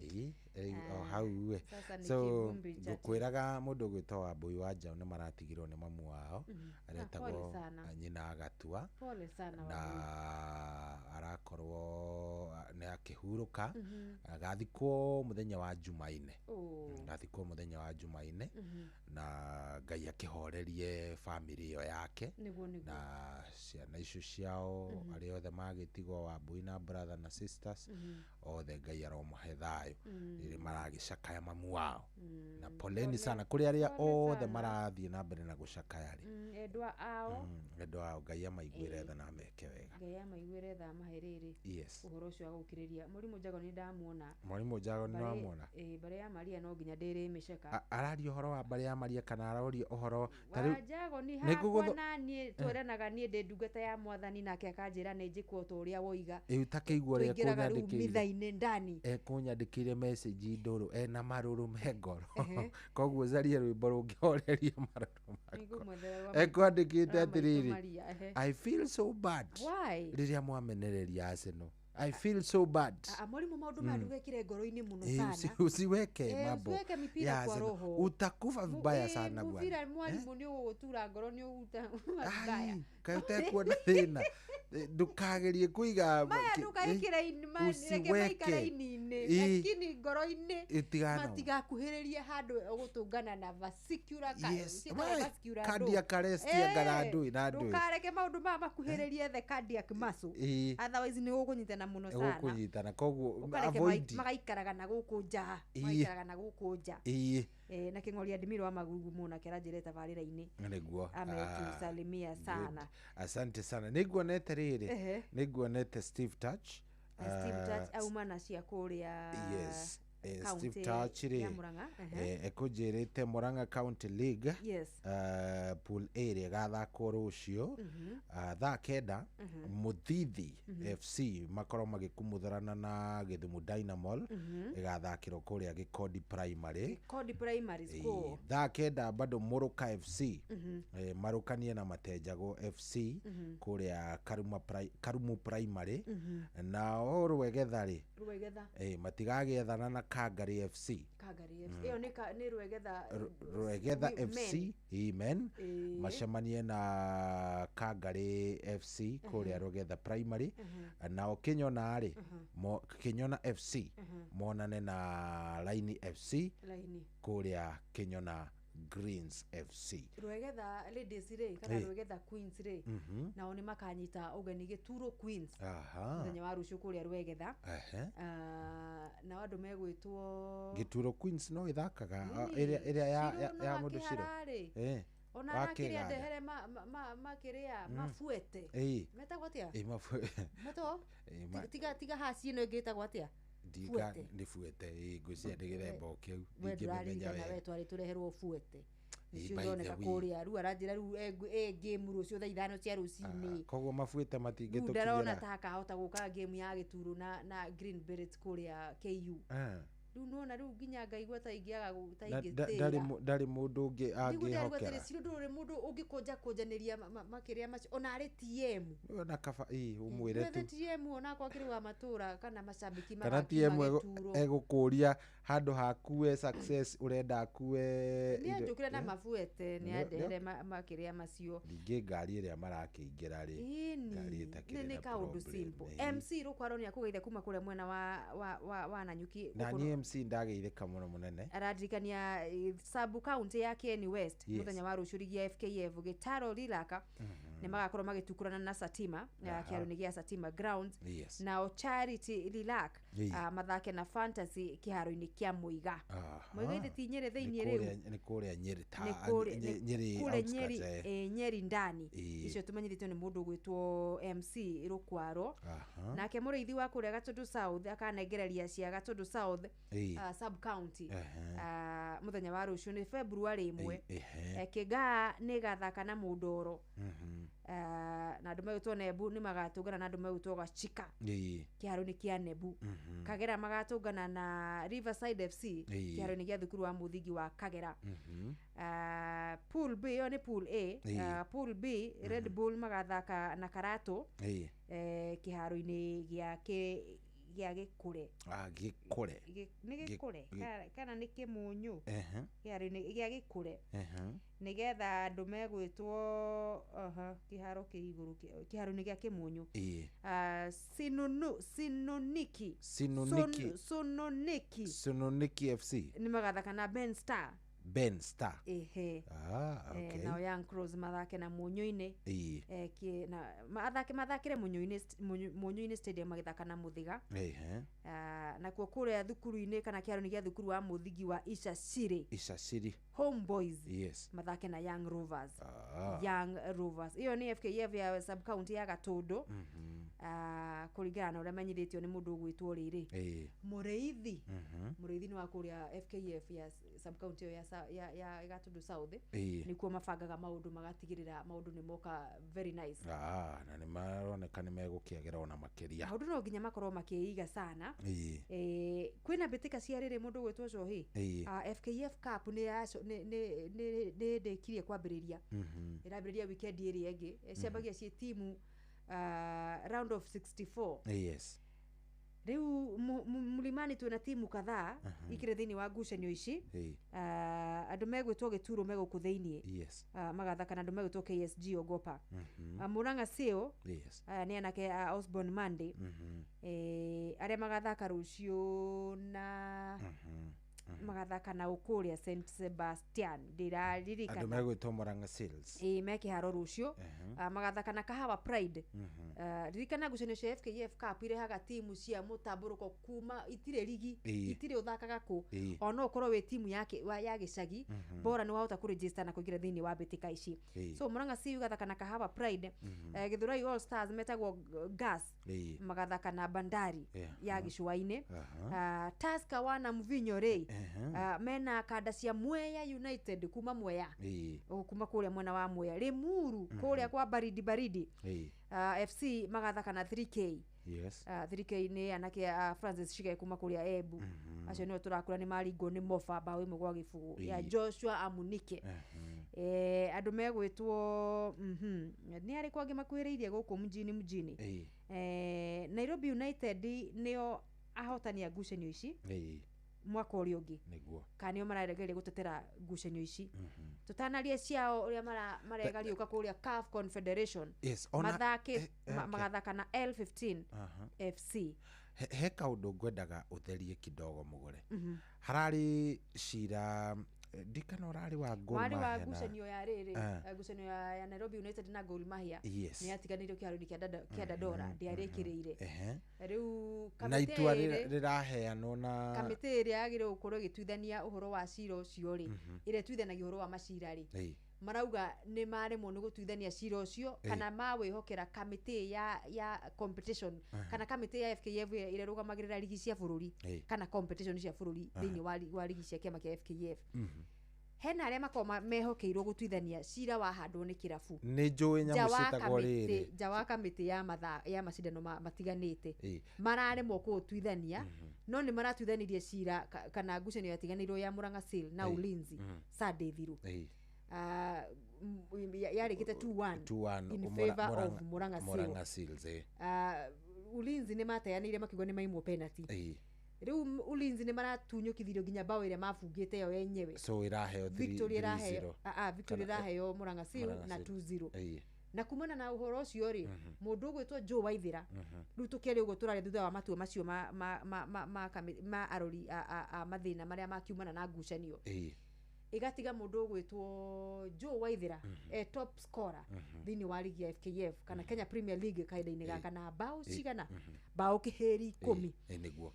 Speaker 2: O hau we.
Speaker 3: Sasa nĩ
Speaker 2: So,
Speaker 3: kĩvumbi cha
Speaker 2: ngũkwĩraga mũndũ ũgwĩtwo Wambui wa Njaũ nĩ maratigirwo nĩ mamu wao. Aretagwo
Speaker 3: Pole sana.
Speaker 2: nyina Agatua.
Speaker 3: Pole sana
Speaker 2: Na
Speaker 3: Wambui.
Speaker 2: arakorwo nĩ akĩhurũka. Agathikwo mũthenya wa Jumaine. Agathikwo mũthenya wa Jumaine. Na Ngai akĩhorerie bamĩrĩ ĩyo yake.
Speaker 3: Nĩguo, nĩguo.
Speaker 2: Na ciana icio ciao, arĩa othe magĩtigwo Wambui na brother na sisters, othe Ngai aromahe thayũ. Rĩrĩa maragĩcakaya mamu wao. Na poleni sana kũrĩ arĩa
Speaker 3: Pole
Speaker 2: othe
Speaker 3: sana.
Speaker 2: marathiĩ na mbere na gũcakaya rĩ.
Speaker 3: Endwa ao.
Speaker 2: Endwa ao, Ngai amaiguĩre tha na ameke wega.
Speaker 3: Ngai amaiguĩre tha amahe rĩrĩ.
Speaker 2: Yes.
Speaker 3: Ũhoro ũcio wa gũkirĩria. Mũrimũ Njago nĩ ndamuona.
Speaker 2: Mwarimũ Njago nĩ wamuona?
Speaker 3: Mbarĩ ya Maria no nginya ndĩrĩmĩceka.
Speaker 2: Araria ũhoro wa mbarĩ ya Maria kana aroria ũhoro ta rĩu
Speaker 3: Wa Njago nĩ
Speaker 2: nĩ
Speaker 3: hakwa na niĩ tweranaga niĩ ndĩ ndungata ya mwathani nake akanjĩra nĩ njĩkwo ta ũrĩa woiga.
Speaker 2: Ĩu ta kĩigua ũrĩa
Speaker 3: Tũingĩraga rĩu
Speaker 2: ekũnyandĩkĩire.
Speaker 3: mitha-inĩ ndani.
Speaker 2: Ekũnyandĩkĩire message ndũrũ ena marũrũ me ngoro. Koguo caria rwĩmbo rũngĩhoreria marũrũ ma ngoro.
Speaker 3: Nĩngũmwethera rwa
Speaker 2: Ekwandĩkĩte
Speaker 3: rwa maitũ
Speaker 2: atĩrĩrĩ,
Speaker 3: Maria, ehe.
Speaker 2: I feel so bad.
Speaker 3: Why?
Speaker 2: Rĩrĩa mwamenereria Arsenal. I feel so bad.
Speaker 3: Mwalimu maũndũ maya ndũgekĩre ngoro-inĩ mũno sana.
Speaker 2: Usiweke mambo
Speaker 3: Usiweke mipira
Speaker 2: ya
Speaker 3: kwa
Speaker 2: Arsenal.
Speaker 3: roho.
Speaker 2: Utakufa vibaya sana bwana.
Speaker 3: Mũbira mwalimu nĩ ũgũgũtura ngoro nĩ ũgũta vibaya.
Speaker 2: Kaĩ ũtekuona thĩna. Ndũkagerie kũiga
Speaker 3: Maya ndũkaĩkĩre reke maikare ini-inĩ lakini ngoro-inĩ
Speaker 2: Ĩtigana.
Speaker 3: matigakuhĩrĩrie handũ ũgũtũngana na vascular
Speaker 2: Yes.
Speaker 3: ciĩtagwo
Speaker 2: We,
Speaker 3: vascular
Speaker 2: cardiac
Speaker 3: ndũ.
Speaker 2: arrest anga na ndũĩ na ndũĩ.
Speaker 3: Ndũkareke maũndũ maya makuhĩrĩrie the cardiac muscle. Otherwise nĩ ũgũkũnyitana mũno sana.
Speaker 2: Ĩgũkũnyitana koguo
Speaker 3: Ũkareke
Speaker 2: avoid.
Speaker 3: magaikaraga na gũkũ nja. Magaikaraga na gũkũ nja. Na Kĩng'oria Ndimiro wa Magugumo nake aranjĩra tabarĩra-inĩ.
Speaker 2: Nĩguo.
Speaker 3: Ametusalimia sana.
Speaker 2: Good. Asante sana. Nĩnguonete rĩrĩ, nĩnguonete Steve Touch.
Speaker 3: Steve Touch auma na cia kũrĩa
Speaker 2: Yes.
Speaker 3: county
Speaker 2: Steve Touch
Speaker 3: ya
Speaker 2: rĩ,
Speaker 3: Murang'a, ehe.
Speaker 2: Ekũnjĩrĩte Murang'a County League, pool A ĩrĩa ĩgathakwo rũciũ, thaa 9, Mũthithi FC makorwo magĩkumutharana na Gĩthumo Dynamol, ĩgathakĩrwo kũrĩa Gĩkondi Primary.
Speaker 3: Gĩkondi Primary School.
Speaker 2: Thaa 9 bado Mũrũka FC, marũkanie na Matenjagwo FC, kũrĩa Karumu Primary. Nao Rwegetha rĩ,
Speaker 3: Rwegetha.
Speaker 2: Matigagĩethana na Kangari FC.
Speaker 3: Kangari FC. Ĩyo nĩ Rwegetha.
Speaker 2: Rwegetha
Speaker 3: Men.
Speaker 2: FC men macemanie na Kangari FC kũrĩa Rwegetha Primary. Nao Kĩnyona rĩ, Kĩnyona FC monane na Laini FC
Speaker 3: Laini.
Speaker 2: kũrĩa Kĩnyona Greens FC.
Speaker 3: Rwegetha Ladies rĩ, kana Rwegetha Queens rĩ, nao nĩ makanyita ũgeni Gĩturo Queens mũthenya wa rũciũ kũrĩa Rwegetha. Nao andũ megwĩtwo
Speaker 2: Gĩturo Queens no ĩthakaga,
Speaker 3: Nini?
Speaker 2: ĩrĩa
Speaker 3: Shiro
Speaker 2: ya
Speaker 3: no
Speaker 2: ya mũndũ Shiro.
Speaker 3: akĩhara rĩ. Ona
Speaker 2: Wa
Speaker 3: arakĩrĩa
Speaker 2: kĩganda.
Speaker 3: ndehere makĩrĩa mabuete. Metagwo atĩa? Metagwo? Tiga haci ĩno ĩngĩ ĩtagwo atĩa?
Speaker 2: Ndika
Speaker 3: Fuete.
Speaker 2: nĩ fuete, ngwĩciria nĩ gĩthemba o kĩu.
Speaker 3: We
Speaker 2: Ndingĩmĩmenya
Speaker 3: ndũraririkana
Speaker 2: wega.
Speaker 3: we twarĩ tũreherwo fuete. Nĩcio
Speaker 2: By the
Speaker 3: ironeka
Speaker 2: way.
Speaker 3: kũrĩa. Rĩu aranjĩra rĩu ĩ game rũciũ thaa 5 cia rũcinĩ.
Speaker 2: Koguo mabuĩte
Speaker 3: Rĩu ndarona
Speaker 2: matingĩtũkinyĩra.
Speaker 3: ta akahota gũka game ya Gĩturo na Green Berets kũrĩa KU. Rĩu nĩwona rĩu nginya ngaigua ta ingĩaga ta
Speaker 2: Na
Speaker 3: ingĩtĩra.
Speaker 2: ndarĩ mũndũ ũngĩ
Speaker 3: Nĩguo ndĩraigua atĩrĩ,
Speaker 2: angĩhokera.
Speaker 3: Ciro ndũrĩ mũndũ ũngĩkũnja kũnjanĩria makĩrĩa macio ona arĩ TM.
Speaker 2: Ona kaba ũmwĩre
Speaker 3: Wethe
Speaker 2: tu.
Speaker 3: TM ona akĩrĩ wa matũra kana macambĩki
Speaker 2: Kana
Speaker 3: magakiuma
Speaker 2: TM
Speaker 3: Gĩturo.
Speaker 2: egũkũria handũ hakue success ũrenda akue
Speaker 3: Nĩ anjũkĩre na mabuete, nĩ andehere makĩrĩa macio.
Speaker 2: Ningĩ ngari ĩrĩa marakĩingĩra rĩ,
Speaker 3: Ĩni,
Speaker 2: ngari ĩtakĩrĩ
Speaker 3: nĩ
Speaker 2: na
Speaker 3: kaũndũ
Speaker 2: problem.
Speaker 3: simple. MC Rũkwaro nĩ akũgeithia kuma kũrĩa mwena wa Nanyuki.
Speaker 2: Na
Speaker 3: gũkũ
Speaker 2: niĩ MC ndageithĩka mũno mũnene.
Speaker 3: Aradirikania sub county ya Kieni West, mũthenya wa rũciũ rigi ya FKF Gĩtaro Rilaka nĩ magakorwo magĩtukurana na Satima, kĩharo-inĩ gĩa Satima Grounds. Nao Charity Lilak, mathake na Fantasy kĩharo-inĩ kĩa Mũiga. Mũiga ithe ti Nyĩrĩ thĩinĩ rĩu?
Speaker 2: Nĩ kũrĩa Nyĩrĩ ta
Speaker 3: Nĩ kũrĩa
Speaker 2: Nyĩrĩ
Speaker 3: kũrĩa
Speaker 2: outskirts,
Speaker 3: Nyeri, Nyeri ndani. Icio tũmenyithĩtio nĩ mũndũ ũgwĩtwo MC Rũkwaro. Nake mũrĩithi wa kũrĩa Gatũndũ South akanengereria cia Gatũndũ South, sub county, mũthenya wa rũciũ nĩ February 1. Kĩgaa nĩ ĩgathaka na Mũndoro. Na andũ megwĩtwo Nebu nĩ magatũngana na andũ megwĩtwo Gachika kĩharo-inĩ kĩa Nebu. Kagera magatũngana na Riverside FC, kĩharo-inĩ gĩa thukuru wa mũthingi wa Kagera. Pool B, ĩyo nĩ pool A. Pool B, Red Bull magathaka na Karatũ, kĩharo-inĩ gĩa Gĩkũre.
Speaker 2: Gĩkũre.
Speaker 3: Nĩ Gĩkũre kana nĩ Kĩmũnyũ? Kĩharo-inĩ gĩa Gĩkũre, nĩgetha andũ megwĩtwo kĩharo kĩ igũrũ, kĩharo-inĩ gĩa Kĩmũnyũ. Sinuniki.
Speaker 2: Sinuniki.
Speaker 3: Sununiki.
Speaker 2: Sununiki FC.
Speaker 3: Nĩ magathaka na Ben Star.
Speaker 2: Ben Star.
Speaker 3: Ehe.
Speaker 2: Okay.
Speaker 3: Nao Young Crows mathake na Mũnyũ-inĩ. Na mathakĩre Mũnyũ-inĩ Stadium magĩthaka na Mũthiga. Nakuo kũrĩa thukuru-inĩ kana kĩharo-inĩ gĩa thukuru wa mũthingi wa Icaciri,
Speaker 2: Icaciri.
Speaker 3: Homeboys mathake na Young Rovers. Young Rovers ĩyo nĩ FKF ya sub county ya Gatũndũ, kũringana na ũrĩa menyithĩtio nĩ mũndũ ũgwĩtwo rĩrĩ, Mũrĩithi. Mũrĩithi nĩ wa kũrĩa FKF ya sub county ĩyo ya Gatũndũ South. Nĩkuo mabangaga maũndũ magatigĩrĩra maũndũ nĩ moka very nice.
Speaker 2: Na nĩ maroneka nĩ megũkĩagĩra ona makĩria.
Speaker 3: Maũndũ no nginya makorwo makĩiga sana. Kwĩna mbĩtĩka cia rĩrĩ mũndũ ũgwĩtwo Cohi. FKF Cup nĩ ndĩkirie kwambĩrĩria. Ĩrambĩrĩria weekend ĩrĩa ĩngĩ. Ciambagia ciĩ timu, round of 64. Rĩu Mlimani twĩna timu kadhaa ikĩrĩ thĩinĩ wa ngucanio ici. Andũ megwĩtwo Gĩturo me gũkũ thĩinĩ, magathaka na andũ megwĩtwo KSG Ogopa. Murang'a Seal, aya nĩ anake a Osborne Monday, arĩa magathaka rũciũ na magathaka Magathaka na ũkũrĩa St Sebastian.
Speaker 2: Andũ
Speaker 3: Ndĩraririkana.
Speaker 2: Megwĩtwo Murang'a Seals.
Speaker 3: Ĩĩ, me kĩharo rũciũ. Magathaka na Kahawa Pride. Ririkana ngucanio cia FKF Cup irehaga timu cia mũtambũrũko kuma itirĩ rigi, itirĩ ũthakaga kũ, ona ũkorwo wĩ timu ya gĩcagi, bora nĩ wahota kũregister na kũingĩra thĩinĩ wa mbĩtĩka ici. So Murang'a Seal igathaka na Kahawa Pride. Githurai All Stars metagwo Gas, magathaka na Bandari ya gĩcũa-inĩ. Tusker wana Mvinyo rĩ, mena kanda cia Mwea United kuma Mwea. O, kuma kũrĩa mwena wa Mwea Limuru, kũrĩa kwa baridi baridi. FC magathaka na 3K. 3K nĩ anake a Francis Shige kuma kũrĩa Embu. Acio nĩo tũrakũra nĩ maringwo nĩ Mofa 1-0 ya Joshua Amunike. Andũ megwĩtwo nĩ arĩkũ angĩ makuhĩrĩirie gũkũ mjini mjini? Nairobi United nĩo ahotani a ngucanio ici mwaka ũrĩa ũngĩ, kana nĩo mararegeria gũtetera ngucanio ici tũtanarie ciao ũrĩa maregariũka kũrĩa CAF Confederation.
Speaker 2: Yes, ona-
Speaker 3: Mathake magathaka na L15 FC.
Speaker 2: He kaũndũ ngwendaga ũtherie kidogo mũgũre. Hararĩ cira, ndikana ũrarĩ wa Gor
Speaker 3: Warĩ wa
Speaker 2: Mahia na-
Speaker 3: ngucanio ya rĩrĩ, ngucanio ya Nairobi United na Gor Mahia. Nĩ yatiganĩirio kĩharo-inĩ kĩa Dandora, ndĩarĩkĩrĩire. Rĩu
Speaker 2: Na
Speaker 3: kamĩtĩ
Speaker 2: itua
Speaker 3: ĩrĩ
Speaker 2: rĩraheanwo na
Speaker 3: kamĩtĩ ĩrĩa yagĩrĩirwo gũkorwo ĩgĩtuithania ũhoro wa cira ũcio rĩ, ĩrĩa ĩtuithanagia ũhoro wa macira rĩ, marauga nĩ maremwo nĩ gũtuithania cira ũcio, kana mawĩhokera kamĩtĩ ya competition, kana kamĩtĩ ya FKF ĩrĩa ĩrũgamagĩrĩra rigi cia bũrũri, kana competition cia bũrũri thĩinĩ wa rigi cia kĩama kĩa FKF. Hena arĩa makoragwo mehokeirwo gũtuithania cira wahandwo nĩ kĩrabu
Speaker 2: Nĩ njũĩ
Speaker 3: nja
Speaker 2: nyamũ
Speaker 3: wa
Speaker 2: ciĩtagwo
Speaker 3: kamĩtĩ,
Speaker 2: rĩrĩ.
Speaker 3: Nja wa kamĩtĩ ya macindano matiganĩte, mararemwo kũũtuithania, no nĩ maratuithanirie cira kana ngucanio yatiganĩirwo ya Murang'a Seal na Ulinzi Sunday thiru. Yarĩkĩte 2-1
Speaker 2: 2-1
Speaker 3: in favor of Murang'a Seal.
Speaker 2: Murang'a Seals.
Speaker 3: Ulinzi nĩ mateanĩire makiuga nĩ maimwo penalty. Rĩu Ulinzi nĩ maratunyũkithirio nginya bao ĩrĩa mabungĩte yo yenyewe.
Speaker 2: So ĩraheo
Speaker 3: Victory
Speaker 2: 3-0.
Speaker 3: ĩraheo, Victory ĩraheo Murang'a Seal
Speaker 2: Murang'a
Speaker 3: na
Speaker 2: Seal.
Speaker 3: 2-0. Na kumana na ũhoro ũcio rĩ, mũndũ ũgwĩtwo Joe Waithĩra, rĩu tũkĩaria ũguo tũraria thutha wa matua macio ma arori a mathĩna marĩa makiumana na ngucanio, ĩgatiga mũndũ ũgwĩtwo Joe Waithĩra e top scorer thĩinĩ wa ligi ya FKF kana Kenya Premier League kahinda-inĩ gaka na bao cigana? Bao kĩhĩri 10.
Speaker 2: Ĩĩ, nĩguo.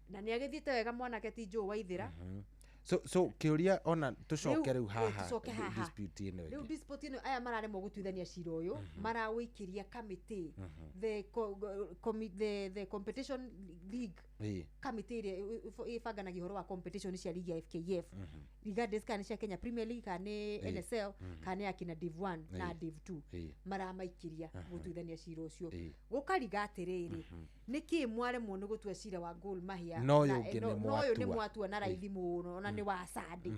Speaker 3: Na nĩ agĩthiĩte wega mwanake ti Joe Waithĩra.
Speaker 2: So kĩũria ona tũcoke rĩu haha
Speaker 3: tũcoke haha.
Speaker 2: Dispute ĩno
Speaker 3: Rĩu
Speaker 2: ĩngĩ.
Speaker 3: Dispute ĩno, aya mararemwo gũtuithania cira ũyũ, marawĩikĩria kamĩtĩ, the competition league, kamĩtĩ ĩrĩa ĩbanganagia ũhoro wa competition cia ligi ya FKF, regardless kana nĩ cia Kenya Premier League, kana nĩ NSL, kana nĩ akina Div 1 na Div 2, maramaikĩria gũtuithania cira ũcio. Gũkariga atĩrĩrĩ, nĩkĩ mwaremwo nĩ gũtua cira wa Gor Mahia?
Speaker 2: No ũyũ ũngĩ nĩ
Speaker 3: No ũyũ nĩ
Speaker 2: mwatua.
Speaker 3: mwatua na raithi mũno, ona nĩ wa Sunday.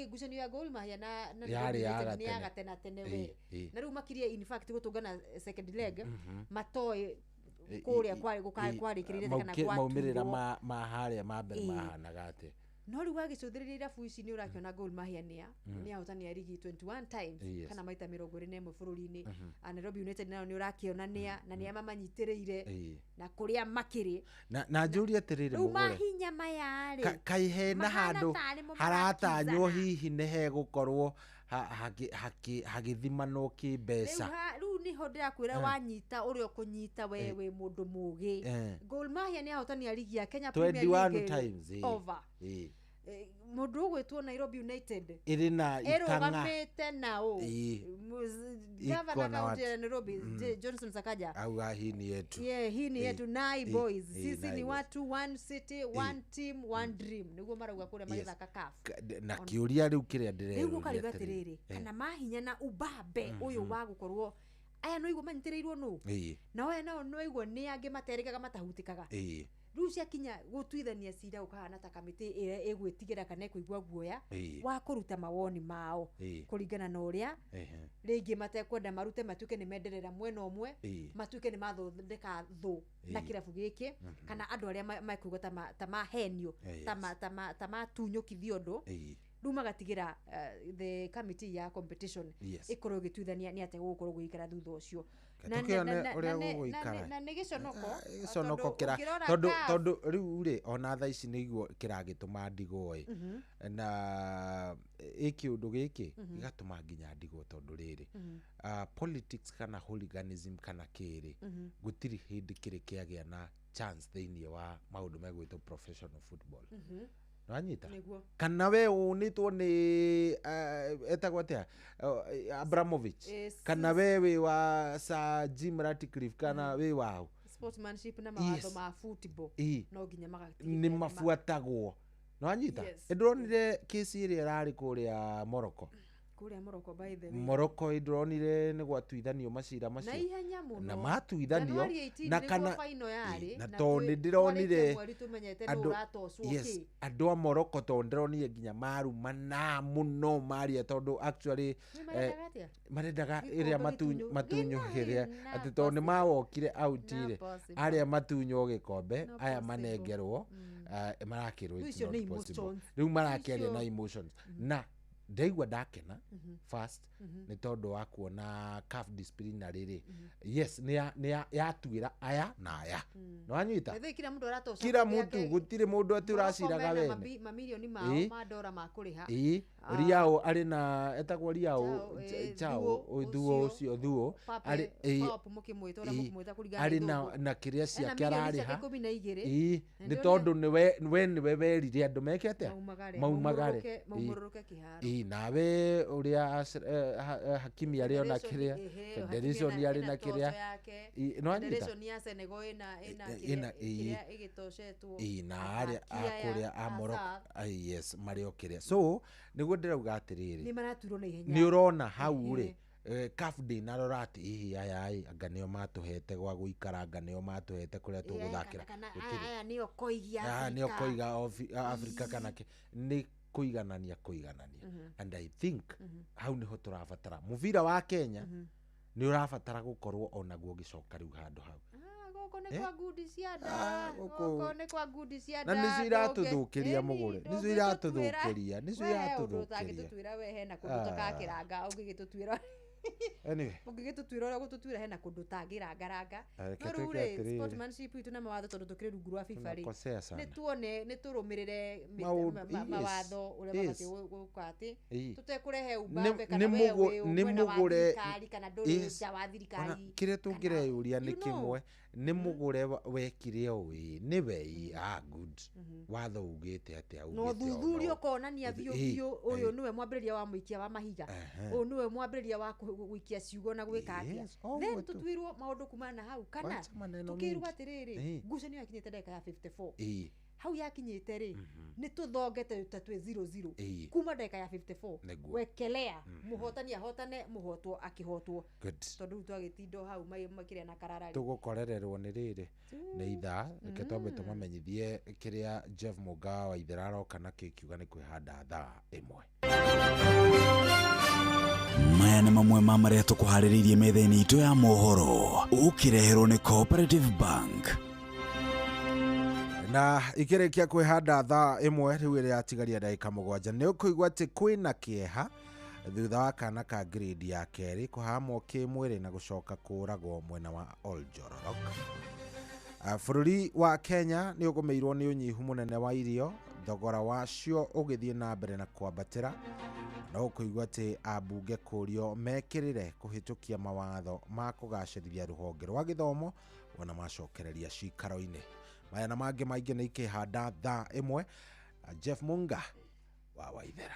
Speaker 3: Ngucanio ya Gor Mahia na
Speaker 2: Yarĩ ya
Speaker 3: Nairobi United nĩ ya
Speaker 2: gatene.
Speaker 3: gatene tene we. Na rĩu makirie in fact gũtũngana second leg, matoĩ kũrĩa kwarĩ kwarĩkĩrĩire kana
Speaker 2: Maumĩrĩra
Speaker 3: gwatuirwo.
Speaker 2: ma harĩa ma mbere mahanaga atĩa?
Speaker 3: No rĩu wagĩcũthĩrĩria irabu ici, nĩ ũrakĩona Gor Mahia nĩa nĩ ahotani a ligi 21 times, kana maita 21 bũrũri-inĩ. A Nairobi United nayo nĩ ũrakĩona nĩa na nĩa mamanyitĩrĩire na kũrĩa makĩrĩ.
Speaker 2: Na njũrie atĩrĩrĩ,
Speaker 3: Rĩu
Speaker 2: mũgũre,
Speaker 3: mahinya maya rĩ,
Speaker 2: kaĩ hena
Speaker 3: mahana
Speaker 2: handũ
Speaker 3: tarĩ mo
Speaker 2: haratanywo
Speaker 3: marakizana.
Speaker 2: hihi nĩ hegũkorwo hagĩthimanwo
Speaker 3: Rĩu
Speaker 2: kĩmbeca?
Speaker 3: Rĩu niho ndĩrakwĩra, wanyita ũrĩa ũkũnyita we wĩ mũndũ mũgĩ. Gor Mahia nĩ ahotani a ligi ya Kenya Premier
Speaker 2: 21
Speaker 3: League
Speaker 2: times,
Speaker 3: over. Mũndũ ũgwĩtwo Nairobi United
Speaker 2: Ĩrĩ na itang'a
Speaker 3: ĩrũgamĩte nao.
Speaker 2: Iko
Speaker 3: Gavana
Speaker 2: na
Speaker 3: kaunti
Speaker 2: watu.
Speaker 3: ya Nairobi, Johnson Sakaja,
Speaker 2: Auga hii ni yetu.
Speaker 3: Yeah, hii ni yetu, Nai boys, sisi
Speaker 2: Nai
Speaker 3: ni
Speaker 2: boys.
Speaker 3: watu, one city, one team, one dream, nĩguo marauga kũrĩa magĩthaka CAF.
Speaker 2: Na kĩũria rĩu kĩrĩa
Speaker 3: Rĩu
Speaker 2: ndĩreyũria
Speaker 3: gũkariga
Speaker 2: atĩrĩrĩ,
Speaker 3: atĩrĩrĩ, kana mahinya na ubabe ũyũ wa gũkorwo aya no igua manyitĩrĩirwo nũ, nao aya nao no igua nĩ angĩ materĩkaga matahutĩkaga. Rĩu ciakinya gũtuithania cira, ũkahana ta kamĩtĩ ĩrĩa ĩgwĩtigĩra kana ĩkũigua guoya wa kũruta mawoni mao kũringana na ũrĩa rĩngĩ matekwenda marute, matuĩke nĩ menderera mwena ũmwe, matuĩke nĩ mathondeka thũ na kĩrabu gĩkĩ, kana andũ arĩa mekũigua ta mahenio, ta matunyũkithio ũndũ. Rĩu magatigĩra the committee ya competition ĩkorwo ĩgĩtuithania nĩ atĩa gũgũkorwo gũgĩikara thutha ũcio.
Speaker 2: Reke tũkĩone ũrĩa gũgũikara.
Speaker 3: Na nĩ gĩconoko,
Speaker 2: Gĩconoko
Speaker 3: tondũ
Speaker 2: kĩra
Speaker 3: ũngĩrora
Speaker 2: tondũ
Speaker 3: CAF
Speaker 2: tondũ rĩu rĩ, ona thaa ici nĩguo kĩragĩtũma ndigwo ĩ. Na ĩ kĩũndũ gĩkĩ gĩgatũma nginya ndigwo tondũ rĩrĩ, politics kana hooliganism kana kĩrĩ, gũtirĩ hĩndĩ kĩrĩ kĩagĩa na chance thĩinĩ wa maũndũ megwĩtwo professional football. Nĩwanyita?
Speaker 3: Nĩguo.
Speaker 2: Kana we ũnĩtwo nĩ etagwo atĩa, Abramovich, kana we wĩ wa Sir Jim Ratcliffe, kana wĩ waũ.
Speaker 3: Sportsmanship na mawatho ma football no nginya magatigĩrĩra
Speaker 2: nĩ mabuatagwo. Nĩwanyita?
Speaker 3: Yes.
Speaker 2: Nĩndĩronire kesi ĩrĩa ĩrarĩ kũrĩa Morocco.
Speaker 3: Kũrĩa Morocco, by the way.
Speaker 2: Morocco ndĩronire nĩ gwatuithanio macira
Speaker 3: Na
Speaker 2: macio
Speaker 3: ihenya mũno.
Speaker 2: Na matuithanio
Speaker 3: January 18
Speaker 2: na
Speaker 3: nĩguo
Speaker 2: kana
Speaker 3: final yarĩ,
Speaker 2: na
Speaker 3: na
Speaker 2: tondũ nĩ ndĩronire
Speaker 3: twarĩkia mweri tũmenyete nũ
Speaker 2: andũ
Speaker 3: ũratocwo
Speaker 2: yes
Speaker 3: kĩ.
Speaker 2: Andũ a Morocco tondũ ndĩronire nginya marumana mũno maria tondũ actually
Speaker 3: Nĩ marendaga atĩa?
Speaker 2: Marendaga
Speaker 3: Gĩkombe
Speaker 2: ĩrĩa
Speaker 3: gĩtunywo.
Speaker 2: matunyũhĩre
Speaker 3: Gĩna
Speaker 2: atĩ tondũ nĩ mawokire out
Speaker 3: Not
Speaker 2: rĩ,
Speaker 3: possible.
Speaker 2: arĩa matunywo gĩkombe
Speaker 3: Not
Speaker 2: aya
Speaker 3: possible.
Speaker 2: manengerwo, marakĩrwo
Speaker 3: Rĩu
Speaker 2: it's
Speaker 3: icio
Speaker 2: not
Speaker 3: nĩ
Speaker 2: possible.
Speaker 3: emotions.
Speaker 2: Rĩu marakĩaria
Speaker 3: Icio-
Speaker 2: na emotions na ndaigua ndakena first nĩ tondũ wa kuona CAF disciplinary rĩ, yes, nĩ yatuĩra aya na aya. Nĩwanyita?
Speaker 3: By the way, kila mũndũ aratoca
Speaker 2: Kila
Speaker 3: kĩrĩa
Speaker 2: mtu, gũtirĩ mũndũ atĩ
Speaker 3: Morocco
Speaker 2: ũraciraga
Speaker 3: mena
Speaker 2: wene.
Speaker 3: mamirioni mao ma dora ma kũrĩha.
Speaker 2: Ĩĩ, Riao arĩ na etagwo Riao
Speaker 3: Chao,
Speaker 2: Chao,
Speaker 3: Thuo,
Speaker 2: Thuo
Speaker 3: ũcio,
Speaker 2: ũcio Thuo
Speaker 3: Pape,
Speaker 2: arĩ
Speaker 3: Pop mũkĩmwĩta ũrĩa mũkũmwĩta kũringana na
Speaker 2: arĩ na
Speaker 3: gĩthũngũ.
Speaker 2: na kĩrĩa
Speaker 3: Ena
Speaker 2: ciake
Speaker 3: mirioni ciake
Speaker 2: ararĩha.
Speaker 3: 12.
Speaker 2: Ĩĩ,
Speaker 3: Na
Speaker 2: nĩ
Speaker 3: ndĩronire
Speaker 2: tondũ nĩwe we nĩwe werire andũ meke atĩa,
Speaker 3: maumagare,
Speaker 2: maumagare.
Speaker 3: Maumũrũrũke kĩharo.
Speaker 2: Ĩĩ, nawe ũrĩa Hakimi arĩ ona
Speaker 3: Federation,
Speaker 2: kĩrĩa
Speaker 3: ehe,
Speaker 2: federation
Speaker 3: Hakimi
Speaker 2: arĩ
Speaker 3: ena
Speaker 2: na
Speaker 3: toco
Speaker 2: kĩrĩa
Speaker 3: yake.
Speaker 2: Ĩĩ, nĩwanyita?
Speaker 3: Federation ya Senegal ĩna
Speaker 2: ĩna,
Speaker 3: kĩrĩa ĩgĩtocetwo.
Speaker 2: Ĩĩ, na arĩa
Speaker 3: Athaki aya
Speaker 2: a kũrĩa a
Speaker 3: a
Speaker 2: Morocco
Speaker 3: South.
Speaker 2: ai, yes, marĩ o kĩrĩa, so nĩguo ndĩrauga atĩrĩrĩ,
Speaker 3: Nĩ maratuirwo na ihenya.
Speaker 2: Nĩ ũrona hau rĩ, CAF ndĩnarora atĩ hihi aya ĩ anga nĩo matũhete gwa gũikara, anga nĩo matũhete kũrĩa tũgũthakĩra.
Speaker 3: Kana
Speaker 2: Gũtirĩ.
Speaker 3: aya nĩo koigi
Speaker 2: Aya nĩo
Speaker 3: Afrika.
Speaker 2: koiga Afrika kana kĩ, nĩ kũiganania kũiganania. And I think hau nĩho tũrabatara mũbira wa Kenya, nĩ ũrabatara gũkorwo onaguo ũgĩcoka rĩu handũ hau.
Speaker 3: Ah, gũkũ nĩ
Speaker 2: Eh?
Speaker 3: kwa ngundi cia nda.
Speaker 2: Ah, gũkũ.
Speaker 3: Gũkũ nĩ kwa ngundi cia
Speaker 2: Na
Speaker 3: nda.
Speaker 2: nĩcio iratũthũkĩria mũgũre, nĩcio
Speaker 3: Ndũngĩtũtuĩra.
Speaker 2: iratũthũkĩria, nĩcio
Speaker 3: We he ũndũ
Speaker 2: iratũthũkĩria.
Speaker 3: ũtangĩtũtuĩra, we hena kũndũ
Speaker 2: Ah.
Speaker 3: ũtakakĩranga ũngĩgĩtũtuĩra.
Speaker 2: Anyway.
Speaker 3: Ũngĩgĩtũtuĩra ũrĩa ũgũtũtuĩra, hena kũndũ ũtangĩrangaranga.
Speaker 2: Reke
Speaker 3: No rĩu
Speaker 2: twĩke
Speaker 3: rĩ,
Speaker 2: atĩrĩrĩ.
Speaker 3: sportsmanship itũ na mawatho, tondũ tũkĩrĩ rungu rwa FIFA rĩ,
Speaker 2: Tunakosea sana.
Speaker 3: nĩ tuone nĩ tũrũmĩrĩre mawatho ũrĩa mabatiĩ gũka atĩ tũtekũrehe umbabe kana
Speaker 2: Nĩ
Speaker 3: we wĩ
Speaker 2: nĩ
Speaker 3: mwena wa
Speaker 2: mũgũre
Speaker 3: thirikari kana ndũrĩ nja wa
Speaker 2: Ona
Speaker 3: thirikari.
Speaker 2: kĩrĩa tũngĩreyũria nĩ
Speaker 3: You know.
Speaker 2: kĩmwe, nĩ mũgũre wekire ũũ ĩ nĩwe ĩ, ah, good, watho ugĩte atĩa?
Speaker 3: Na
Speaker 2: Ugĩte ũũ
Speaker 3: ũthuthuria
Speaker 2: na ũũ.
Speaker 3: ũkonania biũ biũ ũyũ nĩwe mwambĩrĩria wa mũikia wa mahiga, ũyũ nĩwe mwambĩrĩria wa gũikia ciugo na gwĩka atĩa.
Speaker 2: Yes, o
Speaker 3: Then
Speaker 2: ũguo tu.
Speaker 3: tũtuirwo maũndũ kumana na hau kana
Speaker 2: Wacha maneno
Speaker 3: tũkĩrwo
Speaker 2: mingi.
Speaker 3: atĩrĩrĩ, ngucanio yakinyĩte ndagĩka ya 54. Hau yakinyĩte rĩ, nĩ tũthongete ta twĩ 0-0 kuma ndagĩka ya 54.
Speaker 2: Nĩguo.
Speaker 3: Wekelea mũhotani ahotane, mũhotwo akĩhotwo.
Speaker 2: Good.
Speaker 3: Tondũ rĩu twagĩtinda hau makĩrĩa na karara rĩ.
Speaker 2: Tũgũkorererwo nĩ rĩrĩ nĩ ithaa, reke twambe tũmamenyithie kĩrĩa Jeff Mũnga wa Ithera aroka nakĩo kiuga nĩ kwĩhanda thaa 1.
Speaker 4: Maya nĩ mamwe ma marĩa tũkũharĩrĩirie metha-inĩ itũ ya mohoro, ũkĩreherwo nĩ Cooperative Bank.
Speaker 2: Na ikĩrĩkia kwĩhanda thaa 1 rĩu ĩrĩa yatigaria ndagĩka 7, nĩ ũkũigua atĩ kwĩna kĩeha thutha wa kana ka grade ya kerĩ kũhamwo kĩmwĩrĩ na gũcoka kũragwo mwena wa Oljororok. Bũrũri wa Kenya nĩ ũgũmĩirwo nĩ ũnyihu mũnene wa irio, thogora wacio ũgĩthiĩ na mbere na kwambatĩra. No ũkũigua atĩ ambunge kũrio mekĩrĩre kũhĩtũkia mawatho ma kũgacĩrithia rũhonge rwa gĩthomo wona macokereria cikaro-inĩ. Maya na mangĩ maingĩ nĩ ikĩhanda thaa 1 na Jeff Munga wa Waithera.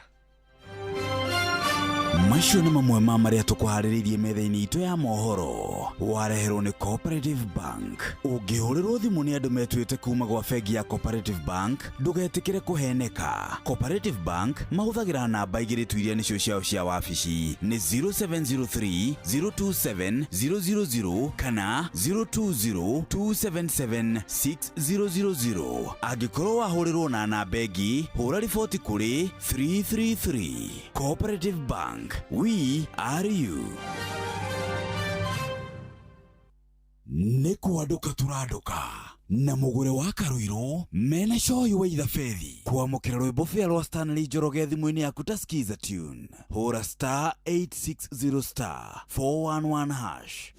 Speaker 4: Macio nĩ mamwe ma marĩa tũkũharĩrĩirie metha-inĩ itũ ya mohoro, wareherwo nĩ Cooperative Bank. Ũngĩhũrĩrwo thimũ nĩ andũ metuĩte kuma gwa bengi ya Cooperative Bank, ndũgetĩkĩre kũheneka. Cooperative Bank mahũthagĩra namba igĩrĩ tu iria nĩcio ciao cia wabici, nĩ 0703 027 000 kana 020 277 6000. Angĩkorwo wahũrĩrwo na namba ĩngĩ, hũra riboti kũrĩ 333. Cooperative Bank, we are you. Nĩ kwandũka tũrandũka Na mũgũre wa Karuiru mena cohi wa ithabethi. Kwamũkĩra rwĩmbo bĩa rwa Stanley Njoroge thimũ-inĩ yaku ta Skiza tune. Hũra star 860 star 411 hash.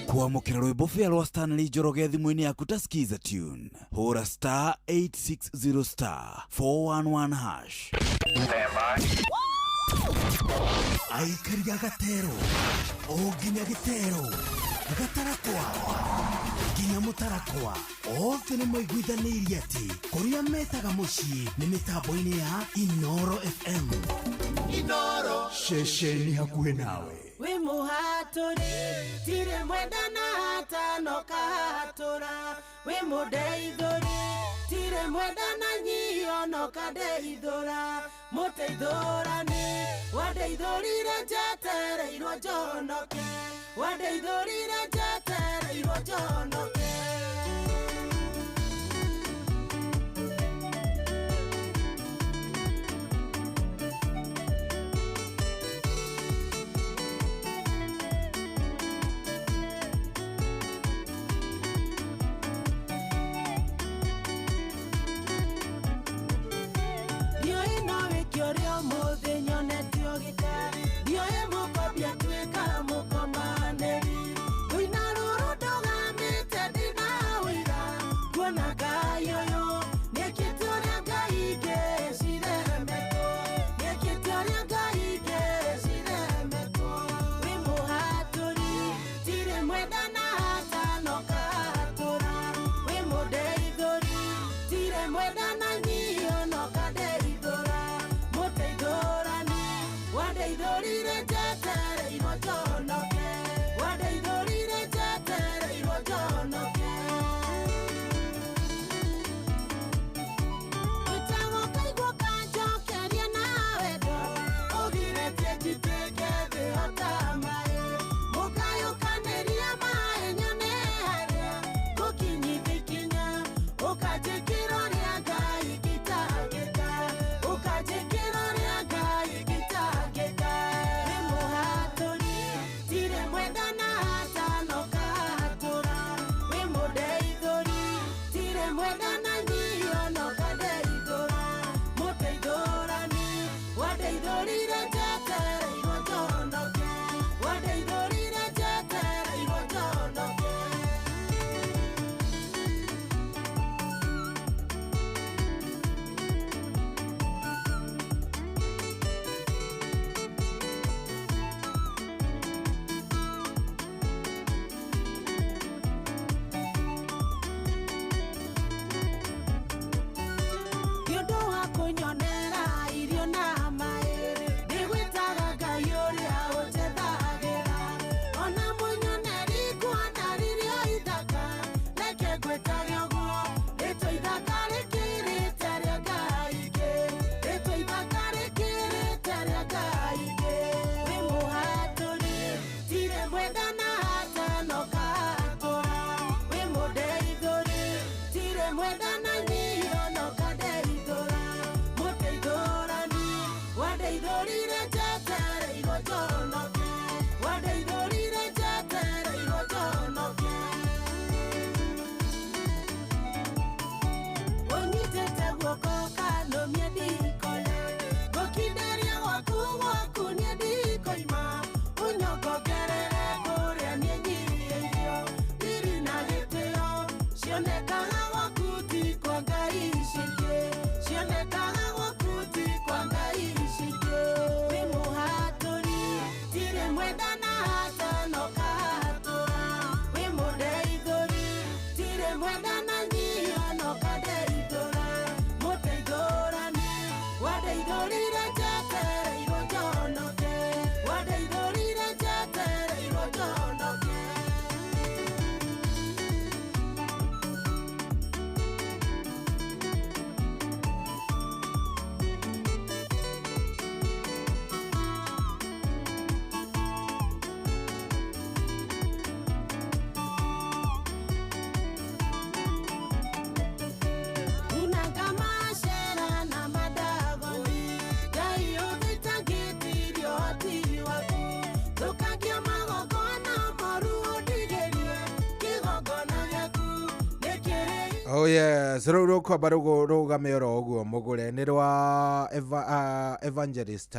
Speaker 4: Kwamũkĩra rwĩmbo bĩa rwa Stanley Njoroge thimũ-inĩ yaku ta Skiza tune. Hũra star 860 star 411 hash.
Speaker 9: Aikaria gatero o nginya gĩtero gatarakwa nginya mũtarakwa othe nĩ maiguithanĩirie atĩ kũrĩa metaga mũciĩ nĩ mĩtambo-inĩ ya Inoro FM. Inoro ceceni hakuhĩ nawe.
Speaker 5: Wĩ mũhatũri tirĩ mwenda na hatano kahatũra, wĩ mũndeithũri tirĩ mwenda na nyio no kandeithũra, mũteithũrani wandeithũrire njetereirwo njonoke, wandeithũrire njetereirwo njonoke. Ũkanjĩkĩra ũrĩa Ngai.
Speaker 2: Oh yes, rũu rũkwamba rũgame oro ũguo mũgũre nĩ rwa Evangelist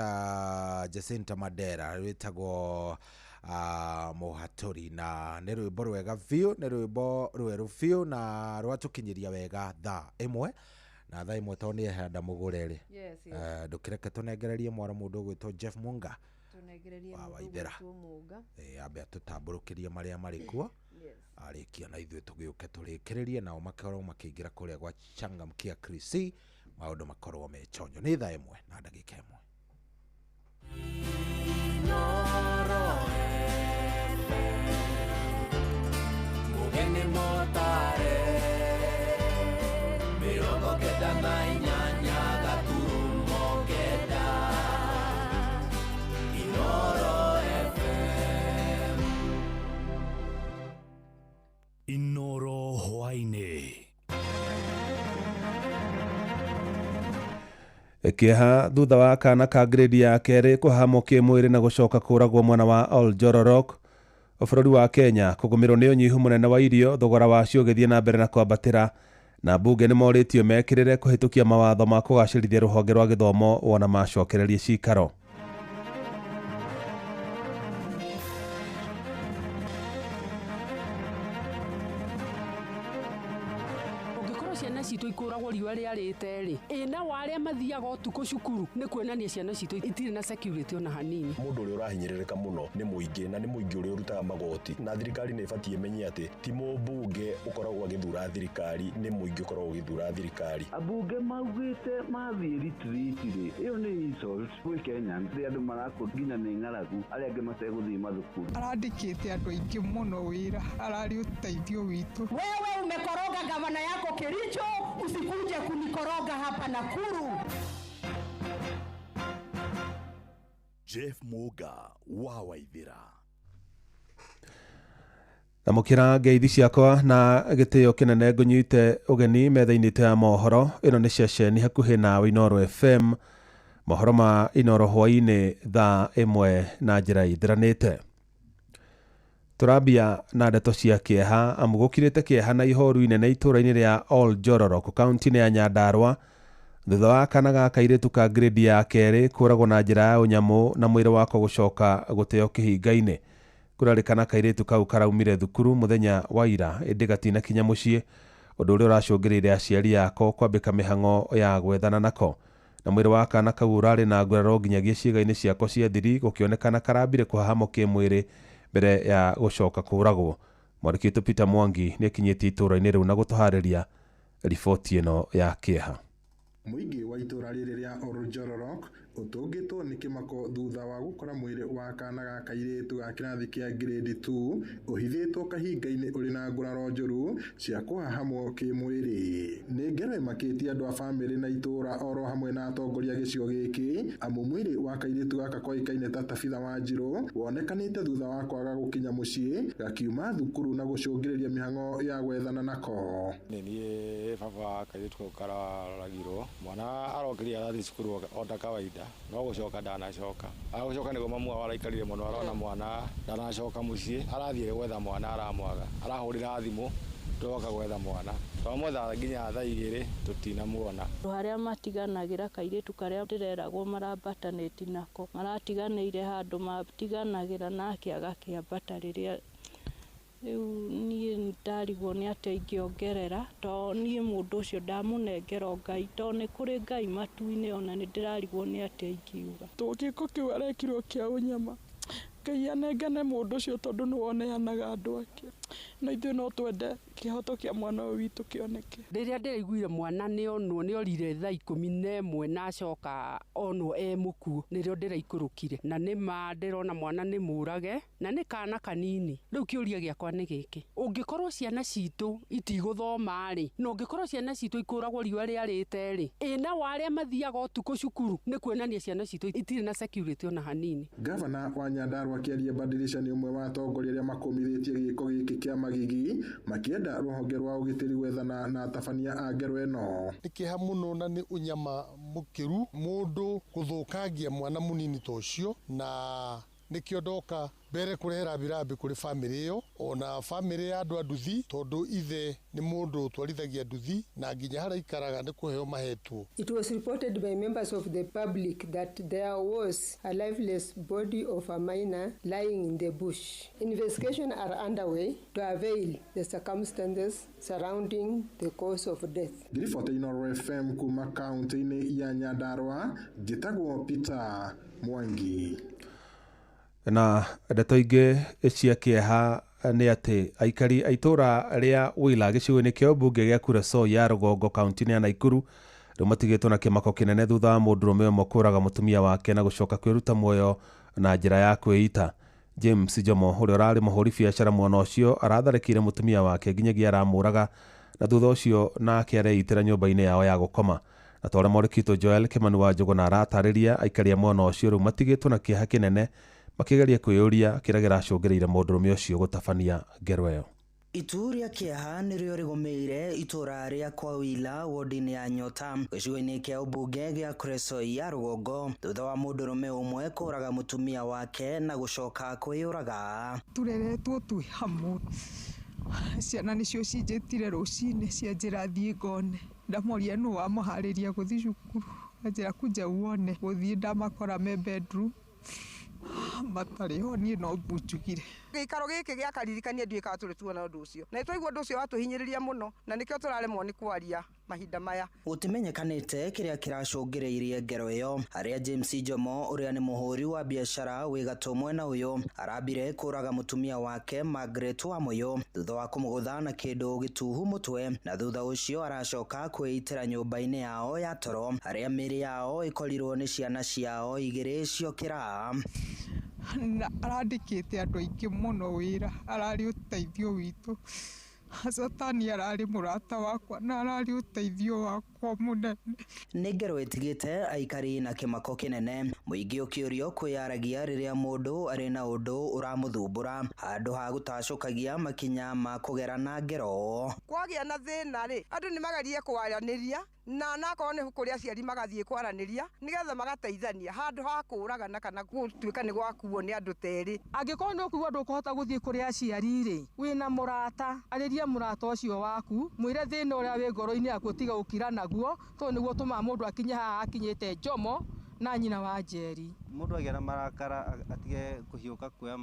Speaker 2: Jacinta Mandera rwĩtagwo Mũhatũri, na nĩ rwĩmbo rwega biũ, nĩ rwĩmbo rwerũ biũ na rwatũkinyĩria wega thaa 1 na thaa 1 tondũ nĩ ehanda mũgũre rĩ.
Speaker 3: Yes, yes.
Speaker 2: Ndũkĩreke tũnengererie mwaro mũndũ ũgwĩtwo Jeff Munga
Speaker 3: Tũnengererie
Speaker 2: wa
Speaker 3: mũndũ
Speaker 2: Waithera.
Speaker 3: ũgwĩtwo Munga.
Speaker 2: Ambe atũtambũrũkĩrie marĩa marĩ kuo.
Speaker 3: Yes.
Speaker 2: Arĩkia na ithuĩ tũgĩũke tũrĩkĩrĩrie nao makorwo makĩingĩra kũrĩa gwa Changamkia Chrissy, maũndũ makorwo me chonjo. Nĩ thaa 1 na ndagĩka 1.
Speaker 6: Mũgeni mũtare 98 gaturumo 9 Inoro FM.
Speaker 16: Inoro hwaĩ-inĩ.
Speaker 12: Kĩeha thutha wa kana ka grade ya kerĩ kũhahamwo kĩmwĩrĩ na gũcoka kũragwo mwena wa Oljororok. Bũrũri wa Kenya kũgũmĩrwo nĩ ũnyihu mũnene wa irio, thogora wacio ũgĩthiĩ na mbere na kwambatĩra, na mbunge nĩ morĩtio mekĩrĩre kũhĩtũkia mawatho ma kũgacĩrithia rũhonge rwa gĩthomo wona macokererie cikaro.
Speaker 7: Ũngĩkorwo ciana citũ ikũragwo riũa rĩarĩte rĩ, ĩna wa arĩa mathiaga ũtukũ cukuru, nĩ kuonania ciana citũ itirĩ na security ona hanini.
Speaker 24: Mũndũ ũrĩa ũrahinyĩrĩrĩka mũno nĩ mũingĩ, na nĩ mũingĩ ũrĩa ũrutaga magoti, na thirikari nĩ ĩbatiĩ ĩmenye atĩ ti mũmbunge ũkoragwo agĩthura thirikari, nĩ mũingĩ ũkoragwo ũgĩthura thirikari.
Speaker 17: Ambunge maugĩte mathiĩ retreat rĩ, ĩyo nĩ insult gwĩ Kenya, rĩrĩa andũ marakua nginya nĩ ng'aragu, arĩa angĩ mategũthiĩ mathukuru.
Speaker 8: Arandĩkĩte andũ aingĩ mũno wĩra, ararĩ ũteithio witũ.
Speaker 18: Wewe umekoroga gavana yako Kericho, usikuje kunikoroga hapa Nakuru.
Speaker 16: Jeff Muga wa Waithera.
Speaker 12: Namũkĩra ngeithi ciakwa na gĩtĩo kĩnene ngũnyite ũgeni metha-inĩ ĩto ya mohoro. Ĩno nĩ ceceni hakuhĩ nawe Inoro FM. Mohoro ma Inoro hwaĩ-inĩ thaa 1 na njĩra ithiranĩte. Tũrambia na ndeto cia kĩeha, amu gũkirĩte kĩeha na ihoru inene itũũra-inĩ rĩa Oljororok kaunti-inĩ ya Nyandarua thutha wa kana ga kairĩtu ka grade ya kerĩ kũragwo na njĩra ya ũnyamũ na mwĩrĩ wako gũcoka gũteo kĩhinga-inĩ. Kũrarĩkana kairĩtu kau karaumire thukuru mũthenya wa ira ĩndĩ gatinakinya mũciĩ, ũndũ ũrĩa ũracũngĩrĩirie aciari ako kwambĩka mĩhang'o ya gwethana nako. Na mwĩrĩ wa kana kau ũrarĩ na nguraro nginyagia ciĩga-inĩ ciako cia thiri, gũkĩonekana karambire kũhahamwo kĩmwĩrĩ mbere ya gũcoka kũragwo. Mwandĩki witũ Peter Mwangi nĩakinyĩtie itũũra-inĩ rĩu na gũtũharĩria riboti ĩno ya kĩeha.
Speaker 20: Mũingĩ wa itũũra rĩrĩ rĩa Oljororok ũtũngĩtwo nĩ kĩmako thutha wa gũkora mwĩrĩ wa kana ga kairĩtu ga kĩrathi kĩa grade 2 ũhithĩtwo kahinga-inĩ ũrĩ na nguraro njũru cia kũhahamwo kĩmwĩrĩ. Nĩ ngero ĩmakĩtie andũ a bamĩrĩ na itũũra oro hamwe na atongoria gĩcigo gĩkĩ, amu mwĩrĩ wa kairĩtu gaka koĩkaine ta Tabitha Wanjirũ wonekanĩte thutha wa kwaga gũkinya mũciĩ gakiuma thukuru na gũcũngĩrĩria mĩhang'o ya gwethana nako.
Speaker 22: Nĩ niĩ baba wa kairĩtu kau karoragirwo, mwana arokĩrire arathiĩ cukuru o ta kawaida, no gũcoka ndanacoka. Agũcoka nĩguo mamu wao araikarire mũno arona mwana ndanacoka mũciĩ, arathiĩ gwetha mwana aramwaga, arahũrĩra thimũ tũroka gwetha mwana, twamwetha nginya thaa 2 tũtinamuona.
Speaker 26: Harĩa matiganagĩra kairĩtu karĩa ndĩreragwo marambatanĩti nako, maratiganĩire handũ matiganagĩra nake agakĩambata rĩrĩa rĩu niĩ ndarigwo nĩ atĩa ingĩongerera, to niĩ mũndũ ũcio ndamũnengera Ngai, to nĩ kũrĩ Ngai matu-inĩ, ona nĩ ndĩrarigwo nĩ atĩa ingiuga.
Speaker 8: To gĩko kĩu arekirwo kĩa ũnyama, Ngai anengane mũndũ ũcio tondũ nĩwe ũneanaga andũ ake, na ithuĩ no twende kĩhoto kĩa mwana ũyũ witũ kĩoneke.
Speaker 7: Rĩrĩa ndĩraiguire mwana nĩonwo nĩorire thaa 11 na acoka onwo e mũkuũ, nĩrĩo ndĩraikũrũkire, na nĩma ndĩrona mwana nĩ mũrage na nĩ kana kanini. Rĩu kĩũria gĩakwa nĩ gĩkĩ, ũngĩkorwo ciana citũ itigũthoma rĩ, na ũngĩkorwo ciana citũ ikũragwo riũa rĩarĩte rĩ, ĩna wa arĩa mathiaga ũtukũ cukuru, nĩ kuonania ciana citũ itirĩ na security ona hanini.
Speaker 20: Gavana wa Nyandarua Kĩarie Badilisha nĩ ũmwe wa atongoria arĩa makũmithĩtie gĩko gĩkĩ kĩa magigi, makĩenda rũhonge rwa ũgitĩri gwethana na atabania a ngero ĩno.
Speaker 27: Nĩ kĩeha mũno na nĩ ũnyama mũkĩru mũndũ gũthũkangia mwana mũnini ta ũcio na
Speaker 1: Nĩkĩo ndoka mbere kũrehe rambirambi kũrĩ bamĩrĩ ĩyo ona bamĩrĩ ya andũ a nduthi, tondũ ithe nĩ mũndũ ũtwarithagia nduthi na nginya harĩa aikaraga nĩ kũheo mahetwo.
Speaker 10: It was reported by members of the public that there was a lifeless body of a minor lying in the bush. Investigations are underway to avail the circumstances surrounding the cause of death.
Speaker 20: Ngiribota Inooro FM kuma kaunti-inĩ ya Nyandarua, njĩtagwo Peter Mwangi.
Speaker 12: Na ndeto ingĩ cia kĩeha nĩ atĩ aikari a itũũra rĩa Wila gĩcigo-inĩ kĩa ũmbunge gĩa Kuresoi ya rũgongo kaunti-inĩ ya Naikuru rĩu matigĩtwo na kĩmako kĩnene thutha wa mũndũrũme ũmwe kũũraga mũtumia wake na gũcoka kwĩruta muoyo na njĩra ya kwĩita. James Jomo ũrĩa ũrarĩ mũhũri biacara mwena ũcio aratharĩkĩire mũtumia wake nginyagia aramũraga na thutha ũcio nake areitĩra nyũmba-inĩ yao ya gũkoma. Na ta ũrĩa mwandĩki witũ Joel Kimani wa Njũgũna aratarĩria, aikari a mwena ũcio rĩu matigĩtwo na kĩeha kĩnene makĩgeria kwĩyũria kĩrĩa kĩracũngĩrĩire mũndũrũme ũcio gũtabania ngero ĩyo.
Speaker 14: Itu rĩa kĩeha nĩrĩo rĩgũmĩire itũra rĩa Kwawila wodi-inĩ ya Nyota gĩcigo-inĩ kĩa ũmbunge gĩa Kuresoi ya rũgongo thutha wa mũndũrũme ũmwe kũũraga mũtumia wake na gũcoka kwĩyũraga.
Speaker 8: Tũreretwo twĩ hamwe, ciana nĩcio cinjĩtire rũcinĩ cianjĩra thiĩ ngone, ndamoria nũ wamũharĩria gũthiĩ cukuru, anjĩra kuja uone, gũthiĩ ndamakora me bedroom matarĩ ho, niĩ no njugire.
Speaker 21: Gĩikaro gĩkĩ gĩa karirikania ndiũĩ kana tũrĩ tuona ũndũ ũcio, na nĩtwaigua ũndũ ũcio watũhinyĩrĩria mũno na nĩkĩo tũraremwo nĩ kwaria mahinda maya.
Speaker 14: Gũtimenyekanĩte kĩrĩa kĩracũngĩrĩirie ngero ĩyo, harĩa James Jomo ũrĩa nĩ mũhũri wa biacara wĩ gatũ mwena ũyũ arambire kũũraga mũtumia wake Margaret Wamuyu thutha wa kũmũgũtha na kĩndũ gĩtuhu mũtwe, na thutha ũcio aracoka kwĩitĩra nyũmba-inĩ yao ya toro harĩa mĩĩrĩ yao ĩkorirwo nĩ ciana ciao igĩrĩ ciokĩra.
Speaker 8: Na arandĩkĩte andũ aingĩ mũno wĩra, ararĩ ũteithio witũ. Satani ararĩ mũrata wakwa na ararĩ ũteithio wakwa mũnene.
Speaker 14: Nĩ ngero ĩtigĩte aikari na kĩmako kĩnene, mũingĩ ũkĩũrio kwĩyaragia rĩrĩa mũndũ arĩ na ũndũ ũramũthumbũra handũ ha gũtacũkagia makinya ma kũgerana ngero.
Speaker 21: Kwagĩa na thĩna rĩ, andũ nĩ magerie kwaranĩria na nakorwo nĩ kũrĩ aciari magathiĩ kwaranĩria nĩgetha magateithania handũ ha kũũragana kana gũtuĩka nĩ gwakuo nĩ andũ terĩ.
Speaker 23: Angĩkorwo nĩ ũkuigua ndũkũhota gũthiĩ kũrĩ aciari rĩ, wĩna mũrata, arĩria mũrata ũcio waku, mwĩre thĩna ũrĩa wĩ ngoro-inĩ yaku ũtige gũkira naguo, tondũ nĩguo ũtũmaga mũndũ akinye haha akinyĩte Jomo na nyina wa Njeri.
Speaker 25: Mũndũ agĩa na marakara atige kũhiũka kuoya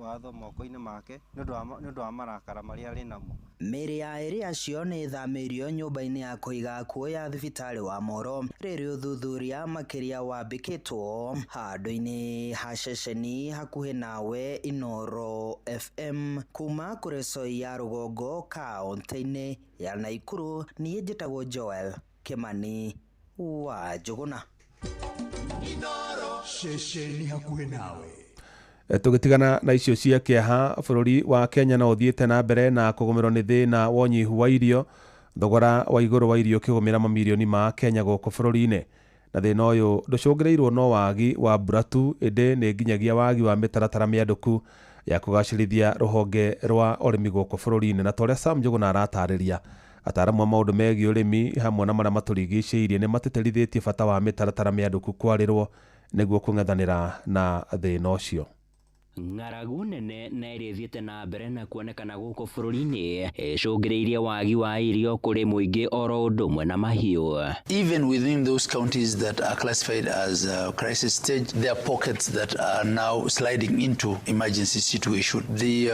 Speaker 25: watho moko-inĩ make nĩ ũndũ wa marakara marĩa arĩ namo.
Speaker 14: Mĩĩrĩ ya erĩ acio nĩ ĩthamĩirio nyũmba-inĩ ya kũiga akuũ ya thibitarĩ wa Moro rĩrĩ ũthuthuria makĩria wambĩkĩtwo handũ-inĩ ha ceceni hakuhĩ nawe Inooro FM kuma Kuresoi ya rũgongo kaũntĩ-inĩ ya Naikuru. Niĩ njĩtagwo Joel Kimani wa Njũgũna.
Speaker 16: Ceceni hakuhĩ nawe.
Speaker 12: Tũgĩtigana na icio cia kĩeha, bũrũri wa Kenya no ũthiĩte na mbere na kũgũmĩrwo nĩ thĩna wa ũnyihu wa irio, thogora wa igũrũ wa irio ũkĩgũmĩra mamirioni ma Kenya gũkũ bũrũri-inĩ. Na thĩna ũyũ ndũcũngĩrĩirwo no wagi wa mbura tu, ĩndĩ nĩ nginyagia wagi wa mĩtaratara mĩandũku ya kũgacĩrithia rũhonge rwa ũrĩmi gũkũ bũrũri-inĩ. Na ta ũrĩa Sam Njũgũna aratarĩria, ataaramu a maũndũ megiĩ ũrĩmi hamwe na marĩa matũrigicĩirie nĩ matĩtĩrithĩtie bata wa mĩtaratara mĩandũku kwarĩrwo nĩguo kũng'ethanĩra na thĩna ũcio.
Speaker 27: Ng'aragu nene na ĩrĩa ĩthiĩte na mbere na kuonekana gũkũ bũrũri-inĩ ĩcũngĩrĩirie wagi wa irio kũrĩ mũingĩ oro ũndũ ũmwe na mahiũ.
Speaker 28: Even within those counties that are classified as crisis stage, there are pockets that are now sliding into emergency situation. The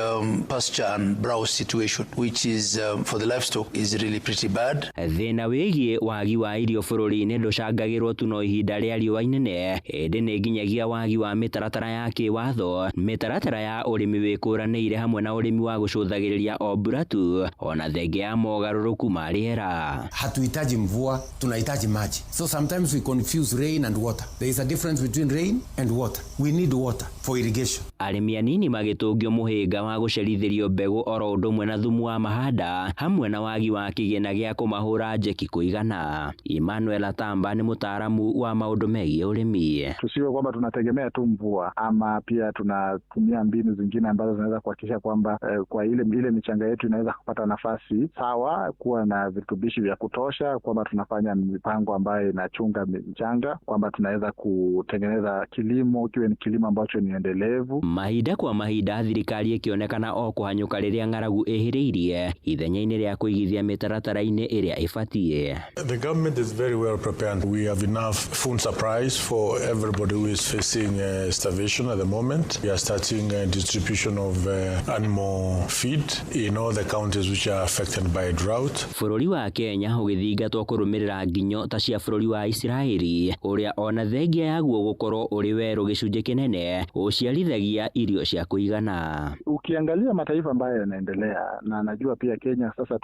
Speaker 28: pasture and browse situation, which is for the livestock, is really pretty bad.
Speaker 27: Thĩna wĩgiĩ wagi wa irio bũrũri-inĩ ndũcangagĩrwo tu no ihinda rĩa riũa inene, ĩndĩ nĩ nginyagia wagi wa mĩtaratara ya kĩwatho, mĩtaratara ya ũrĩmi wĩkũranĩire hamwe na ũrĩmi wa gũcũthagĩrĩria o mbura tu ona thenge ya mogarũrũku ma rĩera.
Speaker 29: Hatuhitaji mvua, tunahitaji maji. So sometimes we confuse rain and water. There is a difference between rain and water. We need water for irrigation.
Speaker 27: Arĩmi anini magĩtũngio mũhĩnga wa gũcerithĩrio mbegũ oro ũndũ ũmwe na thumu wa mahanda hamwe na wagi wa kĩgĩna gĩa kũmahũra njeki kũigana. Emmanuel Atamba nĩ mũtaaramu wa maũndũ megiĩ ũrĩmi.
Speaker 30: Tusiwe kwamba tunategemea tu mvua ama pia tuna
Speaker 2: tunatumia mbinu zingine ambazo zinaweza kuhakikisha kwamba kwa ile michanga yetu inaweza kupata nafasi sawa, kuwa na virutubishi vya kutosha, kwamba tunafanya mipango ambayo inachunga mchanga, kwamba tunaweza kutengeneza kilimo kiwe ni kilimo ambacho ni endelevu.
Speaker 27: Mahinda kwa mahinda thirikari ĩkĩonekana o kũhanyũka rĩrĩa ng'aragu ĩhĩrĩirie ithenya-inĩ rĩa kũigithia mĩtaratara-inĩ ĩrĩa ĩbatiĩ.
Speaker 3: The government is very well prepared. We have enough food supplies for everybody who is facing starvation at the moment. We are starting distribution of animal feed in all the counties which are affected by drought.
Speaker 27: Bũrũri wa Kenya ũgĩthingatwo kũrũmĩrĩra nginyo ta cia bũrũri wa Isiraeli ũrĩa ona thengia yaguo gũkorwo ũrĩ werũ gĩcunjĩ kĩnene ũciarithagia irio cia kũigana.
Speaker 2: Ukiangalia mataifa ambayo yanaendelea, na najua pia Kenya sasa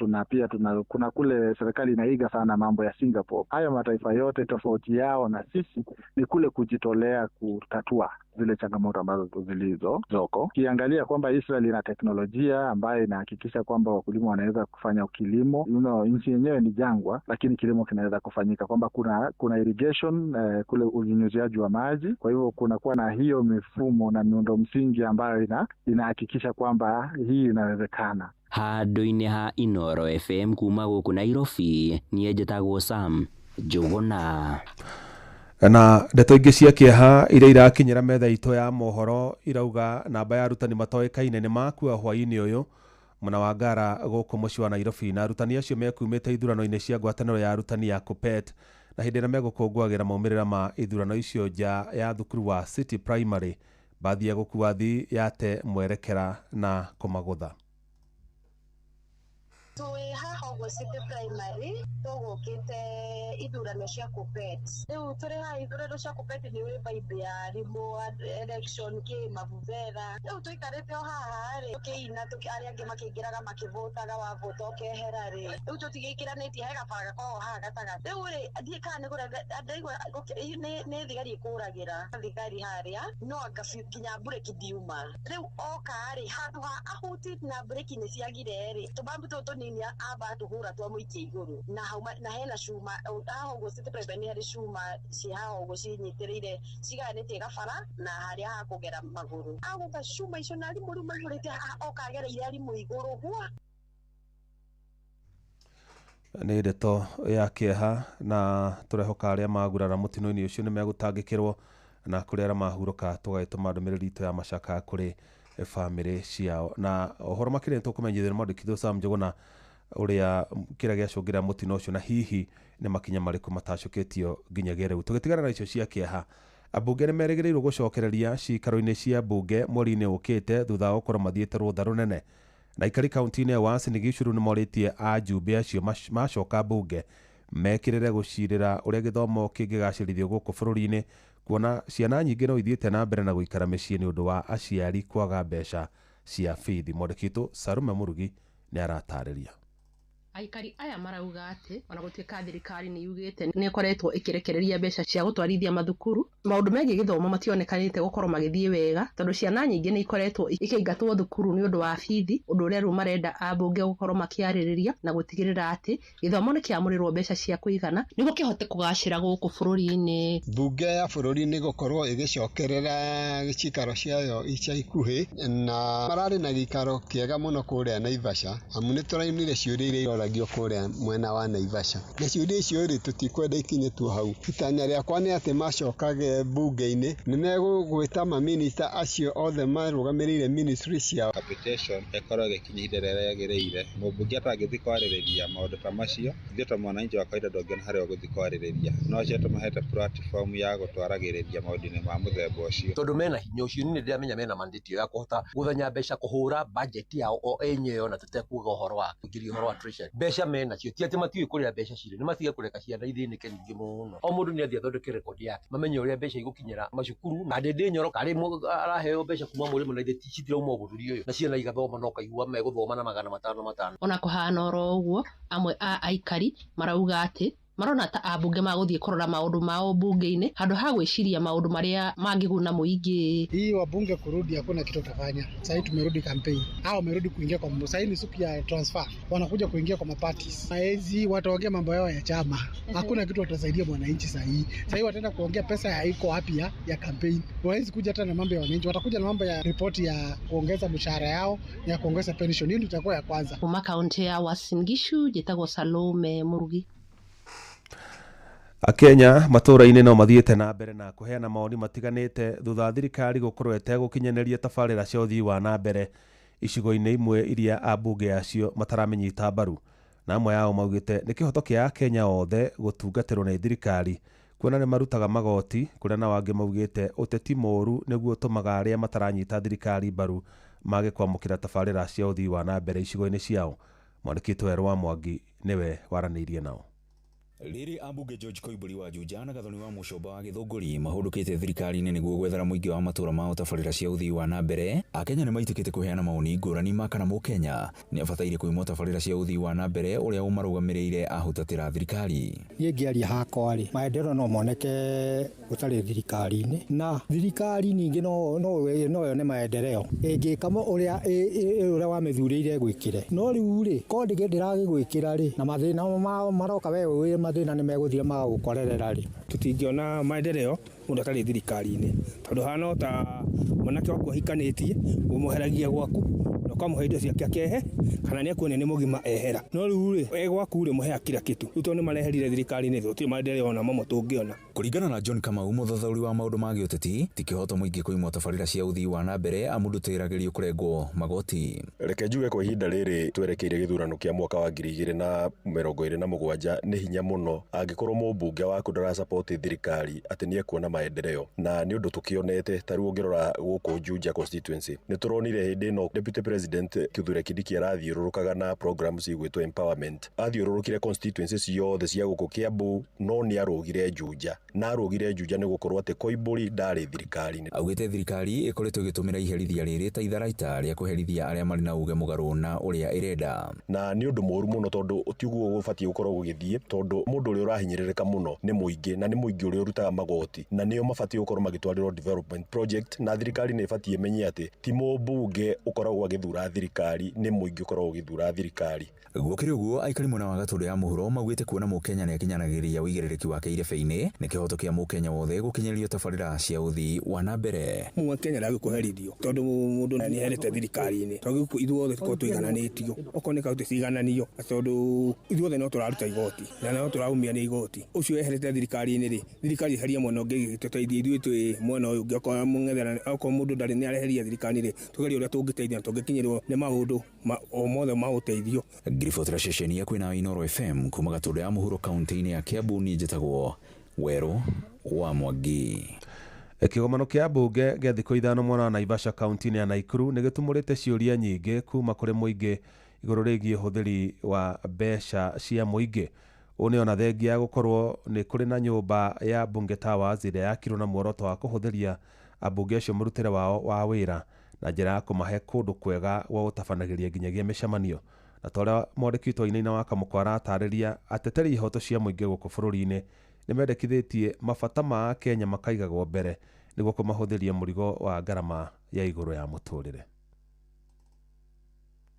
Speaker 2: kuna kule serikali inaiga sana mambo ya Singapore. Hayo mataifa yote tofauti yao na sisi ni kule kujitolea kutatua zile changamoto ambazo zilizoko. Ukiangalia kwamba Israel ina teknolojia ambayo inahakikisha kwamba wakulima wanaweza kufanya kilimo. Nchi yenyewe ni jangwa, lakini kilimo kinaweza kufanyika, kwamba kuna irrigation, kule unyunyiziaji wa maji. Kwa hivyo kuna kuwa na hiyo mifumo na miundo msingi ambayo inahakikisha kwamba hii inawezekana.
Speaker 27: Handũ-inĩ ha Inoro FM kuma gũkũ Nairobi, niĩ njĩtagwo Sam Njũgũna.
Speaker 12: Na ndeto ingĩ cia kĩeha iria irakinyĩra metha itũ ya mohoro irauga namba ya arutani matoĩkaine nĩ makua hwaĩ-inĩ ũyũ mwena wa Ngara gũkũ mũciĩ wa Nairobi, na arutani acio mekumĩte ithurano-inĩ cia ngwatanĩro ya arutani ya KUPPET, na hĩndĩ ĩrĩa megũkũngũagĩra maumĩrĩra ma ithurano icio nja ya thukuru wa City Primary, bathi ya gũkua thi yate mwerekera na kũmagũtha.
Speaker 4: Twĩ haha ũguo City Primary tũgũkĩte ithurano cia KUPPET. Rĩu tũrĩ haha ithurano cia KUPPET nĩ ũĩ vibe ya arimũ, election kĩ mavuvera. Rĩu tũikarĩte o haha rĩ tũkĩina, arĩa angĩ makĩingĩraga makĩvotaga, wavota ũkehera rĩ. Rĩu tũtigĩkĩranĩtie, he gabara gakoragwo haha gatagatĩ. Rĩu rĩ ndiĩ kana nĩ kũrĩa ndaigua nĩ thigari ĩkũragĩra thigari harĩa, no anga nginya mburĩki ndiuma. Rĩu oka rĩ handũ ha ahuti na mburĩki nĩ ciagire rĩ, tũbambu tũtũ nini amba tũhũra twamũikia igũrũ, na na hena cuma haha ũguo City Primary nĩ harĩ cuma ciĩ haha ũguo cinyitĩrĩire cigayanĩtie gabara na harĩa ha kũgera magũrũ. Agũtha cuma icio na arimũ rĩu maihũrĩte oka agereire arimũ igũrũ gwa.
Speaker 12: Nĩ ndeto ya kĩeha, na tũrehoka arĩa magurara mũtino-inĩ ũcio nĩ megũtangĩkĩrwo, na kũrĩ arĩa mahurũka tũgagĩtũma ndũmĩrĩri itũ ya macaka kũrĩ bamĩrĩ ciao. Na ũhoro makĩria nĩ tũkũmenyithia mwandĩki Sam Njũgũna ũrĩa kĩrĩa gĩacũngĩra mũtino ũcio na hihi nĩ makinya marĩkũ matacũkĩtio nginyagia rĩu. Tũgĩtigana na icio cia kĩeha, ambunge nĩ merĩgĩrĩirwo gũcokereria cikaro-inĩ cia mbunge mweri-inĩ ũkĩte thutha wa gũkorwo mathiĩte rũtha rũnene. Na aikari kaunti-inĩ ya Uasin Gishu nĩ morĩtie ajumbe acio macoka mbunge mekĩrĩre gũcirĩra ũrĩa gĩthomo kĩngĩgacĩrithio gũkũ bũrũri-inĩ, kuona ciana nyingĩ no ithiĩte na mbere na gũikara mĩciĩ nĩ ũndũ wa aciari kwaga mbeca cia bithi. Mwandĩki witũ Sarume Mũrugi nĩ aratarĩria.
Speaker 5: Aikari aya marauga atĩ ona gũtuĩka thirikari nĩ yugĩte nĩ ĩkoretwo ĩkĩrekereria mbeca cia gũtwarithia mathukuru, maũndũ megiĩ gĩthomo mationekanĩte gũkorwo magĩthiĩ wega tondũ ciana nyingĩ nĩ ikoretwo ikĩingatwo thukuru nĩ ũndũ wa bithi, ũndũ ũrĩa rĩu marenda ambunge gũkorwo makĩarĩrĩria na gũtigĩrĩra atĩ gĩthomo nĩ kĩamũrĩrwo mbeca cia kũigana nĩguo kĩhote kũgacĩra gũkũ bũrũri-inĩ.
Speaker 9: Mbunge ya bũrũri nĩ gũkorwo ĩgĩcokerera cikaro ciayo ica ikuhĩ, na mararĩ na gĩikaro kĩega mũno kũrĩa Naivasha, amu nĩ tũrainire ciũria iria iroragio kũrĩa mwena wa Naivasha, na ciũria icio rĩ tũtikwenda ikinyĩtwo hau. Itanya rĩakwa nĩ atĩ macokage mbunge-inĩ nĩ megũgwĩta maminista acio othe marũgamĩrĩire ministry ciao.
Speaker 11: Capitation ĩkorwo ĩgĩkinya ihinda rĩrĩa rĩagĩrĩire. Mũmbunge atangĩthiĩ kwarĩrĩria maũndũ ta macio, ithuĩ ta mwananchi wa kawaida ndũngĩona harĩa ũgũthiĩ kwarĩrĩria. No acio tũmahete platform ya gũtwaragĩrĩria maũndũ-inĩ ma mũthemba ũcio.
Speaker 13: Tondũ mena hinya ũcio, niĩ nĩndĩramenya mena mandate ya kũhota gũthenya mbeca kũhũra budget yao o enyewe ona tũtekuga ũhoro wa kũingĩria ũhoro wa treasury. Mbeca mena cio ti atĩ matiũĩ kũrĩa mbeca cirĩ, nĩ matige kũreka ciana ithĩnĩke nyingĩ mũno. O mũndũ nĩ athiĩ athondeke rekondi yake, mamenye ũrĩa mbeca igũkinyĩra macukuru. Na Ndĩndĩ Nyoro karĩ araheo mbeca kuma mũrĩmo na ithe citirauma bũrũri ũyũ, na ciana igathoma no kaigua megũthoma na 500 500.
Speaker 5: Ona kũhana oro ũguo, amwe a aikari marauga atĩ Marona ta ambunge magũthiĩ kũrora maũndũ mao bunge-inĩ handũ ha gwĩciria maũndũ marĩa mangĩguna mũingĩ.
Speaker 6: Hii wabunge kurudi hakuna kitu utafanya. Sasa tumerudi campaign. Hao wamerudi kuingia kwa sasa ni siku ya transfer. Wanakuja kuingia kwa maparties. Maezi wataongea mambo yao ya chama. Hakuna kitu watasaidia mwananchi sasa hii. Sasa hii wataenda kuongea pesa ya iko wapi ya campaign. Hawezi kuja hata na mambo ya wananchi. Watakuja na mambo ya ripoti ya kuongeza mshahara yao, ya kuongeza pension. Hiyo ndio itakuwa ya kwanza.
Speaker 5: Kuma kaunti ya Uasin Gishu njĩtagwo Salome Murugi.
Speaker 12: Akenya matũũra-inĩ no mathiĩte na mbere na kũheana mawoni matiganĩte thutha wa thirikari gũkorwo ĩtegũkinyanĩria tabarĩra cia ũthii wa na mbere icigo-inĩ imwe iria ambunge acio mataramĩnyita mbaru, na amwe ao maugĩte nĩ kĩhoto kĩa Akenya othe gũtungatĩrwo nĩ thirikari kuona nĩ marutaga magoti, kũrĩa nao angĩ maugĩte ũteti mũũru nĩguo ũtũmaga arĩa mataranyita thirikari mbaru mage kwamũkĩra tabarĩra cia ũthii wa na mbere icigo-inĩ ciao. Mwandĩki Werũ wa Mwangi nĩwe waranĩirie nao.
Speaker 7: Rĩrĩ ambunge George Koimbũri wa Juja na Gathoni wa Mũcomba wa Gĩthũngũri mahũndũkĩte thirikari-inĩ nĩguo gwethera mũingĩ wa matũũra mao tabarĩra cia ũthii wa na mbere, Akenya nĩmaitĩkĩte kũheana mawoni ngũrani ma kana mũkenya nĩabataire kwĩmwo tabarĩra cia ũthii wa na mbere ũrĩa ũmarũgamĩrĩire ahutatĩra thirikari.
Speaker 15: Niĩ ngĩaria hakwa rĩ, maendeleo no moneke ũtarĩ thirikari-inĩ, na thirikari ningĩ no yone maendeleo ĩngĩka ũrĩa wamĩthurĩire gwĩkĩre. No rĩu rĩ, korwo ndĩragĩgwĩkĩra rĩ, na mathĩna maroka we wĩ mathĩna nĩ megũthira magagũkorerera rĩ.
Speaker 17: Tũtingĩona maendeleo mũndũ atarĩ thirikari-inĩ, tondũ hana o ta mwanake waku ahikanĩtie ũmũheragia gwaku na ũkamũhe indo ciake akehe, kana nĩ akuonia nĩ mũgima ehera. No rĩu rĩ, e gwaku rĩ, mũheaga kila kitu. Rĩu tondũ nĩ mareherire thirikari-inĩ, tũtirĩ maendeleo ona mamwe tũngĩona.
Speaker 7: Kũringana na John Kamau, mũthathaũri wa maũndũ ma gĩũteti, ti kĩhoto mũingĩ kũimwo tabarĩra cia ũthii wa na mbere amu ndũtĩragĩrio kũrengwo magoti.
Speaker 18: Reke njuge kwa ihinda rĩrĩ twerekeire gĩthurano kĩa mwaka wa 2027 nĩ hinya mũno angĩkorwo mũmbunge waku ndarasupport thirikari atĩ nĩ ekuona maendeleo, na nĩ ũndũ tũkĩonete ta rĩu ũngĩrora gũkũ Juja constituency nĩ tũronire hĩndĩ ĩno Deputy President Kithure Kindiki arathiũrũrũkaga na programs igwĩtwo empowerment, athiũrũrũkire constituency ciothe cia gũkũ Kiambu, no nĩ arũgire Juja, na arũgire Juja nĩ gũkorwo atĩ Koimbũri ndarĩ thirikari-inĩ.
Speaker 7: Augĩte thirikari ĩkoretwo ĩgĩtũmĩra iherithia rĩrĩ ta itharaita rĩa kũherithia arĩa marĩ na uge mũgarũ na ũrĩa ĩrenda.
Speaker 18: Na nĩ ũndũ mũũru mũno tondũ ti ũguo gũbatiĩ gũkorwo gũgĩthiĩ, tondũ mũndũ ũrĩa ũrahinyĩrĩrĩka mũno nĩ mũingĩ, na nĩ mũingĩ ũrĩa ũrutaga magoti, na nĩo mabatiĩ gũkorwo magĩtwarĩrwo development project, na thirikari nĩ ĩbatiĩ ĩmenye atĩ ti mũmbunge ũkoragwo agĩthura thirikari, nĩ mũingĩ ũkoragwo ũgĩthura thirikari.
Speaker 7: Gũkĩrĩ ũguo, aikari mwena wa Gatũndũ ya mũhuro maugĩte kuona mũkenya nĩ akinyanagĩria ũigĩrĩrĩki wake irebe-inĩ nĩ kĩhoto kĩa mũkenya wothe gũkinyĩrio tabarĩra cia ũthii wa na mbere.
Speaker 17: Mũkenya ndagĩkũherithio tondũ mũndũ nĩ eherete thirikari-inĩ, tondũ ithuothe tũkorwo tũigananĩtio, okorwo nĩ kaũntĩ ciigananio, tondũ ithuothe no tũraruta igoti na no tũraumia nĩ igoti. Ũcio eherete thirikari-inĩ rĩ, thirikari eherie mwena ũngĩ ĩgĩtũteithie ithuĩ twĩ mwena ũyũ ũngĩ, okorwo mũng'ethanĩro, okorwo mũndũ ndarĩ nĩ areheria thirikari-rĩ, tũgerie ũrĩa tũngĩteithia na tũngĩkinyĩrwo nĩ maũndũ o mothe ma ũteithio.
Speaker 7: Ngiribotera ceceni ya kwĩna Inooro FM kuma Gatũndũ ya mũhuro kaunti-inĩ ya Kiambu, niĩ njĩtagwo Werũ wa Mwangi.
Speaker 12: Kĩgomano kĩa mbunge gĩa thikũ 5 mwena wa Naivasha kaunti-inĩ ya Nakuru nĩ gĩtumũrĩte ciũria nyingĩ kuma kũrĩ mũingĩ igũrũ rĩgiĩ ũhũthĩri wa mbeca cia mũingĩ. Ũũ nĩ ona thengia ya gũkorwo nĩ kũrĩ na nyũmba ya Bunge Towers ĩrĩa yakirwo na muoroto wa kũhũthĩria ambunge acio mũrutĩre wao wa wĩra na njĩra ya kũmahe kũndũ kwega gwa gũtabanagĩria nginyagia mĩcemanio. Na ta ũrĩa mwandĩki witũ Wainaina wa Kamũkwa aratarĩria, ateteri ihoto cia mũingĩ gũkũ bũrũri-inĩ nĩ mendekithĩtie mabata ma Akenya makaigagwo mbere nĩguo kũmahũthĩria mũrigo wa ngarama ya igũrũ ya mũtũrĩre.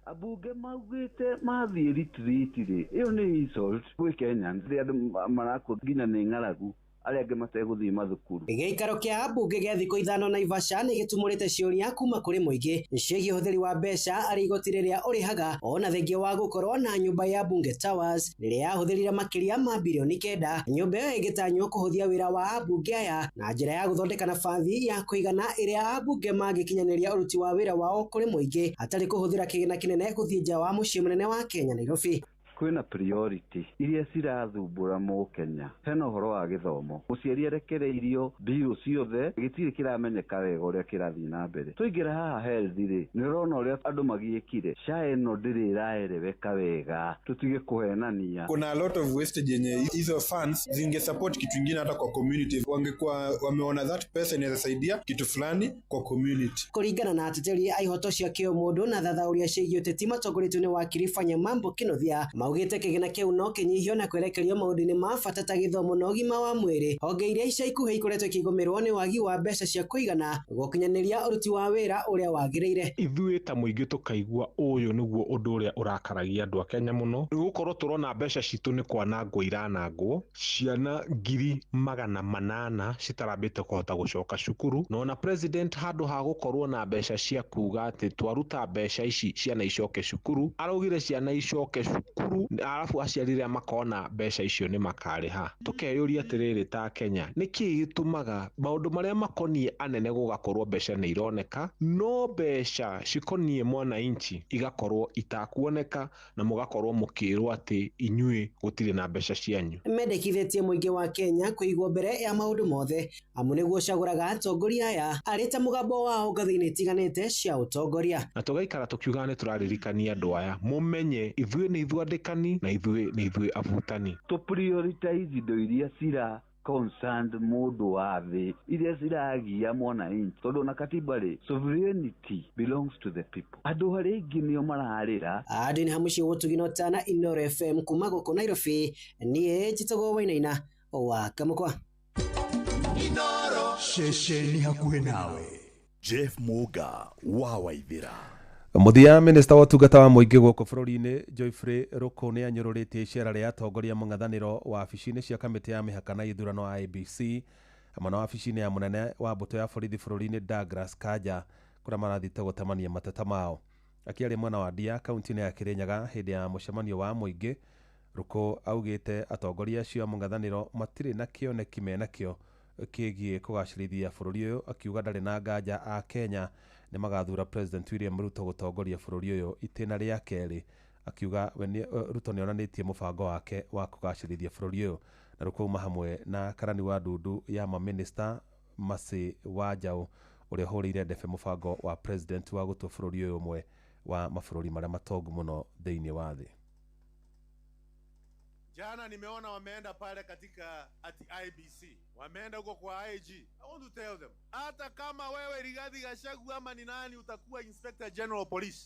Speaker 19: Ambunge maugĩte mathiĩ retreat rĩ, ĩyo nĩ insult gwĩ Kenyans, andũ marakua nginya nĩ ng'aragu, arĩa angĩ mategũthiĩ mathukuru.
Speaker 22: Gĩikaro kĩa ambunge gĩa thikũ 5 Naivasha nĩ gĩtumũrĩte ciũria kuma kũrĩ mũingĩ ciĩgiĩ ũhũthĩri wa mbeca arĩ igoti rĩrĩa ũrĩhaga, ona thengia wa gũkorwo na nyũmba ya Bunge Towers rĩrĩa yahũthĩrire makĩria ma birioni 9. Nyũmba ĩyo ĩgĩtanywo kũhũthia wĩra wa ambunge aya na njĩra ya gũthondeka nabathi ya kũigana ĩrĩa ambunge mangĩkinyanĩria ũruti wa wĩra wao kũrĩ mũingĩ hatarĩ kũhũthĩra kĩgĩna kĩnene gũthiĩ nja wa mũciĩ mũnene wa Kenya, Nairobi.
Speaker 19: Kwĩna priority iria cirathumbũra mũkenya. Hena ũhoro wa gĩthomo, mũciari arekereirio mbirũ ciothe, gĩtirĩ kĩramenyeka wega ũrĩa kĩrathiĩ na mbere. Twaingĩra haha health rĩ, nĩ ũrona ũrĩa andũ magiĩkire, SHA ĩno ndĩrĩ ĩraeleweka wega, tũtige kũhenania.
Speaker 20: Kuna a lot of wastage yenye hizo funds zinge support kitu ingine hata kwa community, wangekuwa wameona that pesa inaweza saidia kitu fulani kwa community.
Speaker 22: Kũringana na ateteri a ihoto cia kĩũmũndũ na thathaũria ciĩgiĩ ũteti matongoretio nĩ wakiri Fanya Mambo Kinuthia, Augĩte kĩgĩna kĩu no kĩnyihio na kwerekerio maũndũ-inĩ ma bata ta gĩthomo na ũgima wa mwĩrĩ. Honge iria ica ikuhĩ ikoretwo ikĩgũmĩrwo nĩ wagi wa mbeca cia kũigana gũkinyanĩria ũruti wa wĩra ũrĩa wagĩrĩire.
Speaker 1: Ithuĩ ta mũingĩ tũkaigua ũyũ nĩguo ũndũ ũrĩa ũrakaragia andũ a Kenya mũno, nĩ gũkorwo tũrona mbeca citũ nĩ kwanangwo iranangwo, ciana 800,000 citarambĩte kũhota gũcoka cukuru, na ona president handũ ha gũkorwo na mbeca cia kuga atĩ twaruta mbeca ici ciana icoke cukuru, araugire ciana icoke cukuru, arabu aciari arĩa makona mbeca icio nĩ makarĩha. Tũkeyũria atĩrĩrĩ ta Kenya, nĩkĩĩ gĩtũmaga maũndũ marĩa makoniĩ anene gũgakorwo mbeca nĩ ironeka, no mbeca cikoniĩ mwananchi igakorwo itakuoneka na mũgakorwo mũkĩrwo atĩ inyuĩ gũtirĩ na mbeca cianyu.
Speaker 22: Mendekithĩtie mũingĩ wa Kenya kũigwo mbere ya maũndũ mothe amu nĩguo ũcagũraga atongoria aya arĩ ta mũgambo wao ngathĩ-inĩ itiganĩte cia ũtongoria.
Speaker 1: Na tũgaikara tũkiugaga nĩ tũraririkania andũ aya mũmenye ithuĩ nĩ ithuĩ andĩkani na ithuĩ nĩ ithuĩ abutani.
Speaker 19: Tũ prioritize indo iria cira concerned mũndũ wa thĩ, iria ciragia mwananchi, tondũ na katiba rĩ, sovereignty belongs to the people. Andũ arĩa aingĩ nĩo mararĩra.
Speaker 22: Andũ-inĩ hamwe Gũtugino Tana, Inooro FM kuma gũkũ Nairobi, niĩ njĩtagwo Wainaina wa Kamũkwa.
Speaker 16: Inooro ceceni hakuhĩ nawe. Jeff Muga wa Waithira.
Speaker 12: Mũthia, minista wa ũtungata wa mũingĩ gũkũ bũrũri-inĩ Geoffrey Ruku nĩ anyũrũrĩtie icera rĩa atongoria mũng'ethanĩro wabici-inĩ cia kamĩtĩ ya mĩhaka na ithurano IEBC hamwe na wabici-inĩ ya mũnene wa mbũtũ ya borithi bũrũri-inĩ Douglas Kanja kũrĩa marathiĩte gũtemania mateta mao. Akĩaria mwena wa Ndia kaunti-inĩ ya Kirinyaga hĩndĩ ya mũcemanio wa mũingĩ, Ruku augĩte atongoria acio a mũng'ethanĩro matirĩ na kĩoneki menakĩo kĩgiĩ kũgacĩrithia bũrũri ũyũ, akiuga ndarĩ na nganja a Kenya nĩ magathura President William Ruto gũtongoria bũrũri ũyũ itĩna rĩa kerĩ, akiuga Ruto nĩ onanĩtie mũbango wake wa kũgacĩrithia bũrũri ũyũ. Na Ruku auma hamwe na karani wa ndundu ya mamĩnĩsta Mercy Wanjaũ ũrĩa ũhũrĩire ndebe mũbango wa president wa gũtua bũrũri ũyũ ũmwe wa mabũrũri marĩa matongu mũno thĩinĩ wa thĩ.
Speaker 8: Jana nimeona wameenda pale katika ati IBC, wameenda huko kwa IG. I want to tell them, hata kama wewe Rigathi Gachagua ama ni nani utakuwa Inspector General of Police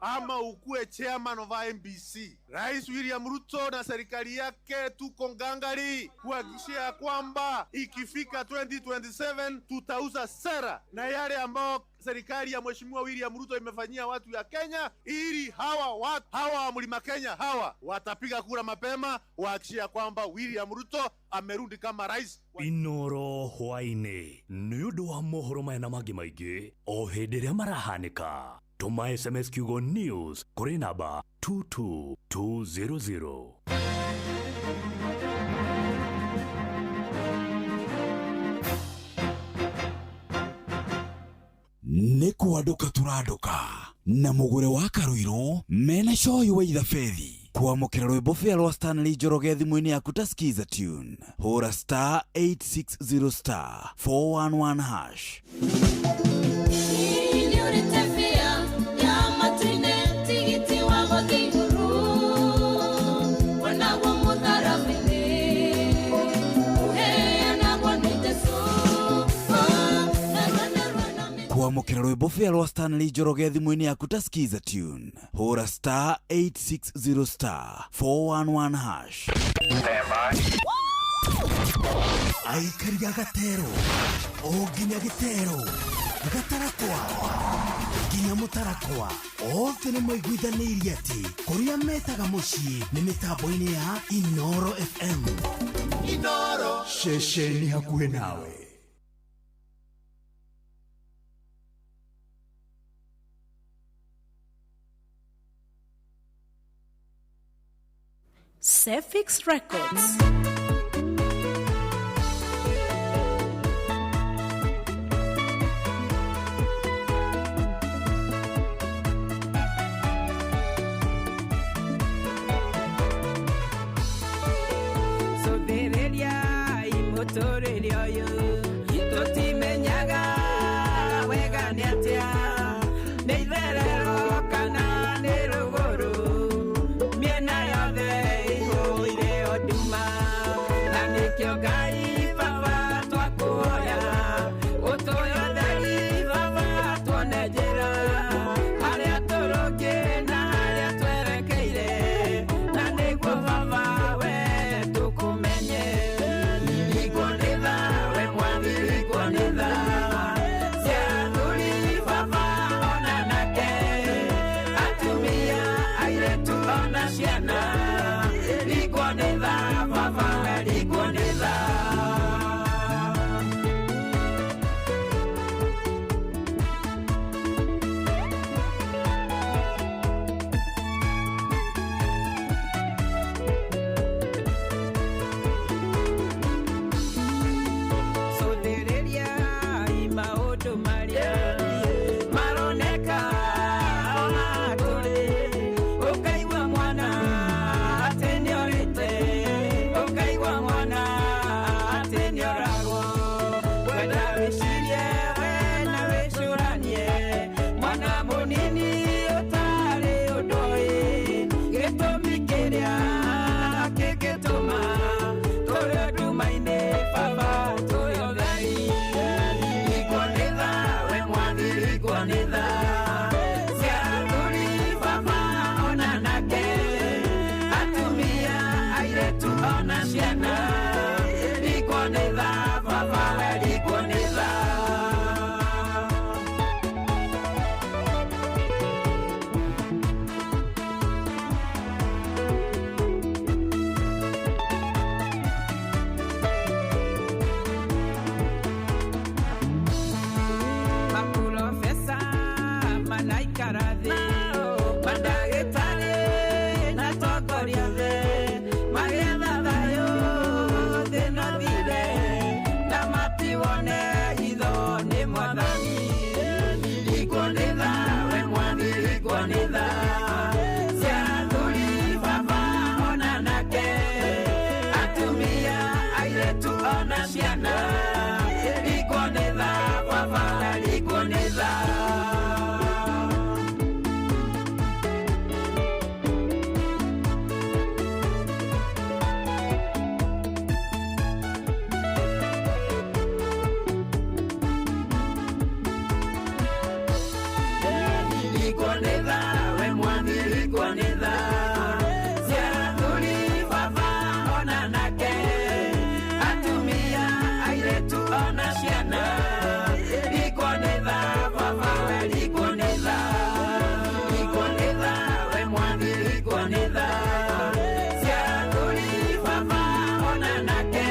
Speaker 8: ama ukuwe chairman of IBC, Rais William Ruto na serikali yake tuko ngangari kuhakikishia kwamba ikifika 2027 tutauza sera na yale ambao serikali ya Mheshimiwa William Ruto imefanyia watu ya Kenya, ili hawa watu hawa wa Mlima Kenya hawa watapiga kura mapema wahakikishia kwamba William Ruto amerudi kama rais.
Speaker 16: Inooro hwaĩ-inĩ nĩ ũndũ wa mohoro maya na mangĩ maingĩ o hĩndĩ ĩrĩa marahanĩka. Tũma SMS kiugo news kũrĩ namba 22200.
Speaker 10: Nĩ kwandũka tũrandũka na mũgũre wa Karuiru mena coyi wa ithabethi. Kwamũkĩra rwĩmbo bĩa rwa Stanley Njoroge thimũ-inĩ yaku ta Skiza Tune, hũra star 860 star 411 hash. Kwamũkĩra rwĩmbo bĩa rwa Stanley Njoroge thimũ-inĩ yaku ta Skiza Tune, hũra star 860 star 411 hash. Aikari a gatero o nginya gĩtero gatarakwa nginya mũtarakwa othe nĩ maiguithanĩirie atĩ kũrĩa metaga mũciĩ nĩ mĩtambo-inĩ ya Inooro FM.
Speaker 16: Inooro ceceni hakuhĩ nawe.
Speaker 14: Cefix Records.
Speaker 21: Na
Speaker 2: wone itho nĩ mwathani Ringwo nĩ tha we mwathi ringwo nĩ tha Cia athuri baba ona anake Atumia airĩtu ona ciana Ringwo nĩ tha baba ringwo nĩ tha Ringwo nĩ tha we mwathi ringwo nĩ tha Cia athuri baba ona anake Atumia airĩtu ona ciana Ringwo nĩ tha baba we ringwo nĩ tha Ringwo nĩ tha we mwathi ringwo nĩ tha Cia athuri baba ona anake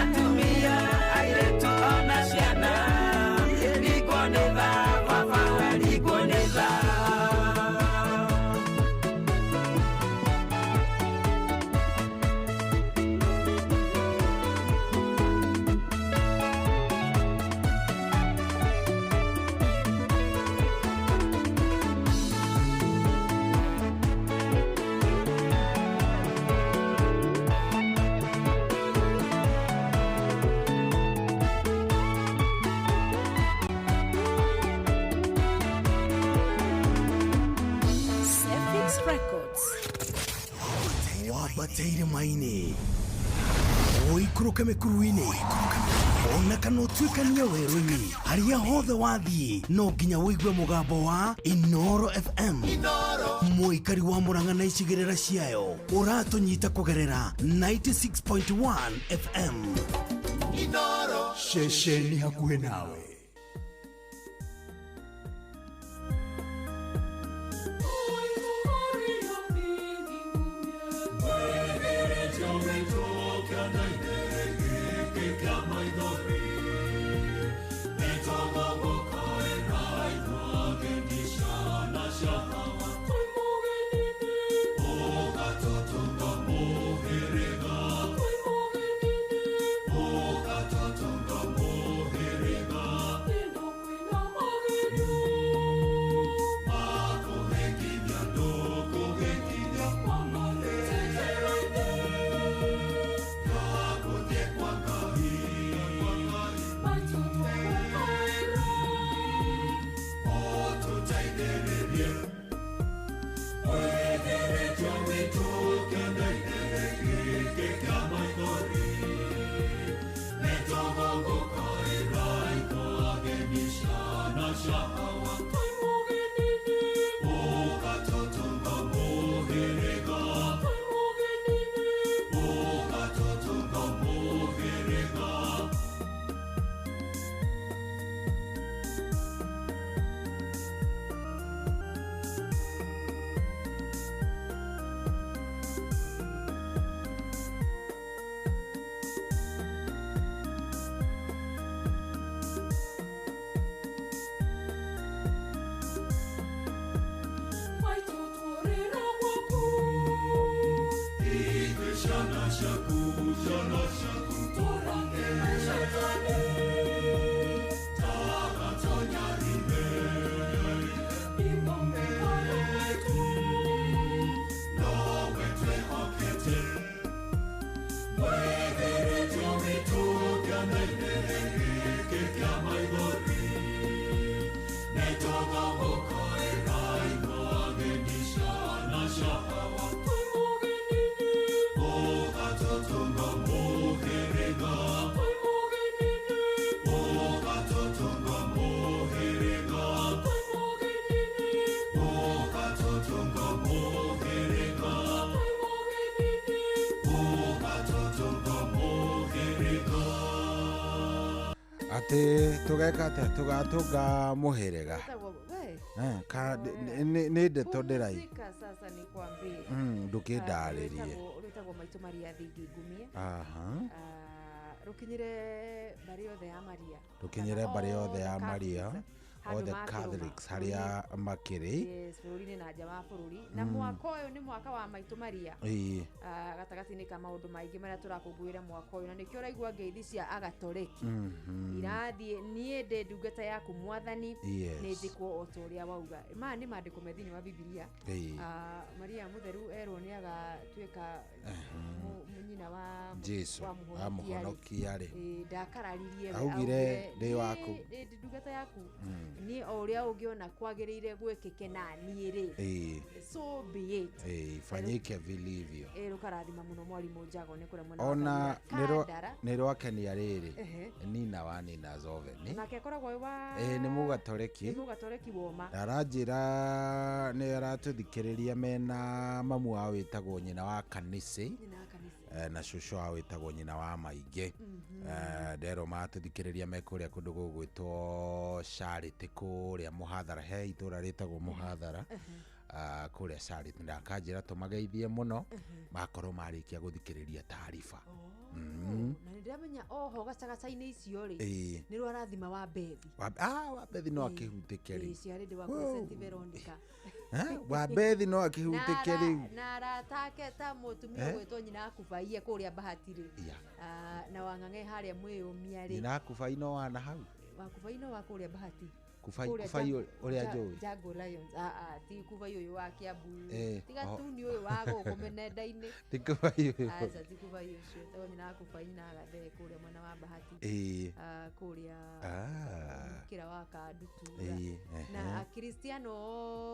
Speaker 2: Atumia airĩtu ona ciana Ringwo nĩ tha baba we ringwo nĩ tha
Speaker 14: Sefix Records.
Speaker 10: Wambateire maini ũikũrũke mĩkuru-inĩ ona kana ũtuĩkanie werũ-inĩ harĩa hothe wathiĩ no nginya ũigue mũgambo wa Inoro FM mũikari wa Murang'a na icigĩrĩra ciayo ũratũnyita kũgerera 96.1 FM ceceni hakuhĩ nawe.
Speaker 3: Atä tũgeka atĩa tũgatũnga mũhĩrĩga nĩ ndeto ndĩrai
Speaker 21: Pumzika sasa nikwambie.
Speaker 3: Ndũkĩndarĩrie.
Speaker 21: Rwĩtagwo Maitũ Maria Thingi Ngumie.
Speaker 3: Aha.
Speaker 21: Rũkinyire mbarĩ yothe ya Maria.
Speaker 3: Rũkinyire mbarĩ yothe ya Maria All the
Speaker 21: makĩrũma
Speaker 3: Catholics harĩa makĩrĩ.
Speaker 21: Yes, bũrũri-inĩ na nja wa bũrũri. Na mwaka ũyũ nĩ mwaka wa Maitũ Maria. Gatagatĩ-inĩ ka maũndũ maingĩ marĩa tũrakũngũĩra mwaka ũyũ, na nĩkĩo ũraigua ngeithi cia Agatoreki irathiĩ, niĩ ndĩ ndungata yaku Mwathani, nĩ njĩkwo o ta ũrĩa wauga. Maya nĩ maandĩko me thĩinĩ wa Bibilia. Maria Mũtheru erwo nĩ agatuĩka nyina wa
Speaker 3: Jesu
Speaker 21: wa
Speaker 3: wa mũhonokia rĩ.
Speaker 21: Ndakararirie we,
Speaker 3: Augire, "Ndĩ
Speaker 21: "Niĩ
Speaker 3: waku."
Speaker 21: ndĩ ndungata yaku, niĩ o ũrĩa ũngĩona kwagĩrĩire gwĩkĩke na niĩ rĩ, so be it.
Speaker 3: Ifanyike vilivyo.
Speaker 21: Rũkarathima mũno mwarimũ Njago nĩ kũrĩa mwena wa
Speaker 3: Ona
Speaker 21: Kagera. Kandara.
Speaker 3: nĩ rwakenia rĩrĩ. Nina wa Nina Zoveni.
Speaker 21: Nake akoragwo wĩ wa
Speaker 3: Nĩ mũgatoreki.
Speaker 21: Nĩ mũgatoreki woma.
Speaker 3: Na aranjĩra nĩ aratũthikĩrĩria mena mamu wao wĩtagwo nyina wa kanisi.
Speaker 21: Nyina wa kanisi.
Speaker 3: Na cũcũ wao wĩtagwo nyina wa maingĩ. Nderwo matũthikĩrĩria me kũrĩa kũndũ gũgwĩtwo Charity, kũrĩa Mũhathara, he itũra rĩtagwo Mũhathara. Kũrĩa Charity, na akanjĩra tũmageithie mũno makorwo marĩkia gũthikĩrĩria taariba.
Speaker 21: Na nĩ ndĩramenya oho gacagaca-inĩ icio rĩ, nĩ rwarathima wa Bethi.
Speaker 3: Wa Bethi no akĩhutĩke rĩu.
Speaker 21: Ciarĩ wa Crescent Veronica.
Speaker 3: Wa Bethi no akĩhutĩke rĩu.
Speaker 21: Na arata ake ta mũtumia ũgwĩtwo nyina akubaiye kũrĩa Bahati rĩ. Na wang'ang'e harĩa mwĩyũmia rĩ.
Speaker 3: Nyina akubai no wana hau.
Speaker 21: Wakubai no wa kũrĩa Bahati.
Speaker 3: Kubai
Speaker 21: Kũrĩa
Speaker 3: kubai ũrĩa njũĩ.
Speaker 21: Jungle Lions. Ti kubai ũyũ wa Kiambu. Tiga tu nĩ ũyũ wa gũkũ mĩnenda-inĩ.
Speaker 3: Ti kubai ũyũ.
Speaker 21: Aca, ti kubai ũcio. Tagwo nyina wa kubai na agathee kũrĩa mwena wa Bahati. Kũrĩa mũkĩra wa Kandutura. Na akristiano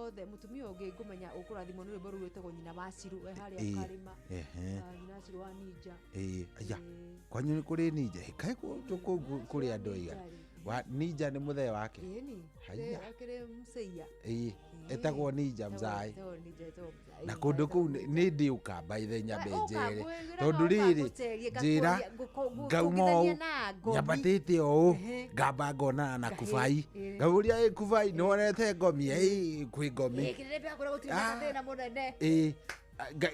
Speaker 21: othe, mũtumia ũngĩ ngũmenya ũkũrathimwo nĩ rwĩmbo rũu rwĩtagwo nyina wa Ciru, we harĩa Karĩma.
Speaker 3: Ehe.
Speaker 21: Nyina wa Ciru wa Ninja.
Speaker 3: Aya, kwanyu nĩ kũrĩ ninja? Kaĩ kũu kũrĩ andũ aigana? Wa ninja nĩ mũthee wake.
Speaker 21: Ĩni.
Speaker 3: Haiya.
Speaker 21: Akĩrĩ mũceia.
Speaker 3: Ĩtagwo ninja mzaĩ.
Speaker 21: Ĩtagwo ninja, ĩtagwo mzaĩ.
Speaker 3: Na kũndũ kũu nĩ ndĩ ũkamba ithenya
Speaker 21: Ũka,
Speaker 3: mbenjere
Speaker 21: ngwĩraga
Speaker 3: tondũ
Speaker 21: ũka
Speaker 3: rĩrĩ
Speaker 21: ngũcerie,
Speaker 3: njĩra ngauma
Speaker 21: ngũtũngithania
Speaker 3: ũũ
Speaker 21: na ngomi.
Speaker 3: nyambatĩte ũũ ngamba ngonana na
Speaker 21: Ngahĩ,
Speaker 3: kubai, ngauria, "Ĩ, kubai, nĩ wonete ngomi? Ĩ, kwĩ ngomi."
Speaker 21: Kĩrĩrĩ gĩakũra gũtirĩ na thĩna mũnene.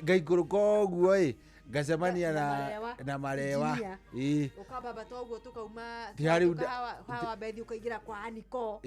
Speaker 3: Ngaikũrũka ũguo ĩ ngacemania
Speaker 21: Na
Speaker 3: na
Speaker 21: marewa.
Speaker 3: na marewa.
Speaker 21: Engineer. Ũkambamba ũguo tũkauma
Speaker 3: Ti harĩ
Speaker 21: hawa Bethi ũkaingĩra kwa Aniko.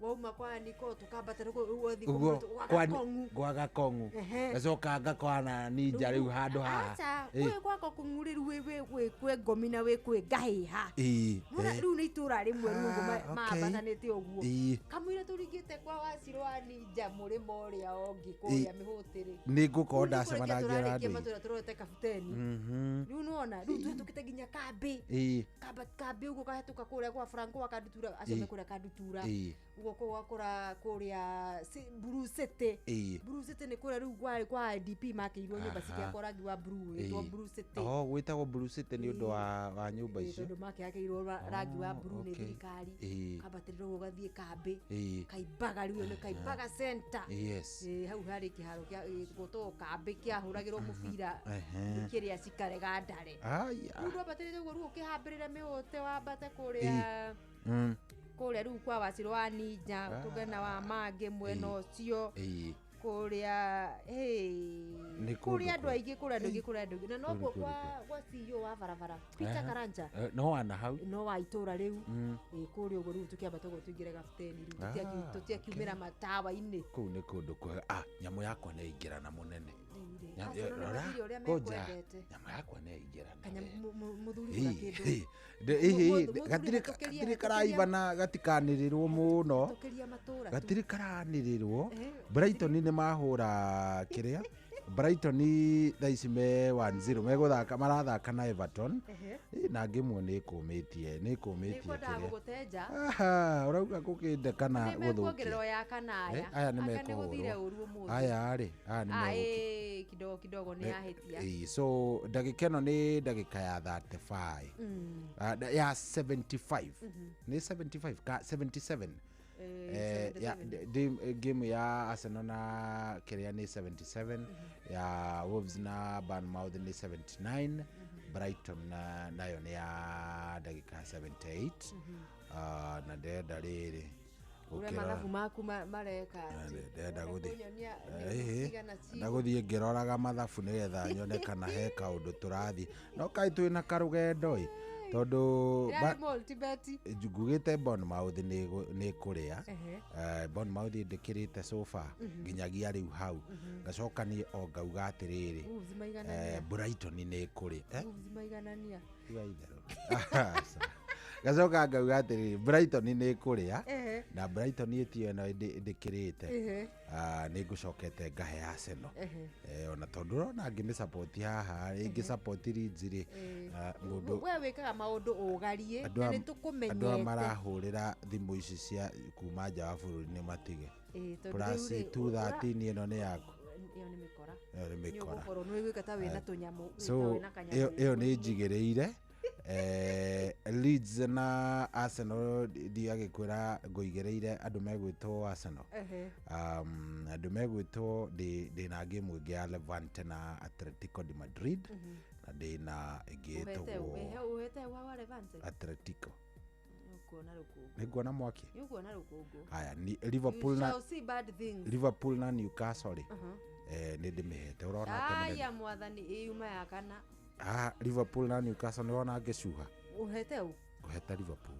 Speaker 21: Wauma kwa Aniko tũkambata rĩu ũgathiĩ
Speaker 3: ũguo
Speaker 21: gwa Gakong'u.
Speaker 3: Gwa Gakong'u. Ngacoka ngakwana ninja rĩu handũ haha.
Speaker 21: Aca, wĩ gwa Gakong'u rĩu wĩ kwĩ ngomi na wĩ kwĩ ngahĩha. Nĩwona rĩu nĩ itũra rĩmwe rĩu ũguo mambatanĩte ũguo. Kamũira tũringĩte kwa Wacirũ wa Ninja mũrĩmo ũrĩa ũngĩ kũrĩa mĩhũtĩ-rĩ.
Speaker 3: Nĩ ngũkorwo
Speaker 21: Rĩu nĩ kũrĩkia
Speaker 3: ndacemanagia na
Speaker 21: tũrarĩkia
Speaker 3: andũ aingĩ.
Speaker 21: matũra tũrorete Kabuteni. Rĩu nĩwona rĩu tũhetũkĩte nginya kambĩ. Kamba kambĩ ũguo kahĩtũka kũrĩa gwa Franco wa Kandutura, acio me kũrĩa Kandutura. Ũguo kũu ũgakora kũrĩa Blue City. Blue City nĩ kũrĩa rĩu kwa IDP makĩirwo nyũmba cikĩakwo rangi wa blue, ĩtwo Blue City.
Speaker 3: Oh, gwĩtagwo Blue City nĩ ũndũ wa nyũmba icio.
Speaker 21: Tondũ makĩakĩirwo rangi wa blue nĩ thirikari. Kambatĩrĩra ũguo ũgathiĩ kambĩ. Kaimbaga rĩu nĩ Kaimbaga Center. Hau harĩ kĩharo kĩa gwĩtwo kambĩ kĩahũragĩrwo mũbira kĩrĩa cikarega ndare.
Speaker 3: Aya.
Speaker 21: Rĩu ndwambatĩrĩte ũguo rĩu ũkĩhambĩrĩra mĩhũte wambate kũrĩa kũrĩa rĩu kwa Wacirũ wa Ninja, tũgena wa Mangĩ mwena ũcio kũrĩa
Speaker 3: Nĩ kũndũ
Speaker 21: kũrĩa andũ aingĩ, kũrĩa andũ aingĩ, kũrĩa andũ aingĩ, na nokuo
Speaker 3: Kũrĩ,
Speaker 21: kwa CEO wa barabara Peter Karanja.
Speaker 3: No wana hau.
Speaker 21: No wa itũra rĩu. Kũrĩa ũguo rĩu tũkĩambata ũguo tũingĩre Gabuteni rĩu tũtiakiumĩra matawa-inĩ.
Speaker 3: Kũu nĩ kũndũ kwega. Nyamũ yakwa nĩ yaingĩrana mũnene.
Speaker 21: Acio nĩ
Speaker 3: Rora,
Speaker 21: mathuri ũrĩa
Speaker 3: kũnja.
Speaker 21: mekwendete.
Speaker 3: Nyamũ yakwa nĩ yaingĩrana.
Speaker 21: Kanya mũthuri gũra kĩndũ.
Speaker 3: Gatirĩ gatirĩ karaibana, gatikanĩrĩrwo mũno.
Speaker 21: Tũkĩria matũra tu.
Speaker 3: Gatirĩ karanĩrĩrwo. Brighton nĩ mahũra kĩrĩa, Brighton thaa ici me 1-0, megũthaka, marathaka na Everton. Na ngĩmwe nĩ ĩkũmĩtie, nĩ ĩkũmĩtie
Speaker 21: Nĩkwendaga
Speaker 3: kĩrĩa.
Speaker 21: gũgũtenja.
Speaker 3: Aha, ũrauga gũkĩnde kana
Speaker 21: Nĩ mekuongererwo
Speaker 3: gũthũkia?
Speaker 21: ya kana aya.
Speaker 3: Aya nĩ
Speaker 21: Anga nĩ gũthire
Speaker 3: mekũhũrwo.
Speaker 21: ũru ũmũthĩ.
Speaker 3: Aya rĩ, aya nĩ megũkĩ
Speaker 21: Kidogo kidogo nĩ yahĩtia.
Speaker 3: So ndagĩka ĩno nĩ ndagĩka ya 35. Ya 75. Nĩ 75 ka 77. Ya
Speaker 21: 77.
Speaker 3: Game ya Arsenal na kĩrĩa nĩ 77, ya Wolves na Bournemouth nĩ 79, Brighton na nayo nĩ ya ndagĩka 78. Na ndĩrenda rĩrĩ
Speaker 21: Ũrĩa
Speaker 3: gũkĩrora-
Speaker 21: mathabu maku mareka atĩ.
Speaker 3: Ndĩrenda gũthiĩ
Speaker 21: Kũnyonia nĩ cigana
Speaker 3: ndenda gũthiĩ ngĩroraga mathabu nĩgetha nyone kana he kaũndũ tũrathiĩ, no kaĩ twĩna karũgendo ĩ. Tondũ
Speaker 21: Ĩrarĩ multibet.
Speaker 3: Ngugĩte Bournemouth nĩ kũrĩa. Bournemouth ndĩkĩrĩte so far nginyagia rĩu hau. Ngacoka niĩ o ngauga atĩrĩrĩ,
Speaker 21: Wolves maiganania.
Speaker 3: Brighton nĩ kũrĩa.
Speaker 21: Wolves maiganania.
Speaker 3: Tiga itherũ. Ngacoka ngauga atĩrĩrĩ, Brighton nĩ kũrĩa na Brighton ĩtio ĩno ndĩkĩrĩte. Nĩ ngũcokete ngahe Arsenal. Ona tondũ ũrona ngĩmĩsupport haha, ĩngĩ support Leeds rĩ, mũndũ
Speaker 21: We wĩkaga maũndũ ũgarie
Speaker 3: andũ
Speaker 21: na
Speaker 3: aya
Speaker 21: nĩ tũkũmenyete.
Speaker 3: Andũ aya marahũrĩra thimũ ici cia kuma nja wa bũrũri nĩ matige.
Speaker 21: Ĩĩ, tondũ
Speaker 3: Plus
Speaker 21: rĩu rĩ,
Speaker 3: 213 ĩno nĩ yaku.
Speaker 21: Ĩyo nĩ mĩkora.
Speaker 3: Ĩyo nĩ
Speaker 21: Nĩ
Speaker 3: mĩkora.
Speaker 21: ũgũkorwo nĩ wĩgwĩka ta wĩna tũnyamũ,
Speaker 3: So
Speaker 21: ta wĩna kanyamũ.
Speaker 3: Ĩyo nĩ njigĩrĩire. Leeds na Arsenal ndiagĩkwĩra ngũigĩrĩire andũ megwĩtwo Arsenal. Andũ megwĩtwo ndĩna game ĩngĩ ya Levante na Atletico de Madrid na ndĩna ĩngĩ
Speaker 21: Ũhete
Speaker 3: ĩtagwo
Speaker 21: ũhete wa Levante.
Speaker 3: Atletico.
Speaker 21: Nĩũkuona rũkũngũ.
Speaker 3: Nĩnguona mwaki.
Speaker 21: Nĩũkuona rũkũngũ.
Speaker 3: Haya ni Liverpool
Speaker 21: You
Speaker 3: na
Speaker 21: shall see bad things.
Speaker 3: Liverpool na Newcastle rĩ, nĩ ndĩmĩhete ũrona atĩa mũnene?
Speaker 21: Aya mwathani, ĩyuma ya kana.
Speaker 3: Ah, Liverpool na Newcastle nĩ wona ngĩcuha.
Speaker 21: Ũhete ũ?
Speaker 3: Ngũhete Liverpool.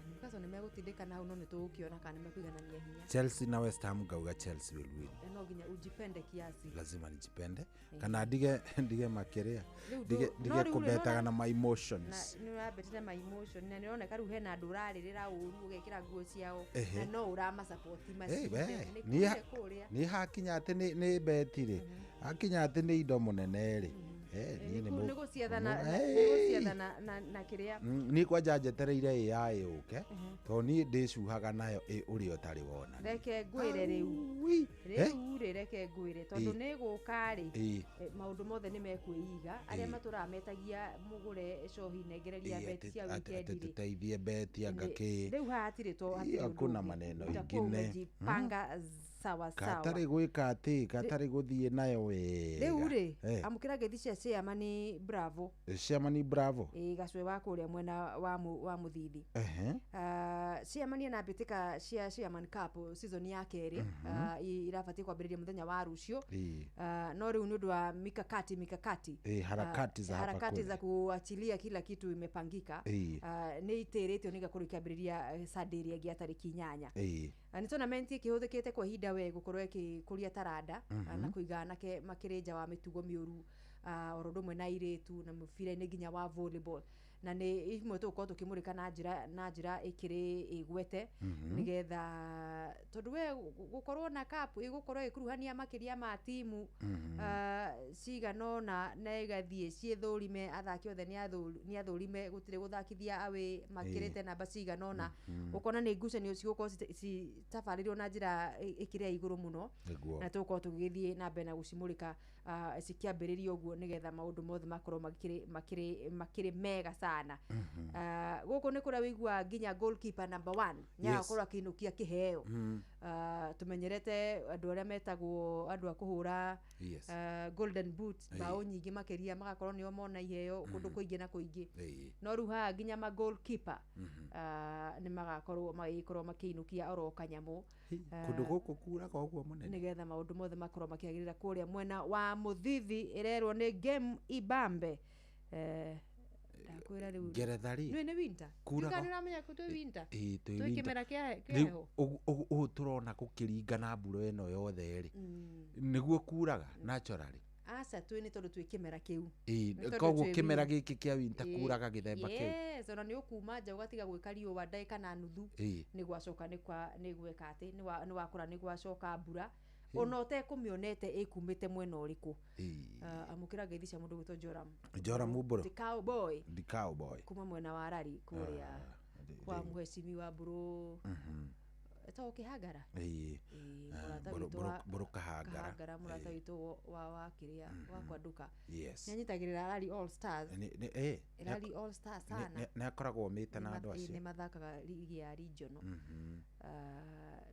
Speaker 21: Newcastle nĩ megũtindĩka hau, no nĩ tũgũkĩona kana nĩ mekũiganania hinya.
Speaker 3: Chelsea na West Ham ngauga Chelsea will win.
Speaker 21: No nginya ujipende kiasi.
Speaker 3: Lazima nijipende kana ndige makĩrĩa
Speaker 21: Rĩu
Speaker 3: ndige
Speaker 21: no
Speaker 3: ndige
Speaker 21: rĩu rĩ,
Speaker 3: kũbetaga
Speaker 21: nona
Speaker 3: na my emotions.
Speaker 21: Na nĩ ũrambetire my emotion na nĩũroneka rĩu hena andũ ũrarĩrĩra ũru ũgekĩra nguo ciao na no ũramasupport
Speaker 3: Hey,
Speaker 21: macinde.
Speaker 3: we,
Speaker 21: Nĩ
Speaker 3: niĩ
Speaker 21: kũrĩa kũrĩa.
Speaker 3: Niĩ hakinya atĩ nĩ beti rĩ, hakinya atĩ nĩ indo mũnene rĩ, niĩ nĩ
Speaker 21: Nĩ gũcietha na
Speaker 3: Hey!
Speaker 21: nĩ gũcietha na kĩrĩa.
Speaker 3: Niĩ kwanja njetereire AI yũke tondũ niĩ ndĩcuhaga nayo ũrĩa ũtarĩ wona.
Speaker 21: Reke ngwĩre rĩu, rĩu rĩ, reke ngwĩre tondũ nĩ gũka rĩ, maũndũ mothe nĩ mekwĩiga arĩa matũraga metagia mũgũre cohi nengereria beti cia
Speaker 3: atĩ
Speaker 21: wikendi rĩ.
Speaker 3: Tũteithie beti anga kĩ.
Speaker 21: Rĩu haha hatirĩ to hatirĩ
Speaker 3: Ĩ,
Speaker 21: ũndũ
Speaker 3: hakuna
Speaker 21: ũngĩ.
Speaker 3: maneno
Speaker 21: Utakuwa
Speaker 3: ingine.
Speaker 21: umejipanga sawa sawa.
Speaker 3: Katarĩ gwĩka atĩ katarĩ gũthiĩ nayo wega.
Speaker 21: Rĩu rĩ, amũkĩra ngeithi cia chairman Bravo.
Speaker 3: Chairman Bravo.
Speaker 21: Ĩ, gacwe wa kũrĩa mwena wa Mũthithi. Chairman ena mbĩtĩka cia Chairman Cup season ya kerĩ irabatiĩ kwambĩrĩria mũthenya wa rũciũ. No rĩu nĩ ũndũ wa mikakati
Speaker 3: Harakati za hapa
Speaker 21: harakati
Speaker 3: kule.
Speaker 21: Za kuachilia kila kitu imepangika. Nĩ itĩrĩtio nĩ igakorwo ikĩambĩrĩria Sunday ĩrĩa ĩngĩ ya tarĩki 8. Nĩ tournament ĩkĩhũthĩkĩte kwa ihinda we gũkorwo ĩgĩkũria taranda na kũiga anake makĩrĩ nja wa mĩtugo mĩũru, oro ũndũ ũmwe na airĩtu na mũbira-inĩ nginya wa volleyball, na nĩ imwe tũgũkorwo tũkĩmũrĩka na njĩra ĩkĩrĩ ĩgwete nĩgetha tondũ we gũkorwo na cup ĩgũkorwo ĩkuruhania makĩria ma timu cigana ũna na ĩgathiĩ ciĩthũrime, athaki othe nĩ athũrime, gũtirĩ gũthakithia away makĩrĩte namba cigana ũna, ũkona nĩ ngucanio cigũkorwo citabarĩirwo na njĩra ĩkĩrĩ ya igũrũ mũno. Na tũgũkorwo tũgĩgĩthiĩ na mbere na gũcimũrĩka cikĩambĩrĩria ũguo nĩgetha maũndũ mothe makorwo makĩrĩ mega sana. Gũkũ nĩ kũrĩa wĩiguaga nginya goalkeeper number one nĩagakorwo akĩinũkia kĩheo. Tũmenyerete andũ arĩa metagwo andũ a kũhũra golden boot, mbaũ nyingĩ makĩria, magakorwo nĩo mona iheo kũndũ kũingĩ na kũingĩ, no rĩu haha nginya ma goalkeeper nĩ magakorwo magĩkorwo makĩinũkia oro kanyamũ.
Speaker 3: Kũndũ gũkũ kuraga ũguo mũnene.
Speaker 21: Nĩgetha maũndũ mothe makorwo makĩagĩrĩra kũrĩa mwena wa Mũthithi, ĩrerwo nĩ game ibambe. Ndakwĩra rĩu
Speaker 3: Ngeretha rĩ,
Speaker 21: nĩ winter.
Speaker 3: Kuraga
Speaker 21: nĩ ũramenya twĩ winter.
Speaker 3: Ĩĩ, twĩ
Speaker 21: twĩ
Speaker 3: winter.
Speaker 21: kĩmera kĩa
Speaker 3: Rĩu
Speaker 21: heho.
Speaker 3: ũũ tũrona gũkĩringana mbura ĩno yothe rĩ, nĩguo kuraga naturally?
Speaker 21: Aca, twĩ nĩ tondũ twĩ kĩmera kĩu. Nĩ tondũ
Speaker 3: Koguo
Speaker 21: twĩ
Speaker 3: kĩmera
Speaker 21: winter.
Speaker 3: gĩkĩ kĩa winter kuraga gĩthemba kĩu.
Speaker 21: Yes, ona nĩ ũkuma nja ũgatiga gwĩka riũa ndagĩka na nuthu, nĩ gwacoka nĩ gwĩka atĩ nĩ wakora nĩ gwacoka mbura ona ũtekũmĩonete ĩkumĩte mwena ũrĩkũ. Amũkĩra ngeithi cia mũndũ gwĩtwo Joram.
Speaker 3: Joram Mbũrũ.
Speaker 21: The cowboy.
Speaker 3: The cowboy.
Speaker 21: Kuma mwena wa Rari kũrĩa kwa mheshimiwa Mbũrũ etagwo Kĩhangara.
Speaker 3: Ĩĩ.
Speaker 21: Mũrata
Speaker 3: Mbũrũ
Speaker 21: witũ
Speaker 3: Mbũrũ Kahangara.
Speaker 21: Kahangara, mũrata witũ wa kĩrĩa wa kwanduka,
Speaker 3: Yes.
Speaker 21: nĩanyitagĩrĩra Rari All Stars. Rari All Stars sana.
Speaker 3: Nĩ akoragwo omĩte na andũ acio.
Speaker 21: Nĩ mathakaga ligi ya regional.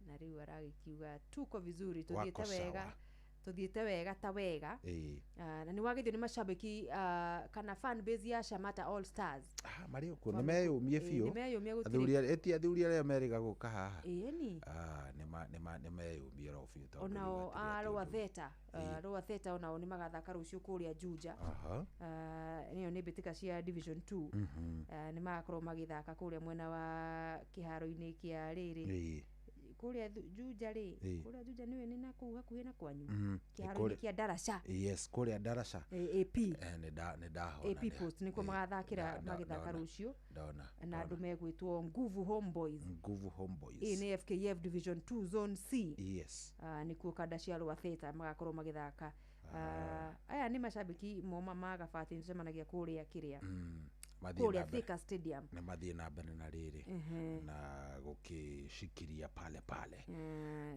Speaker 21: Na rĩu aragĩkiuga tuko vizuri,
Speaker 3: Wako
Speaker 21: tũthiĩte wega
Speaker 3: sawa.
Speaker 21: Tuthiĩte wega ta wega. Na nĩ wagithio nĩ macambĩki, kana fan base ya Shamata All Stars.
Speaker 3: Ah, marĩ okuo nĩ meyũmie biũ.
Speaker 21: Nĩ meyũmie gũtirĩ.
Speaker 3: Athuri eti athuri arĩa merĩga gũka haha.
Speaker 21: Ĩni.
Speaker 3: Ah, nĩ meyũmie ro biũ tondũ
Speaker 21: Onao
Speaker 3: rĩu hatirĩ
Speaker 21: a Lower
Speaker 3: atĩ ũndũ.
Speaker 21: Theta, Lower Theta onao nĩ magathaka rũciũ kũrĩa Juja. Nĩyo nĩ mbĩtĩka cia Division 2. Nĩ magakorwo magĩthaka kũrĩa mwena wa kĩharo-inĩ kĩa rĩrĩ kũrĩa Juja rĩ, kũrĩa Juja nĩwe nĩ na kũu hakuhĩ na kwanyu, kĩharo-inĩ kĩa Darasha.
Speaker 3: Yes, kũrĩa Darasha.
Speaker 21: AP.
Speaker 3: Nĩ ndahona.
Speaker 21: AP Post nĩkuo magathakĩra magĩthaka
Speaker 3: ndona.
Speaker 21: rũciũ.
Speaker 3: Ndona.
Speaker 21: Na andũ megwĩtwo Nguvu Homeboys.
Speaker 3: Nguvu Homeboys.
Speaker 21: Ĩ nĩ FKF Division 2 Zone C. Nĩkuo kanda cia Lower Theta magakorwo magĩthaka. Aya nĩ macambĩki moma ma Gabati, nĩtũcemanagia kũrĩa kĩrĩa
Speaker 3: Mathiĩ
Speaker 21: kũrĩa
Speaker 3: na mbere.
Speaker 21: Thika Stadium.
Speaker 3: Nĩ mathiĩ na mbere na rĩrĩ na gũkĩcikiria pale pale.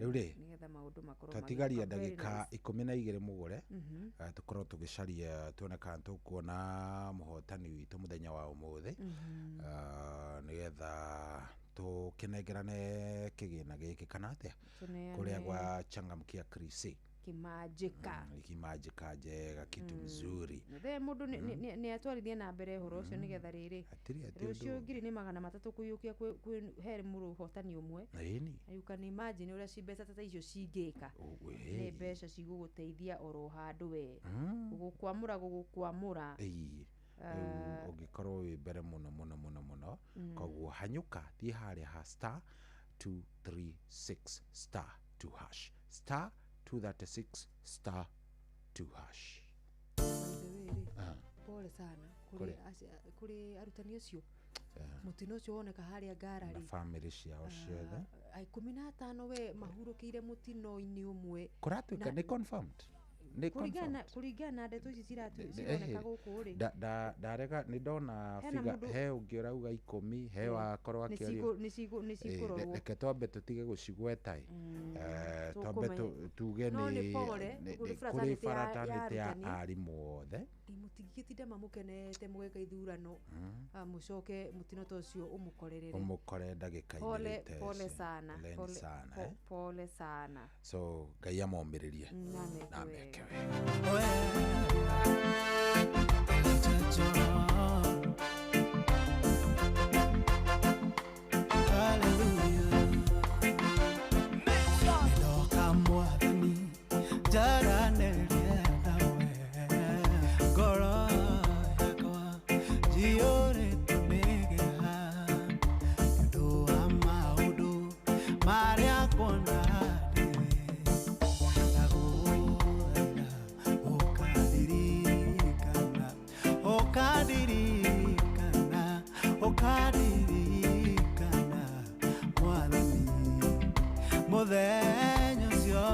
Speaker 3: Rĩu rĩ,
Speaker 21: nĩgetha maũndũ makorwo
Speaker 3: twatigaria
Speaker 21: magĩũka very
Speaker 3: ndagĩka
Speaker 21: nice.
Speaker 3: 12 mũgũre. Tũkorwo tũgĩcaria tuone kana tũkuona mũhotani witũ mũthenya wa ũmũthĩ, nĩgetha tũkĩnengerane kĩgĩna gĩkĩ kana atĩa
Speaker 21: Tũneane.
Speaker 3: kũrĩa gwa Changamkia Krisi.
Speaker 21: Kĩmanjĩka.
Speaker 3: Kimanjĩka njega, kitu mzuri.
Speaker 21: The mũndũ nĩ atwarithie na mbere ũhoro ũcio nĩgetha rĩrĩ
Speaker 3: Hatirĩ atĩ
Speaker 21: rũciũ
Speaker 3: ũndũ.
Speaker 21: 300,000 kũiyũkia he mũhotani ũmwe.
Speaker 3: Ĩni.
Speaker 21: Na you can imagine ũrĩa mbeca ta icio cingĩka. Nĩ mbeca cigũgũteithia oro handũ we gũgũkwamũra gũgũkwamũra.
Speaker 3: Ĩĩ. Rĩu ũngĩkorwo wĩ mbere mũno mũno mũno mũno, koguo hanyũka thiĩ harĩa ha star 236 star 2 hash, star 236 star 2 hash.
Speaker 21: By the way rĩ, pole sana kũrĩ
Speaker 3: Kũrĩ?
Speaker 21: kũrĩ arutani acio, mũtino ũcio woneka harĩa Ngara
Speaker 3: na
Speaker 21: rĩ,
Speaker 3: bamĩrĩ ciao ciothe.
Speaker 21: 15 we mahurũkĩire mũtino-inĩ ũmwe.
Speaker 3: Kũratuĩka nĩ confirmed, nĩ
Speaker 21: Kũringana
Speaker 3: confirmed.
Speaker 21: kũringana na ndeto ici cironeka gũkũ rĩ,
Speaker 3: Ndarega nĩ ndona
Speaker 21: Hena
Speaker 3: figure
Speaker 21: mũndũ-
Speaker 3: he ũngĩ ũrauga 10, he wakorwo
Speaker 21: nĩ
Speaker 3: akĩaria.
Speaker 21: nĩ cikũrorwo.
Speaker 3: Reke twambe tũtige gũcigweta ĩ. Twambe
Speaker 21: Tũkũmenya.
Speaker 3: tuge
Speaker 21: No
Speaker 3: nĩ
Speaker 21: nĩ pole kũrĩ
Speaker 3: kũrĩ
Speaker 21: fraternity ya
Speaker 3: fraternity ya
Speaker 21: arutani.
Speaker 3: arimũ othe.
Speaker 21: Mũtingĩtinda mamũkenete mũgeka ithurano, mũcoke mũtino ta ũcio ũmũkorerere.
Speaker 3: Ũmũkore ndagĩka-inĩ
Speaker 21: Pole
Speaker 3: rĩte
Speaker 21: pole
Speaker 3: icio.
Speaker 21: sana.
Speaker 3: Poleni
Speaker 21: Pole,
Speaker 3: sana, eh.
Speaker 21: pole sana.
Speaker 3: So Ngai amomĩrĩrie
Speaker 21: Na meke
Speaker 3: na meke
Speaker 21: wega.
Speaker 3: Wega.
Speaker 4: Ndoka mwathani njaranĩrie nawe, ngoro yakwa njiyũrĩtwo nĩ kĩeha nĩ ũndũ wa maũndũ marĩa nguona ndĩ ndagũthaitha ũkandirikana, ũkandirikana, ũkandirikana mwathani mũthenya ũcio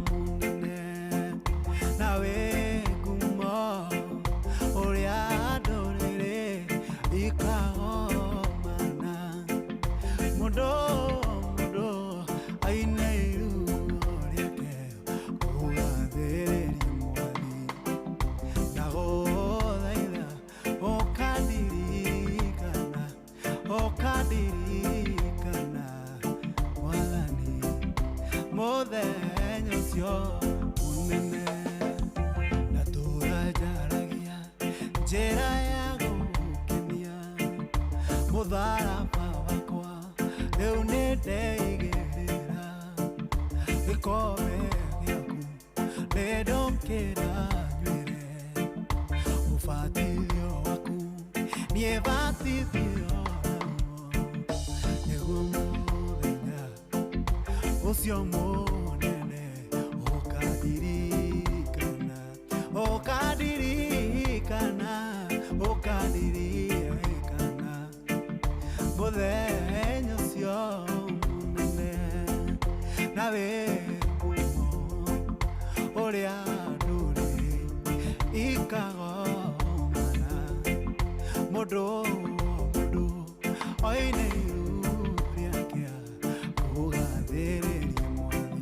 Speaker 4: mũnene na wĩ ngumo ũrĩa ndũrĩrĩ ikagomana mũndũ mũndũ aine iruo rĩake kũgathĩrĩria mwathi ndagũthaitha ũkandirikana, ũkandirikana mwathani mũthenya ũcio mũnene na tũra njaragia njĩra ya gũkenia mũtharaba wakwa rĩu nĩ ndeigĩrĩra gĩkombe gĩaku nĩ ndũkĩra nywĩre ũbatithio waku niĩ batithio naguo nĩguo mũthenya ũcio mũnene ũkandirikana, ũkandirikana, ũkandirikana mũthenya ũcio mũnene na wĩ ngumo ũrĩa ndũrĩrĩ ikagomana mũndũ mũndũ oine iru rĩake kũgathĩrĩria mwathani.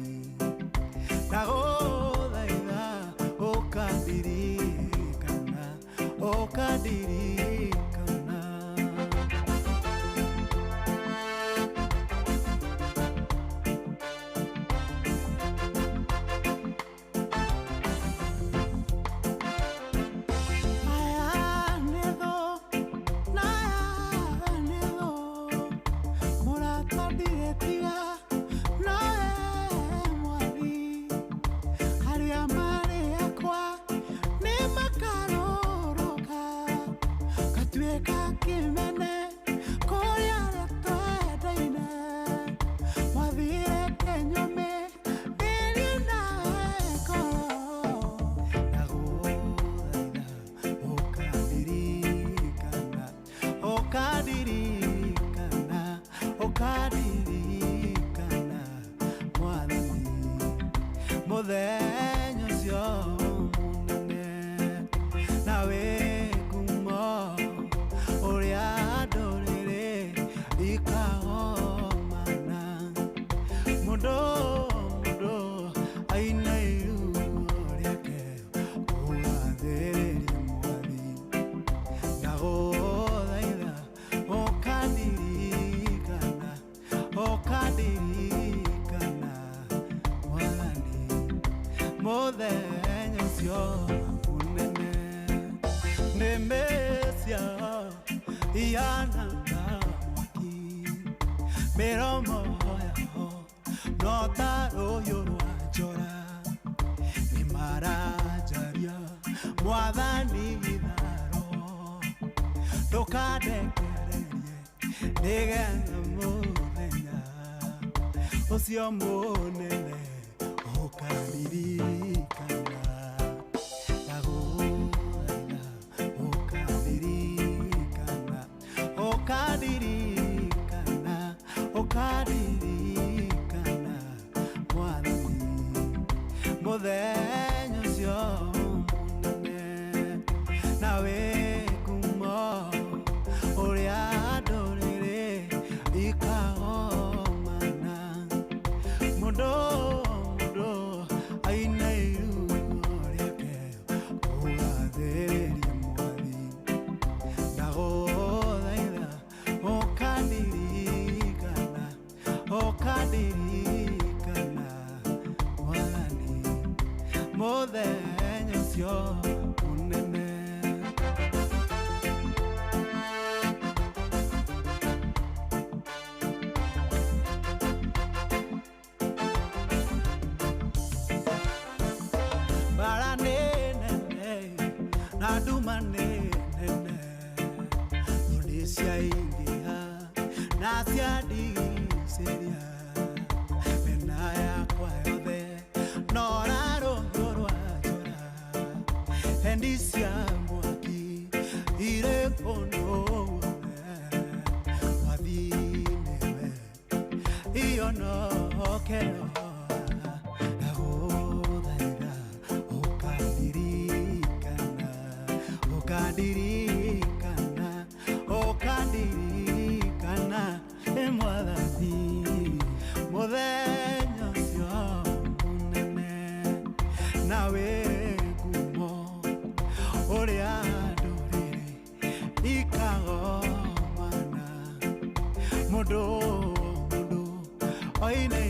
Speaker 4: Ndĩmene kũrĩa arĩa twendaine mathire kĩnyume ndĩrie nawe ngoro. Ndagũthaitha ũkandirikana, ũkandirikana, ũkandirikana Mwathani mũthenya ũcio mũnene na wĩ ngumo ũrĩa ndũrĩrĩ ikagomana. Mũndũ mũndũ aina iruo rĩake kũgathĩrĩria Mwathi. Ndagũthaitha ũkandirikana, ũkandirikana Mwathani mũthenya ũcio mũnene. Nĩmĩ ciao ihana ta mwaki, mĩromo yao no ta rũhiũ rwa njora. Nĩmaranjaria Mwathani itharo, ndũkandekererie nĩgetha mũthenya ũcio mũnene ũkandirikana. Ndagũthaitha ũkandirikana, ũkandirikana, ũkandirikana Mwathani mũthenya ũcio mũnene na wĩ ngumo ũrĩa ndũrĩrĩ ikagomana. Mũndũ mũndũ aina iruo rĩake kũgathĩrĩria Mwathi. Ndagũthaitha ũkandirikana, ũkandirikana Mwathani mũthenya ũcio mũnene. Mbara nĩ nene na nduma nĩ nene, thũ nĩ ciaingĩha na ciandigicĩria. Mĩena yakwa yothe no rũhiũ rwa njora, hendi cia mwaki irĩ kũndũ guothe. Mwathi nĩwe ihonokero. Ndagũthaitha ũkandirikana, ũkandirikana, ũkandirikana ĩ Mwathani mũthenya ũcio mũnene na wĩ ngumo ũrĩa ndũrĩrĩ ikagomana. Mũndũ mũndũ oine